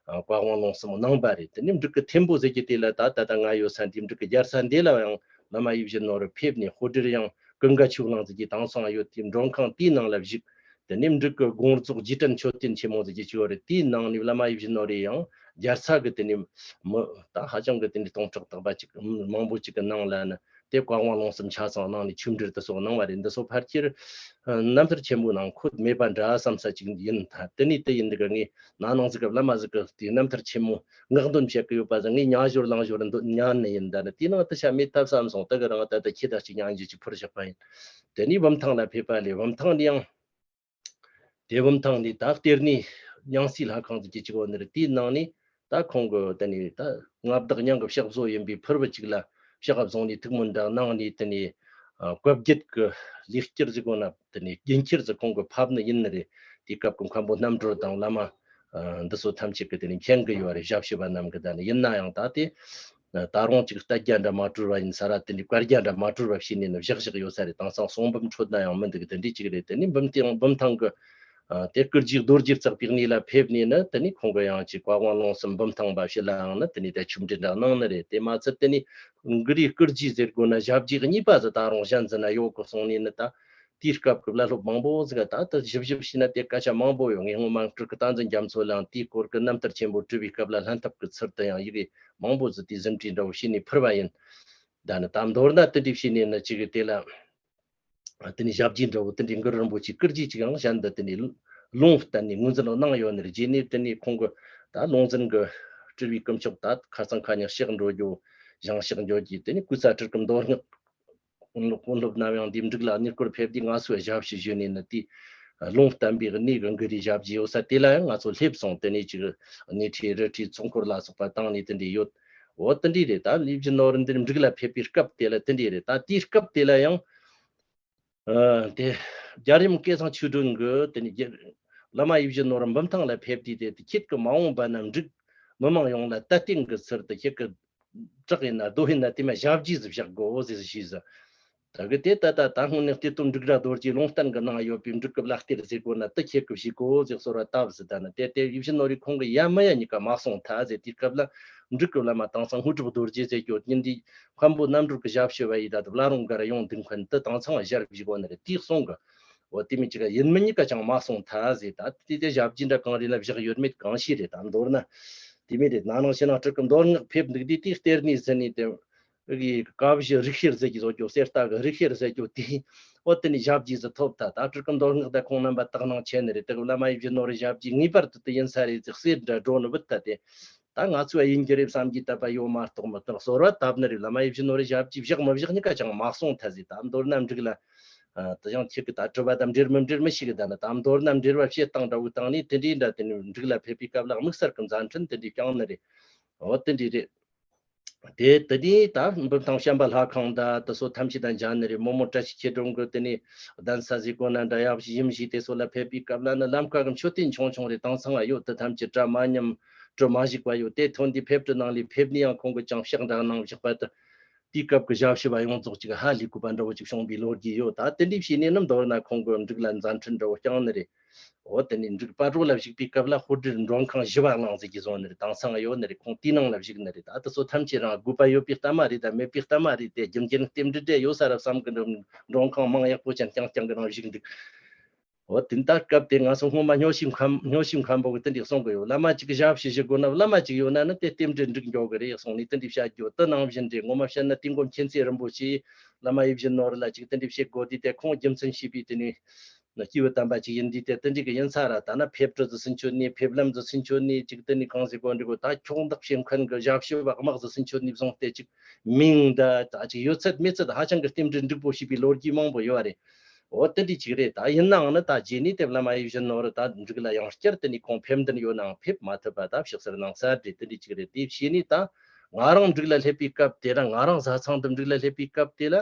བཀའ་དབང་ལུང་གསུམ་གནང་པ་རེད། དེ་ནས་འབྲུག་གི་ཐེམ་པོ་ཟེར་གྱི་དེ་ལ་ད་ད་ལྟ་ང་ཡོད་ས་འདི་འབྲུག་གི་རྒྱལ་ས་འདི་ལ་ཡང་བླ་མ་ཡིད་བཞིན་ནོར་བུ་ཕེབས་ནས་ཧོ་སྒྲིལ་ཡང་ཀུན་དགའ་ཆོས་གླིང་ཟེར་གྱི་དེང་སང་ཡོད་དེ་མགྲོན་ཁང་དེའི་ནང་ལ་བཞུགས། དེ་ནས་འབྲུག་གི་དགོངས་རྫོགས་རྗེས་དྲན་མཆོད་རྟེན་ཆེན་མོ་ཟེར་གྱི་ཅིག་ཡོད་རེད། དེའི་ནང་ནས་བླ་མ་ཡིད་བཞིན་ནོར་བུ་ཡང་རྒྱལ་ས་གི་དེ་ནས་མི་ད་ཧ་ཅང་གི་དེ་ནས་སྟོང་ཕྲག་དག་པ་ཅིག་མང་པོ་ཅིག་གི་ནང་ལ་ནི། དེ་བཀའ་དབང་ལུང་གསུམ་ཆ་ཚང་གནང་ནས་ཆོས་འབྲེལ་དུ་སོགས་གནང་བ་རེད། འདི་སོགས་ཕལ་ཆེར་ཨ་རྣམ་ཐར་ཆེན་མོའི་ནང་འཁོད་མེད་པ་འདྲ་བསམ་ས་ཅིག་ཡིན། ད་དེ་ནས་དེ་ཡིན་འདི་ག་ངས་ན་ནིང་ཟིག་གི་བླ་མ་ཟིག་གི་དེའི་རྣམ་ཐར་ཆེན་མོ་ངག་འདོན་བྱེད་ཀྱི་ཡོད་པ་ཟིག་ངས་ཉ་ཞོར་ལང་ཞོར་འདོན་ཉན་ནི་ཡིན། ད་ནི་དེའི་ནང་དུ་བྱ་མེད་ཐབས་བསམ་སོང་། དེ་གི་རང་ད་ལྟ་ཁྱེད་དང་གཅིག་ཉན་རྒྱུ་ཅིག་ཕུར་བཞག་པ་ཡིན། དེ་ནས་བུམ་ཐང་ལ་ཕེབས་པ་ལས་བུམ་ཐང་ནས་ཡང་། དེ་བུམ་ཐང་ནས་ད་གཏེར་ནས་ཉང་སའི་ལྷ་ཁང་ཟེར་གྱི་ཅིག་ཡོད་ནི་རེད། དེའི་ནང་ནས་ད་ཁོང་གི་དེ་ནས་ད་མངའ་བདག་ཉང་གི་ཕྱག་བཟོ་ཡིན་པའི་ཕུར་བུ་ཅིག་ལ་ཕྱག་བཟུང་ནས་ཐུགས་སྨོན་འདྲ་གནང་ནས། དེ་ནས་ཨ་བཀའ་བརྒྱུད་ཀྱི་ལས་སྐྱེར་ཟེར་གོ་ན་དེ་ནས་རྒྱུན་ཁྱེར་ཟེར་ཁོང་གི་ཕབ་ནི་ཡིན་ནི་རེད། དེའི་སྐབས་ཀྱི་མཁན་པོ་རྣམ་གྲོལ་དང་བླ་མ་ཨ་འདི་ཚོ་ཐམས་ཅད་ཀྱི་དེ་ནས་མཁྱེན་གི་ཡོད་རེད། ཞབས་ཞུ་བ་རྣམས་ཀྱི། ད་ནི་ཡིན་ན་ཡང་ད་དེ། ད་རུང་ཅིག་རྟ་རྒྱ་འདྲ་མ་གྲོལ་བ་ཡིན་ས་ར། དེ་འདྲའི་བཀའ་རྒྱ་འདྲ་མ་གྲོལ་བ་བྱས་ནས་ནི་བཞག་བཞག་ཡོད་ས་རེད། དེང་སང་གསུང་འབུམ་འཕྲོད་ན་ཡང་མི་འདུག་དེ་འདྲའི་ཅིག་རེད། དེ་ནས་འབུམ་ཐང་འབུམ་ཐང་གི་ཨ་དེ་སྐུ་རྒྱུའི་རྡོ་རྗེ་བརྩེགས་པའི་གནས་ལ་ཕེབས་ནས་ནི། དེ་ནས་ཁོང་གི་ཡང་ཅིག་བཀའ་དབང་ལུང་གསུམ་འབུམ་ཐང་པ་ཕྱི་ལའང་ནི་དེ་ནས་དེ་ཆོས་འབྲེལ་འདྲ་གནང་ནི་རེད། དེ་མ་ཚད་དེ་ནས་གུ་རུའི་སྐུ་རྒྱུ་ཟེར་དགོས་ན་ཞབས་རྗེས་གཉིས་པ་ཟིག་ད་རུང་གཞན་ཟིག་ན་ཡོད་གི་གསུངས་ནས་ནི། ད་དེའི་སྐབས་ཀྱི་བླ་སློབ་མང་པོ་ཟིག་ད་ལྟ་ཞིབ་ཞིབ་བྱས་ན་དེ་སྐད་ཆ་མང་པོ་ཡོད། ངས་སྔོན་མ་སྤྲུལ་སྐུ་བསྟན་འཛིན་རྒྱ་མཚོ་ལའང་དེའི་སྐོར་གྱི་རྣམ་ཐར་ཆེན་པོ་བྲིས་པའི་སྐབས་ལ་ལྷན་ཐབས་ཀྱི་ཚུལ་དུ་ཡང་ཡི་གེ་མང་པོ་ཟིག་དེའི་ཟིན་བྲིས་འདྲ་བོ་བྱས་ནས་ཕུལ་བ་ཡིན། ད་ནི་ད་མདོར་ན་དེ་འདྲ་བྱས་ནས་ནི་ཅིག་གི་དེ་ལ་དེ་ནས་ཞབས་རྗེས་འདྲ་བོ་དེ་འདྲའི་གུ་རུ་རིན་པོ་ཆེའི་སྐུ་རྒྱུ་ཅིག་ཡང་གཞན་དུ་དེ་ནས་ལུང་བསྟན་ནས་ངོས་འཛིན་གནང་ཡོད་ནི་རེད། རྗེས་ནས་དེ་ནས་ཁོང་གི་ད་ལུང་འཛིན་གྱི་སྤྲུལ་པའི་སྐུ་མཆོག་ད་ཁ་སང་ཁ་ཉིན་གཤེགས་འགྲོ་རྒྱུ་བཞེངས་གཤེགས་འགྲོ་རྒྱུ་དེ་ནས་སྐུ་ཚ་སྤྲུལ་སྐུ་མདོ་སྔགས་དཔོན་སློབ་དཔོན་སློབ་རྣམས་ཡང་འདིའི་འབྲུག་ལ་གནས་སྐོར་ཕེབས་དུས་ང་ཚོས་ཞབས་ཞུ་ཞུས་ནས་ནི་དེའི་ལུང་བསྟན་པའི་གནས་ཀྱི་གུ་རུའི་ཞབས་རྗེས་ཡོད་ས་དེ་ལ་ཡང་ང་ཚོ་སླེབས་སོང་། དེ་ནས་ཅིག་སྣེ་ཁྲིད་རི་ཁྲིད་ཚོགས་འཁོར་ལ་སོགས་པ་བཏང་ནས་དེ་འདྲ་ཡོད། འོ་དེ་འདྲ་རེད། ད་ཡིད་བཞིན་ནོར་བུ་འདིར་འབྲུག་ལ་ཕེབས་པའི་སྐབས་དེ་ལ་དེ་འདྲ་རེད། ད་དེའི་སྐབས་དེ་ལ་ཡང་ཨ་དེ་རྒྱལ་ཡུམ་སྐལ་བཟང་ཆོས་སྒྲོན་གྱིས་དེ་ནས་རྒྱལ་བླ་མ་ཡིད་བཞིན་ནོར་བུ་འབུམ་ཐང་ལ་ཕེབས་དུས་དེ་དེ་ཁྱེད་ཀྱི་མ་འོངས་པ་ན་འབྲུག་མི་མང་ཡོངས་ལ་དད་རྟེན་གྱི་ཚུལ་དུ་ཁྱེད་ཀྱི་བྲག་ཡིན་ན་རྡོ་ཡིན་ན་དེ་མ་ཞབས་རྗེས་སུ་བཞག་དགོས་ཟེར་ཞུས་ཟེར། ད་གི་དེ་ད་ད་ད་སྔོན་ནས་གཏེར་སྟོན་འབྲུག་སྒྲ་རྡོ་རྗེ་ལུང་བསྟན་གྱི་ནང་ཡོད་པའི་འབྲུག་གི་བླ་གཏེར་ཟེར་དགོས་ན་དེ་ཁྱེད་ཀྱི་བཞེས་དགོས་ཟེར་གསོལ་བ་བཏབ་ཟེར། ད་ནི་དེ་དེ་ཡིད་བཞིན་ནོར་བུས་ཁོང་གི་ཡ་མི་ཡ་གཉིས་ཀ་མ་གསུངས་ཐལ་ཟེར། དེའི་སྐབས་ལ་འབྲུག་གི་བླ་མ་དེང་སང་དངོས་གྲུབ་རྡོ་རྗེ་ཟེར་རྒྱུ་ཉིན་དེའི་མཁན་པོ་རྣམ་གྲོལ་གྱི་ཞབས་ཞུ་བ་ཡིས་ད་དུ་བླ་རུང་སྒར་ཡོང་འདུག་མཁན་དེ་དེང་སང་ཞལ་བཞེས་དགོས་ནི་རེད། དེས་གསུངས་གི། འོ་དེ་མིན་ཅིག་ཡིན་མིན་གཉིས་ཀ་ཅང་མ་གསུངས་ཐལ་ཟེར། ད་དེ་དེ་ཞབས་རྗེས་འདྲ་གང་རེ་ན་བཞག་ཡོད་མེད་གང་ཤེས་རེད། ད་མདོར་ན་དེ་མིན་རེད། ན་ནིང་ཕྱི་ནང་སྤྲུལ་སྐུ་མདོ་སྔགས་ཕེབས་འདུག་དུས་དེའི་གཏེར་ནས་ཟིན་ནས་དེ་གི་ཀ་བཞི་རིགས་བཤེར་ཟེར་གྱི་བཟོ་རྒྱུ། གསེར་རྟ་གི་རིགས་བཤེར་ཟེར་རྒྱུ་དེ། འོ་དེ་ནས་ཞབས་རྗེས་སུ་ཐོབ་ཐལ། ད་སྤྲུལ་སྐུ་མདོ་སྔགས་དང་ཁོང་རྣམ་པ་དག་སྣང་ཆེ་ནི་རེད། དེ་གི་བླ་མ་ཡིད་བཞིན་ནོར་བུའི་ཞབས་རྗེས་ངེས་པར་དུ་དེ་ཡིན་ས་རེད་ཟེར། གསེར་འདྲ་སྒྲོན་ནི་བུད་ཐལ་དེ། ད་ང་ཚོས་ཡིན་རྒྱུ་རེད་བསམ་གྱི་དད་པ་ཡོད་མ་གཏོགས་མི་གཏོགས་གསོལ་བ་བཏབ་ནི་རེད། བླ་མ་ཡིད་བཞིན་ནོར་བུའི་ཞབས་ཀྱིས་བཞག་མི་བཞག་གཉིས་ཀ་ཅང་མ་གསུངས་ཐལ་ཟེར། ད་མདོར་ན་འབྲུག་ལ་ཨ་དེ་ཡང་ཁྱེད་ཀྱི་ད་དྲི་བ་དང་འབྲེལ་མི་འབྲེལ་མི་ཤེས་གི། ད་ནི་ད་མདོར་ན་འབྲེལ་བ་བྱེད་སྟངས་འདྲ་བོ་བཏང་ནས་དེ་འདྲའི་འདྲ་དེ་ནི་འབྲུག་ལ་ཕེབས་པའི་སྐབས་ལ་དམིགས་བསལ་གྱི་མཛད་འཕྲིན་དེ་འདྲའི་བསྐྱངས་ནི་རེད། འོ་དེ་འདྲའི་རེད། དེ་དེ་ནས་ད་འབུམ་ཐང་བྱམས་པ་ལྷ་ཁང་ད་དེ་ཚོ་ཐམས་ཅད་དང་མཇལ་ནི་རེད། རྨོ་མོ་བཀྲ་ཤིས་མཆེད་གྲོང་གི་དེ་ནས་གདན་ས་ཟིག་གོ་ན་འདྲ་ཡག་ཞིག་ཡིན་ཞིག་དེ་ཚོ་ལ་ཕེབས་པའི་སྐབས་ལ་ནི་ལམ་ཁ་གི་མཆོད་རྟེན་ཆུང་ཆུང་རེ་དེང་སང་ང་ཡོད། དེ་ཐམས་ཅད་གྲྭ་མ་ཉམས་གྲྭ་མ་ཞིག་པ་ཡོད། དེ་ཐོན་དུས་ཕེབས་དུས་ནང་ལས་ཕེབས་ནས་ཡང་ཁོང་གི་ཅང་ཕྱག་འདྲ་གནང་བཞག་པ་དེ། དེའི་སྐབས་ཀྱི་ཞབས་ཞུ་བ་ཡོངས་རྫོགས་ཅིག་ཧ་ལས་དགོས་པ་འདྲ་བོ་ཅིག་བྱུང་བའི་ལོ་རྒྱུས་ཡོད། ད་དེ་འདྲའི་བྱས་ནས་ནི་མདོར་ན་ཁོང་གི་འབྲུག་ལ་མཛད་འཕྲིན་འདྲ་བོ་བསྐྱངས་ནི་རེད། འོ་དེ་ནས་འབྲུག་སྤ་རོ་ལ་བཞུགས་པའི་སྐབས་ལ་ཧོར་སྒྲིལ་མགྲོན་ཁང་བཞི་བ་གླིང་ཟེར་གྱི་བཟོ་ནི་རེད། དེང་སང་ཡོད་ནི་རེད། ཁོང་དེའི་ནང་ལ་བཞུགས་ནི་རེད། ད་དེ་ཚོ་ཐམས་ཅད་རང་དགོས་པ་ཡོད་པའི་ལྟ་མ་རེད། ད་མེད་པའི་ལྟ་མ་རེད། དེ་རྒྱུ་མཚན་རྟེན་འབྲེལ་འདྲ་ཡོད་ས་ར་བསམ་གི་འདུག་མགྲོན་ཁང་མིང་ཡག་པོ་ཅན་རྐྱང་རྐྱང་གི་ནང་བཞུགས་འདུག་འོ་དེ་ད་སྐབས་དེ་ང་ཚོ་སྔོན་མ་སྨྱོ་ཤུལ་མཁན་སྨྱོ་ཤུལ་མཁན་པོ་གི་དེ་འདྲ་གསུང་གི་ཡོད། བླ་མ་གཅིག་གི་ཞབས་ཞུ་ཞུ་དགོས་ན་བླ་མ་གཅིག་ཡོད་ན་ནི་དེ་རྟེན་འབྲེལ་འགྲིག་འགྱོ་གི་རེད་གསུངས་ནས་དེ་འདྲ་བཤད་རྒྱུ་དེ་ནང་བཞིན་རེད། ངོ་མ་བཤད་ན་དུས་འཁོར་མཁྱེན་བརྩེ་རིན་པོ་ཆེས་བླ་མ་ཡིད་བཞིན་ནོར་བུ་ལ་གཅིག་དེ་འདྲ་བཤད་དགོས་དུས་དེ་ཁོང་རྒྱུ་མཚན་ཤེས་པའི་དེ་ནས་སྐྱེས་བུ་དམ་པ་གཅིག་ཡིན་དུས་དེ་དེ་འདྲ་གི་ཡིན་ས་ར། ད་ན་ཕེབས་གྲུ་ཟིག་ཚུན་ཆོད་ནས་ཕེབས་ལམ་ཟིག་ཚུན་ཆོད་ནས་གཅིག་དེ་ནས་གང་ཟེར་དགོས་འདྲ་གོ། ད་ཁྱོག་བདག་བྱེད་མཁན་གི་ཞབས་ཞུ་བ་དམག་ཟིག་ཚུན་ཆོད་ནས་བཟུང་སྟེ་གཅིག་མིང་ད་ད་གཅིག་ཡོད་ཚད་མེད་ཚད་ཧ་ཅང་གི་རྟེན་འབྲེལ་འགྲིག་པོ་བྱས་པའི་ལོ་རྒྱུས་མང་པོ་ཡོད་རེད། འོ་དེ་འདྲ་ཅིག་རེད། ད་ཡིན་ནའང་ནི་ད་རྗེས་ནས་དེ་བླ་མ་ཡིད་བཞིན་ནོར་བུ་ད་འབྲུག་ལ་ཡང་བསྐྱར་དེ་ནས་ཁོང་ཕེབས་འདུན་ཡོད་ནའང་ཕེབས་མ་ཐུབ་པ་ད་ཕྱག་འཚལ་གནང་ས་རེད། དེ་འདྲ་ཅིག་རེད། དེ་བྱས་ནས་ད་ང་རང་འབྲུག་ལ་སླེབས་པའི་སྐབས་དེ་ར་ང་རང་བཟའ་ཚང་དུ་འབྲུག་ལ་སླེབས་པའི་སྐབས་དེ་ལ་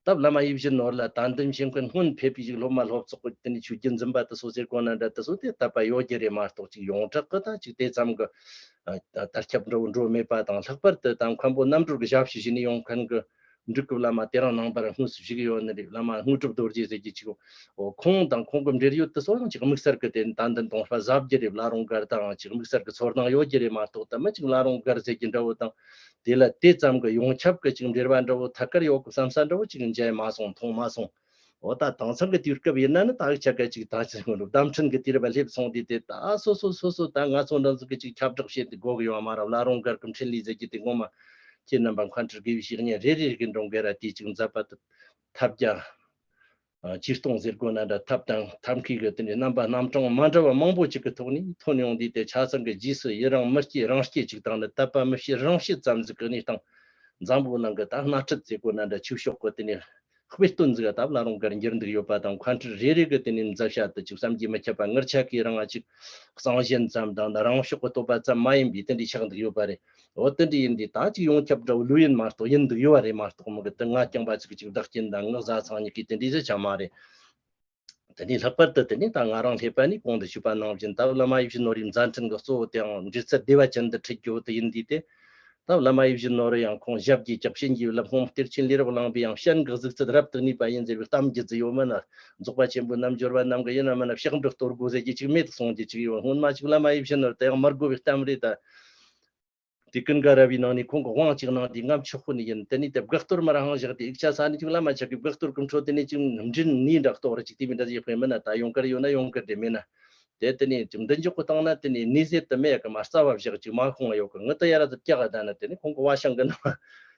ད་བླ་མ་ཡིད་བཞིན་ནོར་བུ་ལ་དད་འདུན་བྱེད་མཁན་སྔོན་ཕེབས་པའི་ཞིག་སློབ་མ་སློབ་ཚོགས་ཀྱི་དེ་ནས་ཆོས་བརྒྱུད་འཛིན་པ་དེ་ཚོ་ཟེར་གོ་ན་འདྲ་དེ་ཚོ་དེ་དད་པ་ཡོད་རྒྱུ་རེད་མ་གཏོགས་ཅིག་ཡོངས་གྲགས་ཀྱི་ད་ཅིག་དེ་ཙམ་གྱི་ཨ་དར་ཁྱབ་འགྲོ་འགྲོ་མེད་པ་དང་། ལྷག་པར་དུ་ད་མཁན་པོ་རྣམ་གྲོལ་གྱི་ཞབས་ཞུ་བྱས་ནས་ཡོང་མཁན་གྱི་ འབྲུག་གི་བླ་མ་དེ་རིང་ནངས་པར་དངོས་སུ་བཞུགས་ཡོད་ནི་རེད། བླ་མ་དངོས་གྲུབ་རྡོ་རྗེ་ཟེར་གྱི་ཅིག་འོ་ཁོང་དང་ཁོང་གི་འབྲེལ་ཡོད་དེ་ཚོ་ཡང་ཅིག་དམིགས་བསལ་གྱི་དེ་ད་འདི་གདུང་སྤ་ཟབ་རྒྱུ་རེད། བླ་རུང་སྒར་དང་ཅིག་དམིགས་བསལ་གྱི་ཚོར་སྣང་ཡོད་རྒྱུ་རེད་མ་གཏོགས། ད་མི་ཅིག་བླ་རུང་སྒར་ཟེར་གྱི་འདྲ་བོ་དང་དེ་ལ་དེ་ཙམ་གྱི་ཡོངས་ཁྱབ་ཀྱི་ཅིག་འབྲེལ་བ་འདྲ་བོ་ཐད་ཀར་ཡོད་གི་བསམ་ས་འདྲ་བོ་ཅིག་མཇལ་མ་སོང་མཐོང་མ་སོང་། འོ་ད་དེང་སང་གི་དུས་སྐབས་ཡིན་ན་ནི་ད་གི་ཆ་ག་ཅིག་ད་ཅིག་ངོ་ལོ་བརྡ་འཕྲིན་གྱི་དུས་རབས་སླེབས་སོང་དུས་དེ་ད་སོ་སོ་སོ་སོ་ད་ང་ཚོ་འདྲ་ཚོ་གི་ཅིག་ཁྱབ་བསྒྲགས་བྱེད་དུ་དགོས་གི་ཡོད་མ་རེད། བླ་རུང་སྒར་གྱི་འཕྲིན་ལས་ཟེར་གྱི་དེ་ངོ་མ་ཁྱེད་རྣམ་པ་མཁའ་འགྲོ་དགེ་བའི་བཤེས་གཉེན་རེ་རེ་གི་འགྲོ་འགའ་ར་དེ་ཅིག་མཛད་པ་དེ་ཐབས་བརྒྱ་ཇུས་སྟོང་ཟེར་དགོས་ན་འདྲ། ཐབས་དང་ཐབས་མཁས་ཀྱི་དེ་ནས་རྣམ་པ་རྣམ་གྲངས་མ་འདྲ་བ་མང་པོ་ཅིག་གི་ཐོག་ནས་ཐོན་ཡོང་དུས་དེ་ཆ་ཚང་གི་རྗེས་སུ་ཡི་རང་མི་སྐྱེ་རང་སྐྱེ་ཅིག་དང་ནི་དད་པ་མི་བྱེད་རང་བྱེད་ཙམ་ཟིག་གི་གནས་སྟངས། འཛམ་བུ་གླིང་གི་ད་སྣ་ཁྲིད་ཟེར་དགོས་ན་འདྲ་ཆོས་ཕྱོགས་ཀྱི་དེ་ནས་དཔེ་སྟོན་ཟིག་ད་བླ་རུང་སྒར་འགྱུར་འདུག་ཡོད་པ་དང་། མཁའ་འགྲུལ་རེ་རེ་གི་དེ་ནས་མཛད་བྱ་དེ་ཅིག་བསམ་གྱིས་མི་ཁྱབ་པ། ངར་ཆ་གིས་རང་ང་ཅིག་གཙང་ཞེན་ཙམ་དང་ན་རང་ཕྱོགས་ཀྱི་བསྟོད་པ་ཙམ་མ་ཡིན་པའི་དེ་འདྲའི་ཆགས་འདུག་ཡོད་པ་རེད། འོ་དེ་འདྲ་ཡིན་དུས་ད་ཅིག་ཡོངས་ཁྱབ་འདྲ་བོ་ལོས་ཡིན་མ་གཏོགས་ཡིན་འདུག་ཡོད་པ་རེད་མ་གཏོགས། མི་གི་དེ་ང་རྐྱང་པ་ཅིག་ཅིག་བདག་རྐྱེན་དང་ངག་བཟའ་ཚང་གཉིས་ཀྱི་དེ་འདྲའི་ཟིག་ཅང་མ་རེད། དེ་ནས་ལྷག་པར་དུ་དེ་ནས་ད་ང་རང་སླེབས་པ་ནས་གོང་དུ་ཞུས་པ་ནང་བཞིན་ད་བླ་མ་ཡིད་བཞིན་ནོར་བུའི་མཛད་འཕྲིན་གྱི་གཙོ་བོ་དེའང་འབྲེལ་ཚད་བདེ་བ་ཅན་དུ་འཁྲིད་རྒྱུ་དེ་ཡིན་དུས་དེ། ད་བླ་མ་ཡིད་བཞིན་ནོར་བུ་ཡང་ཁོང་ཞབས་ཀྱིས་བཅགས་བྱིན་གྱིས་བརླབས། ཁོང་གཏེར་ཆེན་ལས་རབ་གླིང་པས་ཡང་གཞན་གྱི་གཟུགས་ཚད་རབ་ཏུ་གནས་པ་ཡིན་ཟེར་བའི་གཏམ་རྒྱུད་ཅིག་ཡོད་མིན་ན། རྫོགས་པ་ཆེན་པོའི་རྣལ་འབྱོར་པ་རྣམས་ཀྱིས་ཡིན་ན་མིན་ན་ཕྱག་འབྲུ་གཏོར་དགོས་ཟེར་རྒྱུ་ཅིག་མེད་དུ་སོང་རྒྱུ་ཅིག་ཡོད། སྔོན་མ་ཅིག་བླ་མ་ཡིད་བཞིན་ནོར་བུ་དེ་ཡང་མི་དགོས་པའི་གཏམ་རེད་ད། དེ་ཀུན་དགའ་ར་བའི་ནང་ནས་ཁོང་གི་དབང་ཅིག་གནང་དུས་ངམ་ཆོག་ཁུ་ནས་ཡིན། དེ་ནས་དེ་བཀའ་གཏོར་མར་རང་བཞག་སྟེ་ཡིག་ཆ་ས་ནས་ཅིག་བླ་མ་ཆག་གི་བཀའ་གཏོར་གི་འཕྲོ་དེ་ནས་ཅིག་མགྲིན་ནས་འདྲ་གཏོར་ར་ཅིག་དེ་མི་འདྲ་ཡོད་པས་མིན་ན། ད་ཡོང་གར་ཡོད་ན་ཡོང་གར་དེ་མེད་ན། དེ་དེ་ནས་ཅིག་མདུན་ཅོག་གི་སྟེང་ན་དེ་ནས་ནས་ཟེར་དུ་མེད་གི་མ་རྩ་བ་བཞག་ཅིག་མ་ཁོང་ཡོད་གི། ངི་ད་ཡ་ར་དུ་སྐྱག་ག་ད་ན་དེ་ནས་ཁོང་གི་བ་ཤང་གི་ནང་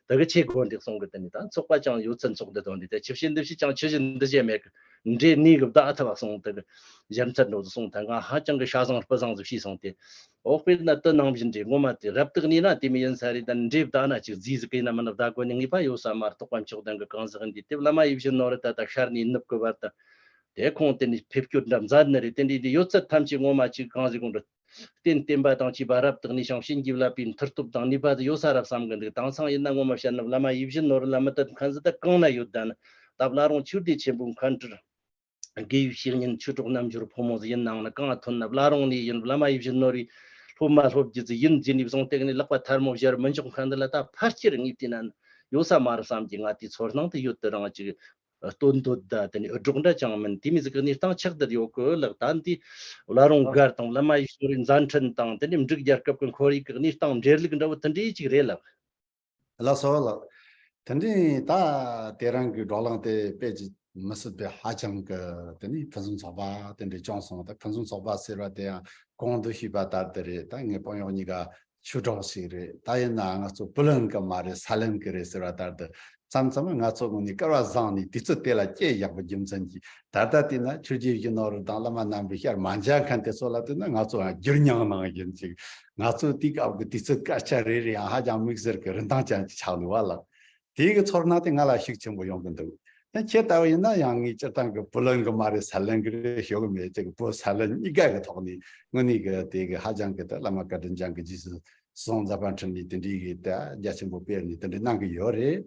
དེ་གི་ཆེ་དགོན་འདེགས་སོང་གི། དེ་ནས་ད་ཚོགས་པ་ཅང་ཡོད་ཚད་ཚོགས་འདི་དང་འདི་དེ་ཆི་བྱེད་འདི་བྱེད་ཅང་ཆི་བྱེད་འདི་བྱེད་མེད་གི། འདྲེ་ནས་གི་བདག་ཐབས་སོང་དེ་གི་ཞབས་མཚར་འགྲོ་དུ་སོང་། ད་ང་ཧ་ཅང་གི་ཤ་བཟང་སྤུ་བཟང་ཟིག་ཤེས་སོང་སྟེ། འོག་དཔེར་ན་དུ་ནང་བཞིན་རེད། ངོ་མ་དེ་རབ་བཏགས་ནས་ན་དེ་མི་ཡིན་ས་རེད། ད་འདྲེ་བདག་ན་ཅིག་རྫིས་ཟིག་གི་ན་མིན་ན་བདག་གོ་ནི་ངེས་པ་ཡོད་ས་མ་གཏོགས་པ་མཆོག་ལྡན་གི་གང་ཟག་འདི་དེ་བླ་མ་ཡིད་བཞིན་ནོར་བུ་ད་ད་ཤར་ནས་ནུབ་གི་བར་དུ་དེ་ཁོང་དེ་ནས་ཕེབས་སྐྱོད་འདྲ་མཛད་ནི་རེད། དེ་འདྲའི་འདི་ཡོད་ཚད་ཐམས་ཅད་ངོ་མ་ཅིག་གང་ཟིག་གོང་དུ་རྟེན་བརྟེན་པ་དང་བཅས་པ་རབ་བཏགས་ནས་ཤིང་བྱིན་གྱིས་བརླབས་པའི་མཐུ་སྟོབས་དང་ནུས་པ་དེ་ཡོད་ས་རབ་བསམ་གི་འདུག། དེང་སང་ཡིན་ན་ངོ་མ་བཤད་ན་བླ་མ་ཡིད་བཞིན་ནོར་བུ་ལ་མི་དད་མཁན་ཟིག་ད་གང་ན་ཡོད། ད་ནི་ད་བླ་རུང་ཆོས་སྡེ་ཆེན་པོའི་མཁའ་འགྲུལ་དགེ་བའི་བཤེས་གཉེན་ཆོས་གྲོགས་རྣལ་འབྱོར་ཕོ་མོ་ཟིག་ཡིན་ནའང་ན་གང་ཐོན་ན་བླ་རུང་ནས་ཡིན། བླ་མ་ཡིད་བཞིན་ནོར་བུའི་སློབ་མ་སློབ་རྒྱུ་ཟིག་ཡིན་ཟེར་ནས་བཟུང་སྟེ་ནས་ལག་པ་ཐལ་མོ་སྦྱར་མི་འཇོག་མཁན་འདི་ལ་ད་ཕལ་ཆེར་ངས་བལྟས་ན་ཡོད་ས་མ་རེད་བསམ་གྱི། ང་དེའི་ཚོར་སྣང་དེ་ཡོད་དུ་རང་ཅིག་སྟོན་འདོད་ད་དེ་ནས་འུད་སྒྲོག་འདྲ་ཅང་མིན། དེ་མི་ཟིག་གི་གནས་སྟངས་ཆགས་བསྡད་ཡོད་གི་ལགས། ད་འདི་བླ་རུང་སྒར་དང་བླ་མ་ཡིད་བཞིན་ནོར་བུའི་མཛད་འཕྲིན་དང་དེ་ནས་འབྲུག་རྒྱལ་ཁབ་ཀྱི་ཁོར་ཡུག་གི་གནས་སྟངས་འབྲེལ་ལུགས་འདྲ་བོ་དེ་འདྲའི་ཅིག་རེད་ལགས། ལགས་སོ་ལགས། དེ་འདྲའི་ད་དེ་རིང་གི་བགྲོ་གླེང་དེ་དཔེ་ཅིག་མི་སྲིད་པའི་ཧ་ཅང་གི་དེ་ནས་ཕུན་སུམ་ཚོགས་པ་དེ་འདྲའི་བྱུང་སོང་། ད་ཕུན་སུམ་ཚོགས་པ་ཟེར་བ་དེ་ཡང་གོང་དུ་ཞུས་པ་ལྟར་དུ་རེད། ད་ངའི་དཔོན་གཡོག་གཉིས་ཀ་ཆོས་གྲོགས་ཤིག་རེད། ད་ཡིན་ན་ང་ཚོ་བུ་ལོན་གི་མ་རེད་ས་ལེན་གི་རེད་ཟེར་བ་ལྟར་དུ་མཚམས་མཚམས་ང་ཚོ་ངོས་ནས་སྐལ་བ་བཟང་ནས་དུས་ཚོད་དེ་ལ་སྐྱེལ་ཡག་པོ་རྒྱུ་མཚན་གྱིས། ད་ལྟ་དེ་ན་ཆོས་རྗེ་ཡིད་བཞིན་ནོར་བུ་དང་བླ་མ་རྣམ་པའི་ཞལ་མ་མཇལ་མཁན་དེ་ཚོ་ལ་བལྟས་ན་ང་ཚོ་ཡང་རྒྱུར་མྱངས་གནང་ཡིན་ཅིག། ང་ཚོ་དེའི་སྐབས་ཀྱི་དུས་ཚོད་སྐད་ཆ་རེ་རེ་ཡང་ཧ་ཅང་དམིགས་བསལ་གྱི་རིན་ཐང་ཅན་ཅིག་ཆགས་འདུག་བ་ལགས། དེའི་གི་ཚོར་སྣང་དེ་ང་ལ་ཤུགས་ཆེན་པོ་ཡོང་གི་འདུག། ཡང་ཁྱེད་ལྟ་བུ་ཡིན་ན་ཡང་ངས་སྤྱིར་བཏང་གི་བུ་ལོན་གི་མ་རེད་ས་ལེན་གི་རེད་ཞུ་གི་མེད་ཅིག། བུ་ས་ལེན་གཉིས་ཀ་གི་ཐོག་ནས་དངོས་གནས་གི་དེ་གི་ཧ་ཅང་གི་ད་བླ་མ་བཀའ་དྲིན་ཅན་གི་རྗེས་སུ་བཟུང་མཛད་པ་འཕྲིན་ལས་དེ་འདྲའི་གི་ད་རྒྱ་ཆེན་པོ་སྤེལ་ནས་དེ་འདྲའི་གནང་གི་ཡོད་རེད།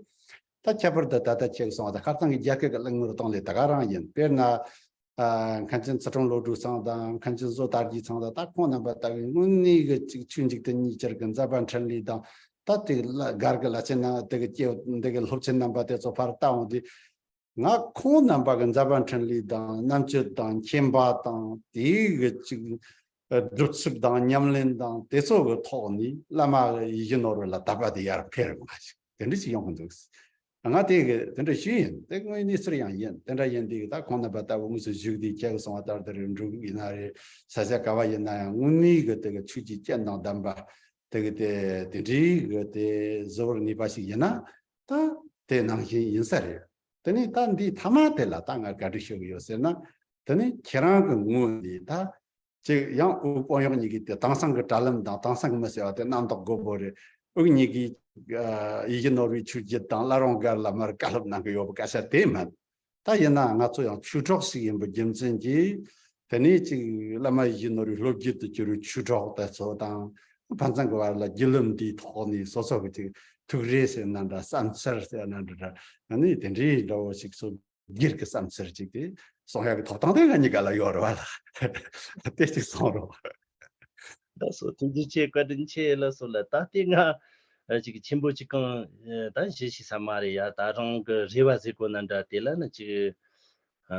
ད་ཁྱད་པར་དུ་ད་ལྟ་ཁྱེད་གསུངས་པ་ད་ཁ་སང་གི་རྒྱ་སྐད་ཀྱི་གླེང་མོལ་གཏོང་ལས་ད་ག་རང་ཡིན། དཔེར་ན། ཨ། མཁན་ཆེན་ཚུལ་ཁྲིམས་བློ་གྲོས་ཚང་དང་མཁན་ཆེན་བཟོ་དར་རྒྱས་ཚང་དང་ད་ཁོང་རྣམ་པ་ལྟ་བུའི་དངོས་གནས་ཀྱི་ཅིག་ཆོས་འཇིག་རྟེན་གཉིས་ཆར་གྱི་མཛད་པ་འཕྲིན་ལས་དང་ད་དེ་ལ་སྒར་གྱི་བླ་ཆེན་རྣམ་དེ་གི་སྐྱེ་བོ་འདི་གི་སློབ་ཆེན་རྣམ་པ་དེ་ཚོ་ཕར་ལྟ་འོང་དུས་ང་ཁོང་རྣམ་པ་གི་མཛད་པ་འཕྲིན་ལས་དང་རྣམ་དཔྱོད་དང་མཁྱེན་པ་དང་དེའི་གི་ཅིག་སྒྲུབ་ཚུལ་དང་ཉམས་ལེན་དང་དེ་ཚོ་གི་ཐོག་ནས་བླ་མ་ཡིད་བཞིན་ནོར་བུ་ལ་དད་པ་དེ་ཡར་འཕེལ་མ་ཞིག་དེ་འདྲ་ཞིག་ཡོང་གི་འདུག། ང་དེ་གི་དེ་འདྲ་ཞུས་ཡིན། དེ་དངོས་གནས་ཚུལ་ཡང་ཡིན། དེ་འདྲ་ཡིན་དུས་ད་ཁོང་རྣམ་པ་ལྟ་བུ་དངོས་སུ་བཞུགས་དུས་ཁྱེད་ཀྱིས་གསུངས་པ་ལྟར་དུ་རེད། འབྲུག་ཡིན་ན་རེད། ས་ཆ་ག་བ་ཡིན་ན་ཡང་དངོས་གནས་གི་དེ་གི་ཆོས་ཀྱི་སྤྱན་དང་ལྡན་པ་དེ་གི་དེ་དེ་འདྲའི་གི་དེ་གཟུ་བོར་གནས་པ་ཞིག་ཡིན་ན་ད་དེ་ནང་བཞིན་ཡིན་ས་རེད། དེ་ནས་ད་འདིའི་མཐའ་མ་དེ་ལ་ད་ང་ག་འདྲ་ཞུ་གི་ཡོད་ཟེར་ན། དེ་ནས་ཁྱེད་རང་གི་ངོས་ནས་ད། ཅིག་ཡང་དབུས་དཔོན་གཡོག་གཉིས་ཀྱིས་དེ་དེང་སང་གི་དྲ་ལམ་དང་དེང་སང་གི་མི་ཟེར་བ་དེ་རྣམ་རྟོག་དགོས་པོ་རེད། དབུས་གཉིས་ཀྱིས་ཡིད་བཞིན་ནོར་བུའི་ཆོས་བརྒྱུད་དང་བླ་རུང་སྒར་ལ་མར་བཀའ་སློབ་གནང་གི་ཡོད་པའི་སྐད་ཆ་དེ་མིན། ད་ཡིན་ན་ང་ཚོ་ཡང་ཆོས་གྲོགས་ཤིག་ཡིན་པའི་རྒྱུ་མཚན་གྱིས་དེ་ནས་ཅིག་བླ་མ་ཡིད་བཞིན་ནོར་བུའི་སློབ་བརྒྱུད་དུ་གྱུར་བའི་ཆོས་གྲོགས་དེ་ཚོ་དང་ཕན་ཚུན་གྱི་བར་ལ་བརྒྱུད་ལམ་འདིའི་ཐོག་ནས་སོ་སོ་གི་ཅིག་ཐུགས་རེ་ཟེར་ན་འདྲ་བསམ་འཆར་ཟེར་ན་འདྲ་ཨ་ནི་དེ་འདྲའི་འདྲ་བོ་ཞིག་གསོ། སྒེར་གྱི་བསམ་ཚུལ་ཅིག་དེ་གསུང་ཡག་གི་ཐོབ་ཐང་དེ་ང་གཉིས་ཀ་ལ་ཡོད་རེད་བ་ལ། དེ་ཅིག་གསུང་རོགས། ལགས་སོ། ཐུགས་རྗེ་ཆེ། བཀའ་དྲིན་ཆེ། ལགས་སོ་ལགས། ད་ལྟའི་ང་ ཨ་ཅིག་ཆེན་པོ་ཅིག་གང་ཨ་ད་ཞུ་ཤེས་ས་མ་རེད་ཡ། ད་རང་གི་རེ་བ་ཟེར་གོ་ན་འདྲ། དེ་ལ་ནི་ཅིག་ཨ་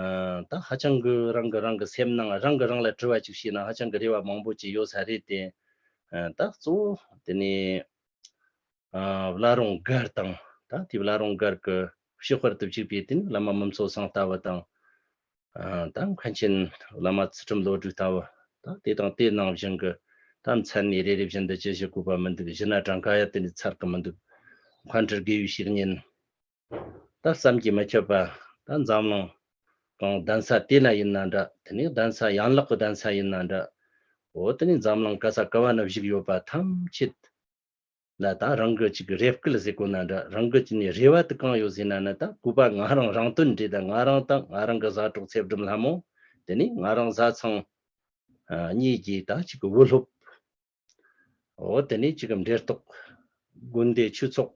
ད་ཧ་ཅང་གི་རང་གི་རང་གི་སེམས་ནང་རང་གི་རང་ལ་དྲི་བ་ཅིག་བྱས་ན་ཧ་ཅང་གི་རེ་བ་མང་པོ་ཅིག་ཡོད་ས་རེད་དེ། ཨ་ད་གཙོ་བོ་དེ་ནས་ཨ་བླ་རུང་སྒར་དང་། ད་དེ་བླ་རུང་སྒར་གི་ཕྱི་དཔལ་དུ་བཞུགས་པའི་དེ་ནི་བླ་མ་མུ་མཚོ་སེང་ལྟ་བུ་དང་། ཨ་ད་མཁན་ཆེན་བླ་མ་ཚུལ་ཁྲིམས་བློ་གྲོས་ལྟ་བུ། ད་དེ་དང་དེ་ནང་བཞིན་གྱི་ད་མཚན་ནས་རེ་རེ་བཞིན་དུ་ཅི་ཞིག་དགོས་པ་མི་འདུག། གཞི་ན་གྲངས་ཀ་ཡ་དེ་ནས་ཚར་གི་མི་འདུག། མཁན་ཁྲི་དགེ་བའི་བཤེས་གཉེན་ད་བསམ་གྱིས་མི་ཁྱབ་པ། ད་འཛམ་གླིང་གང་གདན་ས་དེ་ན་ཡིན་ན་འདྲ། དེ་ནས་གདན་ས་ཡན་ལག་གི་གདན་ས་ཡིན་ན་འདྲ། འོ་དེ་ནས་འཛམ་གླིང་ག་ས་ག་བ་ན་བཞུགས་ཡོད་པ་ཐམས་ཅད་ལ་ད་རང་གི་ཅིག་རེ་སྐུལ་ཟེར་གོ་ན་འདྲ། རང་གི་ཅི་ནས་རེ་བ་དེ་གང་ཡོད་ཟེར་ན་ནི། ད་སྐུ་པ་ང་རང་རང་དོན་འདྲེ་དང་། ང་རང་དང་ང་རང་གི་བཟའ་གྲོགས་ཚེ་སྒྲུབ་ལྷ་མོ། དེ་ནས་ང་རང་བཟའ་ཚང་ཨ་གཉིས་ཀྱི་ད་ཅིག་བུ་སློབ། འོ་དེ་ནས་ཅིག་འབྲེལ་ཐོགས། དགོན་སྡེ་ཆོས་ཚོགས།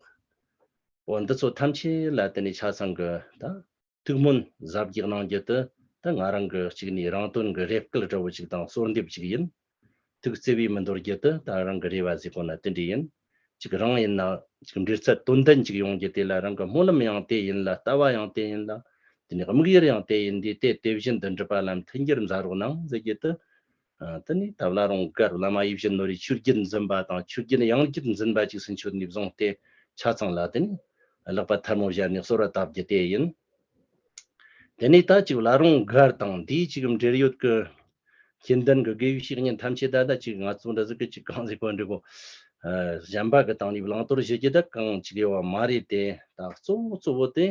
འོ་འདི་ཚོ་ཐམས་ཅད་ལ་དེ་ནས་ཆ་ཚང་གི་ད་ཐུགས་སྨོན་གཟབ་རྒྱས་གནང་རྒྱུ་དེ། ད་ང་རང་གི་ཅིག་ནས་རང་དོན་གྱི་རེ་སྐུལ་འདྲ་བོ་ཅིག་དང་གསོལ་འདེབས་ཅིག་ཡིན། ཐུགས་བརྩེ་བས་མི་འདོར་རྒྱུ་དེ་ད་རང་གི་རེ་བ་ཟེར་གོ་ན་དེ་འདྲ་ཡིན། ཅིག་རང་ཡིན་ན་ཅིག་འབྲེལ་ཚད་དོན་ལྡན་ཅིག་ཡོང་རྒྱུ་དེ་ལ། རང་གི་སྨོན་ལམ་ཡང་དེ་ཡིན་ལ། ལྟ་བ་ཡང་དེ་ཡིན་ལ། དེ་ནས་དམིགས་ཡུལ་ཡང་དེ་ཡིན། དེ་དེ་དེ་བཞིན་དུ་འགྲུབ་པ་ལ་མཐུན་འགྱུར་མཛད་རོགས་གནང་ཟེར་རྒྱུ་དེ། ཨ་དེ་ནས་ད་བླ་རུང་སྒར་བླ་མ་ཡིད་བཞིན་ནོར་བུའི་ཆོས་བརྒྱུད་འཛིན་པ་དང་། ཆོས་བརྒྱུད་ཡང་བསྐྱར་འཛིན་པ་ཅིག་ཟིན་ཆོད་ནས་བཟུང་སྟེ་ཆ་ཚང་ལ་དེ་ནས་ལག་པ་ཐལ་མོ་སྦྱར་ནས་གསོལ་བ་བཏབ་རྒྱུ་དེ་ཡིན། དེ་ནས་ད་ཅིག་བླ་རུང་སྒར་དང་འདིའི་ཅིག་འབྲེལ་ཡོད་ཀྱི་ཁྱིམ་ལྡན་གྱི་དགེ་བའི་བཤེས་གཉེན་ཐམས་ཅད་ད་ལྟ་ཅིག་ང་ཚོ་འདྲ་ཟིག་གི་ཅིག་གང་ཟིག་གོ་འདྲི་གོ། ཨ་གཞན་པ་གི་སྟེང་ནས་བླང་དོར་བྱེད་རྒྱུ་ད་གང་ཅིག་ཡོད་པ་མ་རེད་དེ། ད་གཙོ་བོ་གཙོ་བོ་དེ།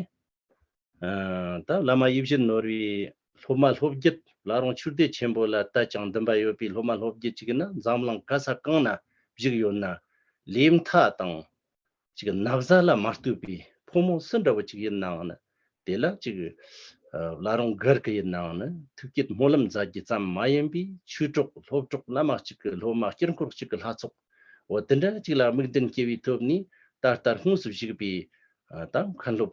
ཨ་ད་བླ་མ་ཡིད་བཞིན་ནོར་བུའི་སློབ་མ་སློབ་བརྒྱུད། བླ་རུང་ཆོས་སྡེ་ཆེན་པོ་ལ་དད་ཅིང་འདུན་པ་ཡོད་པའི་སློབ་མ་སློབ་བརྒྱུད་ཅིག་ཡིན་ན། འཛམ་གླིང་ག་ས་གང་ན་བཞུགས་ཡོད་ན། ལས་མཐའ་དང་ཅིག་ན་བཟའ་ལ་མ་ལྟོས་པའི་ཕོ་མོ་སུ་འདྲ་བོ་ཅིག་ཡིན་ནའང་ནི། དེ་ལ་ཅིག་ཨ་བླ་རུང་སྒར་གི་ཡིན་ནའང་ནི་ཐུགས་བསྐྱེད་སྨོན་ལམ་མཛད་རྒྱུ་ཙམ་མ་ཡིན་པའི། ཆོས་གྲོགས་སློབ་གྲོགས་བླ་མ་གཅིག་གི་སློབ་མ། དཀྱིལ་འཁོར་གཅིག་གི་ལྷ་ཚོགས། འོ་དེ་འདྲ་གཅིག་ལ་དམིགས་འདུན་སྐྱེ་བའི་ཐོག་ནས། ད་ལྟ་དངོས་སུ་བཞུགས་པའི་ཨ་ད་མཁན་སློབ་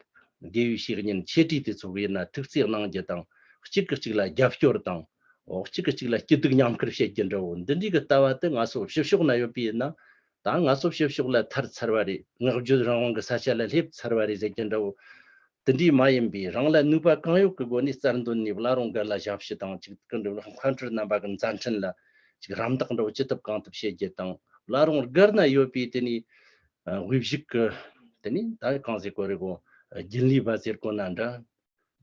དགེ་བའི་བཤེས་གཉེན་ཆེ་གྲས་དེ་ཚོ་གིས་ཡིན་ན་ཐུགས་བརྩེ་གནང་རྒྱུ་དང་། གཅིག་གིས་གཅིག་ལ་རྒྱབ་སྐྱོར་དང་། འོ་གཅིག་གིས་གཅིག་ལ་སྐྱིད་སྡུག་མཉམ་ཁུར་བྱེད་རྒྱུ་འདྲ་བོ། འདི་འདྲའི་གི་ལྟ་བ་དེ་ང་ཚོ་ཕྱི་ཕྱོགས་ན་ཡོད་པ་ཡིན་ན། ད་ང་ཚོ་ཕྱི་ཕྱོགས་ལ་ཐར་ཚར་བ་རེད། བསྔགས་བརྗོད་རང་དབང་གི་ས་ཆ་ལ་སླེབས་ཚར་བ་རེད་ཟེར་རྒྱུ་འདྲ་བོ། དེ་འདྲའི་མ་ཡིན་པའི་རང་ལ་ནུས་པ་གང་ཡོད་ཀྱི་སྒོ་ནས་རྩལ་འདོན་ནས་བླ་རུང་སྒར་ལ་ཞབས་ཕྱི་དང་། གཅིག་གི་འགྲུབ་ལ་མཁན་སྤྲུལ་རྣམ་པ་གི་མཛད་འཕྲིན་ལ་གཅིག་རམ་འདེགས་འདྲ་བོ་ཅི་ཐུབ་གང་ཐུབ་བྱེད་རྒྱུ་དང་། བླ་རུང་སྒར་ན་ཡོད་པའི་དེ་ནས་ཨ་དབུས་བཞུགས་ཀྱི་དེ་ནས་ད་གང་ཟེར་གོ་རེ་གོ། རྒྱུན་ལས་པ་ཟེར་གོ་ན་འདྲ།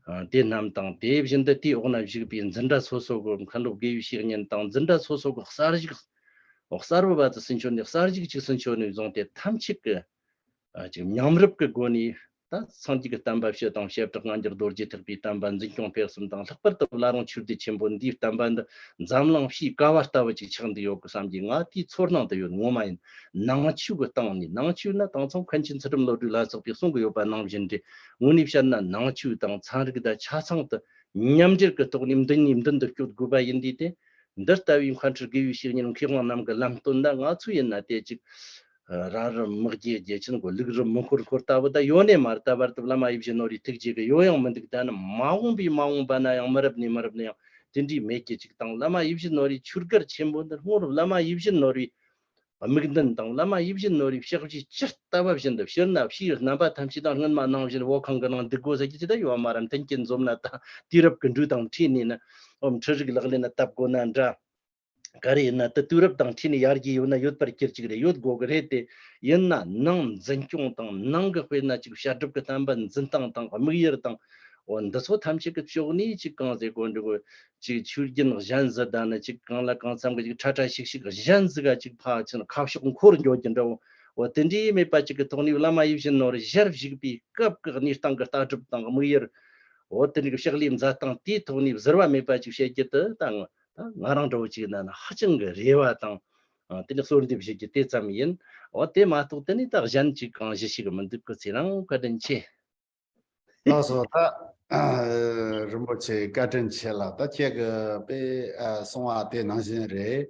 ཨ་དེ་རྣམས་དང་། དེ་བཞིན་དུ་དེའི་འོག་ན་བཞུགས་པའི་འཛིན་གྲྭ་སོ་སོ་གི་མཁན་སློབ་དགེ་བའི་བཤེས་གཉེན་དང་། འཛིན་གྲྭ་སོ་སོ་གི་གསར་ཞུགས། འོ་གསར་བུ་བ་དེ་ཚོ་ནས་གསར་ཞུགས་ཅིག་ཚུན་ཆོད་ནས་བཟུང་སྟེ་ཐམས་ཅད་ཀྱི་ཨ་ཅིག་མཉམ་རུབ་ཀྱི་སྒོ་ནས། ད་སངས་རྒྱས་ཀྱི་བསྟན་པ་སྤྱི་དང་། བྱེ་བྲག་སྔ་འགྱུར་རྡོ་རྗེ་ཐེག་པའི་བསྟན་པ་འཛིན་སྐྱོང་སྤེལ་གསུམ་དང་། ལྷག་པར་དུ་བླ་རུང་ཆོས་སྡེ་ཆེན་པོ་འདིའི་བསྟན་པ་འདི་འཛམ་གླིང་ཕྱིའི་ཀ་བ་ལྟ་བུ་ཅིག་ཆགས་འདི་ཡོད་གི་བསམ་གྱི། ང་དེའི་ཚོར་སྣང་དུ་ཡོད། ངོ་མ་ཡིན། ནང་ཆོས་ཀྱི་སྟེང་ནས། ནང་ཆོས་ན་དེང་སང་མཁན་ཆེན་ཚུལ་ཁྲིམས་བློ་གྲོས་ལ་སོགས་པས་གསུང་གི་ཡོད་པ་ནང་བཞིན་རེད། དངོས་གནས་བཤད་ན་ནང་ཆོས་དང་ཚན་རིག་དང་ཆ་ཚང་དུ་མཉམ་འབྲེལ་གྱི་ཐོག་ནས་མདུན་ནས་མདུན་དུ་སྐྱོད་དགོས་པ་ཡིན་དུས་དེ། འདི་ལྟ་བུའི་མཁན་སྤྲུལ་དགེ་བའི་བཤེས་གཉེན་མཁས་དབང་རྣམས་ཀྱི་ལམ་སྟོན་ད་ང་ཚོ་ཡིན་ན་དེ་ཅིག་ཨ་ར་རུ་མི་དགྱེས་རྒྱལ་ཆེན་གོ། ལུག་རུ་མི་འཁོར་འཁོར་ལྟ་བུ་ད་ཡོད་ནས་མ་རེད། ད་བར་དུ་བླ་མ་ཡིད་བཞིན་ནོར་བུའི་ཐུགས་རྗེ་གི་ཡོད་ཡང་མི་འདུག། ད་ནི་མ་འོངས་པའི་མ་འོངས་པ་ན་ཡང་མི་རབས་ནས་མི་རབས་ན་ཡང་དེ་འདྲའི་མེད་ཀྱི་ཅིག་དང་། བླ་མ་ཡིད་བཞིན་ནོར་བུའི་ཆོས་སྒར་ཆེན་པོ་འདི་སྔོན་རུ་བླ་མ་ཡིད་བཞིན་ནོར་བུའི་དམིགས་འདུན་དང་། བླ་མ་ཡིད་བཞིན་ནོར་བུའི་ཕྱག་བཞེས་ཇི་ལྟ་བ་བཞིན་དུ་ཕྱིར་ན་ཕྱིའི་རྣམ་པ་ཐམས་ཅད་དང་སྔོན་མ་ནང་བཞིན་བོད་ཁང་གི་ནང་འདུག་དགོས་ཟེར་གྱི་ཅི་ད་ཡོད་མ་རེད། མཐུན་རྐྱེན་འཛོམས་ན་ད་དུས་རབས་ཀྱི་འགྲོས་དང་འཁྲིལ་ནས་ན། ཨོམ་ཁྲིད་རིགས་ལག་ལེན་ན་བསྟར་དགོས་ན་འདྲ། ག་རེ་ཡིན་ན་ད་དུས་རབས་དང་འཁྲིལ་ནས་ཡར་རྒྱས་ཡོད་ན་ཡོད་པར་གྱུར་ཅིག་རེད། ཡོད་དགོས་གི་རེད་དེ། ཡིན་ན་ནང་འཛིན་སྐྱོང་དང་། ནང་གི་དཔེར་ན་ཅིག་བཤད་སྒྲུབ་ཀྱི་བསྟན་པ་འཛིན་སྟངས་དང་དམིགས་ཡུལ་དང་། འོ་འདི་ཚོ་ཐམས་ཅད་ཀྱི་ཕྱོགས་ནས་ཅིག་གང་ཟེར་དགོས་འདུག། ཅིག་ཆོས་རྒྱུན་གཞན་ཟིག་ད་ནི་ཅིག་གང་ལ་གང་འཚམ་གྱི་ཅིག་ཁྲ་ཁྲ་ཤིག་ཤིག་གཞན་ཟིག་ག་ཅིག་ཕ་ཆེན་ཁ་ཕྱོགས་འཁོར་འགྱོ་རྒྱུ་འདྲ་བོ། འོ་དེ་འདྲའི་མེད་པ་ཅིག་གི་ཐོག་ནས་བླ་མ་ཡིད་བཞིན་ནོར་བུ་ཞལ་བཞུགས་པའི་སྐབས་ཀྱི་གནས་སྟངས་ཀྱི་ལྟ་གྲུབ་དང་དམིགས་ཡུལ། འོ་དེ་འདྲའི་གི་ཕྱག་ལས་མཛད་སྟངས་དེའི་ཐོག་ནས་བཟུར་བ་མེད་པ་ཅིག་བྱེད་རྒྱུ་དེ་ད་ང་ད་ང་རང་འདྲ་བོ་ཅིག་ན་ན་ཧ་ཅང་གི་རེ་བ་དང་། ཨ་དེ་ནི་གསོལ་འདེབས་བྱེད་རྒྱུ་དེ་ཙམ་ཡིན། འོ་དེ་མ་གཏོགས་དེ་ནི་ད་གཞན་ཅིག་གང་ཞུ་ཤེས་གི་མི་འདུག་གི། ཚེ་རིང་བཀའ་དྲིན་ཆེ། ལགས་སོ། ད་རིན་པོ་ཆེ་བཀའ་དྲིན་ཆེ་ལགས། ད་ཁྱེད་ཀྱི་དཔེ་ཨ་གསུང་བ་དེ་ནང་བཞིན་རེད།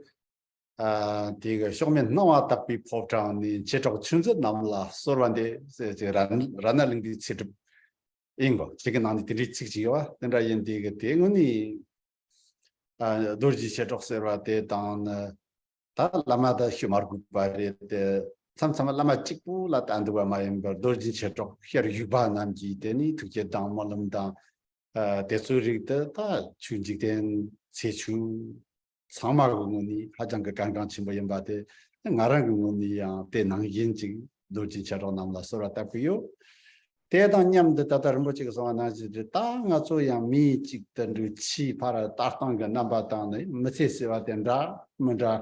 ཨ་དེ་གི་ཕྱོགས་མེད་སྣང་བ་དག་པའི་ཕོ་བྲང་ནས། མཆེད་གྲོགས་ཆུང་མཛད་རྣམས་ལ་གསོལ་བ་འདེབས་ཟེར་ཅིག་ར་ར་ན་གླིང་པའི་ཚེ་སྒྲུབ་ཡིན་གོ། ཁྱེད་ཀྱི་ནང་ནས་དེ་འདྲའི་ཚིག་ཅིག་ཡོད་བ། དེ་འདྲ་ཡིན་དེ་གི་དེ་དངོས་གནས་ཨ་རྡོ་རྗེ་མཆེད་གྲོགས་ཟེར་བ་དེ་དང་ནི། ད་བླ་མ་ད་ཞུ་མ་དགོས་པ་རེད་དེ། མཚམས་མཚམས་བླ་མ་གཅིག་པུ་ལ་ལྟ་འདུག་པ་མ་ཡིན་པར་རྡོ་རྗེ་མཆེད་གྲོགས་ཤར་བཞུགས་པ་རྣམས་ཀྱིས་དེ་ནི་ཐུགས་བསྐྱེད་དང་སྨོན་ལམ་དང་། ཨ། དེ་ཚོའི་རིགས་དེ་ད་ཆོས་འཇིག་རྟེན་ཚེ་ཆུ་ཚང་མ་གི་ངོས་ནས་ཧ་ཅང་གི་གལ་འགངས་ཆེན་པོ་ཡིན་པ་དེ་ང་རང་གི་ངོས་ནས་ཡང་དེ་ནང་བཞིན་ཅིག་རྡོ་རྗེ་མཆེད་གྲོགས་རྣམས་ལ་གསོལ་བ་བཏབ་ཀྱི་ཡོད། དེ་དང་མཉམ་དུ་ད་ལྟ་རིན་པོ་ཆེ་གིས་གསུངས་པ་ནང་བཞིན་དེ་ད་ང་ཚོ་ཡང་མིའི་ཅིག་དེ་འདྲའི་ཕྱིའི་ཕ་ར་ལྟ་སྟངས་ཀྱི་རྣམ་པ་དང་ནི་མི་ཚེ་ཟེར་བ་དེ་འདྲ་མི་འདྲ་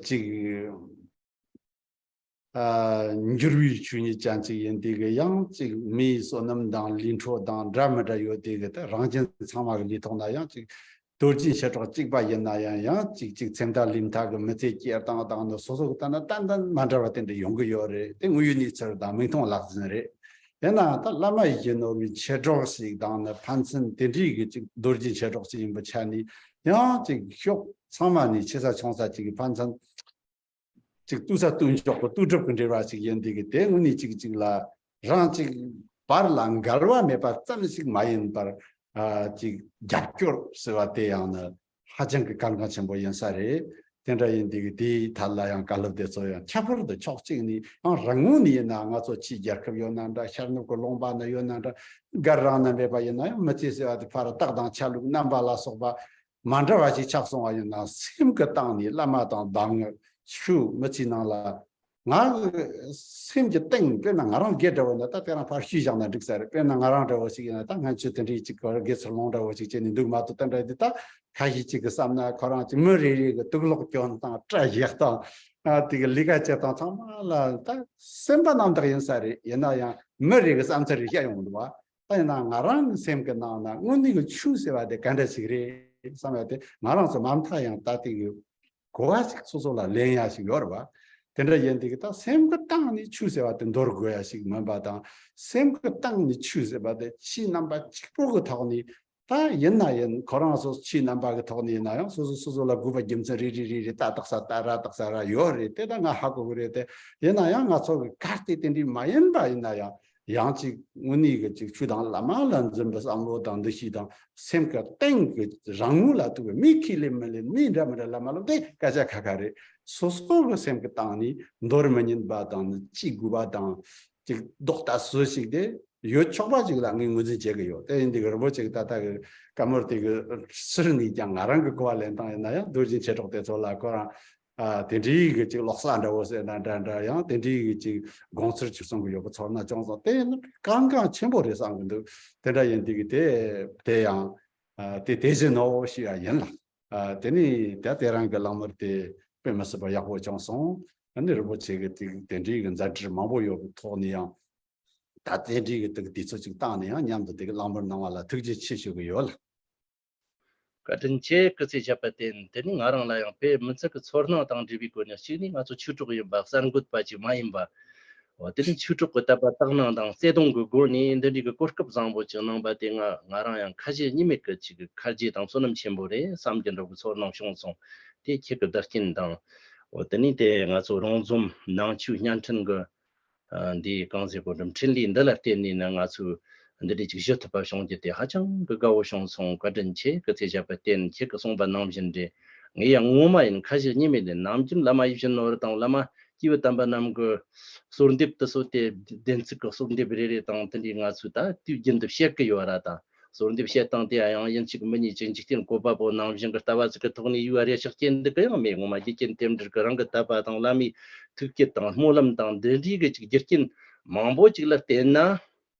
ཅིག་ཨ། འགྱུར་བའི་ཆོས་ཉིད་ཅན་ཅིག་ཡིན་དེ་གི་ཡང་ཅིག་མིའི་བསོད་ནམས་དང་ལུས་འཕྲོ་དང་འདྲ་མི་འདྲ་ཡོད་དེ་གི་ད་རང་གཞན་ཚང་མ་གི་ལུས་ཐོག་ན་ཡང་ཅིག་རྡོ་རྗེ་མཆེད་གྲོགས་གཅིག་པ་ཡིན་ན་ཡང་ཡང་ཅིག་ཅིག་ཚེམ་ཐག་ལུས་ཐག་གི་མི་ཚེ་སྐྱེལ་སྟངས་དང་ནི་སོ་སོ་གི་ལྟ་ན་ཏན་ཏན་མ་འདྲ་བ་དེ་འདྲ་ཡོང་གི་ཡོད་རེད། དེ་དངོས་ཡོད་གནས་ཚུལ་དང་མིག་མཐོང་ལག་ཟིན་རེད། ཡིན་ནའང་ད་བླ་མ་ཡིད་བཞིན་ནོར་བུའི་མཆེད་གྲོགས་ཤིག་དང་ནི་ཕན་ཚུན་དེ་འདྲའི་གི་ཅིག་རྡོ་རྗེ་མཆེད་གྲོགས་ཤིག་ཡིན་པའི་ཆ་ནས་ཡང་ཅིག་ཕྱོགས་ཚང་མ་ནས་ཆེ་ས་ཆུང་ས་ཅིག་གི་ཕན་ཚུན་ཅིག་ལྟོས་ས་ལྟོས་འཇོག་གི་ལྟོས་གྲུབ་ཀྱི་འབྲེལ་བ་ཞིག་ཡིན་དེ་གི་དེ་དངོས་གནས་ཅིག་ཅིག་ལ་རང་ཅིག་བར་ལ་འགལ་བ་མེད་པ་ཙམ་ཞིག་མ་ཡིན་པར། ཨ། ཅིག་རྒྱབ་སྐྱོར་ཟེར་བ་དེ་ཡང་ནི་ཧ་ཅང་གི་གལ་འགངས་ཆེན་པོ་ཡིན་ས་རེད། དེ་འདྲ་ཡིན་དེ་གི་དེའི་ཐད་ལ་ཡང་བཀའ་སློབ་དེ་ཚོ་ཡང་ཁྱད་པར་དུ་ཕྱོགས་གཅིག་ནས་ཡང་རང་ངོས་ནས་ཡིན་ན་ང་ཚོ་ཕྱིའི་རྒྱལ་ཁབ་ཡོད་ན་འདྲ། ཤར་ནུབ་ཀྱི་ལུང་པ་ན་ཡོད་ན་འདྲ། སྒེར་རང་ན་མེད་པ་ཡིན་ན་ཡང་མི་ཚེ་ཟེར་བ་དེ་ཕར་རྟགས་དང་ཆ་ལུགས་རྣམ་པ་ལ་སོགས་པ་མ་འདྲ་བ་ཞིག་ཆགས་སོང་བ་ཡིན་ན་སེམས་ཀྱི་སྟེང་ནས་བླ་མ་དང་གདམས་ངག་ཆོས་མི་ཚེའི་ནང་ལ་ང་སེམས་ཀྱི་གཏིང་དཔེར་ན་ང་རང་སྒེར་འདྲ་བོ་ཡིན་ན་ད་དེ་རང་ཕར་བཤུས་བཞག་ན་འགྲིག་ས་རེད། དཔེར་ན་ང་རང་འདྲ་བོ་ཞིག་ཡིན་ན་ད་སྔན་ཆད་དེ་འདྲའི་ཅིག་གི་དགེ་ཚུལ་སློང་འདྲ་བོ་ཞིག་བྱས་ནས་འདུག་མ་གཏོགས་དེ་འདྲ་དེ་ད་ཁ་ཤས་ཅིག་གི་བསམ་ན་ཁོ་རང་ཅིག་མི་རེ་རེ་གི་དུག་ལོག་གྱོན་སྟངས་སྐྲ་བཞར་སྟངས་ཨ་དེ་གི་ལས་ཀ་བྱེད་སྟངས་ཚང་མ་ལ་ད་སེམས་པ་རྣམ་དག་ཡིན་ས་རེད། ཡིན་ན་ཡང་མི་རེ་གི་བསམ་ཚུལ་རེ་བཤད་ཡོང་གི་འདུག་བ། ད་ཡིན་ན་ང་རང་གི་སེམས་ཀྱི་ནང་ན་དངོས་གནས་ཀྱི་ཆོས་ཟེར་བ་དེ་ག་འདྲ་ཞིག་རེད་བསམ་ཡ་དེ་ང་རང་ཚོ་མ་མཐའ་ཡང་ད་ལྟའི་གི་གོ་བ་ཞིག་སོ་སོ་ལ་ལེན་ཡ་ཞིག་ཡོད་རེད་བ། དེ་འདྲ་ཡིན་དེ་གི་ད་སེམས་ཀྱི་སྟེང་ནས་ཆོས་ཟེར་བ་དེ་འདོར་དགོས་ཡ་ཞིག་མིན་པ་དང་། སེམས་ཀྱི་སྟེང་ནས་ཆོས་ཟེར་བ་དེ་ཆོས་རྣམ་པ་གཅིག་པོ་གི་ཐོག་ནས་ད་ཡིན་ན་ཡིན་ཁོ་རང་ཚོ་ཆོས་རྣམ་པ་གི་ཐོག་ནས་ཡིན་ན་ཡང་སོ་སོ་སོ་སོ་ལ་དགོས་པ་རྒྱུ་མཚན་རེ་རེ་རེ་རེ་ད་དག་ས་ད་ར་དག་ས་ར་ཡོད་རེད། དེ་ད་ང་ཧ་གོ་གི་རེད་དེ། ཡིན་ན་ཡང་ང་ཚོ་གི་གལ་ཏེ་དེ་འདྲའི་མ་ཡིན་པ་ཡིན་ན་ཡང་། ཡང་ཅིག་དངོས་གནས་ཀྱི་ཅིག་ཆོས་དང་བླ་མ་ལ་འཛིན་པའི་བསམ་བློ་དང་འདུ་ཤེས་དང་སེམས་ཀྱི་གཏིང་གི་རང་ངོས་ལ་ཐུག་པའི་མི་ཁས་ལེན་མི་ལེན་མི་འདྲ་མི་འདྲ་ལ་མ་ལབ་དེ་སྐད་ཆ་ཁ་ཁ་རེད། སོ་སོ་གི་སེམས་ཀྱི་སྟེང་ནས་འདོར་མི་ཉན་པ་དང་ནི་ཅི་དགོས་པ་དང་ཅིག་ལྡོག་ལྟ་བཟོ་ཞིག་དེ་ཡོད་ཆོག་པ་ཅིག་ལ་ངས་ངོས་འཛིན་བྱེད་ཀྱི་ཡོད། དེ་ཡིན་དུས་རིན་པོ་ཆེ་གི་ད་ལྟ་གི་བཀའ་མོལ་དེ་གི་ཕྱིར་ནས་ཀྱང་ང་རང་གི་གོ་བ་ལེན་སྟངས་ཡིན་ན་ཡང་རྡོ་རྗེ་མཆེད་གྲོགས་དེ་ཚོ་ལ་ཁོ་རང་། ཨ། དེ་འདྲའི་གི་ཅིག་ལོག་ས་འདྲ་བོ་ཟེར་ན་འདྲ་འདྲ་ཡང་དེ་འདྲའི་གི་ཅིག་དགོངས་ཚུལ་ཅིག་གསུང་གི་ཡོད་པ་ཚོར་སྣང་བྱུང་སོང་། དེ་ནི་གལ་འགངས་ཆེན་པོ་རེད་བསམ་གི་འདུག་དེ་འདྲ་ཡིན་དུས་གི་དེ་དེ་ཡང་ཨ། དེ་དེ་བཞིན་ནོ་ཞུ་ཡ་ཡིན་ལ། ཨ། དེ་ནི་ད་དེ་རང་གི་གླེང་མོལ་དེ་དཔེ་མི་སྲིད་པ་ཡག་པོ་བྱུང་སོང་། ཨ་ནི་རིན་པོ་ཆེ་གི་དེ་དེ་འདྲའི་གི་མཛད་འཕྲིན་མང་པོ་ཡོད་པའི་ཐོག་ནས་ཡང་ད་དེ་འདྲའི་གི་དེ་གི་དུས་ཚོད་ཅིག་བཏང་ནས་ཡང་མཉམ་དུ་དེ་གི་གླེང་མོལ་གནང་བ་ལ་ཐུགས་རྗེ་ཆེ་ཞུ་གི་ཡོད་ལ། བཀའ་དྲིན་ཆེ། སྐུ་ཚེ་ཞབས་པད་བརྟན། དེ་ནི་ང་རང་ལ་ཡང་དཔེ་མི་སྲིད་ཀྱི་ཚོར་སྣང་དང་འབྲེལ་བའི་སྒོ་ནས། གཅིག་ནི་ང་ཚོ་ཆོས་གྲོགས་ཡིན་པ་གསར་འགོད་པ་ཅིག་མ་ཡིན་པ། འོ་དེ་ནི་ཆོས་གྲོགས་ཀྱི་དད་པ་དག་སྣང་དང་བརྩེ་གདུང་གི་སྒོ་ནས་འདི་འདྲའི་གི་གོ་སྐབས་བཟང་པོ་ཅིག་གནང་པ་དེ་ང་ང་རང་ཡང་ཁ་ཞེ་གཉིས་མེད་ཀྱི་ཅིག་གི་ཁ་རྗེ་དང་བསོད་ནམས་ཆེན་པོ་རེད་བསམ་གྱི་འདྲ་བོའི་ཚོར་སྣང་བྱུང་སོང་། དེ་ཁྱེད་ཀྱི་བདག་རྐྱེན་དང་། འོ་དེ་ནི་དེ་ང་ཚོ་རོང་ཟོམ་ནང་ཆོས་བརྙན་འཕྲིན་གྱི། ཨ། འདིའི་གང་ཟེར་གོ་འགྲོ། འཕྲིན་ལས་འདི་ལ་བརྟེན་ནས་ནི་ང་ཚོས་འདི་འདྲའི་ཅིག་ཞུ་ཐུབ་པ་བྱུང་རྒྱུ་དེ་ཧ་ཅང་གི་དགའ་བོ་བྱུང་སོང་། བཀའ་དྲིན་ཆེ། སྐུ་ཚེ་ཞབས་པད་བརྟན། ཁྱེད་ཀྱིས་གསུངས་པ་ནང་བཞིན་རེད། ངས་ཡང་ངོ་མ་ཡིན་ཁ་ཞེ་གཉིས་མེད་ནས་ནམ་རྒྱུན་བླ་མ་ཡིད་བཞིན་ནོར་བུ་དང་བླ་མ་སྐྱེས་བུ་དམ་པ་རྣམས་ཀྱི་གསོལ་འདེབས་དུ་གསོལ་ཏེ་བདེན་ཚིག་གི་གསོལ་འདེབས་རེ་རེ་དང་དེ་འདྲའི་ང་ཚོས་ད་དུས་རྒྱུན་དུ་བཤད་ཀྱི་ཡོད་ར་ད། གསོལ་འདེབས་བཤད་སྟངས་དེ་ཡང་ཡིན་གཅིག་མིན་གཉིས་ཅིག་འཇིག་རྟེན་བཀོད་པ་པོ་ནང་བཞིན་གྱི་ལྟ་བ་ཟིག་གི་ཐོག་ནས་ཡུལ་བ་རེ་ཞིག་སྐྱེ་འདུག་གི་ཡང་མེད། ངོ་མ་རྒྱུ་རྐྱེན་རྟེན་འབྲེལ་གྱི་རང་གི་དད་པ་དང་བླ་མའི་ཐུགས་བསྐྱེད་དང་སྨོན་ལམ་དང་འདི་འདྲའི་གི་ཅིག་རྒྱུ་རྐྱེན་མང་པོ་ཅིག་ལ་བརྟེན་ན།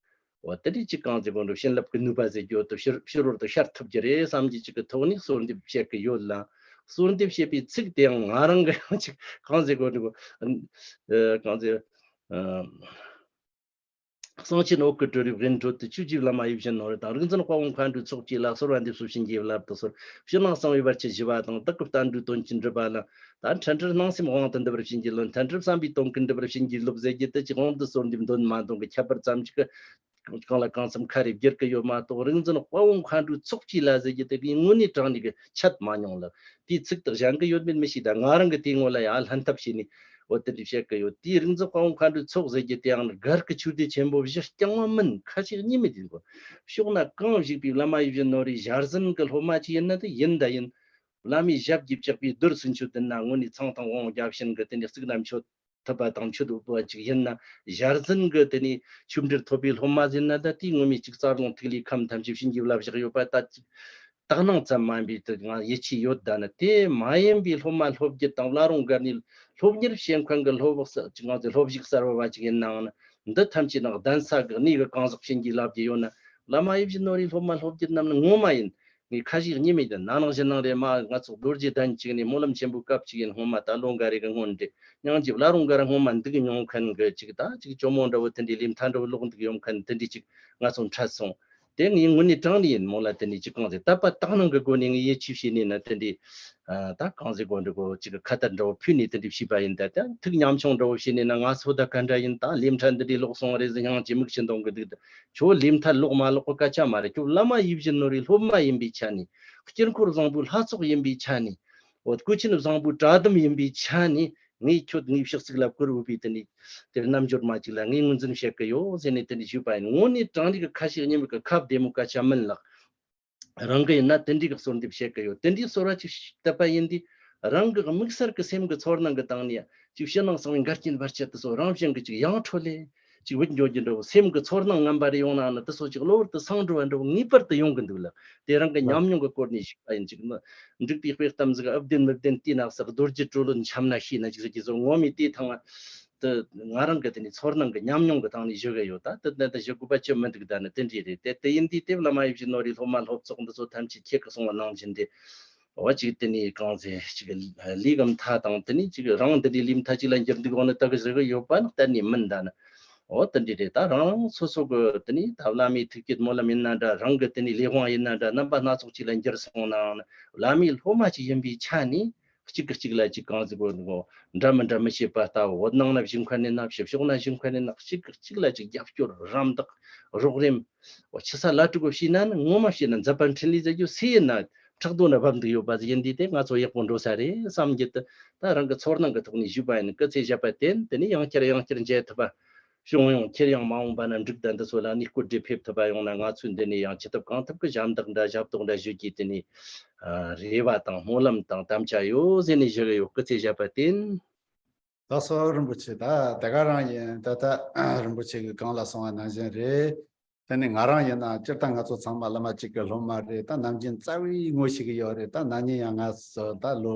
འོ་དེ་འདྲའི་ཅིག་གང་ཟེར་དགོས་འགྲོ། བྱིན་རླབས་ཀྱི་ནུས་པ་ཟེར་རྒྱུ་དེ་ཕྱི་ཕྱི་རོལ་དུ་ཤར་ཐུབ་རྒྱུ་རེད་བསམ་གྱི་ཅིག་གི་ཐོག་ནས་གསོལ་འདེབས་བཤད་ཀྱི་ཡོད་ལ། གསོལ་འདེབས་བཤད་པའི་ཚིག་དེའང་ང་རང་གི་ཡང་ཅིག་གང་ཟེར་དགོས་འགྲོ། ཨ། གང་ཟེར། ཨ། གསང་ཆེན་འོད་ཀྱི་སྤྲུལ་རིགས་རིན་འཕྲོད་དུ། ཆོས་ཀྱི་བླ་མ་ཡིད་བཞིན་ནོར་བུ་དང་། རིག་འཛིན་དཔའ་བོ་མཁའ་འགྲོའི་ཚོགས་བཅས་ལ། གསོལ་བ་འདེབས་སོ་བྱིན་གྱིས་བརླབ་ཏུ་གསོལ། ཕྱི་ནང་གསང་བའི་བར་ཆད་ཞི་བ་དང་། བདག་གི་བསྟན་འགྲོའི་དོན་ཆེན་སྒྲུབ་པ་ལ། ད་འཕྲལ་འཕྲལ་སྣང་སེམས་དབང་དུ་འདུ་བར་བྱིན་གྱིས་རློབས། འཕྲལ་འཕྲལ་བསམ་པའི་དོན་ཀུན་འགྲུབ་པར་བྱིན་གྱིས་རློབས་ཟེར་རྒྱུ་དེ་ཅིག་དབང་དུ་གསོལ་འདེབས་འདོན་མ་འདོན་གྱི་ཁྱད་པར་ཙམ་ཞིག་གི་གང་ལ་གང་འཚམ་ཁ་རེ་བསྒྱུར་གི་ཡོད་མ་གཏོགས། རིག་འཛིན་དཔའ་བོ་མཁའ་འགྲོའི་ཚོགས་བཅས་ལ་ཟེར་རྒྱུ་དེ་གི་དངོས་གནས་དྲང་གནས་ཀྱི་འཆད་མ་མྱོང་ལ། དེའི་ཚིག་དེ་གཞན་གྱིས་ཡོད་མེད་མི་ཤེས། ད་ང་རང་གིས་དེའི་ངོ་ལ་ཡ་ལྷན་ཐབས་བྱས་ནས་འོ་དེ་འདྲ་བཤད་གི་ཡོད། དེའི་རིག་འཛིན་དཔའ་བོ་མཁའ་འགྲོའི་ཚོགས་ཟེར་རྒྱུ་དེའང་སྒར་གྱི་ཆོས་སྡེ་ཆེན་པོ་བཞི་རྐྱང་བ་མིན། ཁ་ཞེ་གཉིས་མེད་ཡིན་གོ། ཕྱོགས་ན་གང་བཞུགས་པའི་བླ་མ་ཡིད་བཞིན་ནོར་བུའི་ཞལ་གཟན་གྱི་སློབ་མ་ཅིག་ཡིན་ན་དེ་ཡིན་ད་ཡིན། བླ་མའི་ཞབས་ཀྱིས་བཅགས་པའི་རྡུལ་ཚུན་ཆོད་བསྡུ་ན་དངོས་གནས་ཚངས་དང་དབང་བརྒྱ་བྱིན་གྱི་དེ་འདྲ་གཙུག་ན་མཆོད། ཐུབ་པ་དང་མཆོད་འོས་པ་ཅིག་ཡིན་ན། ཞལ་འཛིན་གྱི་དེ་ནས་མཆོད་འབྲེལ་ཐོབ་པའི་སློབ་མ་ཟིན་ན། ད་དེའི་ངོ་མའི་ཅིག་རྩ་རླུང་ཐིག་ལེའི་ཁམས་ཐམས་ཅད་བྱིན་གྱིས་བརླབས་བཞག་ཡོད་པ། ད་ཅིག་དག་སྣང་ཙམ་མ་ཡིན་པའི་དེ་ང་ཡིད་ཆེས་ཡོད། ད་ནི་དེ་མ་ཡིན་པའི་སློབ་མ་སློབ་བརྒྱུད་དང་བླ་རུང་སྒར་ནས་སློབ་གཉེར་བྱེད་མཁན་གྱི་སློབ་བུ་ཅིག་ང་ཚོའི་སློབ་ཞུགས་གསར་བ་བ་ཅིག་ཡིན་ནའང་ནི། འདི་ཐམས་ཅད་ནང་གདན་ས་གི་གནས་གི་གང་ཟག་བྱིན་གྱིས་བརླབས་ཀྱི་ཡོད་ན། བླ་མ་ཡིད་བཞིན་ནོར་བུའི་སློབ་མ་སློབ་བརྒྱུད་རྣམས་ནི་ངོ་མ་ཡིན། ངས་ཁ་ཞིག་རྙེད་མེད་ཀྱང་ན་ནིང་གཞེས་ནིང་རེད་མ། ང་ཚོ་རྡོ་རྗེ་གདན་གཅིག་ནས་སྨོན་ལམ་ཆེན་པོའི་སྐབས་གཅིག་ཡིན། སྔོན་མ་ད་ལོ་འགའ་རེ་གི་སྔོན་རེད། སྙིང་རྗེ་བླ་རུང་སྒར་སྔོན་མ་འདུག་མྱོང་མཁན་གྱི་ཅིག་ད་ཅིག་ཇོ་མོ་འདྲ་བོ་དེ་འདྲའི་ལས་མཐའ་འདྲ་བོ་ལོག་འདུག་ཡོང་མཁན་དེ་འདྲའི་ཅིག་ང་ཚོ་འཕྲད་སོང་། དེ་ངས་དངོས་གནས་དྲང་ནས་ཡིན་སྨོན་ལ། དེ་ནས་ཅིག་གང་ཟེར་དད་པ་དག་སྣང་གི་སྒོ་ནས་ངས་ཡིད་ཆེས་བྱས་ནས་ན། དེ་འདྲའི་ཨ་ད་གང་ཟེར་དགོས་འདྲ་གོ་ཅིག་གི་ཁ་དར་འདྲ་བོ་ཕུལ་ནས་དེ་འདྲའི་བྱས་པ་ཡིན། ད་ད་ཐུགས་ཉམ་ཆུང་འདྲ་བོ་བྱས་ནས་ན། ང་ཚོ་ད་ག་འདྲ་ཡིན། ད་ལས་མཐའ་འདི་འདྲའི་ལོག་སོང་བ་རེད་ཟེར་སྙིང་རྗེ་མིག་ཆུ་འདོང་གི་འདུག་ད་ཁྱོད་ལས་མཐའ་ལོག་མ་ལོག་གི་སྐད་ཆ་མ་རེད། ཁྱོད་བླ་མ་ཡིད་བཞིན་ནོར་བུའི་སློབ་མ་ཡིན་པའི་ཆ་ནས། དཀྱིལ་འཁོར་བཟང་པོའི་ལྷ་ཚོགས་ཡིན་པའི་ཆ་ནས། འོ་སྐུ་ཆེན་བཟང་པོའི་གྲྭ་ལྡུམ་ཡིན་པའི་ཆ་ནས། ངས་ཁྱོད་ངའི་ཕྱག་ཚིག་ལ་བཀུར་འོས་པའི་དེ་ནས་དེ་རྣལ་འབྱོར་མ་ཅིག་ལ་ངས་ངོས་འཛིན་བྱེད་ཀྱི་ཡོད་ཟེར་ནས་དེ་འདྲ་ཞུས་པ་ཡིན། དངོས་གནས་དྲང་གནས་ཀྱི་ཁ་ཞིག་རྙེད་མེད་ཀྱི་ཁ་བདེ་མོ་སྐད་ཆ་མིན་ལགས། རང་གི་ཡིན་ན་དེ་འདྲའི་གི་གསོལ་འདེབས་བྱེད་ཀྱི་ཡོད། དེ་འདྲའི་གསོལ་བ་ཅིག་བཏབ་པ་ཡིན་དུས། རང་གི་དམིགས་བསལ་གྱི་སེམས་ཀྱི་ཚོར་སྣང་གི་སྟེང་ནས་ཅིག་ཕྱི་ནང་གསང་བའི་འགལ་རྐྱེན་བར་ཆད་དེ་ཚོ་རང་བཞིན་གྱིས་ཅིག་ཡང་འཕྲོ་ལས་ཅིག་བུད་འགྲོ་རྒྱུ་འདྲ་བོ། སེམས་ཀྱི་ཚོར་སྣང་ངན་པ་རེ་ཡོང་ནའང་ནི་དེ་ཚོ་ཅིག་གློ་བུར་དུ་སངས་འགྲོ་བ་འདྲ་བོ་ངེས་པར་དུ་ཡོང་གི་འདུག་ལགས། དེ་རང་གི་ཉམས་མྱོང་གི་སྐོར་ནས་ཞུས་པ་ཡིན། ཅིག་ནི་འབྲུག་པའི་དཔེ་གཏམ་ཟིག་ཨུ་བདེན་མི་བདེན་བལྟས་ན་ཟེར། རྡོ་རྗེ་གྲོ་ལོད་འཆམ་ན་ཤེས་ན་ཅིག་ཟེར་གྱི་ཚོ། ངོ་མའི་དེའི་ཐང་དུ་ང་རང་གི་དེ་ནས་ཚོར་སྣང་གི་ཉམས་མྱོང་གི་སྟེང་ནས་ཞུ་གི་ཡོད། ད་དེ་དེ་དེ་ཞུ་དགོས་པ་ཅི་མི་འདུག་ད་ནི་དེ་འདྲས་རེད། དེ་དེ་ཡིན་དུས་དེ་བླ་མ་ཡིད་བཞིན་ནོར་བུའི་སློབ་མ་སློབ་ཚོགས་འདི་ཚོ་ཐམས་ཅད་ཁྱེད་ཀྱིས་གསུངས་པ་ནང་བཞིན་དེ། འོ་ཅིག་དེ་ནས་གང་ཟེར་ཅིག་ལས་ཀྱི་མཐའ་དང་། དེ་ནས་ཅིག་རང་འདི་འདྲའི་ལས་མཐའ་ཅིག་ལ་འགྱུར་འདུག་འོ་ནི་ད་གི་ཟེར་གི་ཡོད་པ་ནི་གཏན་ནས་མིན། ད་ནི་འོ་དེ་འདྲས་རེད། ད་རང་རང་སོ་སོ་གི་དེ་ནས་ད་བླ་མའི་ཐུགས་བསྐྱེད་སྨོན་ལམ་ཡིན་ན་འདྲ། རང་གི་དེ་ནས་ལས་དབང་ཡིན་ན་འདྲ། རྣམ་པ་སྣ་ཚོགས་ཅིག་ལ་འགྱུར་སོང་ནའང་ནི། བླ་མའི་སློབ་མ་ཅིག་ཡིན་པའི་ཆ་ནས། གཅིག་གིས་གཅིག་ལ་ཅིག་གང་ཟེར་དགོས་འདུག་འདྲ་མི་འདྲ་མི་བྱེད་པ་ལྟ་བུ། འོད་སྣང་ན་བཞུགས་མཁན་ཡིན་ན། ཕྱི་ཕྱོགས་ན་བཞུགས་མཁན་ཡིན་ན། གཅིག་གིས་གཅིག་ལ་ཅིག་རྒྱབ་སྐྱོར་རམ་འདེགས་རོགས་རམ། འོ་ཆི་ས་ལ་དྲུག་གོ་བྱས་ན་ནི། ངོ་མ་བྱས་ན་མཛད་པ་འཕྲིན་ལས་ཟེར་རྒྱུ་སུ་ཡིན་ན་ཕྲག་དོག་ན་བབས་འདུག་ཡོད་པ་ཟིག་ཡིན་དུས། དེ་ང་ཚོ་ཡག་པོ་འགྲོ་ས་རེད་བསམ་གྱི་འདུག་ད་རང་གི་ཚོར་སྣང་གི་ཐོག་ནས་ཞུས་པ་ཡིན། སྐུ་ཚེ་ཞབས་པད་བརྟན། དེ་ནས་ཡང་བསྐྱར་ཡང་བསྐྱར་མཇལ་ཐུབ་པ། བྱུང་ཡང་ཁྱེད་ཡང་མ་འོངས་པ་ན་འབྲུག་གདན་འདི་ཚོ་ལ་ནི་སྐུ་བགྲེས་ཕེབས་ཐུབ་པ་ཡོང་ན། ང་ཚོས་འདི་ནས་ཡང་ཅི་ཐུབ་གང་ཐུབ་ཀྱི་ཞབས་འདེགས་འདྲ་ཞབས་ཏོག་འདྲ་ཞུ་རྒྱུའི་དེ་ནས་ཨ་རེ་བ་དང་སྨོན་ལམ་དང་དམ་བཅའ་ཡོད་ཟེར་ནས་ཞུ་གི་ཡོད། སྐུ་ཚེ་ཞབས་པད་བརྟན། ལགས་སོ་རིན་པོ་ཆེ། ད་དེ་ག་རང་ཡིན། ད་ད་རིན་པོ་ཆེ་གིས་གོང་ལ་གསུངས་པ་ནང་བཞིན་རེད། དེ་ནས་ང་རང་ཡིན་ན་སྤྱིར་བཏང་ང་ཚོ་ཚང་མ་བླ་མ་གཅིག་གི་སློབ་མ་རེད། ད་ནམ་རྒྱུན་རྩ་བའི་ངོ་ཤེས་ཀྱི་ཡོད་རེད། ད་ན་ནིང་ཡང་ང་ཚོ་ད་ལོ་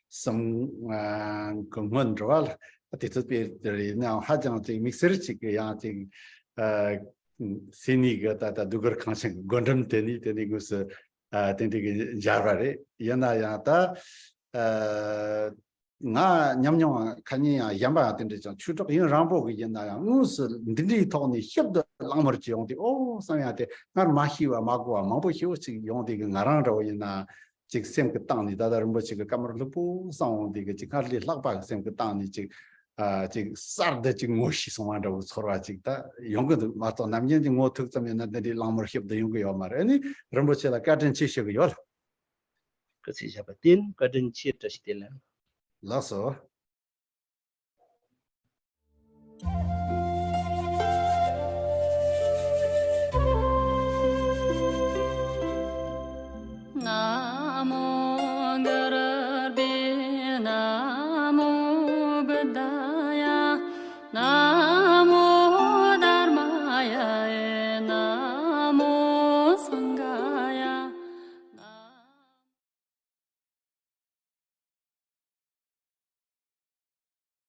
གསུམ་གི་སྔོན་འགྲོ་བ་ལ་དུས་ཚོད་སྤེལ་དེ་རེད། ཡིན་ནའང་ཧ་ཅང་ཅིག་དམིགས་བསལ་ཅིག་གི་ཡང་ཅིག་ཨ་སེ་ནི་གི་ད་ད་ཟློས་གར་ཁང་ཆེན་གི་སྒོ་འགྲམ་དེ་ནས་དེ་ནས་དངོས་སུ་ཨ་དེ་འདྲ་གི་མཇལ་བ་རེད། ཡིན་ན་ཡང་ད་ཨ་ང་ཉམས་མྱོང་ཁ་ཉིན་ཡང་གཞན་པ་ཡང་དེ་འདྲ་ཅིག་ཆོས་གྲོགས་ཡུན་རིང་པོ་གི་ཡིན་ན་ཡང་དངོས་སུ་འདི་འདྲའི་ཐོག་ནས་ཞིབ་ཏུ་གླེང་མོལ་ཅིག་ཡོང་དུས། ཨོ་བསམ་ཡ་དེ་སྔར་མ་ཤེས་པ་མ་གོ་བ་མང་པོ་ཞེ་པོ་ཅིག་ཡོང་དུས་གི། ང་རང་འདྲ་བོ་ཡིན་ན་ཅིག་སེམས་ཀྱི་གཏིང་ནས་ད་ལྟ་རིན་པོ་ཆེ་གི་བཀའ་མོལ་ལྷུག་པོ་གསན་འོང་དུས་གི་ཅིག་སྔར་ལས་ལྷག་པ་གི་སེམས་ཀྱི་གཏིང་ནས་ཅིག་ཨ་ཅིག་གསར་དུ་ཅིག་ངོ་ཤེས་སོང་བ་འདྲ་བོ་ཚོར་བ་ཅིག་ད་ཡོང་གི་འདུག་མ་གཏོགས་ནམ་རྒྱུན་གྱི་ངོ་ཐུག་ཙམ་ཡིན་ན་འདི་འདྲའི་གླེང་མོལ་ཞིབ་ཏུ་ཡོང་གི་ཡོད་མ་རེད། ཨ་ནི་རིན་པོ་ཆེ་ལ་བཀའ་དྲིན་ཆེ་ཞུ་གི་ཡོད། སྐུ་ཚེ་ཞབས་པད་བརྟན། བཀའ་དྲིན་ཆེ། བཀྲ་ཤིས་བདེ་ལེགས། ལགས་སོ།